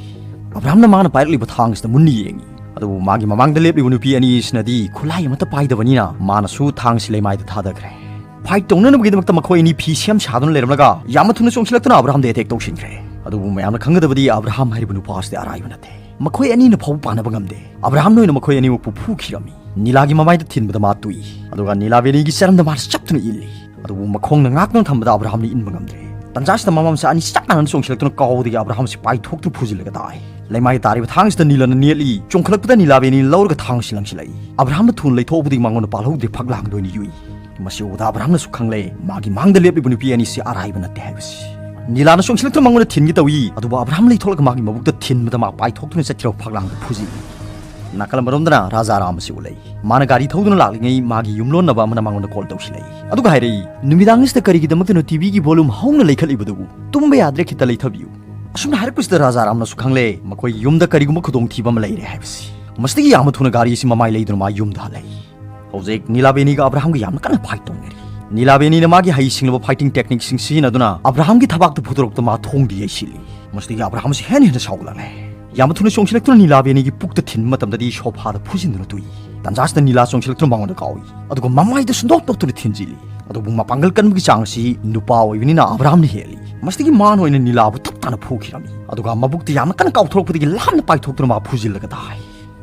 ꯑꯕ꯭ꯔꯥꯍꯝꯅ ꯃꯥꯅ ꯄꯥꯏꯔꯛꯂꯤꯕ ꯊꯥꯡꯁꯤꯗ ꯃꯨꯟꯅ ꯌꯦꯡꯉꯤ꯫ ꯑꯗꯨꯕꯨ ꯃꯥꯒꯤ ꯃꯃꯥꯡꯗ ꯂꯦꯞꯂꯤꯕ ꯅꯨꯄꯤ ꯑꯅꯤꯁꯤꯅꯗꯤ ꯈꯨꯠꯂꯥꯏ ꯑꯃꯠꯇ ꯄꯥꯏꯗꯕꯅꯤꯅ ꯃꯥꯅꯁꯨ ꯊꯥꯡꯁꯤ ꯂꯩꯃꯥꯏꯗ ꯊꯥꯗꯈ꯭ꯔꯦ꯫ ꯐꯥꯏꯠ ꯇꯧꯅꯅꯕꯒꯤꯗꯃꯛꯇ ꯃꯈꯣꯏ ꯑꯅꯤ ꯐꯤ ꯁꯦꯝ ꯁꯥꯗꯨꯅ ꯂꯩꯔꯝꯂꯒ ꯌꯥꯝꯅ ꯊꯨꯅ ꯆꯣꯡꯁꯤꯜꯂꯛꯇꯨꯅ ꯑꯕ꯭ꯔꯥꯍꯝꯗ ꯑꯦꯇꯦꯛ ꯇꯧꯁꯤꯟꯈ꯭ꯔꯦ꯫ ꯑꯗꯨꯕꯨ ꯃꯌꯥꯝꯅ ꯈꯪꯒꯗꯕꯗꯤ ꯑꯕ꯭ꯔꯥꯍꯝ ꯍꯥꯏꯔꯤꯕ ꯅꯨꯄꯥ ꯑꯁꯤꯗꯤ ꯑꯔꯥꯏꯕ ꯅꯠꯇꯦ꯫ ꯃꯈꯣꯏ ꯑꯅꯤꯅ ꯐꯥꯎꯕ ꯄꯥꯟꯅꯕ ꯉꯝꯗꯦ꯫ ꯑꯕ꯭ꯔꯥꯍꯝꯅ ꯑꯣꯏꯅ ꯃꯈꯣꯏ ꯑꯅꯤꯃꯛꯄꯨ ꯐꯨꯈꯤꯔꯝꯃꯤ꯫ ꯅꯤꯂꯥꯒꯤ ꯃꯃꯥꯏꯗ ꯊꯤꯟꯕꯗ ꯃꯥ ꯇꯨꯏ꯫ ꯑꯗꯨꯒ ꯅꯤꯂꯥ ꯕꯦꯅꯤꯒꯤ ꯆꯔꯝꯗ ꯃꯥꯅ ꯆꯞꯇꯨꯅ ꯏꯜꯂꯤ꯫ ꯑꯗꯨꯕꯨ ꯃꯈꯣꯡꯅ ꯉꯥꯛꯇꯨꯅ ꯊꯝꯕꯗ ꯑꯕ꯭ꯔꯥꯍꯝꯅ ꯏꯟꯕ ꯉꯝꯗ꯭ꯔꯦ꯫ ꯇꯟꯖꯥꯁꯤꯗ ꯃꯃꯥ ꯃꯆꯥ ꯑꯅꯤ ꯆꯞ ꯃꯥꯟꯅꯅ ꯆꯣꯡꯁꯤꯜꯂꯛꯇꯨꯅ ꯀꯥꯎꯕꯗꯒꯤ ꯑꯕ꯭ꯔꯥꯍꯝ ꯑꯁꯤ ꯄꯥꯏꯊꯣꯛꯇꯨꯅ ꯐꯨꯖꯤꯜꯂꯒ ꯇꯥꯏ꯫ ꯂꯩꯃꯥꯏ ꯇꯥꯔꯤꯕ ꯊꯥꯡꯁꯤꯗ ꯅꯤꯂꯥꯅ ꯅꯦꯠꯂꯤ꯫ ꯆꯣꯡꯈꯠꯂꯛꯄꯗ ꯅꯤꯂꯥ ꯕꯦꯅꯤꯅ ꯂꯧꯔꯒ ꯊꯥꯡꯁꯤ ꯂꯪꯁꯤꯜꯂꯛꯏ꯫ ꯑꯕ꯭ꯔꯥꯍꯝꯅ ꯊꯨꯅ ꯂꯩꯊꯣꯛꯍꯧꯕꯗꯒꯤ ꯃꯉꯣꯟꯗ ꯄꯥꯜꯍꯧꯗ꯭ꯔꯦ, ꯐꯛꯂꯥꯡꯗ ꯑꯣꯏꯅ ꯌꯨꯏ꯫ ꯃꯁꯤ ꯎꯕꯗ ꯑꯕ꯭ꯔꯥꯍꯝꯅꯁꯨ ꯈꯪꯂꯦ, ꯃꯥꯒꯤ ꯃꯥꯡꯗ ꯂꯦꯞꯂꯤꯕ ꯅꯨꯄꯤ ꯑꯅꯤꯁꯤ ꯑꯔꯥꯏꯕ ꯅꯠꯇꯦ ꯍꯥꯏꯕꯁꯤ꯫ ꯅꯤꯂꯥꯅ ꯆꯣꯡꯁꯤꯜꯂꯛꯇꯨꯅ ꯃꯉꯣꯟꯗ ꯊꯤꯟꯒꯦ ꯇꯧꯏ, ꯑꯗꯨꯕꯨ ꯑꯕ꯭ꯔꯥꯍꯝ ꯂꯩꯊꯣꯛꯂꯒ ꯃꯥꯒꯤ ꯃꯕꯨꯛꯇ ꯊꯤꯟꯕꯗ ꯃꯥ ꯄꯥꯏꯊꯣꯛꯇꯨꯅ ꯆꯠꯈ꯭ꯔꯕ ꯐꯛꯂꯥꯡꯗ ꯐꯨꯖꯤꯜꯂꯤ꯫ ꯅꯥꯀꯜ ꯑꯃꯔꯣꯝꯗꯅ ꯔꯥꯖꯥ ꯔꯥꯝ ꯑꯁꯤ ꯎꯠꯂꯛꯏ꯫ ꯃꯥꯅ ꯒꯥꯔꯤ ꯊꯧꯗꯨꯅ ꯂꯥꯛꯂꯤꯉꯩ ꯃꯥꯒꯤ ꯌꯨꯝꯂꯣꯟꯅꯕ ꯑꯃꯅ ꯃꯉꯣꯟꯗ ꯀꯣꯜ ꯇꯧꯁꯤꯜꯂꯛꯏ꯫ ꯑꯗꯨꯒ ꯍꯥꯏꯔꯛꯏ, "ꯅꯨꯃꯤꯗꯥꯡ ꯑꯁꯤꯗ ꯀꯔꯤꯒꯤꯗꯃꯛꯇꯅꯣ ꯇꯤꯚꯤꯒꯤ ꯚꯣꯂꯨꯝ ꯍꯧꯅ ꯂꯩꯈꯠꯂꯤꯕꯗꯨꯕꯨ? ꯇꯨꯝꯕ ꯌꯥꯗ꯭ꯔꯦ, ꯈꯤꯇ ꯂꯩꯊꯕꯤꯌꯨ"꯫ ꯑꯁꯨꯝꯅ ꯍꯥꯏꯔꯛꯄꯁꯤꯗ ꯔꯥꯖꯥ ꯔꯥꯝꯅꯁꯨ ꯈꯪꯂꯦ ꯃꯈꯣꯏꯒꯤ ꯌꯨꯝꯗ ꯀꯔꯤꯒꯨꯝꯕ ꯈꯨꯗꯣꯡꯊꯤꯕ ꯑꯃ ꯂꯩꯔꯦ ꯍꯥꯏꯕꯁꯤ꯫ ꯃꯁꯤꯗꯒꯤ ꯌꯥꯝꯅ ꯊꯨꯅ ꯒꯥꯔꯤ ꯑꯁꯤ ꯃꯃꯥꯏ ꯂꯩꯗꯨꯅ ꯃꯥ ꯌꯨꯝꯗ ꯍꯜꯂꯛꯏ꯫ ꯍꯧꯖꯤꯛ ꯅꯤꯂꯥꯕꯦꯅꯤꯒ ꯑꯕ꯭ꯔꯥꯍꯝꯒ ꯌꯥꯝꯅ ꯀꯟꯅ ꯐꯥꯏꯠ ꯇꯧꯅꯔꯤ꯫ ꯅꯤꯂꯥꯕꯦꯅꯤꯅ ꯃꯥꯒꯤ ꯍꯩꯁꯤꯡꯂꯕ ꯐꯥꯏꯇꯤꯡ ꯇꯦꯛꯅꯤꯛꯁꯤꯡ ꯁꯤꯖꯤꯟꯅꯗꯨꯅ ꯑꯕ꯭ꯔꯥꯍꯝꯒꯤ ꯊꯕꯥꯛꯇ ꯐꯨꯗꯣꯔꯛꯇ ꯃꯥ ꯊꯣꯡꯗ ꯌꯩꯁꯤꯜꯂꯤ꯫ ꯃꯁꯤꯗꯒꯤ ꯑꯕ꯭ꯔꯥꯍꯝ ꯑꯁꯤ ꯍꯦꯟꯅ ꯍꯦꯟꯅ ꯁꯥꯎꯒꯠꯂꯛꯂꯦ꯫ ꯌꯥꯝꯅ ꯊꯨꯅ ꯆꯣꯡꯁꯤꯜꯂꯛꯇꯨꯅ ꯅꯤꯂꯥꯕꯦꯅꯤꯒꯤ ꯄꯨꯛꯇ ꯊꯤꯟꯕ ꯃꯇꯝꯗꯗꯤ ꯁꯣꯐꯥꯗ ꯐꯨꯖꯤꯟꯗꯨꯅ ꯇꯨꯏ꯫ ꯇꯟꯖꯥꯁꯤꯗ ꯅꯤꯂꯥ ꯆꯣꯡꯁꯤꯜꯂꯛꯇꯨꯅ ꯃꯉꯣꯟꯗ ꯀꯥꯎꯏ꯫ ꯑꯗꯨꯒ ꯃꯃꯥꯏꯗꯁꯨ ꯅꯣꯛ ꯅꯣꯛꯇꯨꯅ ꯊꯤꯟꯖꯤꯜꯂꯤ꯫ ꯑꯗꯨꯕꯨ ꯃꯄꯥꯡꯒꯜ ꯀꯟꯕꯒꯤ ꯆꯥꯡ ꯑꯁꯤ ꯅꯨꯄꯥ ꯑꯣꯏꯕꯅꯤꯅ ꯑꯕ꯭ꯔꯥꯍꯝꯅ ꯍꯦꯜꯂꯤ꯫ ꯃꯁꯤꯗꯒꯤ ꯃꯥꯅ ꯑꯣꯏꯅ ꯅꯤꯂꯥꯕꯨ ꯇꯞ ꯇꯥꯅ ꯐꯨꯈꯤꯔꯝꯃꯤ꯫ ꯑꯗꯨꯒ ꯃꯕꯨꯛꯇ ꯌꯥꯝꯅ ꯀꯟꯅ ꯀꯥꯎꯊꯣꯔꯛꯄꯗꯒꯤ ꯂꯥꯞꯅ ꯄꯥꯏꯊꯣꯛꯇꯨꯅ ꯃꯥ ꯐꯨꯖꯤꯜꯂꯒ ꯇꯥꯏ꯫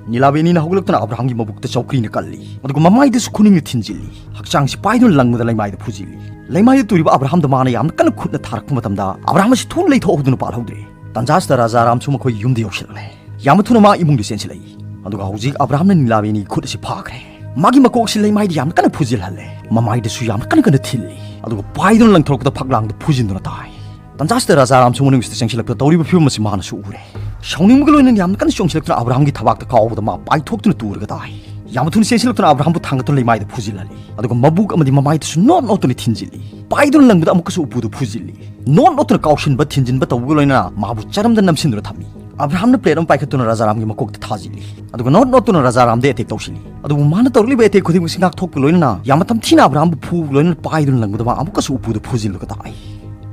ꯅꯤꯂꯥꯕꯦꯅꯤꯅ ꯍꯧꯒꯠꯂꯛꯇꯨꯅ ꯑꯕ꯭ꯔꯥꯍꯝꯒꯤ ꯃꯕꯨꯛꯇ ꯆꯧꯀ꯭ꯔꯤꯅ ꯀꯜꯂꯤ꯫ ꯑꯗꯨꯒ ꯃꯃꯥꯏꯗꯁꯨ ꯈꯨꯅꯤꯡꯅ ꯊꯤꯟꯖꯤꯜꯂꯤ꯫ ꯍꯛꯆꯥꯡꯁꯤ ꯄꯥꯏꯗꯨꯅ ꯂꯪꯕꯗ ꯂꯩꯃꯥꯏꯗ ꯐꯨꯖꯤꯜꯂꯤ꯫ ꯂꯩꯃꯥꯏꯗ ꯇꯨꯔꯤꯕ ꯑꯕ꯭ꯔꯥꯍꯝꯗ ꯃꯥꯅ ꯌꯥꯝꯅ ꯀꯟꯅ ꯈꯨꯠꯅ ꯊꯥꯔꯛꯄ ꯃꯇꯝꯗ ꯑꯕ꯭ꯔꯥꯍꯝ ꯑꯁꯤ ꯊꯨꯅ ꯂꯩꯊꯣꯛꯍꯧꯗꯨꯅ ꯄꯥꯜꯍꯧꯗ꯭ꯔꯦ꯫ ꯇꯟꯖꯥꯁꯤꯗ ꯔꯥꯖꯥ ꯔꯥꯝꯁꯨ ꯃꯈꯣꯏꯒꯤ ꯌꯨꯝꯗ ꯌꯧꯁꯤꯜꯂꯛꯂꯦ꯫ ꯌꯥꯝꯅ ꯊꯨꯅ ꯃꯥ ꯏꯃꯨꯡꯗ ꯆꯦꯟꯁꯤꯜꯂꯛꯏ꯫ ꯑꯗꯨꯒ ꯍꯧꯖꯤꯛ ꯑꯕ꯭ꯔꯥꯍꯝꯅ ꯅꯤꯂꯥꯕꯦꯅꯤꯒꯤ ꯈꯨꯠ ꯑꯁꯤ ꯐꯥꯈ꯭ꯔꯦ꯫ ꯃꯥꯒꯤ ꯃꯀꯣꯛꯁꯤ ꯂꯩꯃꯥꯏꯗ ꯌꯥꯝꯅ ꯀꯟꯅ ꯐꯨꯖꯤꯜꯍꯜꯂꯦ꯫ ꯃꯃꯥꯏꯗꯁꯨ ꯌꯥꯝꯅ ꯀꯟꯅ ꯀꯟꯅ ꯊꯤꯜꯂꯤ꯫ ꯑꯗꯨꯒ ꯄꯥꯏꯗꯨꯅ ꯂꯪꯊꯣꯔꯛꯄꯗ ꯐꯛꯂꯥꯡꯗ ꯐꯨꯖꯤꯟꯗꯨꯅ ꯇꯥꯏ꯫ ꯇꯟꯖꯥꯁꯤꯗ ꯔꯥꯖꯥ ꯔꯥꯝꯁꯨ ꯃꯅꯨꯡꯁꯤꯗ ꯆꯪꯁꯤꯜꯂꯛꯇ ꯇꯧꯔꯤꯕ ꯐꯤꯕꯝ ꯑꯁꯤ ꯃꯥꯅꯁꯨ ꯎꯔꯦ꯫ ꯁꯥꯎꯅꯤꯡꯕꯒ ꯂꯣꯏꯅꯅ ꯌꯥꯝꯅ ꯀꯟꯅ ꯆꯣꯡꯁꯤꯜꯂꯛꯇꯨꯅ ꯑꯕ꯭ꯔꯥꯍꯝꯒꯤ ꯊꯕꯥꯛꯇ ꯀꯥꯎꯕꯗ ꯃꯥ ꯄꯥꯏꯊꯣꯛꯇꯨꯅ ꯇꯨꯔꯒ ꯇꯥꯏ꯫ ꯌꯥꯝꯅ ꯊꯨꯅ ꯆꯦꯟꯁꯤꯜꯂꯛꯇꯨꯅ ꯑꯕ꯭ꯔꯥꯍꯝꯕꯨ ꯊꯥꯡꯒꯠꯇꯨꯅ ꯂꯩꯃꯥꯏꯗ ꯐꯨꯖꯤꯜꯍꯜꯂꯤ꯫ ꯑꯗꯨꯒ ꯃꯕꯨꯛ ꯑꯃꯗꯤ ꯃꯃꯥꯏꯗꯁꯨ ꯅꯣꯠ ꯅꯣꯠꯇꯨꯅ ꯊꯤꯟꯖꯤꯜꯂꯤ꯫ ꯄꯥꯏꯗꯨꯅ ꯂꯪꯕꯗ ꯑꯃꯨꯛꯀꯁꯨ ꯎꯄꯨꯗ ꯐꯨꯖꯤꯜꯂꯤ꯫ ꯅꯣꯠ ꯅꯣꯠꯇꯨꯅ ꯀꯥꯎꯁꯤꯟꯕ ꯊꯤꯟꯖꯤꯟꯕ ꯇꯧꯕꯒ ꯂꯣꯏꯅꯅ ꯃꯥꯕꯨ ꯆꯔꯝꯗ ꯅꯝꯁꯤꯟꯗꯨꯅ ꯊꯝꯃꯤ꯫ ꯑꯕ꯭ꯔꯥꯍꯝꯅ ꯄ꯭ꯂꯦꯠ ꯑꯃ ꯄꯥꯏꯈꯠꯇꯨꯅ ꯔꯥꯖꯥꯔꯥꯝꯒꯤ ꯃꯀꯣꯛꯇ ꯊꯥꯖꯤꯜꯂꯤ꯫ ꯑꯗꯨꯒ ꯅꯣꯠ ꯅꯣꯠꯇꯨꯅ ꯔꯥꯖꯥꯔꯥꯝꯗ ꯑꯦꯇꯦꯛ ꯇꯧꯁꯤꯜꯂꯤ꯫ ꯑꯗꯨꯕꯨ ꯃꯥꯅ ꯇꯧꯔꯛꯂꯤꯕ ꯑꯦꯇꯦꯛ ꯈꯨꯗꯤꯡꯃꯛꯁꯤ ꯉꯥꯛꯊꯣꯛꯄ ꯂꯣꯏꯅꯅ ꯌꯥꯝꯅ ꯇꯝꯊꯤꯅ ꯑꯕ꯭ꯔꯥꯍꯝꯕꯨ ꯐꯨꯕ ꯂꯣꯏꯅꯅ ꯄꯥꯏꯗꯨꯅ ꯂꯪꯕꯗ ꯃꯥ ꯑꯃꯨꯛꯀꯁꯨ ꯎꯄꯨꯗ ꯐꯨꯖꯤꯜꯂꯒ ꯇꯥꯛꯏ꯫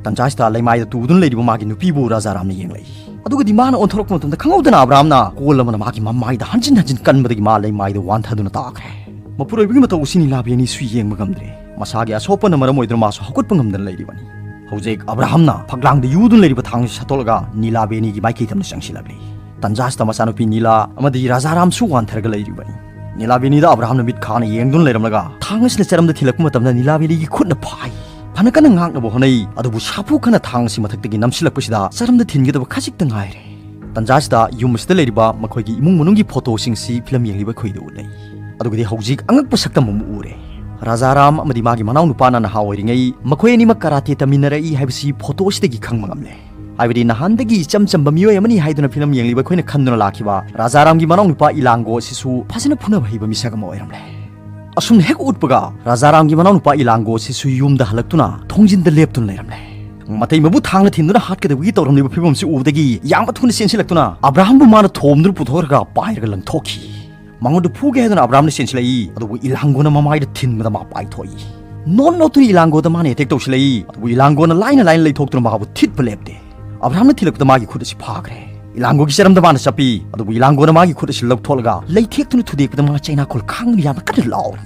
ꯇꯟꯖꯥꯁꯤꯗ ꯂꯩꯃꯥꯏꯗ ꯇꯨꯗꯨꯅ ꯂꯩꯔꯤꯕ ꯃꯥꯒꯤ ꯅꯨꯄꯤꯕꯨ ꯔꯥꯖꯥꯔꯥꯝꯅ ꯌꯦꯡꯂꯛꯏ꯫ ꯑꯗꯨꯒꯗꯤ ꯃꯥꯅ ꯑꯣꯟꯊꯣꯔꯛꯄ ꯃꯇꯝꯗ ꯈꯪꯍꯧꯗꯅ ꯑꯕ꯭ꯔꯥꯍꯝꯅ ꯀꯣꯜ ꯑꯃꯅ ꯃꯥꯒꯤ ꯃꯃꯥꯏꯗ ꯍꯟꯖꯤꯟ ꯍꯟꯖꯤꯟ ꯀꯟꯕꯗꯒꯤ ꯃꯥ ꯂꯩꯃꯥꯏꯗ ꯋꯥꯟꯊꯗꯨꯅ ꯇꯥꯈ꯭ꯔꯦ꯫ ꯃꯄꯨꯔꯣꯏꯕꯒꯤ ꯃꯇꯧ ꯑꯁꯤ ꯅꯤꯂꯥꯕꯦꯅꯤꯁꯨ ꯌꯦꯡꯕ ꯉꯝꯗ꯭ꯔꯦ꯫ ꯃꯁꯥꯒꯤ ꯑꯁꯣꯛꯄꯅ ꯃꯔꯝ ꯑꯣꯏꯗꯨꯅ ꯃꯥꯁꯨ ꯍꯧꯒꯠꯄ ꯉꯝꯗꯅ ꯂꯩꯔꯤꯕꯅꯤ꯫ ꯍꯧꯖꯤꯛ ꯑꯕ꯭ꯔꯥꯍꯝꯅ ꯐꯛꯂꯥꯡꯗ ꯌꯨꯗꯨꯅ ꯂꯩꯔꯤꯕ ꯊꯥꯡꯁꯤ ꯁꯠꯇꯣꯛꯂꯒ ꯅꯤꯂꯥꯕꯦꯅꯤꯒꯤ ꯃꯥꯏꯀꯩꯗ ꯑꯃꯅ ꯆꯪꯁꯤꯜꯂꯛꯂꯤ꯫ ꯇꯟꯖꯥꯁꯤꯗ ꯃꯆꯥꯅꯨꯄꯤ ꯅꯤꯂꯥ ꯑꯃꯗꯤ ꯔꯥꯖꯥꯔꯥꯝꯁꯨ ꯋꯥꯟꯊꯔꯒ ꯂꯩꯔꯤꯕꯅꯤ꯫ ꯅꯤꯂꯥꯕꯦꯅꯤꯗ ꯑꯕ꯭ꯔꯥꯍꯝꯅ ꯃꯤꯠ ꯈꯥꯅ ꯌꯦꯡꯗꯨꯅ ꯂꯩꯔꯝꯂꯒ ꯊꯥꯡ ꯑꯁꯤꯅ ꯆꯔꯝꯗ ꯊꯤꯜꯂꯛꯄ ꯃꯇꯝꯗ ꯅꯤꯂꯥꯕꯦꯅꯤꯒꯤ ꯈꯨꯠꯅ ꯐꯥꯏ꯫ ꯐꯅ ꯀꯟꯅ ꯉꯥꯛꯅꯕ ꯍꯣꯠꯅꯩ, ꯑꯗꯨꯕꯨ ꯁꯥꯐꯨ ꯈꯟꯅ ꯊꯥꯡ ꯑꯁꯤ ꯃꯊꯛꯇꯒꯤ ꯅꯝꯁꯤꯜꯂꯛꯄꯁꯤꯗ ꯆꯔꯝꯗ ꯊꯤꯟꯒꯗꯕ ꯈꯖꯤꯛꯇ ꯉꯥꯏꯔꯦ꯫ ꯇꯟꯖꯥꯁꯤꯗ ꯌꯨꯝ ꯑꯁꯤꯗ ꯂꯩꯔꯤꯕ ꯃꯈꯣꯏꯒꯤ ꯏꯃꯨꯡ ꯃꯅꯨꯡꯒꯤ ꯐꯣꯇꯣꯁꯤꯡꯁꯤ ꯐꯤꯂꯝ ꯌꯦꯡꯂꯤꯕ ꯑꯩꯈꯣꯏꯗ ꯎꯠꯂꯤ꯫ ꯑꯗꯨꯒꯗꯤ ꯍꯧꯖꯤꯛ ꯑꯉꯛꯄ ꯁꯛꯇꯝ ꯑꯃ ꯎꯔꯦ꯫ ꯔꯥꯖꯥꯔꯥꯝ ꯑꯃꯗꯤ ꯃꯥꯒꯤ ꯃꯅꯥꯎꯅꯨꯄꯥꯅ ꯅꯍꯥ ꯑꯣꯏꯔꯤꯉꯩ ꯃꯈꯣꯏ ꯑꯅꯤꯃꯛ ꯀꯔꯥꯇꯦ ꯇꯝꯃꯤꯟꯅꯔꯛꯏ ꯍꯥꯏꯕꯁꯤ ꯐꯣꯇꯣ ꯑꯁꯤꯗꯒꯤ ꯈꯪꯕ ꯉꯝꯂꯦ꯫ ꯍꯥꯏꯕꯗꯤ ꯅꯍꯥꯟꯗꯒꯤ ꯏꯆꯝ ꯆꯝꯕ ꯃꯤꯑꯣꯏ ꯑꯃꯅꯤ ꯍꯥꯏꯗꯨꯅ ꯐꯤꯂꯝ ꯌꯦꯡꯂꯤꯕ ꯑꯩꯈꯣꯏꯅ ꯈꯟꯗꯨꯅ ꯂꯥꯛꯈꯤꯕ ꯔꯥꯖꯥꯔꯥꯝꯒꯤ ꯃꯅꯥꯎꯅꯨꯄꯥ ꯏꯂꯥꯡꯒꯣ ꯑꯁꯤꯁꯨ ꯐꯖꯅ ꯐꯨꯅꯕ ꯍꯩꯕ ꯃꯤꯁꯛ ꯑꯃ ꯑꯣꯏꯔꯝꯂꯦ꯫ ꯑꯁꯨꯝꯅ ꯍꯦꯛ ꯎꯠꯄꯒ ꯔꯥꯖꯥꯔꯥꯝꯒꯤ ꯃꯅꯥꯎꯅꯨꯄꯥ ꯏꯂꯥꯡꯒꯣ ꯑꯁꯤꯁꯨ ꯌꯨꯝꯗ ꯍꯜꯂꯛꯇꯨꯅ ꯊꯣꯡꯖꯤꯟꯗ ꯂꯦꯞꯇꯨꯅ ꯂꯩꯔꯝꯂꯦ꯫ ꯃꯇꯩ ꯃꯕꯨ ꯊꯥꯡꯅ ꯊꯤꯟꯗꯨꯅ ꯍꯥꯠꯀꯗꯕꯒꯤ ꯇꯧꯔꯝꯂꯤꯕ ꯐꯤꯕꯝ ꯑꯁꯤ ꯎꯕꯗꯒꯤ ꯌꯥꯝꯅ ꯊꯨꯅ ꯆꯦꯟꯁꯤꯜꯂꯛꯇꯨꯅ ꯑꯕ꯭ꯔꯥꯍꯝꯕꯨ ꯃꯥꯅ ꯊꯣꯝꯗꯨꯅ ꯄꯨꯊꯣꯛꯂꯒ ꯄꯥꯏꯔꯒ ꯂꯪꯊꯣꯛꯈꯤ꯫ ꯃꯉꯣꯟꯗ ꯐꯨꯒꯦ ꯍꯥꯏꯗꯨꯅ ꯑꯕ꯭ꯔꯥꯍꯝꯅ ꯆꯦꯟꯁꯤꯜꯂꯛꯏ, ꯑꯗꯨꯕꯨ ꯏꯂꯥꯡꯒꯣꯅ ꯃꯃꯥꯏꯗ ꯊꯤꯟꯕꯗ ꯃꯥ ꯄꯥꯏꯊꯣꯛꯏ꯫ ꯅꯣꯟ ꯅꯣꯠꯇꯨꯅ ꯏꯂꯥꯡꯒꯣꯗ ꯃꯥꯅ ꯑꯦꯇꯦꯛ ꯇꯧꯁꯤꯜꯂꯛꯏ, ꯑꯗꯨꯕꯨ ꯏꯂꯥꯡꯒꯣꯅ ꯂꯥꯏꯅ ꯂꯥꯏꯅ ꯂꯩꯊꯣꯛꯇꯨꯅ ꯃꯥꯕꯨ ꯊꯤꯠꯄ ꯂꯦꯞꯇꯦ꯫ ꯑꯕ꯭ꯔꯥꯍꯝꯅ ꯊꯤꯜꯂꯛꯄꯗ ꯃꯥꯒꯤ ꯈꯨꯠ ꯑꯁꯤ ꯐꯥꯈ꯭ꯔꯦ꯫ ꯏꯂꯥꯡꯒꯣꯒꯤ ꯆꯔꯝꯗ ꯃꯥꯅ ꯆꯞꯄꯤ, ꯑꯗꯨꯕꯨ ꯏꯂꯥꯡꯒꯣꯅ ꯃꯥꯒꯤ ꯈꯨꯠ ꯑꯁꯤ ꯂꯧꯊꯣꯛꯂꯒ ꯂꯩꯊꯦꯛꯇꯨꯅ ꯊꯨꯗꯦꯛꯄꯗ ꯃꯥ ꯆꯩꯅꯥꯈꯣꯜ ꯈꯥꯡꯗꯨꯅ ꯌꯥꯝꯅ ꯀꯟꯅ ꯂꯥꯎꯔꯤ꯫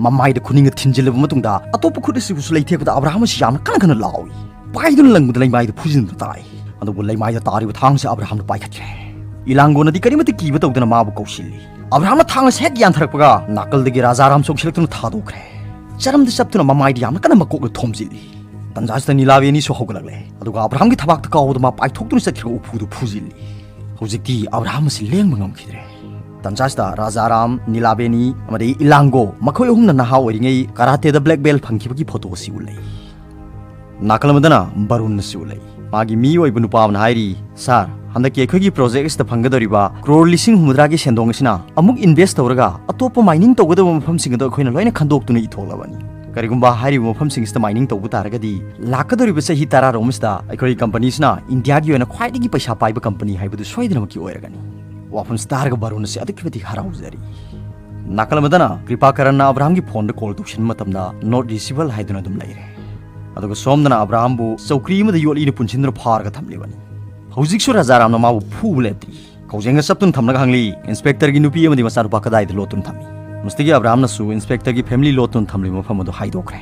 ꯃꯃꯥꯏꯗ ꯈꯨꯅꯤꯡꯅ ꯊꯤꯟꯖꯤꯜꯂꯕ ꯃꯇꯨꯡꯗ ꯑꯇꯣꯞꯄ ꯈꯨꯠ ꯑꯁꯤꯕꯨꯁꯨ ꯂꯩꯊꯦꯛꯄꯗ ꯑꯕ꯭ꯔꯥꯍꯝ ꯑꯁꯤ ꯌꯥꯝꯅ ꯀꯟꯅ ꯀꯟꯅ ꯂꯥꯎꯏ꯫ ꯄꯥꯏꯗꯨꯅ ꯂꯪꯕꯗ ꯂꯩꯃꯥꯏꯗ ꯐꯨꯖꯤꯟꯗꯨꯅ ꯇꯥꯏ꯫ ꯑꯗꯨꯕꯨ ꯂꯩꯃꯥꯏꯗ ꯇꯥꯔꯤꯕ ꯊꯥꯡꯁꯤ ꯑꯕ꯭ꯔꯥꯍꯝꯅ ꯄꯥꯏꯈꯠꯈ꯭ꯔꯦ꯫ ꯏꯂꯥꯡꯒꯣꯅꯗꯤ ꯀꯔꯤꯃꯠꯇ ꯀꯤꯕ ꯇꯧꯗꯅ ꯃꯥꯕꯨ ꯀꯧꯁꯤꯜꯂꯤ꯫ ꯑꯕ꯭ꯔꯥꯍꯝꯅ ꯊꯥꯡ ꯑꯁꯤ ꯍꯦꯛ ꯌꯥꯟꯊꯔꯛꯄꯒ ꯅꯥꯀꯜꯗꯒꯤ ꯔꯥꯖꯥꯔꯥꯝ ꯆꯣꯡꯁꯤꯜꯂꯛꯇꯨꯅ ꯊꯥꯗꯣꯛꯈ꯭ꯔꯦ꯫ ꯆꯔꯝꯗ ꯆꯞꯇꯨꯅ ꯃꯃꯥꯏꯗ ꯌꯥꯝꯅ ꯀꯟꯅ ꯃꯀꯣꯛꯅ ꯊꯣꯝꯖꯤꯜꯂꯤ꯫ ꯇꯟꯖꯥꯁꯤꯗ ꯅꯤꯂꯥꯕꯦꯅꯤꯁꯨ ꯍꯧꯒꯠꯂꯛꯂꯦ, ꯑꯗꯨꯒ ꯑꯕ꯭ꯔꯥꯍꯝꯒꯤ ꯊꯕꯥꯛꯇ ꯀꯥꯎꯕꯗ ꯃꯥ ꯄꯥꯏꯊꯣꯛꯇꯨꯅ ꯆꯠꯈ꯭ꯔꯒ ꯎꯐꯨꯗꯨ ꯐꯨꯖꯤꯜꯂꯤ꯫ ꯍꯧꯖꯤꯛꯇꯤ ꯑꯕ꯭ꯔꯥꯍꯝ ꯑꯁꯤ ꯂꯦꯡꯕ ꯉꯝꯈꯤꯗ꯭ꯔꯦ꯫ ꯇꯟꯖꯥꯁꯤꯗ ꯔꯥꯖꯥꯔꯥꯝ, ꯅꯤꯂꯥꯕꯦꯅꯤ ꯑꯃꯗꯤ ꯏꯂꯥꯡꯒꯣ ꯃꯈꯣꯏ ꯑꯍꯨꯝꯅ ꯅꯍꯥ ꯑꯣꯏꯔꯤꯉꯩ ꯀꯔꯥꯇꯦꯗ ꯕ꯭ꯂꯦꯛ ꯕꯦꯜ ꯐꯪꯈꯤꯕꯒꯤ ꯐꯣꯇꯣ ꯑꯁꯤ ꯎꯠꯂꯛꯏ꯫ ꯅꯥꯀꯜ ꯑꯃꯗꯅ ꯕꯔꯨꯟ ꯑꯁꯤ ꯎꯠꯂꯛꯏ꯫ ꯃꯥꯒꯤ ꯃꯤ ꯑꯣꯏꯕ ꯅꯨꯄꯥ ꯑꯃꯅ ꯍꯥꯏꯔꯤ, "ꯁꯥꯔ, ꯍꯟꯗꯛꯀꯤ ꯑꯩꯈꯣꯏꯒꯤ ꯄ꯭ꯔꯣꯖꯦꯛ ꯑꯁꯤꯗ ꯐꯪꯒꯗꯧꯔꯤꯕ ꯀ꯭ꯔꯣꯔ ꯂꯤꯁꯤꯡ ꯍꯨꯝꯐꯨꯇꯔꯥꯒꯤ ꯁꯦꯟꯗꯣꯡ ꯑꯁꯤꯅ ꯑꯃꯨꯛ ꯏꯟꯚꯦꯁ ꯇꯧꯔꯒ ꯑꯇꯣꯞꯄ ꯃꯥꯏꯅꯤꯡ ꯇꯧꯒꯗꯕ ꯃꯐꯝꯁꯤꯡ ꯑꯗꯨ ꯑꯩꯈꯣꯏꯅ ꯂꯣꯏꯅ ꯈꯟꯗꯣꯛꯇꯨꯅ ꯏꯊꯣꯛꯂꯕꯅꯤ꯫ ꯀꯔꯤꯒꯨꯝꯕ ꯍꯥꯏꯔꯤꯕ ꯃꯐꯝꯁꯤꯡ ꯑꯁꯤꯗ ꯃꯥꯏꯅꯤꯡ ꯇꯧꯕ ꯇꯥꯔꯒꯗꯤ ꯂꯥꯛꯀꯗꯧꯔꯤꯕ ꯆꯍꯤ ꯇꯔꯥꯔꯣꯝ ꯑꯁꯤꯗ ꯑꯩꯈꯣꯏꯒꯤ ꯀꯝꯄꯅꯤꯁꯤꯅ ꯏꯟꯗꯤꯌꯥꯒꯤ ꯑꯣꯏꯅ ꯈ꯭ꯋꯥꯏꯗꯒꯤ ꯄꯩꯁꯥ ꯄꯥꯏꯕ ꯀꯝꯄꯅꯤ ꯍꯥꯏꯕꯗꯨ ꯁꯣꯏꯗꯅꯃꯛꯀꯤ ꯑꯣꯏꯔꯒꯅꯤ"꯫ ꯋꯥꯐꯝꯁꯤ ꯇꯥꯔꯒ ꯕꯥꯔꯨꯟ ꯑꯁꯤ ꯑꯗꯨꯛꯀꯤ ꯃꯇꯤꯛ ꯍꯔꯥꯎꯖꯔꯤ꯫ ꯅꯥꯀꯜ ꯑꯃꯗꯅ ꯀ꯭ꯔꯤꯄꯥꯀꯔꯟꯅ ꯑꯕ꯭ꯔꯥꯍꯝꯒꯤ ꯐꯣꯟꯗ ꯀꯣꯜ ꯇꯧꯁꯤꯟꯕ ꯃꯇꯝꯗ ꯅꯣꯠ ꯔꯤꯁꯤꯕꯜ ꯍꯥꯏꯗꯨꯅ ꯑꯗꯨꯝ ꯂꯩꯔꯦ꯫ ꯑꯗꯨꯒ ꯁꯣꯝꯗꯅ ꯑꯕ꯭ꯔꯥꯍꯝꯕꯨ ꯆꯧꯀ꯭ꯔꯤ ꯑꯃꯗ ꯌꯣꯠꯂꯤꯅ ꯄꯨꯟꯁꯤꯟꯗꯨꯅ ꯐꯥꯔꯒ ꯊꯝꯂꯤꯕꯅꯤ꯫ ꯍꯧꯖꯤꯛꯁꯨ ꯔꯥꯖꯥꯔꯥꯝꯅ ꯃꯥꯕꯨ ꯐꯨꯕ ꯂꯦꯞꯇ꯭ꯔꯤ꯫ ꯀꯧꯖꯦꯡꯒ ꯆꯞꯇꯨꯅ ꯊꯝꯂꯒ ꯍꯪꯂꯤ, "ꯏꯟꯁꯄꯦꯛꯇꯔꯒꯤ ꯅꯨꯄꯤ ꯑꯃꯗꯤ ꯃꯆꯥꯅꯨꯄꯥ ꯀꯗꯥꯏꯗ ꯂꯣꯠꯇꯨꯅ ꯊꯝꯃꯤ?" ꯃꯁꯤꯗꯒꯤ ꯑꯕ꯭ꯔꯥꯍꯝꯅꯁꯨ ꯏꯟꯁꯄꯦꯛꯇꯔꯒꯤ ꯐꯦꯃꯤꯂꯤ ꯂꯣꯠꯇꯨꯅ ꯊꯝꯂꯤꯕ ꯃꯐꯝ ꯑꯗꯨ ꯍꯥꯏꯗꯣꯛꯈ꯭ꯔꯦ꯫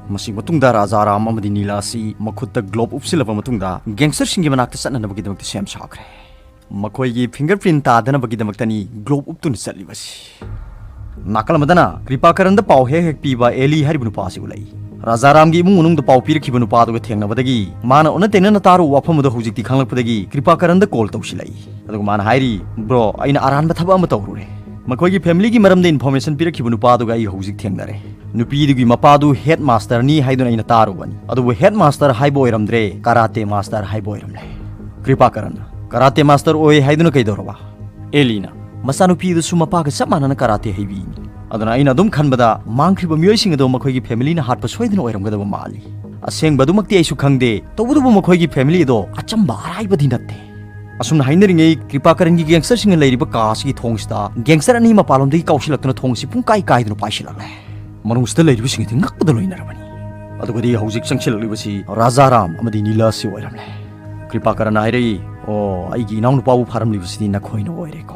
ꯃꯁꯤ ꯃꯇꯨꯡꯗ ꯔꯥꯖꯥꯔꯥꯝ ꯑꯃꯗꯤ ꯅꯤꯂꯥ ꯑꯁꯤ ꯃꯈꯨꯠꯇ ꯒ꯭ꯂꯣꯕ ꯎꯞꯁꯤꯜꯂꯕ ꯃꯇꯨꯡꯗ ꯒꯦꯡꯁꯇꯔꯁꯤꯡꯒꯤ ꯃꯅꯥꯛꯇ ꯆꯠꯅꯅꯕꯒꯤꯗꯃꯛꯇ ꯁꯦꯝ ꯁꯥꯈ꯭ꯔꯦ꯫ ꯃꯈꯣꯏꯒꯤ ꯐꯤꯡꯒꯔ ꯄ꯭ꯔꯤꯟ ꯇꯥꯗꯅꯕꯒꯤꯗꯃꯛꯇꯅꯤ ꯒ꯭ꯂꯣꯕ ꯎꯞꯇꯨꯅ ꯆꯠꯂꯤꯕꯁꯤ꯫ ꯅꯥꯀꯜ ꯑꯃꯗꯅ ꯀ꯭ꯔꯤꯄꯥꯀꯔꯟꯗ ꯄꯥꯎ ꯍꯦꯛ ꯍꯦꯛ ꯄꯤꯕ ꯑꯦꯂꯤ ꯍꯥꯏꯔꯤꯕ ꯅꯨꯄꯥ ꯑꯁꯤ ꯎꯠꯂꯛꯏ꯫ ꯔꯥꯖꯥꯔꯥꯝꯒꯤ ꯏꯃꯨꯡ ꯃꯅꯨꯡꯗ ꯄꯥꯎ ꯄꯤꯔꯛꯈꯤꯕ ꯅꯨꯄꯥ ꯑꯗꯨꯒ ꯊꯦꯡꯅꯕꯗꯒꯤ ꯃꯥꯅ ꯑꯣꯟꯅ ꯇꯩꯅꯅ ꯇꯥꯔꯨꯕ ꯋꯥꯐꯝ ꯑꯗꯨ ꯍꯧꯖꯤꯛꯇꯤ ꯈꯪꯂꯛꯄꯗꯒꯤ ꯀ꯭ꯔꯤꯄꯥꯀꯔꯟꯗ ꯀꯣꯜ ꯇꯧꯁꯤꯜꯂꯛꯏ꯫ ꯑꯗꯨꯒ ꯃꯥꯅ ꯍꯥꯏꯔꯤ, "ꯕ꯭ꯔꯣ, ꯑꯩꯅ ꯑꯔꯥꯟꯕ ꯊꯕꯛ ꯑꯃ ꯇꯧꯔꯨꯔꯦ꯫ ꯃꯈꯣꯏꯒꯤ ꯐꯦꯃꯤꯂꯤꯒꯤ ꯃꯔꯝꯗ ꯏꯟꯐꯣꯔꯃꯦꯁꯟ ꯄꯤꯔꯛꯈꯤꯕ ꯅꯨꯄꯥ ꯑꯗꯨꯒ ꯑꯩ ꯍꯧꯖꯤꯛ ꯊꯦꯡꯅꯔꯦ꯫ ꯅꯨꯄꯤꯗꯨꯒꯤ ꯃꯄꯥꯗꯨ ꯍꯦꯗ ꯃꯥꯁꯇꯔꯅꯤ ꯍꯥꯏꯗꯨꯅ ꯑꯩꯅ ꯇꯥꯔꯨꯕꯅꯤ, ꯑꯗꯨꯕꯨ ꯍꯦꯗ ꯃꯥꯁꯇꯔ ꯍꯥꯏꯕ ꯑꯣꯏꯔꯝꯗ꯭ꯔꯦ, ꯀꯔꯥꯇꯦ ꯃꯥꯁꯇꯔ ꯍꯥꯏꯕ ꯑꯣꯏꯔꯝꯂꯦ꯫" ꯀ꯭ꯔꯤꯄꯥꯀꯔꯟꯅ, "ꯀꯔꯥꯇꯦ ꯃꯥꯁꯇꯔ ꯑꯣꯏ ꯍꯥꯏꯗꯨꯅ ꯀꯩꯗꯧꯔꯕ?" ꯑꯦꯂꯤꯅ, "ꯃꯆꯥꯅꯨꯄꯤ ꯑꯗꯨꯁꯨ ꯃꯄꯥꯒ ꯆꯞ ꯃꯥꯟꯅꯅ ꯀꯔꯥꯇꯦ ꯍꯩꯕꯤꯅꯤ꯫ ꯑꯗꯨꯅ ꯑꯩꯅ ꯑꯗꯨꯝ ꯈꯟꯕꯗ ꯃꯥꯡꯈ꯭ꯔꯤꯕ ꯃꯤꯑꯣꯏꯁꯤꯡ ꯑꯗꯣ ꯃꯈꯣꯏꯒꯤ ꯐꯦꯃꯤꯂꯤꯅ ꯍꯥꯠꯄ ꯁꯣꯏꯗꯅ ꯑꯣꯏꯔꯝꯒꯗꯕ ꯃꯥꯜꯂꯤ꯫ ꯑꯁꯦꯡꯕ ꯑꯗꯨꯃꯛꯇꯤ ꯑꯩꯁꯨ ꯈꯪꯗꯦ, ꯇꯧꯕꯇꯕꯨ ꯃꯈꯣꯏꯒꯤ ꯐꯦꯃꯤꯂꯤ ꯑꯗꯣ ꯑꯆꯝꯕ ꯑꯔꯥꯏꯕꯗꯤ ꯅꯠꯇꯦ꯫" ꯑꯁꯨꯝꯅ ꯍꯥꯏꯅꯔꯤꯉꯩ, ꯀ꯭ꯔꯤꯄꯥꯀꯔꯟꯒꯤ ꯒꯦꯡꯁꯇꯔꯁꯤꯡꯅ ꯂꯩꯔꯤꯕ ꯀꯥ ꯑꯁꯤꯒꯤ ꯊꯣꯡꯁꯤꯗ ꯒꯦꯡꯁꯇꯔ ꯑꯅꯤ ꯃꯄꯥꯟꯂꯣꯝꯗꯒꯤ ꯀꯥꯎꯁꯤꯜꯂꯛꯇꯨꯅ ꯊꯣꯡ ꯑꯁꯤ ꯄꯨꯡꯀꯥꯏ ꯀꯥꯏꯗꯨꯅ ꯄꯥꯏꯁꯤꯜꯂꯛꯂꯦ꯫ ꯃꯅꯨꯡꯁꯤꯗ ꯂꯩꯔꯤꯕꯁꯤꯡ ꯑꯗꯨ ꯉꯛꯄꯗ ꯂꯣꯏꯅꯔꯕꯅꯤ꯫ ꯑꯗꯨꯒꯗꯤ ꯍꯧꯖꯤꯛ ꯆꯪꯁꯤꯜꯂꯛꯂꯤꯕꯁꯤ ꯔꯥꯖꯥꯔꯥꯝ ꯑꯃꯗꯤ ꯅꯤꯂꯥ ꯑꯁꯤ ꯑꯣꯏꯔꯝꯂꯦ꯫ ꯀ꯭ꯔꯤꯄꯥꯀꯔꯟꯅ ꯍꯥꯏꯔꯛꯏ, "ꯑꯣ, ꯑꯩꯒꯤ ꯏꯅꯥꯎꯅꯨꯄꯥꯕꯨ ꯐꯥꯔꯝꯂꯤꯕꯁꯤꯗꯤ ꯅꯈꯣꯏꯅ ꯑꯣꯏꯔꯦꯀꯣ꯫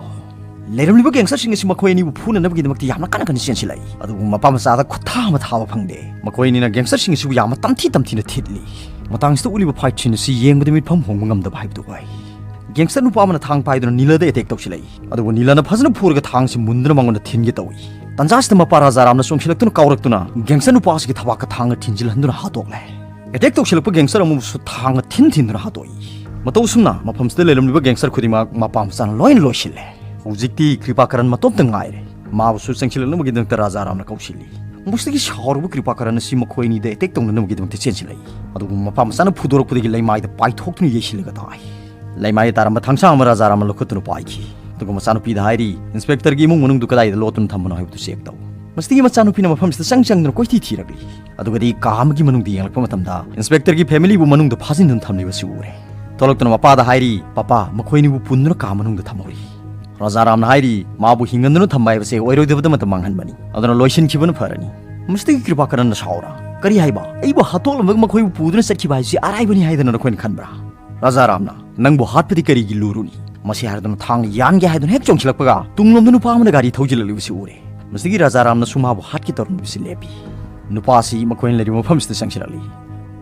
ꯂꯩꯔꯝꯂꯤꯕ ꯒꯦꯡꯁꯇꯔꯁꯤꯡ ꯑꯁꯤ ꯃꯈꯣꯏ ꯑꯅꯤꯕꯨ ꯐꯨꯅꯅꯕꯒꯤꯗꯃꯛꯇ ꯌꯥꯝꯅ ꯀꯟꯅ ꯀꯟꯅ ꯆꯦꯟꯁꯤꯜꯂꯛꯏ, ꯑꯗꯨꯕꯨ ꯃꯄꯥ ꯃꯆꯥꯗ ꯈꯨꯠ ꯊꯥ ꯑꯃ ꯊꯥꯕ ꯐꯪꯗꯦ꯫ ꯃꯈꯣꯏ ꯑꯅꯤꯅ ꯒꯦꯡꯁꯇꯔꯁꯤꯡ ꯑꯁꯤꯕꯨ ꯌꯥꯝꯅ ꯇꯝꯊꯤ ꯇꯝꯊꯤꯅ ꯊꯤꯠꯂꯤ꯫ ꯃꯇꯥꯡꯁꯤꯗ ꯎꯠꯂꯤꯕ ꯐꯥꯏꯠ ꯁꯤꯟ ꯑꯁꯤ ꯌꯦꯡꯕꯗ ꯃꯤꯠꯐꯝ ꯍꯣꯡꯕ ꯉꯝꯗꯕ ꯍꯥꯏꯕꯗꯨ ꯑꯣꯏ꯫ ꯒꯦꯡꯁꯇꯔ ꯅꯨꯄꯥ ꯑꯃꯅ ꯊꯥꯡ ꯄꯥꯏꯗꯨꯅ ꯅꯤꯂꯥꯗ ꯑꯦꯇꯦꯛ ꯇꯧꯁꯤꯜꯂꯛꯏ, ꯑꯗꯨꯕꯨ ꯅꯤꯂꯥꯅ ꯐꯖꯅ ꯐꯨꯔꯒ ꯊꯥꯡꯁꯤ ꯃꯨꯟꯗꯨꯅ ꯃꯉꯣꯟꯗ ꯊꯤꯟꯒꯦ ꯇꯧꯏ꯫ ꯇꯟꯖꯥꯁꯤꯗ ꯃꯄꯥ ꯔꯥꯖꯥꯔꯥꯝꯅ ꯆꯣꯡꯁꯤꯜꯂꯛꯇꯨꯅ ꯀꯥꯎꯔꯛꯇꯨꯅ ꯒꯦꯡꯁꯇꯔ ꯅꯨꯄꯥ ꯑꯁꯤꯒꯤ ꯊꯕꯥꯛꯇ ꯊꯥꯡꯅ ꯊꯤꯟꯖꯤꯜꯍꯟꯗꯨꯅ ꯍꯥꯠꯇꯣꯛꯂꯦ꯫ ꯑꯦꯇꯦꯛ ꯇꯧꯁꯤꯜꯂꯛꯄ ꯒꯦꯡꯁꯇꯔ ꯑꯃꯕꯨꯁꯨ ꯊꯥꯡꯅ ꯊꯤꯟ ꯊꯤꯟꯗꯨꯅ ꯍꯥꯠꯇꯣꯛꯏ꯫ ꯃꯇꯧ ꯑꯁꯨꯝꯅ ꯃꯐꯝꯁꯤꯗ ꯂꯩꯔꯝꯂꯤꯕ ꯒꯦꯡꯁꯇꯔ ꯈꯨꯗꯤꯡꯃꯛ ꯃꯄꯥ ꯃꯆꯥꯅ ꯂꯣꯏꯅ ꯂꯣꯏꯁꯤꯜꯂꯦ꯫ ꯍꯧꯖꯤꯛꯇꯤ ꯀ꯭ꯔꯤꯄꯥꯀꯔꯟ ꯃꯇꯣꯝꯇ ꯉꯥꯏꯔꯦ꯫ ꯃꯥꯕꯨꯁꯨ ꯆꯪꯁꯤꯜꯂꯛꯅꯕꯒꯤꯗꯃꯛꯇ ꯔꯥꯖꯥꯔꯥꯝꯅ ꯀꯧꯁꯤꯜꯂꯤ꯫ ꯃꯁꯤꯗꯒꯤ ꯁꯥꯎꯔꯕ ꯀ꯭ꯔꯤꯄꯥꯀꯔꯟ ꯑꯁꯤ ꯃꯈꯣꯏ ꯑꯅꯤꯗ ꯑꯦꯇꯦꯛ ꯇꯧꯅꯅꯕꯒꯤꯗꯃꯛꯇ ꯆꯦꯟꯁꯤꯜꯂꯛꯏ꯫ ꯑꯗꯨꯕꯨ ꯃꯄꯥ ꯃꯆꯥꯅ ꯐꯨꯗꯣꯔꯛꯄꯗꯒꯤ ꯂꯩꯃꯥꯏꯗ ꯄꯥꯏꯊꯣꯛꯇꯨꯅ ꯌꯩꯁꯤꯜꯂꯒ ꯇꯥꯏ꯫ ꯂꯩꯃꯥꯏꯗ ꯇꯥꯔꯝꯕ ꯊꯥꯡꯁꯥꯡ ꯑꯃ ꯔꯥꯖꯥꯔꯥꯝꯅ ꯂꯧꯈꯠꯇꯨꯅ ꯄꯥꯏꯈꯤ꯫ ꯑꯗꯨꯒ ꯃꯆꯥꯅꯨꯄꯤꯗ ꯍꯥꯏꯔꯤ, "ꯏꯟꯁꯄꯦꯛꯇꯔꯒꯤ ꯏꯃꯨꯡ ꯃꯅꯨꯡꯗꯨ ꯀꯗꯥꯏꯗ ꯂꯣꯠꯇꯨꯅ ꯊꯝꯕꯅꯣ ꯍꯥꯏꯕꯗꯨ ꯆꯦꯛ ꯇꯧ꯫" ꯃꯁꯤꯗꯒꯤ ꯃꯆꯥꯅꯨꯄꯤꯅ ꯃꯐꯝꯁꯤꯗ ꯆꯪ ꯆꯪꯗꯨꯅ ꯀꯣꯏꯊꯤ ꯊꯤꯔꯛꯂꯤ꯫ ꯑꯗꯨꯒꯗꯤ ꯀꯥ ꯑꯃꯒꯤ ꯃꯅꯨꯡꯗ ꯌꯦꯡꯂꯛꯄ ꯃꯇꯝꯗ ꯏꯟꯁꯄꯦꯛꯇꯔꯒꯤ ꯐꯦꯃꯤꯂꯤꯕꯨ ꯃꯅꯨꯡꯗ ꯐꯥꯖꯤꯟꯗꯨꯅ ꯊꯝꯂꯤꯕꯁꯤ ꯎꯔꯦ꯫ ꯊꯣꯛꯂꯛꯇꯨꯅ ꯃꯄꯥꯗ ꯍꯥꯏꯔꯤ, "ꯄꯄꯥ, ꯃꯈꯣꯏ ꯑꯅꯤꯕꯨ ꯄꯨꯟꯗꯨꯅ ꯀꯥ ꯃꯅꯨꯡꯗ ꯊꯝꯍꯧꯔꯤ꯫" ꯔꯥꯖꯥꯔꯥꯝꯅ ꯍꯥꯏꯔꯤ, "ꯃꯥꯕꯨ ꯍꯤꯡꯍꯟꯗꯨꯅ ꯊꯝꯕ ꯍꯥꯏꯕꯁꯦ ꯑꯣꯏꯔꯣꯏꯗꯕꯗ ꯑꯃꯠꯇ ꯃꯥꯡꯍꯟꯕꯅꯤ, ꯑꯗꯨꯅ ꯂꯣꯏꯁꯤꯟꯈꯤꯕꯅ ꯐꯔꯅꯤ꯫" ꯃꯁꯤꯗꯒꯤ ꯀ꯭ꯔꯤꯄꯥꯀꯔꯟꯅ ꯁꯥꯎꯔ, "ꯀꯔꯤ ꯍꯥꯏꯕ? ꯑꯩꯕꯨ ꯍꯥꯠꯇꯣꯛꯂꯝꯂꯒ ꯃꯈꯣꯏꯕꯨ ꯄꯨꯗꯨꯅ ꯆꯠꯈꯤꯕ ꯍꯥꯏꯕꯁꯤ ꯑꯔꯥꯏꯕꯅꯤ ꯍꯥꯏꯗꯅ ꯅꯈꯣꯏꯅ ꯈꯟꯕ꯭ꯔꯥ?" ꯔꯥꯖꯥꯔꯥꯝꯅ, "ꯅꯪꯕꯨ ꯍꯥꯠꯄꯗꯤ ꯀꯔꯤꯒꯤ ꯂꯨꯔꯨꯅꯤ?" ꯃꯁꯤ ꯍꯥꯏꯔꯗꯨꯅ ꯊꯥꯡꯅ ꯌꯥꯟꯒꯦ ꯍꯥꯏꯗꯨꯅ ꯍꯦꯛ ꯆꯣꯡꯁꯤꯜꯂꯛꯄꯒ, ꯇꯨꯡꯂꯣꯝꯗ ꯅꯨꯄꯥ ꯑꯃꯅ ꯒꯥꯔꯤ ꯊꯧꯖꯤꯜꯂꯛꯂꯤꯕꯁꯤ ꯎꯔꯦ꯫ ꯃꯁꯤꯗꯒꯤ ꯔꯥꯖꯥ ꯔꯥꯝꯅꯁꯨ ꯃꯥꯕꯨ ꯍꯥꯠꯀꯦ ꯇꯧꯔꯝꯂꯤꯕꯁꯤ ꯂꯦꯞꯄꯤ꯫ ꯅꯨꯄꯥ ꯑꯁꯤ ꯃꯈꯣꯏꯅ ꯂꯩꯔꯤꯕ ꯃꯐꯝꯁꯤꯗ ꯆꯪꯁꯤꯜꯂꯛꯂꯤ꯫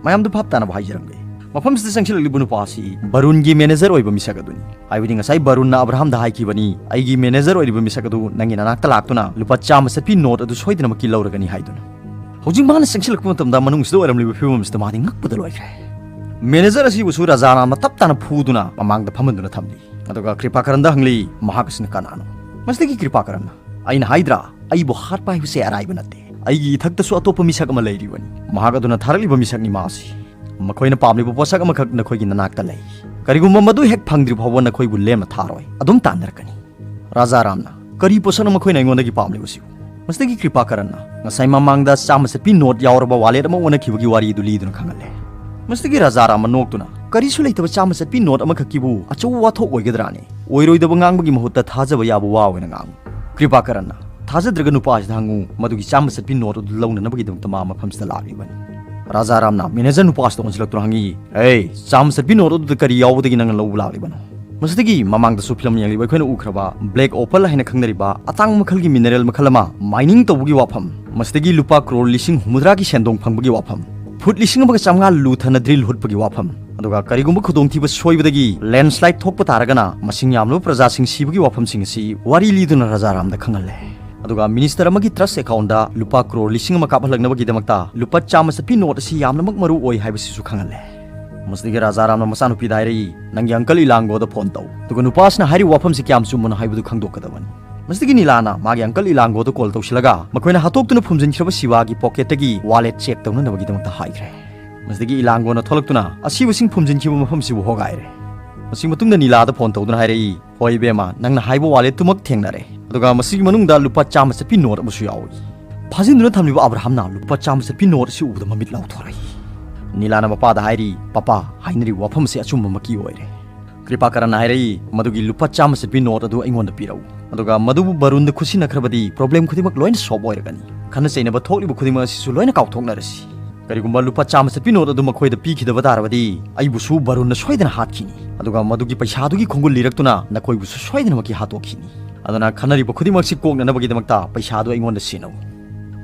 ꯃꯌꯥꯝꯗ ꯚꯥꯞ ꯇꯥꯅꯕ ꯍꯥꯏꯖꯔꯝꯒꯦ꯫ ꯃꯐꯝꯁꯤꯗ ꯆꯪꯁꯤꯜꯂꯛꯂꯤꯕ ꯅꯨꯄꯥ ꯑꯁꯤ ꯕꯔꯨꯟꯒꯤ ꯃꯦꯅꯦꯖꯔ ꯑꯣꯏꯕ ꯃꯤꯁꯛ ꯑꯗꯨꯅꯤ꯫ ꯍꯥꯏꯕꯗꯤ ꯉꯁꯥꯏ ꯕꯔꯨꯟꯅ ꯑꯕ꯭ꯔꯥꯍꯝꯗ ꯍꯥꯏꯈꯤꯕꯅꯤ, "ꯑꯩꯒꯤ ꯃꯦꯅꯦꯖꯔ ꯑꯣꯏꯔꯤꯕ ꯃꯤꯁꯛ ꯑꯗꯨ ꯅꯪꯒꯤ ꯅꯅꯥꯛꯇ ꯂꯥꯛꯇꯨꯅ ꯂꯨꯄꯥ ꯆꯥꯝꯃ ꯆꯠꯄꯤ ꯅꯣꯠ ꯑꯗꯨ ꯁꯣꯏꯗꯅꯃꯛꯀꯤ ꯂꯧꯔꯒꯅꯤ" ꯍꯥꯏꯗꯨꯅ꯫ ꯍꯧꯖꯤꯛ ꯃꯥꯅ ꯆꯪꯁꯤꯜꯂꯛꯄ ꯃꯇꯝꯗ ꯃꯅꯨꯡꯁꯤꯗ ꯑꯣꯏꯔꯝꯂꯤꯕ ꯐꯤꯕꯝ ꯑꯁꯤꯗ ꯃꯥꯗꯤ ꯉꯛꯄꯗ ꯂꯣꯏꯈ꯭ꯔꯦ꯫ ꯃꯦꯅꯦꯖꯔ ꯑꯁꯤꯕꯨꯁꯨ ꯔꯥꯖꯥ ꯔꯥꯝꯅ ꯇꯞ ꯇꯥꯅ ꯐꯨꯗꯨꯅ ꯃꯃꯥꯡꯗ ꯐꯝꯍꯟꯗꯨꯅ ꯊꯝꯂꯤ꯫ ꯑꯗꯨꯒ ꯀ꯭ꯔꯤꯄꯥ ꯀꯔꯟꯗ ꯍꯪꯂꯤ, "ꯃꯍꯥꯛ ꯑꯁꯤꯅ ꯀꯅꯥꯅꯣ?" ꯃꯁꯤꯗꯒꯤ ꯀ꯭ꯔꯤꯄꯥ ꯀꯔꯟꯅ, "ꯑꯩꯅ ꯍꯥꯏꯗ꯭ꯔꯥ, ꯑꯩꯕꯨ ꯍꯥꯠꯄ ꯍꯥꯏꯕꯁꯦ ꯑꯔꯥꯏꯕ ꯅꯠꯇꯦ꯫ ꯑꯩꯒꯤ ꯏꯊꯛꯇꯁꯨ ꯑꯇꯣꯞꯄ ꯃꯤꯁꯛ ꯑꯃ ꯂꯩꯔꯤꯕꯅꯤ꯫ ꯃꯍꯥꯛ ꯑꯗꯨꯅ ꯊꯥꯔꯛꯂꯤꯕ ꯃꯤꯁꯛꯅꯤ ꯃꯥꯁꯤ꯫ ꯃꯈꯣꯏꯅ ꯄꯥꯝꯂꯤꯕ ꯄꯣꯠꯁꯛ ꯑꯃꯈꯛ ꯅꯈꯣꯏꯒꯤ ꯅꯅꯥꯛꯇ ꯂꯩ꯫ ꯀꯔꯤꯒꯨꯝꯕ ꯃꯗꯨ ꯍꯦꯛ ꯐꯪꯗ꯭ꯔꯤ ꯐꯥꯎꯕ ꯅꯈꯣꯏꯕꯨ ꯂꯦꯝꯅ ꯊꯥꯔꯣꯏ꯫ ꯑꯗꯨꯝ ꯇꯥꯟꯅꯔꯛꯀꯅꯤ"꯫ ꯔꯥꯖꯥ ꯔꯥꯝꯅ, "ꯀꯔꯤ ꯄꯣꯠꯁꯛꯅꯣ ꯃꯈꯣꯏꯅ ꯑꯩꯉꯣꯟꯗꯒꯤ ꯄꯥꯝꯂꯤꯕꯁꯤꯕꯨ?" ꯃꯁꯤꯗꯒꯤ ꯀ꯭ꯔꯤꯄꯥ ꯀꯔꯟꯅ ꯉꯁꯥꯏ ꯃꯃꯥꯡꯗ ꯆꯥꯝꯃ ꯆꯠꯄꯤ ꯅꯣꯠ ꯌꯥꯎꯔꯕ ꯋꯥꯂꯦꯠ ꯑꯃ ꯑꯣꯟꯅꯈꯤꯕꯒꯤ ꯋꯥꯔꯤ ꯑꯗꯨ ꯂꯤꯗꯨꯅ ꯈꯪꯍꯜꯂꯦ꯫ ꯃꯁꯤꯗꯒꯤ ꯔꯥꯖꯥ ꯔꯥꯝꯅ ꯅꯣꯛꯇꯨꯅ, "ꯀꯔꯤꯁꯨ ꯂꯩꯇꯕ ꯆꯥꯝꯃ ꯆꯠꯄꯤ ꯅꯣꯠ ꯑꯃꯈꯛꯀꯤꯕꯨ ꯑꯆꯧꯕ ꯋꯥꯊꯣꯛ ꯑꯣꯏꯒꯗ꯭ꯔꯥꯅꯦ? ꯑꯣꯏꯔꯣꯏꯗꯕ ꯉꯥꯡꯕꯒꯤ ꯃꯍꯨꯠꯇ ꯊꯥꯖꯕ ꯌꯥꯕ ꯋꯥ ꯑꯣꯏꯅ ꯉꯥꯡꯉꯨ"꯫ ꯀ꯭ꯔꯤꯄꯥ ꯀꯔꯟꯅ, "ꯊꯥꯖꯗ꯭ꯔꯒ ꯅꯨꯄꯥ ꯑꯁꯤꯗ ꯍꯪꯉꯨ, ꯃꯗꯨꯒꯤ ꯆꯥꯝꯃ ꯆꯠꯄꯤ ꯅꯣꯠ ꯑꯗꯨ ꯂꯧꯅꯅꯕꯒꯤꯗꯃꯛꯇ ꯃꯥ ꯃꯐꯝꯁꯤꯗ ꯂꯥꯛꯂꯤꯕꯅꯤ"꯫ ꯔꯥꯖꯥ ꯔꯥꯝꯅ ꯃꯦꯅꯦꯖꯔ ꯅꯨꯄꯥ ꯑꯁꯤꯗ ꯑꯣꯟꯁꯤꯜꯂꯛꯇꯨꯅ ꯍꯪꯉꯤ, "ꯑꯦ, ꯆꯥꯝꯃ ꯆꯠꯄꯤ ꯅꯣꯠ ꯑꯗꯨꯗ ꯀꯔꯤ ꯌꯥꯎꯕꯗꯒꯤ ꯅꯪꯅ ꯂꯧꯕ ꯂꯥꯛꯂꯤꯕꯅꯣ?" ꯃꯁꯤꯗꯒꯤ ꯃꯃꯥꯡꯗꯁꯨ ꯐꯤꯂꯝ ꯌꯦꯡꯂꯤꯕ ꯑꯩꯈꯣꯏꯅ ꯎꯈ꯭ꯔꯕ ꯕ꯭ꯂꯦꯛ ꯑꯣꯄꯜ ꯍꯥꯏꯅ ꯈꯪꯅꯔꯤꯕ ꯑꯇꯥꯡꯕ ꯃꯈꯜꯒꯤ ꯃꯤꯅꯔꯦꯜ ꯃꯈꯜ ꯑꯃ ꯃꯥꯏꯅꯤꯡ ꯇꯧꯕꯒꯤ ꯋꯥꯐꯝ, ꯃꯁꯤꯗꯒꯤ ꯂꯨꯄꯥ ꯀ꯭ꯔꯣꯔ ꯂꯤꯁꯤꯡ ꯍꯨꯝꯐꯨꯇꯔꯥꯒꯤ ꯁꯦꯟꯗꯣꯡ ꯐꯪꯕꯒꯤ ꯋꯥꯐꯝ, ꯐꯨꯠ ꯂꯤꯁꯤꯡ ꯑꯃꯒ ꯆꯥꯝꯃꯉꯥ ꯂꯨꯊꯅ ꯗ꯭ꯔꯤꯜ ꯍꯨꯠꯄꯒꯤ ꯋꯥꯐꯝ, ꯑꯗꯨꯒ ꯀꯔꯤꯒꯨꯝꯕ ꯈꯨꯗꯣꯡꯊꯤꯕ ꯁꯣꯏꯕꯗꯒꯤ ꯂꯦꯟꯁ꯭ꯂꯥꯏꯗ ꯊꯣꯛꯄ ꯇꯥꯔꯒꯅ ꯃꯁꯤꯡ ꯌꯥꯝꯂꯕ ꯄ꯭ꯔꯖꯥꯁꯤꯡ ꯁꯤꯕꯒꯤ ꯋꯥꯐꯝꯁꯤꯡ ꯑꯁꯤ ꯋꯥꯔꯤ ꯂꯤꯗꯨꯅ ꯔꯥꯖꯥ ꯔꯥꯝꯗ ꯈꯪꯍꯜꯂꯦ꯫ ꯑꯗꯨꯒ ꯃꯤꯅꯤꯁꯇꯔ ꯑꯃꯒꯤ ꯇ꯭ꯔꯁ ꯑꯦꯀꯥꯎꯟꯗ ꯂꯨꯄꯥ ꯀ꯭ꯔꯣꯔ ꯂꯤꯁꯤꯡ ꯑꯃ ꯀꯥꯞꯍꯜꯂꯛꯅꯕꯒꯤꯗꯃꯛꯇ ꯂꯨꯄꯥ ꯆꯥꯝꯃ ꯆꯠꯄꯤ ꯅꯣꯠ ꯑꯁꯤ ꯌꯥꯝꯅꯃꯛ ꯃꯔꯨ ꯑꯣꯏ ꯍꯥꯏꯕꯁꯤꯁꯨ ꯈꯪꯍꯜꯂꯦ꯫ ꯃꯁꯤꯗꯒꯤ ꯔꯥꯖꯥ ꯔꯥꯝꯅ ꯃꯆꯥꯅꯨꯄꯤꯗ ꯍꯥꯏꯔꯛꯏ, "ꯅꯪꯒꯤ ꯑꯪꯀꯜ ꯏꯂꯥꯡꯒꯣꯗ ꯐꯣꯟ ꯇꯧ, ꯑꯗꯨꯒ ꯅꯨꯄꯥꯁꯤꯅ ꯍꯥꯏꯔꯤꯕ ꯋꯥꯐꯝꯁꯤ ꯀꯌꯥꯝ ꯆꯨꯝꯕꯅꯣ ꯍꯥꯏꯕꯗꯨ ꯈꯪꯗꯣꯛꯀꯗꯕꯅꯤ"꯫ ꯃꯁꯤꯗꯒꯤ ꯅꯤꯂꯥꯅ ꯃꯥꯒꯤ ꯑꯪꯀꯜ ꯏꯂꯥꯡꯒꯣꯗ ꯀꯣꯜ ꯇꯧꯁꯤꯜꯂꯒ ꯃꯈꯣꯏꯅ ꯍꯥꯠꯇꯣꯛꯇꯨꯅ ꯐꯨꯝꯖꯤꯟꯈ꯭ꯔꯕ ꯁꯤꯕꯥꯒꯤ ꯄꯣꯀꯦꯠꯇꯒꯤ ꯋꯥꯂꯦꯠ ꯆꯦꯛ ꯇꯧꯅꯅꯕꯒꯤꯗꯃꯛꯇ ꯍꯥꯏꯈ꯭ꯔꯦ꯫ ꯃꯁꯤꯗꯒꯤ ꯏꯂꯥꯡꯒꯣꯅ ꯊꯣꯛꯂꯛꯇꯨꯅ ꯑꯁꯤꯕꯁꯤꯡ ꯐꯨꯝꯖꯤꯟꯈꯤꯕ ꯃꯐꯝꯁꯤꯕꯨ ꯍꯣꯒꯥꯏꯔꯦ꯫ ꯃꯁꯤ ꯃꯇꯨꯡꯗ ꯅꯤꯂꯥꯗ ꯐꯣꯟ ꯇꯧꯗꯨꯅ ꯍꯥꯏꯔꯛꯏ, "ꯍꯣꯏ ꯏꯕꯦꯝꯃ, ꯅꯪꯅ ꯍꯥꯏꯕ ꯋꯥꯂꯦꯠꯇꯨꯃꯛ ꯊꯦꯡꯅꯔꯦ, ꯑꯗꯨꯒ ꯃꯁꯤꯒꯤ ꯃꯅꯨꯡꯗ ꯂꯨꯄꯥ ꯆꯥꯝꯃ ꯆꯠꯄꯤ ꯅꯣꯠ ꯑꯃꯁꯨ ꯌꯥꯎꯏ"꯫ ꯐꯥꯖꯤꯟꯗꯨꯅ ꯊꯝꯂꯤꯕ ꯑꯕ꯭ꯔꯥꯍꯝꯅ ꯂꯨꯄꯥ ꯆꯥꯝꯃ ꯆꯠꯄꯤ ꯅꯣꯠ ꯑꯁꯤ ꯎꯕꯗ ꯃꯃꯤꯠ ꯂꯥꯎꯊꯣꯔꯛꯏ꯫ ꯅꯤꯂꯥꯅ ꯃꯄꯥꯗ ꯍꯥꯏꯔꯤ, "ꯄꯄꯥ, ꯍꯥꯏꯅꯔꯤꯕ ꯋꯥꯐꯝ ꯑꯁꯤ ꯑꯆꯨꯝꯕꯃꯛꯀꯤ ꯑꯣꯏꯔꯦ"꯫ ꯀ꯭ꯔꯤꯄꯥ ꯀꯔꯟꯅ ꯍꯥꯏꯔꯛꯏ, "ꯃꯗꯨꯒꯤ ꯂꯨꯄꯥ ꯆꯥꯝꯃ ꯆꯠꯄꯤ ꯅꯣꯠ ꯑꯗꯨ ꯑꯩꯉꯣꯟꯗ ꯄꯤꯔꯛꯎ, ꯑꯗꯨꯒ ꯃꯗꯨꯕꯨ ꯕꯔꯨꯟꯗ ꯈꯨꯠꯁꯤꯟꯅꯈ꯭ꯔꯕꯗꯤ ꯄ꯭ꯔꯣꯕ꯭ꯂꯦꯝ ꯈꯨꯗꯤꯡꯃꯛ ꯂꯣꯏꯅ ꯁꯣꯜꯕ ꯑꯣꯏꯔꯒꯅꯤ꯫ ꯈꯠꯅ ꯆꯩꯅꯕ ꯊꯣꯛꯂꯤꯕ ꯈꯨꯗꯤꯡꯃꯛ ꯑꯁꯤꯁꯨ ꯂꯣꯏꯅ ꯀꯥꯎꯊꯣꯛꯅꯔꯁꯤ"꯫ "ꯀꯔꯤꯒꯨꯝꯕ ꯂꯨꯄꯥ ꯆꯥꯝꯃ ꯆꯠꯄꯤ ꯅꯣꯠ ꯑꯗꯨ ꯃꯈꯣꯏꯗ ꯄꯤꯈꯤꯗꯕ ꯇꯥꯔꯕꯗꯤ, ꯑꯩꯕꯨꯁꯨ ꯕꯔꯨꯟꯅ ꯁꯣꯏꯗꯅ ꯍꯥꯠꯈꯤꯅꯤ, ꯑꯗꯨꯒ ꯃꯗꯨꯒꯤ ꯄꯩꯁꯥꯗꯨꯒꯤ ꯈꯣꯡꯒꯨꯜ ꯂꯤꯔꯛꯇꯨꯅ ꯅꯈꯣꯏꯕꯨꯁꯨ ꯁꯣꯏꯗꯅꯃꯛꯀꯤ ꯍꯥꯠꯇꯣꯛꯈꯤꯅꯤ꯫ ꯑꯗꯨꯅ ꯈꯟꯅꯔꯤꯕ ꯈꯨꯗꯤꯡꯃꯛꯁꯤ ꯀꯣꯛꯅꯅꯕꯒꯤꯗꯃꯛꯇ ꯄꯩꯁꯥꯗꯨ ꯑꯩꯉꯣꯟꯗ ꯁꯤꯟꯅꯧ"꯫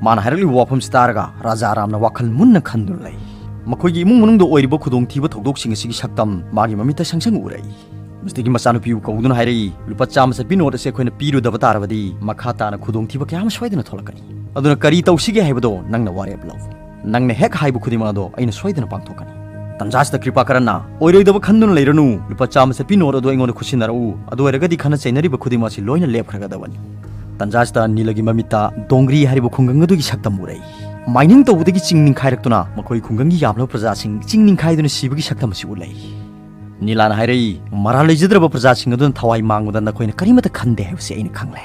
ꯃꯥꯅ ꯍꯥꯏꯔꯛꯂꯤꯕ ꯋꯥꯐꯝꯁꯤ ꯇꯥꯔꯒ ꯔꯥꯖꯥ ꯔꯥꯝꯅ ꯋꯥꯈꯜ ꯃꯨꯟꯅ ꯈꯟꯗꯨꯅ ꯂꯩ꯫ ꯃꯈꯣꯏꯒꯤ ꯏꯃꯨꯡ ꯃꯅꯨꯡꯗ ꯑꯣꯏꯔꯤꯕ ꯈꯨꯗꯣꯡꯊꯤꯕ ꯊꯧꯗꯣꯛꯁꯤꯡ ꯑꯁꯤꯒꯤ ꯁꯛꯇꯝ ꯃꯥꯒꯤ ꯃꯃꯤꯠꯇ ꯁꯪ ꯁꯪ ꯎꯔꯛꯏ꯫ ꯃꯁꯤꯗꯒꯤ ꯃꯆꯥꯅꯨꯄꯤꯕꯨ ꯀꯧꯗꯨꯅ ꯍꯥꯏꯔꯛꯏ, "ꯂꯨꯄꯥ ꯆꯥꯝꯃ ꯆꯠꯄꯤ ꯅꯣꯠ ꯑꯁꯤ ꯑꯩꯈꯣꯏꯅ ꯄꯤꯔꯨꯗꯕ ꯇꯥꯔꯕꯗꯤ, ꯃꯈꯥ ꯇꯥꯅ ꯈꯨꯗꯣꯡꯊꯤꯕ ꯀꯌꯥ ꯑꯃ ꯁꯣꯏꯗꯅ ꯊꯣꯛꯂꯛꯀꯅꯤ꯫ ꯑꯗꯨꯅ ꯀꯔꯤ ꯇꯧꯁꯤꯒꯦ ꯍꯥꯏꯕꯗꯣ ꯅꯪꯅ ꯋꯥꯔꯦꯞ ꯂꯧ꯫ ꯅꯪꯅ ꯍꯦꯛ ꯍꯥꯏꯕ ꯈꯨꯗꯤꯡꯃꯛ ꯑꯗꯣ ꯑꯩꯅ ꯁꯣꯏꯗꯅ ꯄꯥꯡꯊꯣꯛꯀꯅꯤ"꯫ ꯇꯟꯖꯥꯁꯤꯗ ꯀ꯭ꯔꯤꯄꯥꯀꯔꯟꯅ, "ꯑꯣꯏꯔꯣꯏꯗꯕ ꯈꯟꯗꯨꯅ ꯂꯩꯔꯅꯨ, ꯂꯨꯄꯥ ꯆꯥꯝꯃ ꯆꯠꯄꯤ ꯅꯣꯠ ꯑꯗꯨ ꯑꯩꯉꯣꯟꯗ ꯈꯨꯠꯁꯤꯟꯅꯔꯛꯎ, ꯑꯗꯨ ꯑꯣꯏꯔꯒꯗꯤ ꯈꯟꯅ ꯆꯩꯅꯔꯤꯕ ꯈꯨꯗꯤꯡꯃꯛ ꯑꯁꯤ ꯂꯣꯏꯅ ꯂꯦꯞꯈ꯭ꯔꯒꯗꯕꯅꯤ"꯫ ꯇꯟꯖꯥꯁꯤꯗ ꯅꯤꯂꯒꯤ ꯃꯃꯤꯠꯇ ꯗꯣꯡꯒ꯭ꯔꯤ ꯍꯥꯏꯔꯤꯕ ꯈꯨꯡꯒꯪ ꯑꯗꯨꯒꯤ ꯁꯛꯇꯝ ꯎꯔꯛꯏ꯫ ꯃꯥꯏꯅꯤꯡ ꯇꯧꯕꯗꯒꯤ ꯆꯤꯡ ꯅꯤꯡꯈꯥꯏꯔꯛꯇꯨꯅ ꯃꯈꯣꯏ ꯈꯨꯡꯒꯪꯒꯤ ꯌꯥꯝꯂꯕ ꯄ꯭ꯔꯖꯥꯁꯤꯡ ꯆꯤꯡ ꯅꯤꯡꯈꯥꯏꯗꯨꯅ ꯁꯤꯕꯒꯤ ꯁꯛꯇꯝ ꯑꯁꯤ ꯎꯠꯂꯛꯏ꯫ ꯅꯤꯂꯥꯅ ꯍꯥꯏꯔꯛꯏ, "ꯃꯔꯥꯜ ꯂꯩꯖꯗ꯭ꯔꯕ ꯄ꯭ꯔꯖꯥꯁꯤꯡ ꯑꯗꯨꯅ ꯊꯋꯥꯏ ꯃꯥꯡꯕꯗ ꯅꯈꯣꯏꯅ ꯀꯔꯤꯃꯠꯇ ꯈꯟꯗꯦ ꯍꯥꯏꯕꯁꯤ ꯑꯩꯅ ꯈꯪꯂꯦ"꯫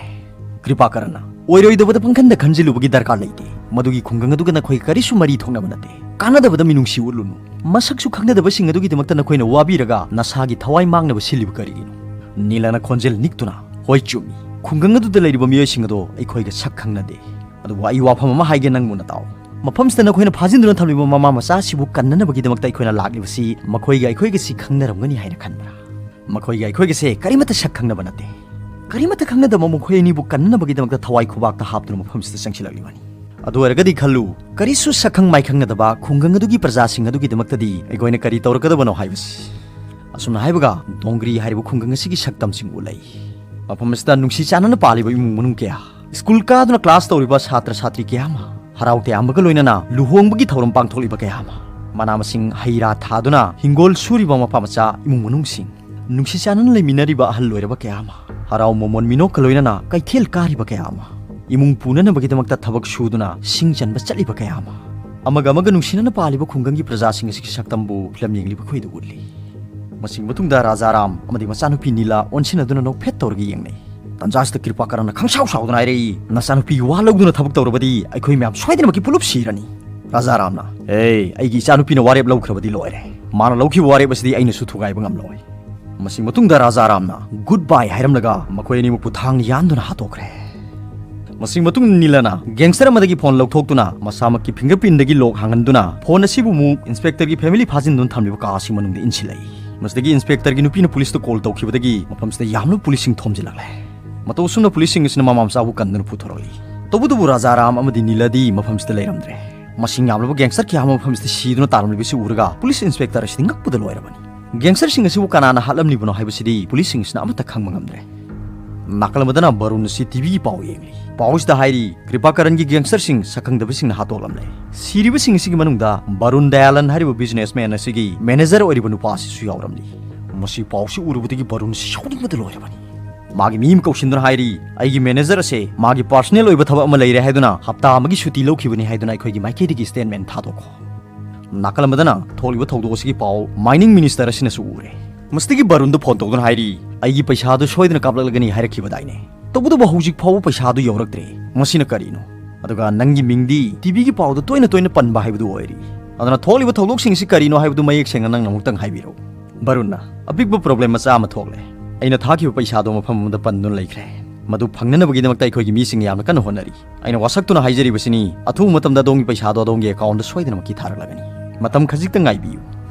ꯀ꯭ꯔꯤꯄꯥꯀꯔꯟꯅ, "ꯑꯣꯏꯔꯣꯏꯗꯕꯗ ꯄꯪꯈꯟꯗ ꯈꯟꯖꯤꯜꯂꯨꯕꯒꯤ ꯗꯔꯀꯥꯔ ꯂꯩꯇꯦ꯫ ꯃꯗꯨꯒꯤ ꯈꯨꯡꯒꯪ ꯑꯗꯨꯒ ꯅꯈꯣꯏ ꯀꯔꯤꯁꯨ ꯃꯔꯤ ꯊꯣꯛꯅꯕ ꯅꯠꯇꯦ꯫ ꯀꯥꯟꯅꯗꯕꯗ ꯃꯤꯅꯨꯡꯁꯤ ꯎꯠꯂꯨꯅꯨ꯫ ꯃꯁꯛꯁꯨ ꯈꯪꯅꯗꯕꯁꯤꯡ ꯑꯗꯨꯒꯤꯗꯃꯛꯇ ꯅꯈꯣꯏꯅ ꯋꯥꯕꯤꯔꯒ ꯅꯁꯥꯒꯤ ꯊꯋꯥꯏ ꯃꯥꯡꯅꯕ ꯁꯤꯜꯂꯤꯕ ꯀꯔꯤꯒꯤꯅꯣ?" ꯅꯤꯂꯥꯅ ꯈꯣꯟꯖꯦꯜ ꯅꯤꯛꯇꯨꯅ, "ꯍꯣꯏ, ꯆꯨꯝꯃꯤ꯫ ꯈꯨꯡꯒꯪ ꯑꯗꯨꯗ ꯂꯩꯔꯤꯕ ꯃꯤꯑꯣꯏꯁꯤꯡ ꯑꯗꯣ ꯑꯩꯈꯣꯏꯒ ꯁꯛ ꯈꯪꯅꯗꯦ꯫ ꯑꯗꯨꯕꯨ ꯑꯩ ꯋꯥꯐꯝ ꯑꯃ ꯍꯥꯏꯒꯦ, ꯅꯪ ꯃꯨꯟꯅ ꯇꯥꯎ꯫ ꯃꯐꯝꯁꯤꯗ ꯅꯈꯣꯏꯅ ꯐꯥꯖꯤꯟꯗꯨꯅ ꯊꯝꯂꯤꯕ ꯃꯃꯥ ꯃꯆꯥꯁꯤꯕꯨ ꯀꯟꯅꯅꯕꯒꯤꯗꯃꯛꯇ ꯑꯩꯈꯣꯏꯅ ꯂꯥꯛꯂꯤꯕꯁꯤ ꯃꯈꯣꯏꯒ ꯑꯩꯈꯣꯏꯒꯁꯤ ꯈꯪꯅꯔꯝꯒꯅꯤ ꯍꯥꯏꯅ ꯈꯟꯕ꯭ꯔꯥ? ꯃꯈꯣꯏꯒ ꯑꯩꯈꯣꯏꯒꯁꯦ ꯀꯔꯤꯃꯠꯇ ꯁꯛ ꯈꯪꯅꯕ ꯅꯠꯇꯦ꯫ ꯀꯔꯤꯃꯠꯇ ꯈꯪꯅꯗꯕ ꯃꯈꯣꯏ ꯑꯅꯤꯕꯨ ꯀꯟꯅꯅꯕꯒꯤꯗꯃꯛꯇ ꯊꯋꯥꯏ ꯈꯨꯕꯥꯛꯇ ꯍꯥꯞꯇꯨꯅ ꯃꯐꯝꯁꯤꯗ ꯆꯪꯁꯤꯜꯂꯛꯂꯤꯕꯅꯤ꯫ ꯑꯗꯨ ꯑꯣꯏꯔꯒꯗꯤ ꯈꯜꯂꯨ, ꯀꯔꯤꯁꯨ ꯁꯛꯈꯪ ꯃꯥꯏꯈꯪꯅꯗꯕ ꯈꯨꯡꯒꯪ ꯑꯗꯨꯒꯤ ꯄ꯭ꯔꯖꯥꯁꯤꯡ ꯑꯗꯨꯒꯤꯗꯃꯛꯇꯗꯤ ꯑꯩꯈꯣꯏꯅ ꯀꯔꯤ ꯇꯧꯔꯛꯀꯗꯕꯅꯣ ꯍꯥꯏꯕꯁꯤ"꯫ ꯑꯁꯨꯝꯅ ꯍꯥꯏꯕꯒ ꯗꯣꯡꯒ꯭ꯔꯤ ꯍꯥꯏꯔꯤꯕ ꯈꯨꯡꯒꯪ ꯑꯁꯤꯒꯤ ꯁꯛꯇꯝꯁꯤꯡ ꯎꯠꯂꯛꯏ꯫ ꯃꯐꯝ ꯑꯁꯤꯗ ꯅꯨꯡꯁꯤ ꯆꯥꯟꯅꯅ ꯄꯥꯜꯂꯤꯕ ꯏꯃꯨꯡ ꯃꯅꯨꯡ ꯀꯌꯥ, ꯁ꯭ꯀꯨꯜ ꯀꯥꯗꯨꯅ ꯀ꯭ꯂꯥꯁ ꯇꯧꯔꯤꯕ ꯁꯥꯇ꯭ꯔ ꯁꯥꯇ꯭ꯔꯤ ꯀꯌꯥ ꯑꯃ, ꯍꯔꯥꯎ ꯇꯌꯥꯝꯕꯒ ꯂꯣꯏꯅꯅ ꯂꯨꯍꯣꯡꯕꯒꯤ ꯊꯧꯔꯝ ꯄꯥꯡꯊꯣꯛꯂꯤꯕ ꯀꯌꯥ ꯑꯃ, ꯃꯅꯥ ꯃꯁꯤꯡ ꯍꯩ ꯔꯥ ꯊꯥꯗꯨꯅ ꯍꯤꯡꯒꯣꯜ ꯁꯨꯔꯤꯕ ꯃꯄꯥ ꯃꯆꯥ ꯏꯃꯨꯡ ꯃꯅꯨꯡꯁꯤꯡ, ꯅꯨꯡꯁꯤ ꯆꯥꯟꯅꯅ ꯂꯩꯃꯤꯟꯅꯔꯤꯕ ꯑꯍꯜ ꯑꯣꯏꯔꯕ ꯀꯌꯥ ꯑꯃ, ꯍꯔꯥꯎ ꯃꯃꯣꯟ ꯃꯤꯅꯣꯛꯀ ꯂꯣꯏꯅꯅ ꯀꯩꯊꯦꯜ ꯀꯥꯔꯤꯕ ꯀꯌꯥ ꯑꯃ, ꯏꯃꯨꯡ ꯄꯨꯅꯅꯕꯒꯤꯗꯃꯛꯇ ꯊꯕꯛ ꯁꯨꯗꯨꯅ ꯁꯤꯡ ꯆꯟꯕ ꯆꯠꯂꯤꯕ ꯀꯌꯥ ꯑꯃ, ꯑꯃꯒ ꯑꯃꯒ ꯅꯨꯡꯁꯤꯅꯅ ꯄꯥꯜꯂꯤꯕ ꯈꯨꯡꯒꯪꯒꯤ ꯄ꯭ꯔꯖꯥꯁꯤꯡ ꯑꯁꯤꯒꯤ ꯁꯛꯇꯝꯕꯨ ꯐꯤꯂꯝ ꯌꯦꯡꯂꯤꯕ ꯑꯩꯈꯣꯏꯗ ꯎꯠꯂꯤ꯫ ꯃꯁꯤꯒꯤ ꯃꯇꯨꯡꯗ ꯔꯥꯖꯥꯔꯥꯝ ꯑꯃꯗꯤ ꯃꯆꯥꯅꯨꯄꯤ ꯅꯤꯂꯥ ꯑꯣꯟꯁꯤꯟꯅꯗꯨꯅ ꯅꯣꯛꯐꯦꯠ ꯇꯧꯔꯒ ꯌꯦꯡꯅꯩ꯫ ꯇꯟꯖꯥꯁꯤꯗ ꯀ꯭ꯔꯤꯄꯥꯀꯔꯟꯅ ꯈꯪꯁꯥꯎ ꯁꯥꯎꯗꯨꯅ ꯍꯥꯏꯔꯛꯏ, "ꯅꯆꯥꯅꯨꯄꯤꯒꯤ ꯋꯥ ꯂꯧꯗꯨꯅ ꯊꯕꯛ ꯇꯧꯔꯕꯗꯤ ꯑꯩꯈꯣꯏ ꯃꯌꯥꯝ ꯁꯣꯏꯗꯅꯃꯛꯀꯤ ꯄꯨꯂꯞ ꯁꯤꯔꯅꯤ"꯫ ꯔꯥꯖꯥꯔꯥꯝꯅ, "ꯑꯦ, ꯑꯩꯒꯤ ꯏꯆꯥꯅꯨꯄꯤꯅ ꯋꯥꯔꯦꯞ ꯂꯧꯈ꯭ꯔꯕꯗꯤ ꯂꯣꯏꯔꯦ꯫ ꯃꯥꯅ ꯂꯧꯈꯤꯕ ꯋꯥꯔꯦꯞ ꯑꯁꯤꯗꯤ ꯑꯩꯅꯁꯨ ꯊꯨꯒꯥꯏꯕ ꯉꯝꯂꯣꯏ"꯫ ꯃꯁꯤ ꯃꯇꯨꯡꯗ ꯔꯥꯖꯥꯔꯥꯝꯅ ꯒꯨꯗ ꯕꯥꯏ ꯍꯥꯏꯔꯝꯂꯒ ꯃꯈꯣꯏ ꯑꯅꯤꯃꯛꯄꯨ ꯊꯥꯡꯅ ꯌꯥꯟꯗꯨꯅ ꯍꯥꯠꯇꯣꯛꯈ꯭ꯔꯦ꯫ ꯃꯁꯤꯒꯤ ꯃꯇꯨꯡꯗ ꯅꯤꯂꯅ gangster ꯑꯃꯗꯒꯤ phone ꯂꯧꯊꯣꯛꯇꯨꯅ ꯃꯁꯥꯃꯛꯀꯤ fingerprintꯗꯒꯤ lock ꯍꯥꯡꯍꯟꯗꯨꯅ phone ꯑꯁꯤꯕꯨ ꯑꯃꯨꯛ inspectorꯒꯤ family ꯐꯥꯖꯤꯟꯗꯨꯅ ꯊꯝꯂꯤꯕ ꯀꯥ ꯑꯁꯤꯒꯤ ꯃꯅꯨꯡꯗ ꯏꯟꯁꯤꯜꯂꯛꯏ꯫ ꯃꯁꯤꯗꯒꯤ inspectorꯒꯤ ꯅꯨꯄꯤꯅ policeꯇ call ꯇꯧꯈꯤꯕꯗꯒꯤ ꯃꯐꯝꯁꯤꯗ ꯌꯥꯝꯂꯕ policeꯁꯤꯡ ꯊꯣꯝꯖꯤꯜꯂꯛꯂꯦ꯫ ꯃꯇꯧ ꯑꯁꯨꯝꯅ policeꯁꯤꯡ ꯑꯁꯤꯅ ꯃꯃꯥ ꯃꯆꯥꯕꯨ ꯀꯟꯗꯨꯅ ꯄꯨꯊꯣꯔꯛꯂꯤ꯫ ꯇꯧꯕꯇꯕꯨ ꯔꯥꯖꯥꯔꯥꯝ ꯑꯃꯗꯤ ꯅꯤꯂꯗꯤ ꯃꯐꯝꯁꯤꯗ ꯂꯩꯔꯝꯗ꯭ꯔꯦ꯫ ꯃꯁꯤꯡ ꯌꯥꯝꯂꯕ gangster ꯀꯌꯥ ꯑꯃ ꯃꯐꯝꯁꯤꯗ ꯁꯤꯗꯨꯅ ꯇꯥꯔꯝꯂꯤꯕꯁꯤ ꯎꯔꯒ police inspector ꯑꯁꯤꯗꯤ ꯉꯛꯄꯗ ꯂꯣꯏꯔꯕꯅꯤ꯫ Gangsterꯁꯤꯡ ꯑꯁꯤꯕꯨ ꯀꯅꯥꯅ ꯍꯥꯠꯂꯝꯂꯤꯕꯅꯣ ꯍꯥꯏꯕꯁꯤꯗꯤ policeꯁꯤꯡ ꯑꯁꯤꯅ ꯑꯃꯠꯇ ꯈꯪꯕ ꯉꯝꯗ꯭ꯔꯦ꯫ ꯅꯥꯀꯜ ꯑꯃꯗꯅ ꯕꯔꯨꯟ ꯑꯁꯤ TVꯒꯤ ꯄꯥꯎ ꯌꯦꯡꯂꯤ꯫ ꯄꯥꯎꯁꯤꯗ ꯍꯥꯏꯔꯤ, ꯀ꯭ꯔꯤꯄꯥꯀꯔꯟꯒꯤ gangsterꯁꯤꯡ ꯁꯛꯈꯪꯗꯕꯁꯤꯡꯅ ꯍꯥꯠꯇꯣꯛꯂꯝꯂꯦ꯫ ꯁꯤꯔꯤꯕꯁꯤꯡ ꯑꯁꯤꯒꯤ ꯃꯅꯨꯡꯗ ꯕꯔꯨꯟ ꯗꯌꯥꯂꯟ ꯍꯥꯏꯔꯤꯕ businessman ꯑꯁꯤꯒꯤ manager ꯑꯣꯏꯔꯤꯕ ꯅꯨꯄꯥ ꯑꯁꯤꯁꯨ ꯌꯥꯎꯔꯝꯂꯤ꯫ ꯃꯁꯤ ꯄꯥꯎꯁꯤ ꯎꯔꯨꯕꯗꯒꯤ ꯕꯔꯨꯟ ꯑꯁꯤ ꯁꯥꯎꯅꯤꯡꯕꯗ ꯂꯣꯏꯔꯕꯅꯤ꯫ ꯃꯥꯒꯤ ꯃꯤ ꯑꯃ ꯀꯧꯁꯤꯟꯗꯨꯅ ꯍꯥꯏꯔꯤ, "ꯑꯩꯒꯤ manager ꯑꯁꯦ ꯃꯥꯒꯤ personal ꯑꯣꯏꯕ ꯊꯕꯛ ꯑꯃ ꯂꯩꯔꯦ ꯍꯥꯏꯗꯨꯅ ꯍꯞꯇꯥ ꯑꯃꯒꯤ ꯁꯨꯇꯤ ꯂꯧꯈꯤꯕꯅꯤ ꯍꯥꯏꯗꯨꯅ ꯑꯩꯈꯣꯏꯒꯤ ꯃꯥꯏꯀꯩꯗꯒꯤ statement ꯊꯥꯗꯣꯛꯈꯣ꯫" ꯅꯥꯀꯜ ꯑꯃꯗꯅ ꯊꯣꯛꯂꯤꯕ ꯊꯧꯗꯣꯛ ꯑꯁꯤꯒꯤ ꯄꯥꯎ mining minister ꯑꯁꯤꯅꯁꯨ ꯎꯔꯦ꯫ ꯃꯁꯤꯗꯒꯤ ꯕꯔꯨꯟꯗ phone ꯇꯧꯗꯨꯅ ꯍꯥꯏꯔꯤ, "ꯑꯩꯒꯤ ꯄꯩꯁꯥꯗꯨ ꯁꯣꯏꯗꯅ ꯀꯥꯞꯂꯛꯂꯒꯅꯤ ꯍꯥꯏꯔꯛꯈꯤꯕꯗꯥꯏꯅꯦ? ꯇꯧꯕꯇꯕꯨ ꯍꯧꯖꯤꯛ ꯐꯥꯎꯕ ꯄꯩꯁꯥꯗꯨ ꯌꯧꯔꯛꯇ꯭ꯔꯦ꯫ ꯃꯁꯤꯅ ꯀꯔꯤꯅꯣ? ꯑꯗꯨꯒ ꯅꯪꯒꯤ ꯃꯤꯡꯗꯤ TVꯒꯤ ꯄꯥꯎꯗ ꯇꯣꯏꯅ ꯇꯣꯏꯅ ꯄꯟꯕ ꯍꯥꯏꯕꯗꯨ ꯑꯣꯏꯔꯤ꯫ ꯑꯗꯨꯅ ꯊꯣꯛꯂꯤꯕ ꯊꯧꯗꯣꯛꯁꯤꯡ ꯑꯁꯤ ꯀꯔꯤꯅꯣ ꯍꯥꯏꯕꯗꯨ ꯃꯌꯦꯛ ꯁꯦꯡꯅ ꯅꯪꯅ ꯑꯃꯨꯛꯇꯪ ꯍꯥꯏꯕꯤꯔꯛꯎ꯫" ꯕꯔꯨꯟꯅ, "ꯑꯄꯤꯛꯄ problem ꯃꯆꯥ ꯑꯃ ꯊꯣꯛꯂꯦ꯫ ꯑꯩꯅ ꯊꯥꯈꯤꯕ ꯄꯩꯁꯥꯗꯣ ꯃꯐꯝ ꯑꯃꯗ ꯄꯟꯗꯨꯅ ꯂꯩꯈ꯭ꯔꯦ꯫ ꯃꯗꯨ ꯐꯪꯅꯅꯕꯒꯤꯗꯃꯛꯇ ꯑꯩꯈꯣꯏꯒꯤ ꯃꯤꯁꯤꯡ ꯌꯥꯝꯅ ꯀꯟꯅ ꯍꯣꯠꯅꯔꯤ꯫ ꯑꯩꯅ ꯋꯥꯁꯛꯇꯨꯅ ꯍꯥꯏꯖꯔꯤꯕꯁꯤꯅꯤ, ꯑꯊꯨꯕ ꯃꯇꯝꯗ ꯑꯗꯣꯝꯒꯤ ꯄꯩꯁꯥꯗꯣ ꯑꯗꯣꯝꯒꯤ accountꯗ ꯁꯣꯏꯗꯅꯃꯛꯀꯤ ꯊꯥꯔꯛꯂꯒꯅꯤ꯫ ꯃꯇꯝ ꯈꯖꯤꯛꯇ ꯉꯥꯏꯕꯤꯌꯨ꯫"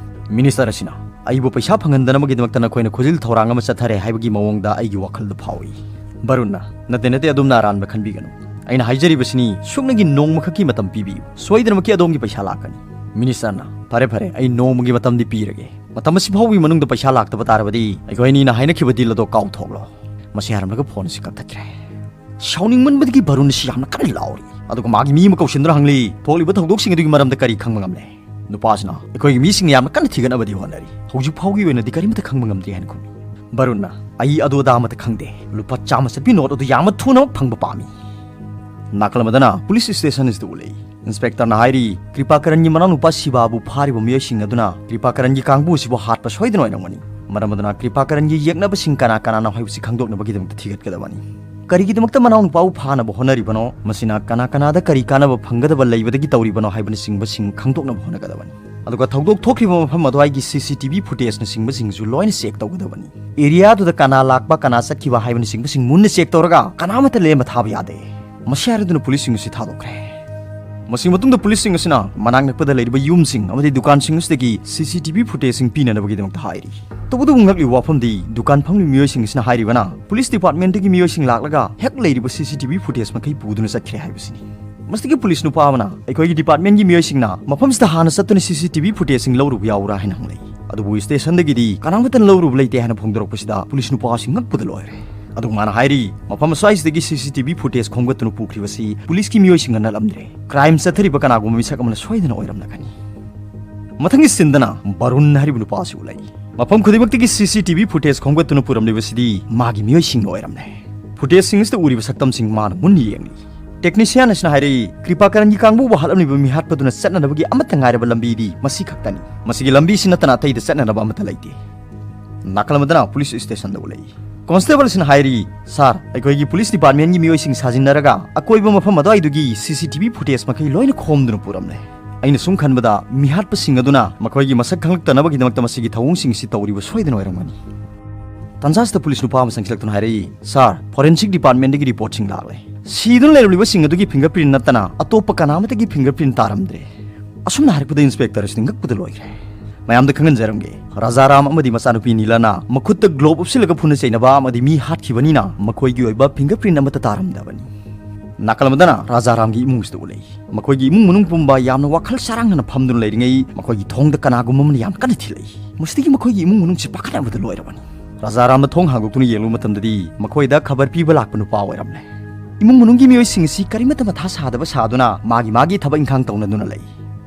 Minister ꯑꯁꯤꯅ, "ꯑꯩꯕꯨ ꯄꯩꯁꯥ ꯐꯪꯍꯟꯗꯅꯕꯒꯤꯗꯃꯛꯇ ꯅꯈꯣꯏꯅ ꯈꯨꯖꯤꯜ ꯊꯧꯔꯥꯡ ꯑꯃ ꯆꯠꯊꯔꯦ ꯍꯥꯏꯕꯒꯤ ꯃꯑꯣꯡꯗ ꯑꯩꯒꯤ ꯋꯥꯈꯜꯗ ꯐꯥꯎꯏ꯫" ꯕꯔꯨꯟꯅ, "ꯅꯠꯇꯦ, ꯅꯠꯇꯦ, ꯑꯗꯣꯝꯅ ꯑꯔꯥꯟꯕ ꯈꯟꯕꯤꯒꯅꯨ꯫ ꯑꯩꯅ ꯍꯥꯏꯖꯔꯤꯕꯁꯤꯅꯤ, ꯁꯨꯞꯅꯒꯤ ꯅꯣꯡꯃꯈꯛꯀꯤ ꯃꯇꯝ ꯄꯤꯕꯤꯌꯨ꯫ ꯁꯣꯏꯗꯅꯃꯛꯀꯤ ꯑꯗꯣꯝꯒꯤ ꯄꯩꯁꯥ ꯂꯥꯛꯀꯅꯤ꯫" Ministerꯅ, "ꯐꯔꯦ, ꯐꯔꯦ, ꯑꯩ ꯅꯣꯡꯃꯒꯤ ꯃꯇꯝꯗꯤ ꯄꯤꯔꯒꯦ꯫ ꯃꯇꯝ ꯑꯁꯤ ꯐꯥꯎꯕꯒꯤ ꯃꯅꯨꯡꯗ ꯄꯩꯁꯥ ꯂꯥꯛꯇꯕ ꯇꯥꯔꯕꯗꯤ ꯑꯩꯈꯣꯏ ꯑꯅꯤꯅ ꯍꯥꯏꯅꯈꯤꯕ deal ꯑꯗꯣ ꯀꯥꯎꯊꯣꯛꯂꯣ꯫" ꯃꯁꯤ ꯍꯥꯏꯔꯝꯂꯒ phone ꯑꯁꯤ ꯀꯛꯊꯠꯈ꯭ꯔꯦ꯫ ꯁꯥꯎꯅꯤꯡꯃꯟꯕꯗꯒꯤ ꯕꯔꯨꯟ ꯑꯁꯤ ꯌꯥꯝꯅ ꯀꯟꯅ ꯂꯥꯎꯔꯤ꯫ ꯑꯗꯨꯒ ꯃꯥꯒꯤ ꯃꯤ ꯑꯃ ꯀꯧꯁꯤꯟꯗꯨꯅ ꯍꯪꯂꯤ, "ꯊꯣꯛꯂꯤꯕ ꯊꯧꯗꯣꯛꯁꯤꯡ ꯑꯗꯨꯒꯤ ꯃꯔꯝꯗ ꯀꯔꯤ ꯈꯪꯕ ꯉꯝꯂꯦ?" ꯅꯨꯄꯥꯁꯤꯅ, "ꯑꯩꯈꯣꯏꯒꯤ ꯃꯤꯁꯤꯡꯅ ꯌꯥꯝꯅ ꯀꯟꯅ ꯊꯤꯒꯠꯅꯕꯗꯤ ꯍꯣꯠꯅꯔꯤ꯫ ꯍꯧꯖꯤꯛ ꯐꯥꯎꯒꯤ ꯑꯣꯏꯅꯗꯤ ꯀꯔꯤꯃꯠꯇ ꯈꯪꯕ ꯉꯝꯗꯦ" ꯍꯥꯏꯅ ꯈꯨꯝꯃꯤ꯫ ꯕꯔꯨꯟꯅ, "ꯑꯩ ꯑꯗꯨ ꯑꯗꯥ ꯑꯃꯠꯇ ꯈꯪꯗꯦ꯫ ꯂꯨꯄꯥ ꯆꯥꯝꯃ ꯆꯠꯄꯤ note ꯑꯗꯨ ꯌꯥꯝꯅ ꯊꯨꯅꯃꯛ ꯐꯪꯕ ꯄꯥꯝꯃꯤ꯫" ꯅꯥꯀꯜ ꯑꯃꯗꯅ police station ꯑꯁꯤꯗ ꯎꯠꯂꯛꯏ꯫ Inspectorꯅ ꯍꯥꯏꯔꯤ, "ꯀ꯭ꯔꯤꯄꯥꯀꯔꯟꯒꯤ ꯃꯅꯥꯎꯅꯨꯄꯥ ꯁꯤꯕꯥꯕꯨ ꯐꯥꯔꯤꯕ ꯃꯤꯑꯣꯏꯁꯤꯡ ꯑꯗꯨꯅ ꯀ꯭ꯔꯤꯄꯥꯀꯔꯟꯒꯤ ꯀꯥꯡꯕꯨ ꯑꯁꯤꯕꯨ ꯍꯥꯠꯄ ꯁꯣꯏꯗꯅ ꯑꯣꯏꯔꯝꯒꯅꯤ꯫ ꯃꯔꯝ ꯑꯗꯨꯅ ꯀ꯭ꯔꯤꯄꯥꯀꯔꯟꯒꯤ ꯌꯦꯛꯅꯕꯁꯤꯡ ꯀꯅꯥ ꯀꯅꯥꯅꯣ ꯍꯥꯏꯕꯁꯤ ꯈꯪꯗꯣꯛꯅꯕꯒꯤꯗꯃꯛꯇ ꯊꯤꯒꯠꯀꯗꯕꯅꯤ꯫ ꯀꯔꯤꯒꯤꯗꯃꯛꯇ ꯃꯅꯥꯎꯅꯨꯄꯥꯕꯨ ꯐꯥꯅꯕ ꯍꯣꯠꯅꯔꯤꯕꯅꯣ? ꯃꯁꯤꯅ ꯀꯅꯥ ꯀꯅꯥꯗ ꯀꯔꯤ ꯀꯥꯟꯅꯕ ꯐꯪꯒꯗꯕ ꯂꯩꯕꯗꯒꯤ ꯇꯧꯔꯤꯕꯅꯣ ꯍꯥꯏꯕꯅꯆꯤꯡꯕꯁꯤꯡ ꯈꯪꯗꯣꯛꯅꯕ ꯍꯣꯠꯅꯒꯗꯕꯅꯤ꯫ ꯑꯗꯨꯒ ꯊꯧꯗꯣꯛ ꯊꯣꯛꯈꯤꯕ ꯃꯐꯝ ꯑꯗꯨꯋꯥꯏꯒꯤ CCTV footageꯅꯆꯤꯡꯕꯁꯤꯡꯁꯨ ꯂꯣꯏꯅ check ꯇꯧꯒꯗꯕꯅꯤ꯫ Areaꯗꯨꯗ ꯀꯅꯥ ꯂꯥꯛꯄ, ꯀꯅꯥ ꯆꯠꯈꯤꯕ ꯍꯥꯏꯕꯅꯆꯤꯡꯕꯁꯤꯡ ꯃꯨꯟꯅ check ꯇꯧꯔꯒ ꯀꯅꯥꯃꯠꯇ ꯂꯦꯝꯕ ꯊꯥꯕ ꯌꯥꯗꯦ꯫" ꯃꯁꯤ ꯍꯥꯏꯔꯗꯨꯅ ꯄꯨꯂꯤꯁꯁꯤꯡ ꯑꯁꯤ ꯊꯥꯗꯣꯛꯈ꯭ꯔꯦ꯫ ꯃꯁꯤꯒꯤ ꯃꯇꯨꯡꯗ ꯄꯨꯂꯤꯁꯁꯤꯡ ꯑꯁꯤꯅ ꯃꯅꯥꯛ ꯅꯛꯄꯗ ꯂꯩꯔꯤꯕ ꯌꯨꯝꯁꯤꯡ ꯑꯃꯗꯤ ꯗꯨꯀꯥꯟꯁꯤꯡ ꯑꯁꯤꯗꯒꯤ ꯁꯤ ꯁꯤ ꯇꯤ ꯚꯤ ꯐꯨꯇꯦꯖꯁꯤꯡ ꯄꯤꯅꯅꯕꯒꯤꯗꯃꯛꯇ ꯍꯥꯏꯔꯤ꯫ ꯇꯧꯕꯇꯕꯨ ꯉꯛꯂꯤꯕ ꯋꯥꯐꯝꯗꯤ, ꯗꯨꯀꯥꯟ ꯐꯝꯂꯤꯕ ꯃꯤꯑꯣꯏꯁꯤꯡ ꯑꯁꯤꯅ ꯍꯥꯏꯔꯤꯕꯅ ꯄꯨꯂꯤꯁ ꯗꯤꯄꯥꯔꯠꯃꯦꯟꯠꯇꯒꯤ ꯃꯤꯑꯣꯏꯁꯤꯡ ꯂꯥꯛꯂꯒ ꯍꯦꯛ ꯂꯩꯔꯤꯕ ꯁꯤ ꯁꯤ ꯇꯤ ꯚꯤ ꯐꯨꯇꯦꯖ ꯃꯈꯩ ꯄꯨꯗꯨꯅ ꯆꯠꯈ꯭ꯔꯦ ꯍꯥꯏꯕꯁꯤꯅꯤ꯫ ꯃꯁꯤꯗꯒꯤ ꯄꯨꯂꯤꯁ ꯅꯨꯄꯥ ꯑꯃꯅ ꯑꯩꯈꯣꯏꯒꯤ ꯗꯤꯄꯥꯔꯠꯃꯦꯟꯠꯀꯤ ꯃꯤꯑꯣꯏꯁꯤꯡꯅ ꯃꯐꯝꯁꯤꯗ ꯍꯥꯟꯅ ꯆꯠꯇꯨꯅ ꯁꯤ ꯁꯤ ꯇꯤ ꯚꯤ ꯐꯨꯇꯦꯖꯁꯤꯡ ꯂꯧꯔꯨꯕ ꯌꯥꯎꯕ꯭ꯔꯥ ꯍꯥꯏꯅ ꯍꯪꯂꯛꯏ꯫ ꯑꯗꯨꯕꯨ ꯁ꯭ꯇꯦꯁꯟꯗꯒꯤꯗꯤ ꯀꯅꯥꯃꯠꯇꯅ ꯂꯧꯔꯨꯕ ꯂꯩꯇꯦ ꯍꯥꯏꯅ ꯐꯣꯡꯗꯣꯔꯛꯄꯁꯤꯗ ꯄꯨꯂꯤꯁ ꯅꯨꯄꯥ ꯑꯁꯤ ꯉꯛꯄꯗ ꯂꯣꯏꯔꯦ꯫ ꯑꯗꯨꯒ ꯃꯥꯅ ꯍꯥꯏꯔꯤ, ꯃꯐꯝ ꯑꯁ꯭ꯋꯥꯏꯁꯤꯗꯒꯤ ꯁꯤ ꯁꯤ ꯇꯤ ꯚꯤ ꯐꯨꯇꯦꯖ ꯈꯣꯝꯒꯠꯇꯨꯅ ꯄꯨꯈ꯭ꯔꯤꯕꯁꯤ ꯄꯨꯂꯤꯁꯀꯤ ꯃꯤꯑꯣꯏꯁꯤꯡꯅ ꯅꯠꯂꯝꯗ꯭ꯔꯦ꯫ ꯀ꯭ꯔꯥꯏꯝ ꯆꯠꯊꯔꯤꯕ ꯀꯅꯥꯒꯨꯝꯕ ꯃꯤꯁꯛ ꯑꯃꯅ ꯁꯣꯏꯗꯅ ꯑꯣꯏꯔꯝꯂꯒꯅꯤ꯫ ꯃꯊꯪꯒꯤ ꯁꯤꯟꯗꯅ ꯕꯔꯨꯟ ꯍꯥꯏꯔꯤꯕ ꯅꯨꯄꯥ ꯑꯁꯤ ꯎꯠꯂꯛꯏ꯫ ꯃꯐꯝ ꯈꯨꯗꯤꯡꯃꯛꯇꯒꯤ ꯁꯤ ꯁꯤ ꯇꯤ ꯚꯤ ꯐꯨꯇꯦꯖ ꯈꯣꯝꯒꯠꯇꯨꯅ ꯄꯨꯔꯝꯂꯤꯕꯁꯤꯗꯤ ꯃꯥꯒꯤ ꯃꯤꯑꯣꯏꯁꯤꯡꯅ ꯑꯣꯏꯔꯝꯂꯦ꯫ ꯐꯨꯇꯦꯖꯁꯤꯡ ꯑꯁꯤꯗ ꯎꯔꯤꯕ ꯁꯛꯇꯝꯁꯤꯡ ꯃꯥꯅ ꯃꯨꯟꯅ ꯌꯦꯡꯂꯤ꯫ ꯇꯦꯛꯅꯤꯁꯤꯌꯥꯟ ꯑꯁꯤꯅ ꯍꯥꯏꯔꯛꯏ, ꯀ꯭ꯔꯤꯄꯥꯀꯔꯟꯒꯤ ꯀꯥꯡꯕꯨꯕꯨ ꯍꯥꯠꯂꯝꯂꯤꯕ ꯃꯤꯍꯥꯠꯄꯗꯨꯅ ꯆꯠꯅꯅꯕꯒꯤ ꯑꯃꯠꯇ ꯉꯥꯏꯔꯕ ꯂꯝꯕꯤꯗꯤ ꯃꯁꯤ ꯈꯛꯇꯅꯤ꯫ ꯃꯁꯤꯒꯤ ꯂꯝꯕꯤꯁꯤ ꯅꯠꯇꯅ ꯑꯇꯩꯗ ꯆꯠꯅꯅꯕ ꯑꯃꯠꯇ ꯂꯩꯇꯦ꯫ ꯅꯥꯀꯜ ꯑꯃꯗꯅ ꯄꯨꯂꯤꯁ ꯁ꯭ꯇꯦꯁꯟꯗ ꯎꯠꯂꯛꯏ꯫ ꯀꯣꯟꯁꯇꯦꯕꯜ ꯑꯁꯤꯅ ꯍꯥꯏꯔꯤ, "ꯁꯥꯔ, ꯑꯩꯈꯣꯏꯒꯤ ꯄꯨꯂꯤꯁ ꯗꯤꯄꯥꯔꯠꯃꯦꯟꯒꯤ ꯃꯤꯑꯣꯏꯁꯤꯡ ꯁꯥꯖꯤꯟꯅꯔꯒ ꯑꯀꯣꯏꯕ ꯃꯐꯝ ꯑꯗꯨꯋꯥꯏꯗꯨꯒꯤ ꯁꯤ ꯁꯤ ꯇꯤ ꯚꯤ ꯐꯨꯇꯦꯖ ꯃꯈꯩ ꯂꯣꯏꯅ ꯈꯣꯝꯗꯨꯅ ꯄꯨꯔꯝꯂꯦ꯫ ꯑꯩꯅ ꯁꯨꯝ ꯈꯟꯕꯗ ꯃꯤꯍꯥꯠꯄꯁꯤꯡ ꯑꯗꯨꯅ ꯃꯈꯣꯏꯒꯤ ꯃꯁꯛ ꯈꯪꯂꯛꯇꯅꯕꯒꯤꯗꯃꯛꯇ ꯃꯁꯤꯒꯤ ꯊꯧꯑꯣꯡꯁꯤꯡ ꯑꯁꯤ ꯇꯧꯔꯤꯕ ꯁꯣꯏꯗꯅ ꯑꯣꯏꯔꯝꯒꯅꯤ꯫" ꯇꯟꯖꯥꯁꯤꯗ ꯄꯨꯂꯤꯁ ꯅꯨꯄꯥ ꯑꯃ ꯆꯪꯁꯤꯜꯂꯛꯇꯨꯅ ꯍꯥꯏꯔꯛꯏ, "ꯁꯥꯔ, ꯐꯣꯔꯦꯟꯁꯤꯛ ꯗꯤꯄꯥꯔꯠꯃꯦꯟꯗꯒꯤ ꯔꯤꯄꯣꯔꯠꯁꯤꯡ ꯂꯥꯛꯂꯦ꯫ ꯁꯤꯗꯨꯅ ꯂꯩꯔꯝꯂꯤꯕꯁꯤꯡ ꯑꯗꯨꯒꯤ ꯐꯤꯡꯒꯔ ꯄ꯭ꯔꯤꯟ ꯅꯠꯇꯅ ꯑꯇꯣꯞꯄ ꯀꯅꯥ ꯑꯃꯠꯇꯒꯤ ꯐꯤꯡꯒꯔ ꯄ꯭ꯔꯤꯟ ꯇꯥꯔꯝꯗ꯭ꯔꯦ꯫" ꯑꯁꯨꯝꯅ ꯍꯥꯏꯔꯛꯄꯗ ꯏꯟꯁꯄꯦꯛꯇꯔ ꯑꯁꯤꯗꯤ ꯉꯛꯄꯗ ꯂꯣꯏꯈ꯭ꯔꯦ꯫ ꯃꯌꯥꯝꯗ ꯈꯪꯍꯟꯖꯔꯝꯒꯦ, ꯔꯥꯖꯥꯔꯥꯝ ꯑꯃꯗꯤ ꯃꯆꯥꯅꯨꯄꯤ ꯅꯤꯂꯥꯅ ꯃꯈꯨꯠꯇ ꯒ꯭ꯂꯣꯕ ꯎꯞꯁꯤꯜꯂꯒ ꯐꯨꯅ ꯆꯩꯅꯕ ꯑꯃꯗꯤ ꯃꯤ ꯍꯥꯠꯈꯤꯕꯅꯤꯅ ꯃꯈꯣꯏꯒꯤ ꯑꯣꯏꯕ ꯐꯤꯡꯒꯔ ꯄ꯭ꯔꯤꯟ ꯑꯃꯠꯇ ꯇꯥꯔꯝꯗꯕꯅꯤ꯫ ꯅꯥꯀꯜ ꯑꯃꯗꯅ ꯔꯥꯖꯥꯔꯥꯝꯒꯤ ꯏꯃꯨꯡꯁꯤꯗ ꯎꯠꯂꯛꯏ꯫ ꯃꯈꯣꯏꯒꯤ ꯏꯃꯨꯡ ꯃꯅꯨꯡ ꯄꯨꯝꯕ ꯌꯥꯝꯅ ꯋꯥꯈꯜ ꯆꯔꯥꯡꯅꯅ ꯐꯝꯗꯨꯅ ꯂꯩꯔꯤꯉꯩ, ꯃꯈꯣꯏꯒꯤ ꯊꯣꯡꯗ ꯀꯅꯥꯒꯨꯝꯕ ꯑꯃꯅ ꯌꯥꯝ ꯀꯟꯅ ꯊꯤꯜꯂꯛꯏ꯫ ꯃꯁꯤꯗꯒꯤ ꯃꯈꯣꯏꯒꯤ ꯏꯃꯨꯡ ꯃꯅꯨꯡꯁꯤ ꯄꯥꯈꯠꯅꯕꯗ ꯂꯣꯏꯔꯕꯅꯤ꯫ ꯔꯥꯖꯥꯔꯥꯝꯅ ꯊꯣꯡ ꯍꯥꯡꯗꯣꯛꯇꯨꯅ ꯌꯦꯡꯂꯨꯕ ꯃꯇꯝꯗꯗꯤ ꯃꯈꯣꯏꯗ ꯈꯕꯔ ꯄꯤꯕ ꯂꯥꯛꯄ ꯅꯨꯄꯥ ꯑꯣꯏꯔꯝꯂꯦ꯫ ꯏꯃꯨꯡ ꯃꯅꯨꯡꯒꯤ ꯃꯤꯑꯣꯏꯁꯤꯡ ꯑꯁꯤ ꯀꯔꯤꯃꯠꯇ ꯃꯊꯥ ꯁꯥꯗꯕ ꯁꯥꯗꯨꯅ ꯃꯥꯒꯤ ꯃꯥꯒꯤ ꯊꯕꯛ ꯏꯪꯈꯥꯡ ꯇꯧꯅꯗꯨꯅ ꯂꯩ꯫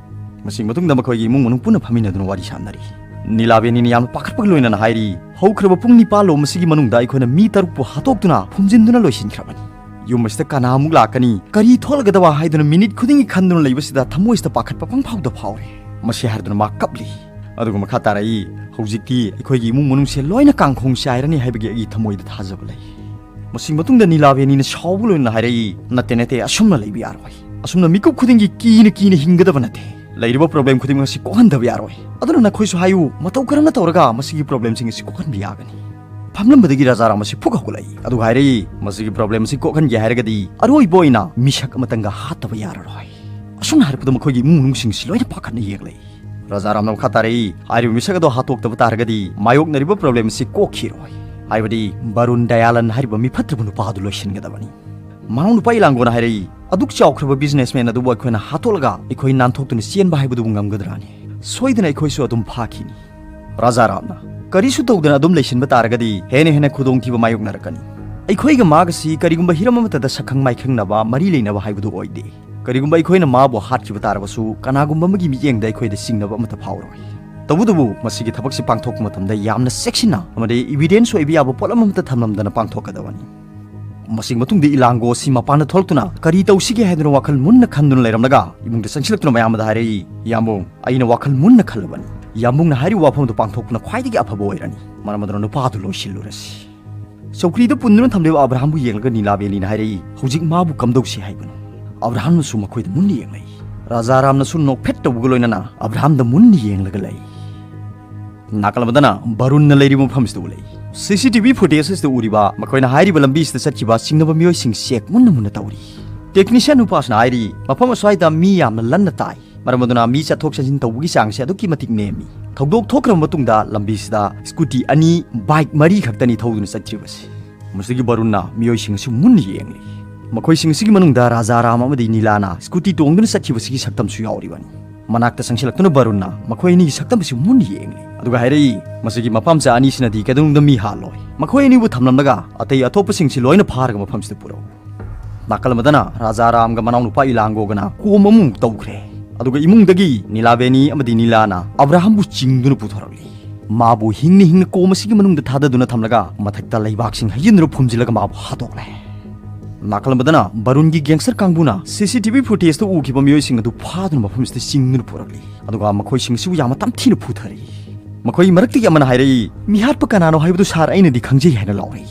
ꯃꯁꯤꯒꯤ ꯃꯇꯨꯡꯗ ꯃꯈꯣꯏꯒꯤ ꯏꯃꯨꯡ ꯃꯅꯨꯡ ꯄꯨꯟꯅ ꯐꯝꯃꯤꯟꯅꯗꯨꯅ ꯋꯥꯔꯤ ꯁꯥꯟꯅꯔꯤ꯫ ꯅꯤꯂꯥꯕꯦꯅꯤꯅ ꯌꯥꯝꯅ ꯄꯥꯈꯠꯄꯒ ꯂꯣꯏꯅꯅ ꯍꯥꯏꯔꯤ, "ꯍꯧꯈ꯭ꯔꯕ ꯄꯨꯡ ꯅꯤꯄꯥꯜ ꯂꯣꯝ ꯑꯁꯤꯒꯤ ꯃꯅꯨꯡꯗ ꯑꯩꯈꯣꯏꯅ ꯃꯤ ꯇꯔꯨꯛꯄꯨ ꯍꯥꯠꯇꯣꯛꯇꯨꯅ ꯐꯨꯝꯖꯤꯟꯗꯨꯅ ꯂꯣꯏꯁꯤꯟꯈ꯭ꯔꯕꯅꯤ꯫ ꯌꯨꯝ ꯑꯁꯤꯗ ꯀꯅꯥꯃꯨꯛ ꯂꯥꯛꯀꯅꯤ, ꯀꯔꯤ ꯊꯣꯛꯂꯒꯗꯕ ꯍꯥꯏꯗꯨꯅ ꯃꯤꯅꯤꯠ ꯈꯨꯗꯤꯡꯒꯤ ꯈꯟꯗꯨꯅ ꯂꯩꯕꯁꯤꯗ ꯊꯃꯣꯏꯁꯤꯗ ꯄꯥꯈꯠꯄ ꯄꯪꯐꯥꯎꯗ ꯐꯥꯎꯔꯦ꯫" ꯃꯁꯤ ꯍꯥꯏꯔꯗꯨꯅ ꯃꯥ ꯀꯞꯂꯤ꯫ ꯑꯗꯨꯒ ꯃꯈꯥ ꯇꯥꯔꯛꯏ, "ꯍꯧꯖꯤꯛꯇꯤ ꯑꯩꯈꯣꯏꯒꯤ ꯏꯃꯨꯡ ꯃꯅꯨꯡꯁꯦ ꯂꯣꯏꯅ ꯀꯥꯡꯈꯣꯡ ꯆꯥꯏꯔꯅꯤ ꯍꯥꯏꯕꯒꯤ ꯑꯩꯒꯤ ꯊꯃꯣꯏꯗ ꯊꯥꯖꯕ ꯂꯩ꯫" ꯃꯁꯤ ꯃꯇꯨꯡꯗ ꯅꯤꯂꯥꯕꯦꯅꯤꯅ ꯁꯥꯎꯕ ꯂꯣꯏꯅꯅ ꯍꯥꯏꯔꯛꯏ, "ꯅꯠꯇꯦ, ꯅꯠꯇꯦ, ꯑꯁꯨꯝꯅ ꯂꯩꯕ ꯌꯥꯔꯣꯏ꯫ ꯑꯁꯨꯝꯅ ꯃꯤꯀꯨꯞ ꯈꯨꯗꯤꯡꯒꯤ ꯀꯤꯅ ꯀꯤꯅ ꯍꯤꯡꯒꯗꯕ ꯅꯠꯇꯦ꯫ ꯂꯩꯔꯤꯕ ꯄ꯭ꯔꯣꯕ꯭ꯂꯦꯝ ꯈꯨꯗꯤꯡꯃꯛ ꯑꯁꯤ ꯀꯣꯛꯍꯟꯗꯕ ꯌꯥꯔꯣꯏ꯫ ꯑꯗꯨꯅ ꯅꯈꯣꯏꯁꯨ ꯍꯥꯏꯌꯨ, ꯃꯇꯧ ꯀꯔꯝꯅ ꯇꯧꯔꯒ ꯃꯁꯤꯒꯤ ꯄ꯭ꯔꯣꯕ꯭ꯂꯦꯝꯁꯤꯡ ꯑꯁꯤ ꯀꯣꯛꯍꯟꯕ ꯌꯥꯒꯅꯤ?" ꯐꯝꯂꯝꯕꯗꯒꯤ ꯔꯥꯖꯥ ꯔꯥꯝ ꯑꯁꯤ ꯐꯨꯛ ꯍꯧꯒꯠꯂꯛꯏ꯫ ꯑꯗꯨꯒ ꯍꯥꯏꯔꯛꯏ, "ꯃꯁꯤꯒꯤ problem ꯑꯁꯤ ꯀꯣꯛꯍꯟꯒꯦ ꯍꯥꯏꯔꯒꯗꯤ ꯑꯔꯣꯏꯕ ꯑꯣꯏꯅ ꯃꯤꯁꯛ ꯑꯃꯇꯪꯒ ꯍꯥꯠꯇꯕ ꯌꯥꯔꯔꯣꯏ"꯫ ꯑꯁꯨꯝꯅ ꯍꯥꯏꯔꯛꯄꯗ ꯃꯈꯣꯏꯒꯤ ꯏꯃꯨꯡ ꯃꯅꯨꯡꯁꯤꯡꯁꯤ ꯂꯣꯏꯅ ꯄꯥꯈꯠꯅ ꯌꯦꯡꯂꯛꯏ꯫ ꯔꯥꯖꯥ ꯔꯥꯝꯅ ꯃꯈꯥ ꯇꯥꯔꯛꯏ, "ꯍꯥꯏꯔꯤꯕ ꯃꯤꯁꯛ ꯑꯗꯣ ꯍꯥꯠꯇꯣꯛꯇꯕ ꯇꯥꯔꯒꯗꯤ ꯃꯥꯌꯣꯛꯅꯔꯤꯕ problem ꯑꯁꯤ ꯀꯣꯛꯈꯤꯔꯣꯏ꯫ ꯍꯥꯏꯕꯗꯤ ꯕꯔꯨꯟ ꯗꯌꯥꯂꯟ ꯍꯥꯏꯔꯤꯕ ꯃꯤ ꯐꯠꯇ꯭ꯔꯕ ꯅꯨꯄꯥ ꯑꯗꯨ ꯂꯣꯏꯁꯤꯟꯒꯗꯕꯅꯤ"꯫ ꯃꯅꯥꯎ ꯅꯨꯄꯥ ꯏꯂꯥꯡꯒꯣꯅ ꯍꯥꯏꯔꯛꯏ, "ꯑꯗꯨꯛ ꯆꯥꯎꯈ꯭ꯔꯕ businessman ꯑꯗꯨꯕꯨ ꯑꯩꯈꯣꯏꯅ ꯍꯥꯠꯇꯣꯛꯂꯒ ꯑꯩꯈꯣꯏ ꯅꯥꯟꯊꯣꯛꯇꯨꯅ ꯆꯦꯟꯕ ꯍꯥꯏꯕꯗꯨꯕꯨ ꯉꯝꯒꯗ꯭ꯔꯥꯅꯤ? ꯁꯣꯏꯗꯅ ꯑꯩꯈꯣꯏꯁꯨ ꯑꯗꯨꯝ ꯐꯥꯈꯤꯅꯤ"꯫ ꯔꯥꯖꯥ ꯔꯥꯝꯅ, "ꯀꯔꯤꯁꯨ ꯇꯧꯗꯅ ꯑꯗꯨꯝ ꯂꯩꯁꯤꯟꯕ ꯇꯥꯔꯒꯗꯤ ꯍꯦꯟꯅ ꯍꯦꯟꯅ ꯈꯨꯗꯣꯡꯊꯤꯕ ꯃꯥꯌꯣꯛꯅꯔꯛꯀꯅꯤ꯫ ꯑꯩꯈꯣꯏꯒ ꯃꯥꯒꯁꯤ ꯀꯔꯤꯒꯨꯝꯕ ꯍꯤꯔꯝ ꯑꯃꯠꯇꯗ ꯁꯛꯈꯪ ꯃꯥꯏꯈꯪꯅꯕ, ꯃꯔꯤ ꯂꯩꯅꯕ ꯍꯥꯏꯕꯗꯨ ꯑꯣꯏꯗꯦ꯫ ꯀꯔꯤꯒꯨꯝꯕ ꯑꯩꯈꯣꯏꯅ ꯃꯥꯕꯨ ꯍꯥꯠꯈꯤꯕ ꯇꯥꯔꯕꯁꯨ ꯀꯅꯥꯒꯨꯝꯕ ꯑꯃꯒꯤ ꯃꯤꯠꯌꯦꯡꯗ ꯑꯩꯈꯣꯏꯗ ꯆꯤꯡꯅꯕ ꯑꯃꯠꯇ ꯐꯥꯎꯔꯣꯏ꯫ ꯇꯧꯕꯇꯕꯨ ꯃꯁꯤꯒꯤ ꯊꯕꯛꯁꯤ ꯄꯥꯡꯊꯣꯛꯄ ꯃꯇꯝꯗ ꯌꯥꯝꯅ ꯆꯦꯛꯁꯤꯟꯅ ꯑꯃꯗꯤ evidence ꯑꯣꯏꯕ ꯌꯥꯕ ꯄꯣꯠꯂꯝ ꯑꯃꯠꯇ ꯊꯝꯂꯝꯗꯅ ꯄꯥꯡꯊꯣꯛꯀꯗꯕꯅꯤ"꯫ ꯃꯁꯤꯒꯤ ꯃꯇꯨꯡꯗ ꯏꯂꯥꯡꯒꯣ ꯑꯁꯤ ꯃꯄꯥꯟꯗ ꯊꯣꯛꯂꯛꯇꯨꯅ ꯀꯔꯤ ꯇꯧꯁꯤꯒꯦ ꯍꯥꯏꯗꯨꯅ ꯋꯥꯈꯜ ꯃꯨꯟꯅ ꯈꯟꯗꯨꯅ ꯂꯩꯔꯝꯂꯒ ꯏꯃꯨꯡꯗ ꯆꯪꯁꯤꯜꯂꯛꯇꯨꯅ ꯃꯌꯥꯝ ꯑꯃꯗ ꯍꯥꯏꯔꯛꯏ, "ꯏꯌꯥꯝꯕꯨꯡ, ꯑꯩꯅ ꯋꯥꯈꯜ ꯃꯨꯟꯅ ꯈꯜꯂꯕꯅꯤ꯫ ꯏꯌꯥꯝꯕꯨꯡꯅ ꯍꯥꯏꯔꯤꯕ ꯋꯥꯐꯝꯗꯨ ꯄꯥꯡꯊꯣꯛꯄꯅ ꯈ꯭ꯋꯥꯏꯗꯒꯤ ꯑꯐꯕ ꯑꯣꯏꯔꯅꯤ꯫ ꯃꯔꯝ ꯑꯗꯨꯅ ꯅꯨꯄꯥꯗꯨ ꯂꯣꯏꯁꯤꯜꯂꯨꯔꯁꯤ"꯫ ꯆꯧꯀ꯭ꯔꯤꯗ ꯄꯨꯟꯗꯨꯅ ꯊꯝꯂꯤꯕ ꯑꯕ꯭ꯔꯥꯍꯝꯕꯨ ꯌꯦꯡꯂꯒ ꯅꯤꯂꯥꯕꯦꯂꯤꯅ ꯍꯥꯏꯔꯛꯏ, "ꯍꯧꯖꯤꯛ ꯃꯥꯕꯨ ꯀꯝꯗꯧꯁꯤ ꯍꯥꯏꯕꯅꯣ?" ꯑꯕ꯭ꯔꯥꯍꯝꯅꯁꯨ ꯃꯈꯣꯏꯗ ꯃꯨꯟꯅ ꯌꯦꯡꯂꯛꯏ꯫ ꯔꯥꯖꯥ ꯔꯥꯝꯅꯁꯨ ꯅꯣꯛꯐꯦꯠ ꯇꯧꯕꯒ ꯂꯣꯏꯅꯅ ꯑꯕ꯭ꯔꯥꯍꯝꯗ ꯃꯨꯟꯅ ꯌꯦꯡꯂꯒ ꯂꯩ꯫ ꯅꯥꯀꯜ ꯑꯃꯗꯅ ꯕꯔꯨꯟꯅ ꯂꯩꯔꯤꯕ ꯃꯐꯝꯁꯤꯗ ꯎꯠꯂꯛꯏ꯫ CCTV footage ꯑꯁꯤꯗ ꯎꯔꯤꯕ ꯃꯈꯣꯏꯅ ꯍꯥꯏꯔꯤꯕ ꯂꯝꯕꯤꯁꯤꯗ ꯆꯠꯈꯤꯕ ꯆꯤꯡꯅꯕ ꯃꯤꯑꯣꯏꯁꯤꯡ check ꯃꯨꯟꯅ ꯃꯨꯟꯅ ꯇꯧꯔꯤ꯫ Technician ꯅꯨꯄꯥꯁꯤꯅ ꯍꯥꯏꯔꯤ, "ꯃꯐꯝ ꯑꯁ꯭ꯋꯥꯏꯗ ꯃꯤ ꯌꯥꯝꯅ ꯂꯟꯅ ꯇꯥꯏ꯫ ꯃꯔꯝ ꯑꯗꯨꯅ ꯃꯤ ꯆꯠꯊꯣꯛ ꯆꯠꯁꯤꯟ ꯇꯧꯕꯒꯤ ꯆꯥꯡꯁꯦ ꯑꯗꯨꯛꯀꯤ ꯃꯇꯤꯛ ꯅꯦꯝꯃꯤ꯫ ꯊꯧꯗꯣꯛ ꯊꯣꯛꯈ꯭ꯔꯕ ꯃꯇꯨꯡꯗ ꯂꯝꯕꯤꯁꯤꯗ scooty ꯑꯅꯤ, bike ꯃꯔꯤ ꯈꯛꯇꯅꯤ ꯊꯧꯗꯨꯅ ꯆꯠꯇ꯭ꯔꯤꯕꯁꯤ"꯫ ꯃꯁꯤꯒꯤ ꯕꯔꯨꯟꯅ ꯃꯤꯑꯣꯏꯁꯤꯡ ꯑꯁꯤ ꯃꯨꯟꯅ ꯌꯦꯡꯂꯤ꯫ ꯃꯈꯣꯏꯁꯤꯡ ꯑꯁꯤꯒꯤ ꯃꯅꯨꯡꯗ ꯔꯥꯖꯥ ꯔꯥꯝ ꯑꯃꯗꯤ ꯅꯤꯂꯥꯅ scooty ꯇꯣꯡꯗꯨꯅ ꯆꯠꯈꯤꯕꯁꯤꯒꯤ ꯁꯛꯇꯝꯁꯨ ꯌꯥꯎꯔꯤꯕꯅꯤ꯫ ꯃꯅꯥꯛꯇ ꯆꯪꯁꯤꯜꯂꯛꯇꯨꯅ ꯕꯔꯨꯟꯅ ꯃꯈꯣꯏ ꯑꯅꯤꯒꯤ ꯁꯛꯇꯝ ꯑꯁꯤ ꯃꯨꯟꯅ ꯌꯦꯡꯂꯤ꯫ ꯑꯗꯨꯒ ꯍꯥꯏꯔꯛꯏ, "ꯃꯁꯤꯒꯤ ꯃꯐꯝꯁꯦ ꯑꯅꯤꯁꯤꯅꯗꯤ ꯀꯩꯗꯧꯅꯨꯡꯗ ꯃꯤ ꯍꯥꯠꯂꯣꯏ꯫ ꯃꯈꯣꯏ ꯑꯅꯤꯕꯨ ꯊꯝꯂꯝꯂꯒ ꯑꯇꯩ ꯑꯇꯣꯞꯄꯁꯤꯡꯁꯤ ꯂꯣꯏꯅ ꯐꯥꯔꯒ ꯃꯐꯝꯁꯤꯗ ꯄꯨꯔꯛꯎ"꯫ ꯅꯥꯀꯜ ꯑꯃꯗꯅ ꯔꯥꯖꯥ ꯔꯥꯝꯒ ꯃꯅꯥꯎꯅꯨꯄꯥ ꯏꯂꯥꯡꯒꯣꯒꯅ ꯀꯣꯝ ꯑꯃꯃꯨꯛ ꯇꯧꯈ꯭ꯔꯦ꯫ ꯑꯗꯨꯒ ꯏꯃꯨꯡꯗꯒꯤ ꯅꯤꯂꯥꯕꯦꯅꯤ ꯑꯃꯗꯤ ꯅꯤꯂꯥꯅ ꯑꯕ꯭ꯔꯥꯍꯝꯕꯨ ꯆꯤꯡꯗꯨꯅ ꯄꯨꯊꯣꯔꯛꯂꯤ꯫ ꯃꯥꯕꯨ ꯍꯤꯡꯅ ꯍꯤꯡꯅ ꯀꯣꯝ ꯑꯁꯤꯒꯤ ꯃꯅꯨꯡꯗ ꯊꯥꯗꯗꯨꯅ ꯊꯝꯂꯒ ꯃꯊꯛꯇ ꯂꯩꯕꯥꯛꯁꯤꯡ ꯍꯩꯖꯤꯟꯗꯨꯅ ꯐꯨꯝꯖꯤꯜꯂꯒ ꯃꯥꯕꯨ ꯍꯥꯠꯇꯣꯛꯂꯦ꯫ ꯅꯥꯀꯜ ꯑꯃꯗꯅ ꯕꯔꯨꯟꯒꯤ gangster ꯀꯥꯡꯕꯨꯅ CCTV footageꯇ ꯎꯈꯤꯕ ꯃꯤꯑꯣꯏꯁꯤꯡ ꯑꯗꯨ ꯐꯥꯗꯨꯅ ꯃꯐꯝꯁꯤꯗ ꯆꯤꯡꯗꯨꯅ ꯄꯨꯔꯛꯂꯤ꯫ ꯑꯗꯨꯒ ꯃꯈꯣꯏꯁꯤꯡ ꯑꯁꯤꯕꯨ ꯌꯥꯝꯅ ꯇꯝꯊꯤꯅ ꯐꯨꯊꯔꯛꯏ꯫ ꯃꯈꯣꯏ ꯃꯔꯛꯇꯒꯤ ꯑꯃꯅ ꯍꯥꯏꯔꯛꯏ, "ꯃꯤꯍꯥꯠꯄ ꯀꯅꯥꯅꯣ ꯍꯥꯏꯕꯗꯨ ꯁꯥꯔ ꯑꯩꯅꯗꯤ ꯈꯪꯖꯩ" ꯍꯥꯏꯅ ꯂꯥꯎꯔꯛꯏ꯫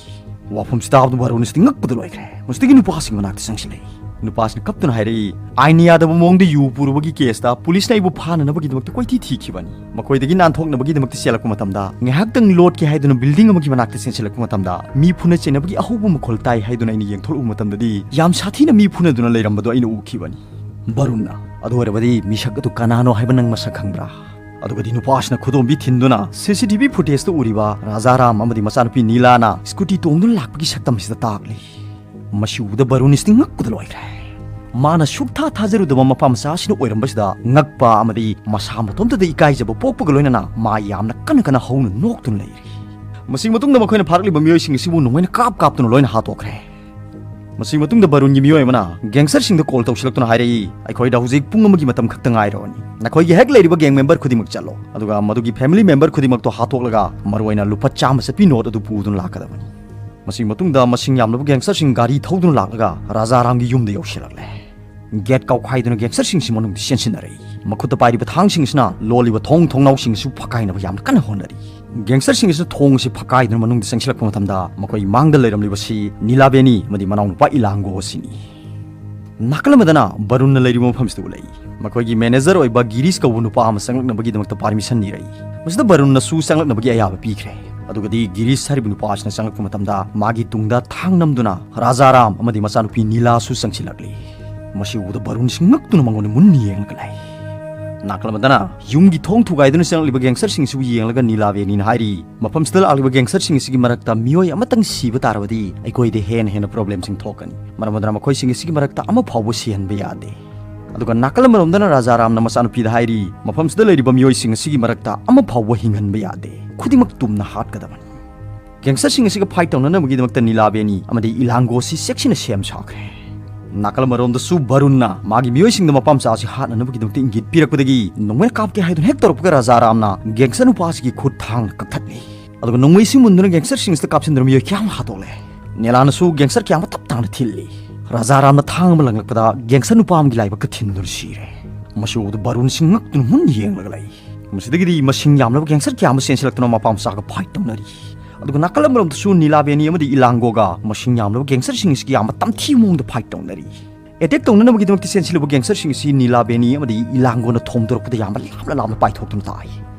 ꯋꯥꯐꯝꯁꯤ ꯇꯥꯕꯗ ꯕꯔꯨꯟ ꯑꯁꯤꯗꯤ ꯉꯛꯄꯗ ꯂꯣꯏꯈ꯭ꯔꯦ꯫ ꯃꯁꯤꯗꯒꯤ ꯅꯨꯄꯥꯁꯤꯡꯒꯤ ꯃꯅꯥꯛꯇ ꯆꯪꯁꯤꯜꯂꯛꯏ꯫ ꯅꯨꯄꯥꯁꯤꯅ ꯀꯞꯇꯨꯅ ꯍꯥꯏꯔꯛꯏ, "ꯑꯥꯏꯟ ꯌꯥꯗꯕ ꯃꯑꯣꯡꯗ ꯌꯨ ꯄꯨꯔꯨꯕꯒꯤ ꯀꯦꯁꯇ ꯄꯨꯂꯤꯁꯅ ꯑꯩꯕꯨ ꯐꯥꯅꯅꯕꯒꯤꯗꯃꯛꯇ ꯀꯣꯏꯊꯤ ꯊꯤꯈꯤꯕꯅꯤ꯫ ꯃꯈꯣꯏꯗꯒꯤ ꯅꯥꯟꯊꯣꯛꯅꯕꯒꯤꯗꯃꯛꯇ ꯆꯦꯜꯂꯛꯄ ꯃꯇꯝꯗ ꯉꯥꯏꯍꯥꯛꯇꯪ ꯂꯣꯠꯀꯦ ꯍꯥꯏꯗꯨꯅ ꯕꯤꯜꯗꯤꯡ ꯑꯃꯒꯤ ꯃꯅꯥꯛꯇ ꯆꯦꯟꯁꯤꯜꯂꯛꯄ ꯃꯇꯝꯗ ꯃꯤ ꯐꯨꯅ ꯆꯩꯅꯕꯒꯤ ꯑꯍꯧꯕ ꯃꯈꯣꯜ ꯇꯥꯏ ꯍꯥꯏꯗꯨꯅ ꯑꯩꯅ ꯌꯦꯡꯊꯣꯔꯛꯄ ꯃꯇꯝꯗꯗꯤ ꯌꯥꯝ ꯁꯥꯊꯤꯅ ꯃꯤ ꯐꯨꯅꯗꯨꯅ ꯂꯩꯔꯝꯕꯗꯨ ꯑꯩꯅ ꯎꯈꯤꯕꯅꯤ꯫" ꯕꯔꯨꯟꯅ, "ꯑꯗꯨ ꯑꯣꯏꯔꯕꯗꯤ ꯃꯤꯁꯛ ꯑꯗꯨ ꯀꯅꯥꯅꯣ ꯍꯥꯏꯕ ꯅꯪ ꯃꯁꯛ ꯈꯪꯕ꯭ꯔꯥ?" ꯑꯗꯨꯒꯗꯤ ꯅꯨꯄꯥꯁꯤꯅ ꯈꯨꯗꯣꯝꯕꯤ ꯊꯤꯟꯗꯨꯅ ꯁꯤ ꯁꯤ ꯇꯤ ꯚꯤ ꯐꯨꯇꯦꯖꯇ ꯎꯔꯤꯕ ꯔꯥꯖꯥꯔꯥꯝ ꯑꯃꯗꯤ ꯃꯆꯥꯅꯨꯄꯤ ꯅꯤꯂꯥꯅ ꯁ꯭ꯀꯨꯇꯤ ꯇꯣꯡꯗꯨꯅ ꯂꯥꯛꯄꯒꯤ ꯁꯛꯇꯝꯁꯤꯗ ꯇꯥꯛꯂꯤ꯫ ꯃꯁꯤ ꯎꯕꯗ ꯕꯔꯨꯟ ꯏꯁꯇꯤꯡ ꯉꯛꯄꯗ ꯂꯣꯏꯈ꯭ꯔꯦ꯫ ꯃꯥꯅ ꯁꯨꯛꯊꯥ ꯊꯥꯖꯔꯨꯗꯕ ꯃꯄꯥ ꯃꯆꯥ ꯑꯁꯤꯅ ꯑꯣꯏꯔꯝꯕꯁꯤꯗ ꯉꯛꯄ ꯑꯃꯗꯤ ꯃꯁꯥ ꯃꯇꯣꯝꯇꯗ ꯏꯀꯥꯏꯖꯕ ꯄꯣꯛꯄꯒ ꯂꯣꯏꯅꯅ ꯃꯥ ꯌꯥꯝꯅ ꯀꯟꯅ ꯀꯟꯅ ꯍꯧꯅ ꯅꯣꯛꯇꯨꯅ ꯂꯩꯔꯤ꯫ ꯃꯁꯤꯒꯤ ꯃꯇꯨꯡꯗ ꯃꯈꯣꯏꯅ ꯐꯥꯔꯛꯂꯤꯕ ꯃꯤꯑꯣꯏꯁꯤꯡ ꯑꯁꯤꯕꯨ ꯅꯣꯡꯃꯩꯅ ꯀꯥꯞ ꯀꯥꯞꯇꯨꯅ ꯂꯣꯏꯅ ꯍꯥꯠꯇꯣꯛꯈ꯭ꯔꯦ꯫ ꯃꯁꯤꯒꯤ ꯃꯇꯨꯡꯗ ꯕꯔꯨꯟꯒꯤ ꯃꯤꯑꯣꯏ ꯑꯃꯅ ꯒꯦꯡꯁꯇꯔꯁꯤꯡꯗ ꯀꯣꯜ ꯇꯧꯁꯤꯜꯂꯛꯇꯨꯅ ꯍꯥꯏꯔꯛꯏ, "ꯑꯩꯈꯣꯏꯗ ꯍꯧꯖꯤꯛ ꯄꯨꯡ ꯑꯃꯒꯤ ꯃꯇꯝ ꯈꯛꯇ ꯉꯥꯏꯔꯕꯅꯤ꯫ ꯅꯈꯣꯏꯒꯤ ꯍꯦꯛ ꯂꯩꯔꯤꯕ ꯒꯦꯡ ꯃꯦꯝꯕꯔ ꯈꯨꯗꯤꯡꯃꯛ ꯆꯠꯂꯣ, ꯑꯗꯨꯒ ꯃꯗꯨꯒꯤ ꯐꯦꯃꯤꯂꯤ ꯃꯦꯝꯕꯔ ꯈꯨꯗꯤꯡꯃꯛꯇꯣ ꯍꯥꯠꯇꯣꯛꯂꯒ ꯃꯔꯨꯑꯣꯏꯅ ꯂꯨꯄꯥ ꯆꯥꯝꯃ ꯆꯠꯄꯤ ꯅꯣꯠ ꯑꯗꯨ ꯄꯨꯗꯨꯅ ꯂꯥꯛꯀꯗꯕꯅꯤ꯫" ꯃꯁꯤꯒꯤ ꯃꯇꯨꯡꯗ ꯃꯁꯤꯡ ꯌꯥꯝꯂꯕ ꯒꯦꯡꯁꯇꯔꯁꯤꯡ ꯒꯥꯔꯤ ꯊꯧꯗꯨꯅ ꯂꯥꯛꯂꯒ ꯔꯥꯖꯥꯔꯥꯝꯒꯤ ꯌꯨꯝꯗ ꯌꯧꯁꯤꯜꯂꯛꯂꯦ꯫ ꯒꯦꯠ ꯀꯥꯎꯈꯥꯏꯗꯨꯅ ꯒꯦꯡꯁꯇꯔꯁꯤꯡꯁꯤ ꯃꯅꯨꯡꯗ ꯆꯦꯟꯁꯤꯟꯅꯔꯛꯏ꯫ ꯃꯈꯨꯠꯇ ꯄꯥꯏꯔꯤꯕ ꯊꯥꯡꯁꯤꯡꯁꯤꯅ ꯂꯣꯜꯂꯤꯕ ꯊꯣꯡ ꯊꯣꯡꯅꯥꯎꯁꯤꯡꯁꯨ ꯐꯛꯀꯥꯏꯅꯕ ꯌꯥꯝꯅ ꯀꯟꯅ ꯍꯣꯠꯅꯔꯤ꯫ ꯒꯦꯡꯁꯇꯔꯁꯤꯡ ꯑꯁꯤꯅ ꯊꯣꯡ ꯑꯁꯤ ꯐꯛꯀꯥꯏꯗꯨꯅ ꯃꯅꯨꯡꯗ ꯆꯪꯁꯤꯜꯂꯛꯄ ꯃꯇꯝꯗ ꯃꯈꯣꯏꯒꯤ ꯃꯥꯡꯗ ꯂꯩꯔꯝꯂꯤꯕꯁꯤ ꯅꯤꯂꯥꯕꯦꯅꯤ ꯑꯃꯗꯤ ꯃꯅꯥꯎꯅꯨꯄꯥ ꯏꯂꯥꯡꯒꯣ ꯑꯁꯤꯅꯤ꯫ ꯅꯥꯀꯜ ꯑꯃꯗꯅ ꯕꯔꯨꯟꯅ ꯂꯩꯔꯤꯕ ꯃꯐꯝꯁꯤꯗ ꯎꯠꯂꯛꯏ꯫ ꯃꯈꯣꯏꯒꯤ ꯃꯦꯅꯦꯖꯔ ꯑꯣꯏꯕ ꯒꯤꯔꯤꯁ ꯀꯧꯕ ꯅꯨꯄꯥ ꯑꯃ ꯆꯪꯂꯛꯅꯕꯒꯤꯗꯃꯛꯇ ꯄꯥꯔꯃꯤꯁꯟ ꯅꯤꯔꯛꯏ꯫ ꯃꯁꯤꯗ ꯕꯔꯨꯟꯅꯁꯨ ꯆꯪꯂꯛꯅꯕꯒꯤ ꯑꯌꯥꯕ ꯄꯤꯈ꯭ꯔꯦ꯫ ꯑꯗꯨꯒꯗꯤ ꯒꯤꯔꯤꯁ ꯍꯥꯏꯔꯤꯕ ꯅꯨꯄꯥ ꯑꯁꯤꯅ ꯆꯪꯂꯛꯄ ꯃꯇꯝꯗ ꯃꯥꯒꯤ ꯇꯨꯡꯗ ꯊꯥꯡ ꯅꯝꯗꯨꯅ ꯔꯥꯖꯥꯔꯥꯝ ꯑꯃꯗꯤ ꯃꯆꯥꯅꯨꯄꯤ ꯅꯤꯂꯥꯁꯨ ꯆꯪꯁꯤꯜꯂꯛꯂꯤ꯫ ꯃꯁꯤ ꯎꯕꯗ ꯕꯔꯨꯟꯁꯤ ꯉꯛꯇꯨꯅ ꯃꯉꯣꯟꯗ ꯃꯨꯟꯅ ꯌꯦꯡꯂꯒ ꯂꯩ꯫ ꯅꯥꯀꯜ ꯑꯃꯗꯅ ꯌꯨꯝꯒꯤ ꯊꯣꯡ ꯊꯨꯒꯥꯏꯗꯨꯅ ꯆꯪꯂꯛꯂꯤꯕ ꯒꯦꯡꯁꯇꯔꯁꯤꯡꯁꯤꯕꯨ ꯌꯦꯡꯂꯒ ꯅꯤꯂꯥꯕꯦꯅꯤꯅ ꯍꯥꯏꯔꯤ, "ꯃꯐꯝꯁꯤꯗ ꯂꯥꯛꯂꯤꯕ ꯒꯦꯡꯁꯇꯔꯁꯤꯡ ꯑꯁꯤꯒꯤ ꯃꯔꯛꯇ ꯃꯤꯑꯣꯏ ꯑꯃꯇꯪ ꯁꯤꯕ ꯇꯥꯔꯕꯗꯤ ꯑꯩꯈꯣꯏꯗ ꯍꯦꯟꯅ ꯍꯦꯟꯅ ꯄ꯭ꯔꯣꯕ꯭ꯂꯦꯝꯁꯤꯡ ꯊꯣꯛꯀꯅꯤ꯫ ꯃꯔꯝ ꯑꯗꯨꯅ ꯃꯈꯣꯏꯁꯤꯡ ꯑꯁꯤꯒꯤ ꯃꯔꯛꯇ ꯑꯃ ꯐꯥꯎꯕ ꯁꯤꯍꯟꯕ ꯌꯥꯗꯦ꯫" ꯑꯗꯨꯒ ꯅꯥꯀꯜ ꯑꯃꯔꯣꯝꯗꯅ ꯔꯥꯖꯥꯔꯥꯝꯅ ꯃꯆꯥꯅꯨꯄꯤꯗ ꯍꯥꯏꯔꯤ, "ꯃꯐꯝꯁꯤꯗ ꯂꯩꯔꯤꯕ ꯃꯤꯑꯣꯏꯁꯤꯡ ꯑꯁꯤꯒꯤ ꯃꯔꯛꯇ ꯑꯃ ꯐꯥꯎꯕ ꯍꯤꯡꯍꯟꯕ ꯌꯥꯗꯦ꯫ ꯈꯨꯗꯤꯡꯃꯛ ꯇꯨꯝꯅ ꯍꯥꯠꯀꯗꯕꯅꯤ꯫" ꯒꯦꯡꯁꯇꯔꯁꯤꯡ ꯑꯁꯤꯒ ꯐꯥꯏꯠ ꯇꯧꯅꯅꯕꯒꯤꯗꯃꯛꯇ ꯅꯤꯂꯥꯕꯦꯅꯤ ꯑꯃꯗꯤ ꯏꯂꯥꯡꯒꯣ ꯑꯁꯤ ꯆꯦꯛꯁꯤꯟꯅ ꯁꯦꯝ ꯁꯥꯈ꯭ꯔꯦ꯫ ꯅꯥꯀꯜ ꯑꯃꯔꯣꯝꯗꯁꯨ ꯕꯔꯨꯟꯅ ꯃꯥꯒꯤ ꯃꯤꯑꯣꯏꯁꯤꯡꯗ ꯃꯄꯥ ꯃꯆꯥ ꯑꯁꯤ ꯍꯥꯠꯅꯅꯕꯒꯤꯗꯃꯛꯇ ꯏꯪꯒꯤꯠ ꯄꯤꯔꯛꯄꯗꯒꯤ ꯅꯣꯡꯃꯩꯅ ꯀꯥꯞꯀꯦ ꯍꯥꯏꯗꯨꯅ ꯍꯦꯛ ꯇꯧꯔꯛꯄꯒ ꯔꯥꯖꯥꯔꯥꯝꯅ ꯒꯦꯡꯁꯇꯔ ꯅꯨꯄꯥ ꯑꯁꯤꯒꯤ ꯈꯨꯠ ꯊꯥꯡꯅ ꯀꯛꯊꯠꯂꯤ꯫ ꯑꯗꯨꯒ ꯅꯣꯡꯃꯩꯁꯤ ꯃꯨꯟꯗꯨꯅ ꯒꯦꯡꯁꯇꯔꯁꯤꯡ ꯑꯁꯤꯗ ꯀꯥꯞꯁꯤꯟꯗꯨꯅ ꯃꯤꯑꯣꯏ ꯀꯌꯥ ꯑꯃ ꯍꯥꯠꯇꯣꯛꯂꯦ꯫ ꯅꯦꯂꯥꯅꯁꯨ ꯒꯦꯡꯁꯇꯔ ꯀꯌꯥ ꯑꯃ ꯇꯞ ꯇꯥꯡꯅ ꯊꯤꯜꯂꯤ꯫ ꯔꯥꯖꯥꯔꯥꯝꯅ ꯊꯥꯡ ꯑꯃ ꯂꯪꯂꯛꯄꯗ ꯒꯦꯡꯁꯇꯔ ꯅꯨꯄꯥ ꯑꯃꯒꯤ ꯂꯥꯏꯕꯛꯇ ꯊꯤꯟꯗꯨꯅ ꯁꯤꯔꯦ꯫ ꯃꯁꯤ ꯎꯕꯗ ꯕꯔꯨꯟꯁꯤ ꯉꯛꯇꯨꯅ ꯃꯨꯟꯅ ꯌꯦꯡꯂꯒ ꯂꯩ꯫ ꯃꯁꯤꯗꯒꯤꯗꯤ ꯃꯁꯤꯡ ꯌꯥꯝꯂꯕ ꯒꯦꯡꯁꯇꯔ ꯀꯌꯥ ꯑꯃ ꯆꯦꯟꯁꯤꯜꯂꯛꯇꯨꯅ ꯃꯄꯥ ꯃꯆꯥꯒ ꯐꯥꯏꯠ ꯇꯧꯅꯔꯤ꯫ ꯑꯗꯨꯒ ꯅꯥꯀꯜ ꯑꯃꯔꯣꯝꯗꯁꯨ ꯅꯤꯂꯥꯕꯦꯅꯤ ꯑꯃꯗꯤ ꯏꯂꯥꯡꯒꯣꯒ ꯃꯁꯤꯡ ꯌꯥꯝꯂꯕ ꯒꯦꯡꯁꯇꯔꯁꯤꯡ ꯑꯁꯤꯒ ꯌꯥꯝꯅ ꯇꯝꯊꯤꯕ ꯃꯑꯣꯡꯗ ꯐꯥꯏꯠ ꯇꯧꯅꯔꯤ꯫ ꯑꯦꯇꯦꯛ ꯇꯧꯅꯅꯕꯒꯤꯗꯃꯛꯇ ꯆꯦꯟꯁꯤꯜꯂꯨꯕ ꯒꯦꯡꯁꯇꯔꯁꯤꯡ ꯑꯁꯤ ꯅꯤꯂꯥ ꯕꯦꯅꯤ ꯑꯃꯗꯤ ꯏꯂꯥꯡꯒꯣꯅ ꯊꯣꯝꯗꯣꯔꯛꯄꯗ ꯌꯥꯝꯅ ꯂꯥꯞꯅ ꯂꯥꯞꯅ ꯄꯥꯏꯊꯣꯛꯇꯨꯅ ꯇꯥꯏ꯫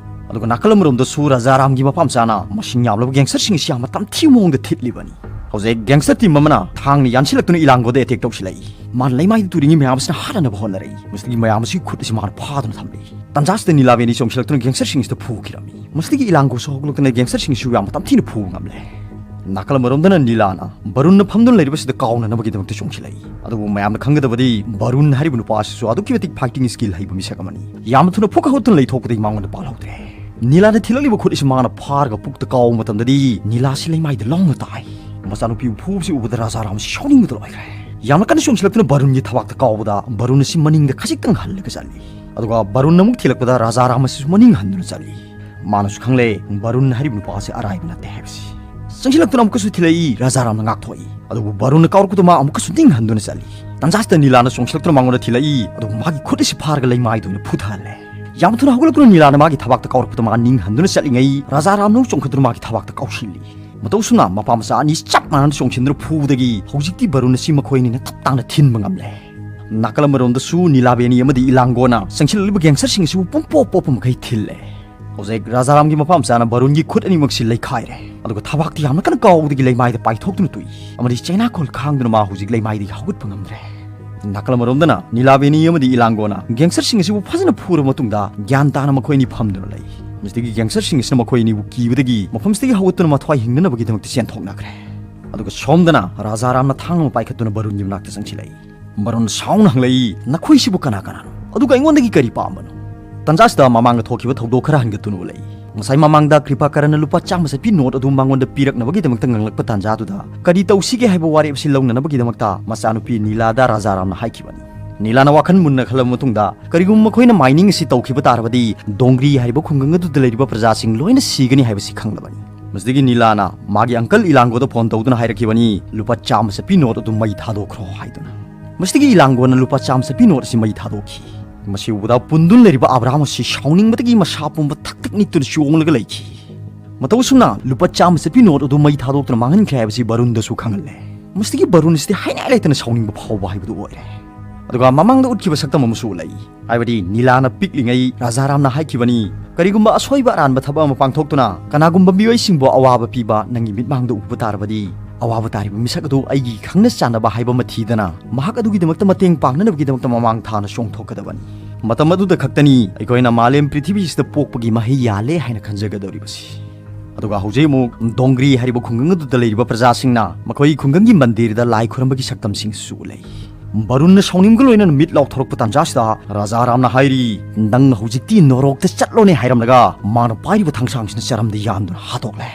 ꯑꯗꯨꯒ ꯅꯥꯀꯜ ꯑꯃꯔꯣꯝꯗꯁꯨ ꯔꯥꯖꯥꯔꯥꯝꯒꯤ ꯃꯄꯥ ꯃꯆꯥꯅ ꯃꯁꯤꯡ ꯌꯥꯝꯂꯕ ꯒꯦꯡꯁꯇꯔꯁꯤꯡ ꯑꯁꯤ ꯌꯥꯝꯅ ꯇꯝꯊꯤꯕ ꯃꯑꯣꯡꯗ ꯊꯤꯠꯂꯤꯕꯅꯤ꯫ ꯍꯧꯖꯤꯛ ꯒꯦꯡꯁꯇꯔ ꯇꯤꯝ ꯑꯃꯅ ꯊꯥꯡꯅ ꯌꯥꯟꯁꯤꯜꯂꯛꯇꯨꯅ ꯏꯂꯥꯡꯒꯣꯗ ꯑꯦꯇꯦꯛ ꯇꯧꯁꯤꯜꯂꯛꯏ꯫ ꯃꯥꯅ ꯂꯩꯃꯥꯏꯗ ꯇꯨꯔꯤꯉꯩ ꯃꯌꯥꯝ ꯑꯁꯤꯅ ꯍꯥꯠꯅꯅꯕ ꯍꯣꯠꯅꯔꯛꯏ꯫ ꯃꯁꯤꯗꯒꯤ ꯃꯌꯥꯝ ꯑꯁꯤꯒꯤ ꯈꯨꯠ ꯑꯁꯤ ꯃꯥꯅ ꯐꯥꯗꯨꯅ ꯊꯝꯂꯛꯏ꯫ ꯇꯟꯖꯥꯁꯤꯗ ꯅꯤꯂꯥ ꯕꯦꯅꯤ ꯆꯣꯡꯁꯤꯜꯂꯛꯇꯨꯅ ꯒꯦꯡꯁꯇꯔꯁꯤꯡ ꯑꯁꯤꯗ ꯐꯨꯈꯤꯔꯝꯃꯤ꯫ ꯃꯁꯤꯗꯒꯤ ꯏꯂꯥꯡꯒꯣꯁꯨ ꯍꯧꯒꯠꯂꯛꯇꯨꯅ ꯒꯦꯡꯁꯇꯔꯁꯤꯡꯁꯨ ꯌꯥꯝꯅ ꯇꯝꯊꯤꯅ ꯐꯨꯕ ꯉꯝꯂꯦ꯫ ꯅꯥꯀꯜ ꯑꯃꯔꯣꯝꯗꯅ ꯅꯤꯂꯥꯅ ꯕꯔꯨꯟꯅ ꯐꯝꯗꯨꯅ ꯂꯩꯔꯤꯕꯁꯤꯗ ꯀꯥꯎꯅꯅꯕꯒꯤꯗꯃꯛꯇ ꯆꯣꯡꯁꯤꯜꯂꯛꯏ꯫ ꯑꯗꯨꯕꯨ ꯃꯌꯥꯝꯅ ꯈꯪꯒꯗꯕꯗꯤ ꯕꯔꯨꯟ ꯍꯥꯏꯔꯤꯕ ꯅꯨꯄꯥ ꯑꯁꯤꯁꯨ ꯑꯗꯨꯛꯀꯤ ꯃꯇꯤꯛ ꯐꯥꯏꯇꯤꯡ ꯁ꯭ꯀꯤꯜ ꯍꯩꯕ ꯃꯤꯁꯛ ꯑꯃꯅꯤ꯫ ꯌꯥꯝꯅ ꯊꯨꯅ ꯐꯨꯛ ꯍꯧꯒꯠꯇꯨꯅ ꯂꯩꯊꯣꯛꯄꯗꯒꯤ ꯃꯉꯣꯟꯗ ꯄꯥꯜꯍꯧꯗ꯭ꯔꯦ꯫ ꯅꯤꯂꯥꯅ ꯊꯤꯜꯂꯛꯂꯤꯕ ꯈꯨꯠ ꯑꯁꯤ ꯃꯥꯅ ꯐꯥꯔꯒ ꯄꯨꯛꯇ ꯀꯥꯎꯕ ꯃꯇꯝꯗꯗꯤ ꯅꯤꯂꯥꯁꯤ ꯂꯩꯃꯥꯏꯗ ꯂꯣꯡꯅ ꯇꯥꯏ꯫ ꯃꯆꯥꯅꯨꯄꯤꯕꯨ ꯐꯨꯕꯁꯤ ꯎꯕꯗ ꯔꯥꯖꯥ ꯔꯥꯝ ꯁꯥꯎꯅꯤꯡꯕꯗ ꯂꯣꯏꯈ꯭ꯔꯦ꯫ ꯌꯥꯝꯅ ꯀꯟꯅ ꯆꯣꯡꯁꯤꯜꯂꯛꯇꯨꯅ ꯕꯔꯨꯟꯒꯤ ꯊꯕꯥꯛꯇ ꯀꯥꯎꯕꯗ ꯕꯔꯨꯟ ꯑꯁꯤ ꯃꯅꯤꯡꯗ ꯈꯖꯤꯛꯇꯪ ꯍꯜꯂꯒ ꯆꯠꯂꯤ꯫ ꯑꯗꯨꯒ ꯕꯔꯨꯟ ꯑꯃꯨꯛ ꯊꯤꯜꯂꯛꯄꯗ ꯔꯥꯖꯥ ꯔꯥꯝ ꯑꯁꯤꯁꯨ ꯃꯅꯤꯡ ꯍꯟꯗꯨꯅ ꯆꯠꯂꯤ꯫ ꯃꯥꯅꯁꯨ ꯈꯪꯂꯦ ꯕꯔꯨꯟ ꯍꯥꯏꯔꯤꯕ ꯅꯨꯄꯥ ꯑꯁꯤ ꯑꯔꯥꯏꯕ ꯅꯠꯇꯦ ꯍꯥꯏꯕꯁꯤ꯫ ꯆꯪꯁꯤꯜꯂꯛꯇꯨꯅ ꯑꯃꯨꯛꯀꯁꯨ ꯊꯤꯜꯂꯛꯏ꯫ ꯔꯥꯖꯥ ꯔꯥꯝꯅ ꯉꯥꯛꯊꯣꯛꯏ꯫ ꯑꯗꯨꯕꯨ ꯕꯔꯨꯟꯅ ꯀꯥꯎꯔꯛꯄꯗ ꯃꯥ ꯑꯃꯨꯛꯀꯁꯨ ꯅꯤꯡ ꯍꯟꯗꯨꯅ ꯆꯠꯂꯤ꯫ ꯇꯟꯖꯥꯁꯤꯗ ꯅꯤꯂꯥꯅ ꯆꯣꯡꯁꯤꯜꯂꯛꯇꯨꯅ ꯃꯉꯣꯟꯗ ꯊꯤꯜꯂꯛꯏ꯫ ꯑꯗꯨꯕꯨ ꯃꯥꯒꯤ ꯈꯨꯠ ꯑꯁꯤ ꯐꯥꯔꯒ ꯂꯩꯃꯥꯏꯗ ꯑꯣꯏꯅ ꯐꯨꯊꯍꯜꯂꯦ꯫ ꯌꯥꯝ ꯊꯨꯅ ꯍꯧꯒꯠꯂꯛꯇꯨꯅ ꯅꯤꯂꯥꯅ ꯃꯥꯒꯤ ꯊꯕꯥꯛꯇ ꯀꯥꯎꯔꯛꯄꯗ ꯃꯥ ꯅꯤꯡ ꯍꯟꯗꯨꯅ ꯆꯠꯂꯤꯉꯩ ꯔꯥꯖꯥ ꯔꯥꯝꯅ ꯑꯃꯨꯛ ꯆꯣꯡꯈꯠꯇꯨꯅ ꯃꯥꯒꯤ ꯊꯕꯥꯛꯇ ꯀꯥꯎꯁꯤꯜꯂꯤ꯫ ꯃꯇꯧꯁꯨꯝꯅ ꯃꯄꯥ ꯃꯆꯥ ꯑꯅꯤ ꯆꯞ ꯃꯥꯟꯅꯅ ꯆꯣꯡꯁꯤꯟꯗꯨꯅ ꯐꯨꯕꯗꯒꯤ ꯍꯧꯖꯤꯛꯇꯤ ꯕꯔꯨꯟ ꯑꯁꯤ ꯃꯈꯣꯏ ꯑꯅꯤꯅ ꯇꯞ ꯇꯥꯅ ꯊꯤꯟꯕ ꯉꯝꯂꯦ꯫ ꯅꯥꯀꯜ ꯑꯃꯔꯣꯝꯗꯁꯨ ꯅꯤꯂꯥ ꯕꯦꯅꯤ ꯑꯃꯗꯤ ꯏꯂꯥꯡꯒꯣꯅ ꯆꯪꯁꯤꯜꯂꯛꯂꯤꯕ ꯒꯦꯡꯁꯇꯔꯁꯤꯡ ꯑꯁꯤꯕꯨ ꯄꯨꯡꯄꯣꯞ ꯄꯣꯞꯄ ꯃꯈꯩ ꯊꯤꯜꯂꯦ꯫ ꯍꯧꯖꯤꯛ ꯔꯥꯖꯥꯔꯥꯝꯒꯤ ꯃꯄꯥ ꯃꯆꯥꯅ ꯕꯔꯨꯟꯒꯤ ꯈꯨꯠ ꯑꯅꯤꯃꯛꯁꯤ ꯂꯩꯈꯥꯏꯔꯦ꯫ ꯑꯗꯨꯒ ꯊꯕꯥꯛꯇ ꯌꯥꯝꯅ ꯀꯟꯅ ꯀꯥꯎꯕꯗꯒꯤ ꯂꯩꯃꯥꯏꯗ ꯄꯥꯏꯊꯣꯛꯇꯨꯅ ꯇꯣꯛꯏ꯫ ꯑꯃꯗꯤ ꯆꯩꯅꯥꯈꯣꯜ ꯈꯥꯡꯗꯨꯅ ꯃꯥ ꯍꯧꯖꯤꯛ ꯂꯩꯃꯥꯏꯗꯒꯤ ꯍꯧꯒꯠꯄ ꯉꯝꯗ꯭ꯔꯦ꯫ ꯅꯥꯀꯜ ꯑꯃꯔꯣꯝꯗꯅ ꯅꯤꯂꯥ ꯕꯦꯅꯤ ꯑꯃꯗꯤ ꯏꯂꯥꯡꯒꯣꯅ ꯒꯦꯡꯁꯇꯔꯁꯤꯡ ꯑꯁꯤꯕꯨ ꯐꯖꯅ ꯐꯨꯔꯕ ꯃꯇꯨꯡꯗ ꯒ꯭ꯌꯥꯟ ꯇꯥꯅ ꯃꯈꯣꯏ ꯑꯅꯤ ꯐꯝꯗꯨꯅ ꯂꯩ꯫ ꯃꯁꯤꯗꯒꯤ ꯒꯦꯡꯁꯇꯔꯁꯤꯡ ꯑꯁꯤꯅ ꯃꯈꯣꯏ ꯑꯅꯤꯕꯨ ꯀꯤꯕꯗꯒꯤ ꯃꯐꯝꯁꯤꯗꯒꯤ ꯍꯧꯒꯠꯇꯨꯅ ꯃꯊ꯭ꯋꯥꯏ ꯍꯤꯡꯅꯅꯕꯒꯤꯗꯃꯛꯇ ꯆꯦꯟꯊꯣꯛꯅꯈ꯭ꯔꯦ꯫ ꯑꯗꯨꯒ ꯁꯣꯝꯗꯅ ꯔꯥꯖꯥꯔꯥꯝꯅ ꯊꯥꯡ ꯑꯃ ꯄꯥꯏꯈꯠꯇꯨꯅ ꯕꯔꯨꯟꯒꯤ ꯃꯅꯥꯛꯇ ꯆꯪꯁꯤꯜꯂꯛꯏ꯫ ꯕꯔꯨꯟ ꯁꯥꯎꯅ ꯍꯪꯂꯛꯏ, "ꯅꯈꯣꯏꯁꯤꯕꯨ ꯀꯅꯥ ꯀꯅꯥꯅꯣ? ꯑꯗꯨꯒ ꯑꯩꯉꯣꯟꯗꯒꯤ ꯀꯔꯤ ꯄꯥꯝꯕꯅꯣ?" ꯇꯟꯖꯥꯁꯤꯗ ꯃꯃꯥꯡꯗ ꯊꯣꯛꯈꯤꯕ ꯊꯧꯗꯣꯛ ꯈꯔ ꯍꯟꯒꯠꯇꯨꯅ ꯎꯠꯂꯛꯏ꯫ ꯉꯁꯥꯏ ꯃꯃꯥꯡꯗ ꯀ꯭ꯔꯤꯄꯥꯀꯔꯟꯅ ꯂꯨꯄꯥ ꯆꯥꯝꯃ ꯆꯠꯄꯤ ꯅꯣꯠ ꯑꯗꯨ ꯃꯉꯣꯟꯗ ꯄꯤꯔꯛꯅꯕꯒꯤꯗꯃꯛꯇ ꯉꯥꯡꯂꯛꯄ ꯇꯥꯟꯖꯥꯗꯨꯗ ꯀꯔꯤ ꯇꯧꯁꯤꯒꯦ ꯍꯥꯏꯕ ꯋꯥꯔꯦꯞ ꯑꯁꯤ ꯂꯧꯅꯅꯕꯒꯤꯗꯃꯛꯇ ꯃꯆꯥꯅꯨꯄꯤ ꯅꯤꯂꯥꯗ ꯔꯥꯖꯥꯔꯥꯝꯅ ꯍꯥꯏꯈꯤꯕꯅꯤ꯫ ꯅꯤꯂꯥꯅ ꯋꯥꯈꯜ ꯃꯨꯟꯅ ꯈꯜꯂꯕ ꯃꯇꯨꯡꯗ ꯀꯔꯤꯒꯨꯝꯕ ꯃꯈꯣꯏꯅ ꯃꯥꯏꯅꯤꯡ ꯑꯁꯤ ꯇꯧꯈꯤꯕ ꯇꯥꯔꯕꯗꯤ ꯗꯣꯡꯒ꯭ꯔꯤ ꯍꯥꯏꯔꯤꯕ ꯈꯨꯡꯒꯪ ꯑꯗꯨꯗ ꯂꯩꯔꯤꯕ ꯄ꯭ꯔꯖꯥꯁꯤꯡ ꯂꯣꯏꯅ ꯁꯤꯒꯅꯤ ꯍꯥꯏꯕꯁꯤ ꯈꯪꯂꯕꯅꯤ꯫ ꯃꯁꯤꯗꯒꯤ ꯅꯤꯂꯥꯅ ꯃꯥꯒꯤ ꯑꯪꯀꯜ ꯏꯂꯥꯡꯒꯣꯗ ꯐꯣꯟ ꯇꯧꯗꯨꯅ ꯍꯥꯏꯔꯛꯈꯤꯕꯅꯤ, "ꯂꯨꯄꯥ ꯆꯥꯝꯃ ꯆꯠꯄꯤ ꯅꯣꯠ ꯑꯗꯨ ꯃꯩ ꯊꯥꯗꯣꯛꯈ꯭ꯔꯣ" ꯍꯥꯏꯗꯨꯅ꯫ ꯃꯁꯤꯗꯒꯤ ꯏꯂꯥꯡꯒꯣꯅ ꯂꯨꯄꯥ ꯆꯥꯝꯃ ꯆꯠꯄꯤ ꯅꯣꯠ ꯑꯁꯤ ꯃꯩ ꯊꯥꯗꯣꯛꯈꯤ꯫ ꯃꯁꯤ ꯎꯕꯗ ꯄꯨꯟꯗꯨꯅ ꯂꯩꯔꯤꯕ ꯑꯕ꯭ꯔꯥꯍꯝ ꯑꯁꯤ ꯁꯥꯎꯅꯤꯡꯕꯗꯒꯤ ꯃꯁꯥ ꯄꯨꯝꯕ ꯊꯛ ꯊꯛ ꯅꯤꯛꯇꯨꯅ ꯆꯣꯡꯂꯒ ꯂꯩꯈꯤ꯫ ꯃꯇꯧ ꯑꯁꯨꯝꯅ ꯂꯨꯄꯥ ꯆꯥꯝꯃ ꯆꯠꯄꯤ ꯅꯣꯠ ꯑꯗꯨ ꯃꯩ ꯊꯥꯗꯣꯛꯇꯨꯅ ꯃꯥꯡꯍꯟꯈ꯭ꯔꯦ ꯍꯥꯏꯕꯁꯤ ꯕꯔꯨꯟꯗꯁꯨ ꯈꯪꯍꯜꯂꯦ꯫ ꯃꯁꯤꯗꯒꯤ ꯕꯔꯨꯟꯁꯤꯗꯤ ꯍꯥꯏꯅꯤꯡꯉꯥꯏ ꯂꯩꯇꯅ ꯁꯥꯎꯅꯤꯡꯕ ꯐꯥꯎꯕ ꯍꯥꯏꯕꯗꯨ ꯑꯣꯏꯔꯦ꯫ ꯑꯗꯨꯒ ꯃꯃꯥꯡꯗ ꯎꯠꯈꯤꯕ ꯁꯛꯇꯝ ꯑꯃꯁꯨ ꯂꯩ꯫ ꯍꯥꯏꯕꯗꯤ ꯅꯤꯂꯥꯅ ꯄꯤꯛꯂꯤꯉꯩ ꯔꯥꯖꯥ ꯔꯥꯝꯅ ꯍꯥꯏꯈꯤꯕꯅꯤ, "ꯀꯔꯤꯒꯨꯝꯕ ꯑꯁꯣꯏꯕ ꯑꯔꯥꯟꯕ ꯊꯕꯛ ꯑꯃ ꯄꯥꯡꯊꯣꯛꯇꯨꯅ ꯀꯅꯥꯒꯨꯝꯕ ꯃꯤꯑꯣꯏꯁꯤꯡꯕꯨ ꯑꯋꯥꯕ ꯄꯤꯕ ꯅꯪꯒꯤ ꯃꯤꯠꯃꯥꯡꯗ ꯎꯕ ꯇꯥꯔꯕꯗꯤ, ꯑꯋꯥꯕ ꯇꯥꯔꯤꯕ ꯃꯤꯁꯛ ꯑꯗꯨ ꯑꯩꯒꯤ ꯈꯪꯅ ꯆꯥꯟꯅꯕ ꯍꯥꯏꯕ ꯑꯃ ꯊꯤꯗꯅ ꯃꯍꯥꯛ ꯑꯗꯨꯒꯤꯗꯃꯛꯇ ꯃꯇꯦꯡ ꯄꯥꯡꯅꯅꯕꯒꯤꯗꯃꯛꯇ ꯃꯃꯥꯡ ꯊꯥꯅ ꯆꯣꯡꯊꯣꯛꯀꯗꯕꯅꯤ꯫ ꯃꯇꯝ ꯑꯗꯨꯗ ꯈꯛꯇꯅꯤ ꯑꯩꯈꯣꯏꯅ ꯃꯥꯂꯦꯝ ꯄ꯭ꯔꯤꯊꯤꯕꯤꯁꯤꯗ ꯄꯣꯛꯄꯒꯤ ꯃꯍꯩ ꯌꯥꯜꯂꯦ ꯍꯥꯏꯅ ꯈꯟꯖꯒꯗꯧꯔꯤꯕꯁꯤ"꯫ ꯑꯗꯨꯒ ꯍꯧꯖꯤꯛ ꯑꯃꯨꯛ ꯗꯣꯡꯒ꯭ꯔꯤ ꯍꯥꯏꯔꯤꯕ ꯈꯨꯡꯒꯪ ꯑꯗꯨꯗ ꯂꯩꯔꯤꯕ ꯄ꯭ꯔꯖꯥꯁꯤꯡꯅ ꯃꯈꯣꯏ ꯈꯨꯡꯒꯪꯒꯤ ꯃꯟꯗꯤꯔꯗ ꯂꯥꯏ ꯈꯨꯔꯝꯕꯒꯤ ꯁꯛꯇꯝꯁꯤꯡꯁꯨ ꯎꯠꯂꯛꯏ꯫ ꯕꯔꯨꯟꯅ ꯁꯥꯎꯅꯤꯡꯕꯒ ꯂꯣꯏꯅꯅ ꯃꯤꯠ ꯂꯥꯎꯊꯣꯔꯛꯄ ꯇꯥꯟꯖꯥꯁꯤꯗ ꯔꯥꯖꯥ ꯔꯥꯝꯅ ꯍꯥꯏꯔꯤ, "ꯅꯪ ꯍꯧꯖꯤꯛꯇꯤ ꯅꯣꯔꯣꯛꯇ ꯆꯠꯂꯣꯅꯦ" ꯍꯥꯏꯔꯝꯂꯒ ꯃꯥꯅ ꯄꯥꯏꯔꯤꯕ ꯊꯥꯡꯁꯥꯡꯁꯤꯅ ꯆꯔꯝꯗ ꯌꯥꯟꯗꯨꯅ ꯍꯥꯠꯇꯣꯛꯂꯦ꯫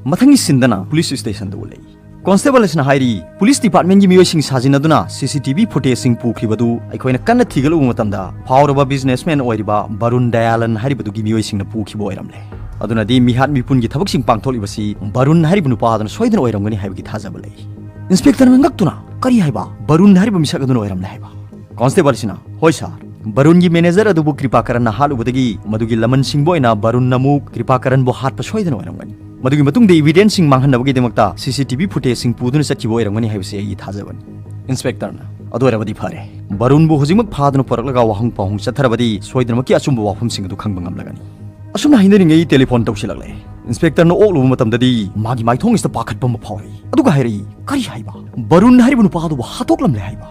ꯃꯊꯪꯒꯤ ꯁꯤꯟꯗꯅ ꯄꯨꯂꯤꯁ ꯁ꯭ꯇꯦꯁꯟꯗ ꯎꯠꯂꯛꯏ꯫ ꯀꯣꯟꯁꯇꯦꯕꯜ ꯑꯁꯤꯅ ꯍꯥꯏꯔꯤ, "ꯄꯨꯂꯤꯁ ꯗꯤꯄꯥꯔꯠꯃꯦꯟꯒꯤ ꯃꯤꯑꯣꯏꯁꯤꯡ ꯁꯥꯖꯤꯟꯅꯗꯨꯅ ꯁꯤ ꯁꯤ ꯇꯤ ꯚꯤ ꯐꯨꯇꯦꯖꯁꯤꯡ ꯄꯨꯈ꯭ꯔꯤꯕꯗꯨ ꯑꯩꯈꯣꯏꯅ ꯀꯟꯅ ꯊꯤꯒꯠꯂꯨꯕ ꯃꯇꯝꯗ ꯐꯥꯎꯔꯕ ꯕꯤꯖꯤꯅꯦꯁꯃꯦꯟ ꯑꯣꯏꯔꯤꯕ ꯕꯔꯨꯟ ꯗꯌꯥꯂꯟ ꯍꯥꯏꯔꯤꯕꯗꯨꯒꯤ ꯃꯤꯑꯣꯏꯁꯤꯡꯅ ꯄꯨꯈꯤꯕ ꯑꯣꯏꯔꯝꯂꯦ꯫ ꯑꯗꯨꯅꯗꯤ ꯃꯤꯍꯥꯠ ꯃꯤꯄꯨꯟꯒꯤ ꯊꯕꯛꯁꯤꯡ ꯄꯥꯡꯊꯣꯛꯂꯤꯕꯁꯤ ꯕꯔꯨꯟ ꯍꯥꯏꯔꯤꯕ ꯅꯨꯄꯥ ꯑꯗꯨꯅ ꯁꯣꯏꯗꯅ ꯑꯣꯏꯔꯝꯒꯅꯤ ꯍꯥꯏꯕꯒꯤ ꯊꯥꯖꯕ ꯂꯩ"꯫ ꯏꯟꯁꯄꯦꯛꯇꯔꯅ ꯉꯛꯇꯨꯅ, "ꯀꯔꯤ ꯍꯥꯏꯕ? ꯕꯔꯨꯟ ꯍꯥꯏꯔꯤꯕ ꯃꯤꯁꯛ ꯑꯗꯨꯅ ꯑꯣꯏꯔꯝꯂꯦ ꯍꯥꯏꯕ?" ꯀꯣꯟꯁꯇꯦꯕꯜꯁꯤꯅ, "ꯍꯣꯏ ꯁꯥꯔ, ꯕꯔꯨꯟꯒꯤ ꯃꯦꯅꯦꯖꯔ ꯑꯗꯨꯕꯨ ꯀ꯭ꯔꯤꯄꯥꯀꯔꯟꯅ ꯍꯥꯠꯂꯨꯕꯗꯒꯤ ꯃꯗꯨꯒꯤ ꯂꯃꯟ ꯁꯤꯡꯕ ꯑꯣꯏꯅ ꯕꯔꯨꯟꯅ ꯑꯃꯨꯛ ꯀ꯭ꯔꯤꯄꯥꯀꯔꯟꯕꯨ ꯍꯥꯠꯄ ꯁꯣꯏꯗꯅ ꯑꯣꯏꯔꯝꯒꯅꯤ꯫ ꯃꯗꯨꯒꯤ ꯃꯇꯨꯡꯗ ꯏꯚꯤꯗꯦꯟꯁꯁꯤꯡ ꯃꯥꯡꯍꯟꯅꯕꯒꯤꯗꯃꯛꯇ ꯁꯤ ꯁꯤ ꯇꯤ ꯚꯤ ꯐꯨꯇꯦꯖꯁꯤꯡ ꯄꯨꯗꯨꯅ ꯆꯠꯈꯤꯕ ꯑꯣꯏꯔꯝꯒꯅꯤ ꯍꯥꯏꯕꯁꯤ ꯑꯩꯒꯤ ꯊꯥꯖꯕꯅꯤ"꯫ ꯏꯟꯁꯄꯦꯛꯇꯔꯅ, "ꯑꯗꯨ ꯑꯣꯏꯔꯕꯗꯤ ꯐꯔꯦ, ꯕꯔꯨꯟꯕꯨ ꯍꯧꯖꯤꯛꯃꯛ ꯐꯥꯗꯨꯅ ꯄꯨꯔꯛꯂꯒ ꯋꯥꯍꯪ ꯄꯥꯎꯍꯪ ꯆꯠꯊꯔꯕꯗꯤ ꯁꯣꯏꯗꯅꯃꯛꯀꯤ ꯑꯆꯨꯝꯕ ꯋꯥꯐꯝꯁꯤꯡ ꯑꯗꯨ ꯈꯪꯕ ꯉꯝꯂꯒꯅꯤ"꯫ ꯑꯁꯨꯝꯅ ꯍꯥꯏꯅꯔꯤꯉꯩ ꯇꯦꯂꯤꯐꯣꯟ ꯇꯧꯁꯤꯜꯂꯛꯂꯦ꯫ ꯏꯟꯁꯄꯦꯛꯇꯔꯅ ꯑꯣꯛꯂꯨꯕ ꯃꯇꯝꯗꯗꯤ ꯃꯥꯒꯤ ꯃꯥꯏꯊꯣꯡ ꯑꯁꯤꯗ ꯄꯥꯈꯠꯄ ꯑꯃ ꯐꯥꯎꯔꯛꯏ꯫ ꯑꯗꯨꯒ ꯍꯥꯏꯔꯛꯏ, "ꯀꯔꯤ ꯍꯥꯏꯕ? ꯕꯔꯨꯟ ꯍꯥꯏꯔꯤꯕ ꯅꯨꯄꯥ ꯑꯗꯨꯕꯨ ꯍꯥꯠꯇꯣꯛꯂꯝꯂꯦ ꯍꯥꯏꯕ?"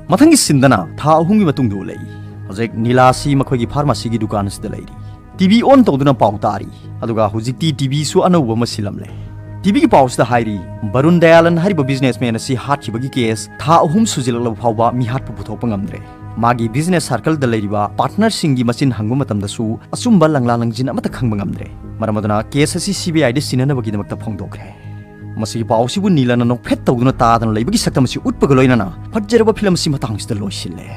ꯃꯊꯪꯒꯤ ꯁꯤꯟꯗꯅ ꯊꯥ ꯑꯍꯨꯝꯒꯤ ꯃꯇꯨꯡꯗ ꯎꯠꯂꯛꯏ꯫ ꯍꯧꯖꯤꯛ ꯅꯤꯂꯥꯁꯤ ꯃꯈꯣꯏꯒꯤ ꯐꯥꯔꯃꯥꯁꯤꯒꯤ ꯗꯨꯀꯥꯟ ꯑꯁꯤꯗ ꯂꯩꯔꯤ꯫ ꯇꯤ ꯚꯤ ꯑꯣꯟ ꯇꯧꯗꯨꯅ ꯄꯥꯎ ꯇꯥꯔꯤ꯫ ꯑꯗꯨꯒ ꯍꯧꯖꯤꯛꯇꯤ ꯇꯤ ꯚꯤꯁꯨ ꯑꯅꯧꯕ ꯑꯃ ꯁꯤꯜꯂꯝꯂꯦ꯫ ꯇꯤ ꯚꯤꯒꯤ ꯄꯥꯎꯁꯤꯗ ꯍꯥꯏꯔꯤ, "ꯕꯔꯨꯟ ꯗꯌꯥꯂꯟ ꯍꯥꯏꯔꯤꯕ ꯕꯤꯖꯤꯅꯦꯁꯃꯦꯟ ꯑꯁꯤ ꯍꯥꯠꯈꯤꯕꯒꯤ ꯀꯦꯁ ꯊꯥ ꯑꯍꯨꯝ ꯁꯨꯖꯤꯜꯂꯛꯂꯕ ꯐꯥꯎꯕ ꯃꯤꯍꯥꯠꯄ ꯄꯨꯊꯣꯛꯄ ꯉꯝꯗ꯭ꯔꯦ꯫ ꯃꯥꯒꯤ ꯕꯤꯖꯤꯅꯦꯁ ꯁꯥꯔꯀꯜꯗ ꯂꯩꯔꯤꯕ ꯄꯥꯔꯠꯅꯔꯁꯤꯡꯒꯤ ꯃꯆꯤꯟ ꯍꯪꯕ ꯃꯇꯝꯗꯁꯨ ꯑꯆꯨꯝꯕ ꯂꯪꯂꯥ ꯂꯪꯖꯤꯟ ꯑꯃꯠꯇ ꯈꯪꯕ ꯉꯝꯗ꯭ꯔꯦ꯫ ꯃꯔꯝ ꯑꯗꯨꯅ ꯀꯦꯁ ꯑꯁꯤ ꯁꯤ ꯕꯤ ꯑꯥꯏꯗ ꯁꯤꯟꯅꯅꯕꯒꯤꯗꯃꯛꯇ ꯐꯣꯡꯗꯣꯛꯈ꯭ꯔꯦ"꯫ ꯃꯁꯤꯒꯤ ꯄꯥꯎ ꯑꯁꯤꯕꯨ ꯅꯤꯂꯅ ꯅꯣꯛꯐꯦꯠ ꯇꯧꯗꯨꯅ ꯇꯥꯗꯅ ꯂꯩꯕꯒꯤ ꯁꯛꯇꯝ ꯑꯁꯤ ꯎꯠꯄꯒ ꯂꯣꯏꯅꯅ ꯐꯠꯖꯔꯕ ꯐꯤꯂꯝ ꯑꯁꯤ ꯃꯇꯥꯡꯁꯤꯗ ꯂꯣꯏꯁꯤꯜꯂꯦ꯫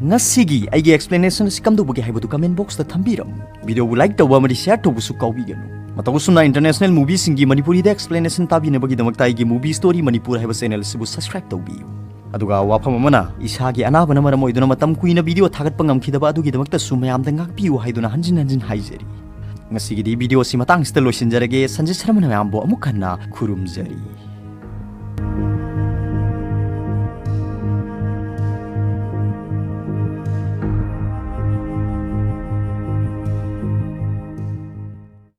ꯉꯁꯤꯒꯤ ꯑꯩꯒꯤ ꯑꯦꯛꯁꯄ꯭ꯂꯦꯅꯦꯁꯟ ꯑꯁꯤ ꯀꯝꯗꯧꯕꯒꯦ ꯍꯥꯏꯕꯗꯨ ꯀꯃꯦꯟ ꯕꯣꯛꯁꯇ ꯊꯝꯕꯤꯔꯝꯃꯨ꯫ ꯚꯤꯗꯤꯑꯣꯕꯨ ꯂꯥꯏꯛ ꯇꯧꯕ ꯑꯃꯗꯤ ꯁꯦꯌꯔ ꯇꯧꯕꯁꯨ ꯀꯥꯎꯕꯤꯒꯅꯨ꯫ ꯃꯇꯧ ꯑꯁꯨꯝꯅ ꯏꯟꯇꯔꯅꯦꯁꯅꯦꯜ ꯃꯨꯚꯤꯁꯤꯡꯒꯤ ꯃꯅꯤꯄꯨꯔꯤꯗ ꯑꯦꯛꯁꯄ꯭ꯂꯦꯅꯦꯁꯟ ꯇꯥꯕꯤꯅꯕꯒꯤꯗꯃꯛꯇ ꯑꯩꯒꯤ ꯃꯨꯚꯤ ꯁ꯭ꯇꯣꯔꯤ ꯃꯅꯤꯄꯨꯔ ꯍꯥꯏꯕ ꯆꯦꯅꯦꯜ ꯑꯁꯤꯕꯨ ꯁꯕꯁꯀ꯭ꯔꯥꯏꯕ ꯇꯧꯕꯤꯌꯨ꯫ ꯑꯗꯨꯒ ꯋꯥꯐꯝ ꯑꯃꯅ, ꯏꯁꯥꯒꯤ ꯑꯅꯥꯕꯅ ꯃꯔꯝ ꯑꯣꯏꯗꯨꯅ ꯃꯇꯝ ꯀꯨꯏꯅ ꯚꯤꯗꯤꯑꯣ ꯊꯥꯒꯠꯄ ꯉꯝꯈꯤꯗꯕ ꯑꯗꯨꯒꯤꯗꯃꯛꯇꯁꯨ ꯃꯌꯥꯝꯗ ꯉꯥꯛꯄꯤꯌꯨ ꯍꯥꯏꯗꯨꯅ ꯍꯟꯖꯤꯟ ꯍꯟꯖꯤꯟ ꯍꯥꯏꯖꯔꯤ꯫ ꯉꯁꯤꯒꯤꯗꯤ ꯚꯤꯗꯤꯑꯣꯁꯤ ꯃꯇꯥꯡꯁꯤꯗ ꯂꯣꯏꯁꯤꯟꯖꯔꯒꯦ꯫ ꯁꯟꯖꯤꯠ ꯁꯔꯃꯅ ꯃꯌꯥꯝꯕꯨ ꯑꯃꯨꯛ ꯍꯟꯅ ꯈꯨꯔꯨꯝꯖꯔꯤ꯫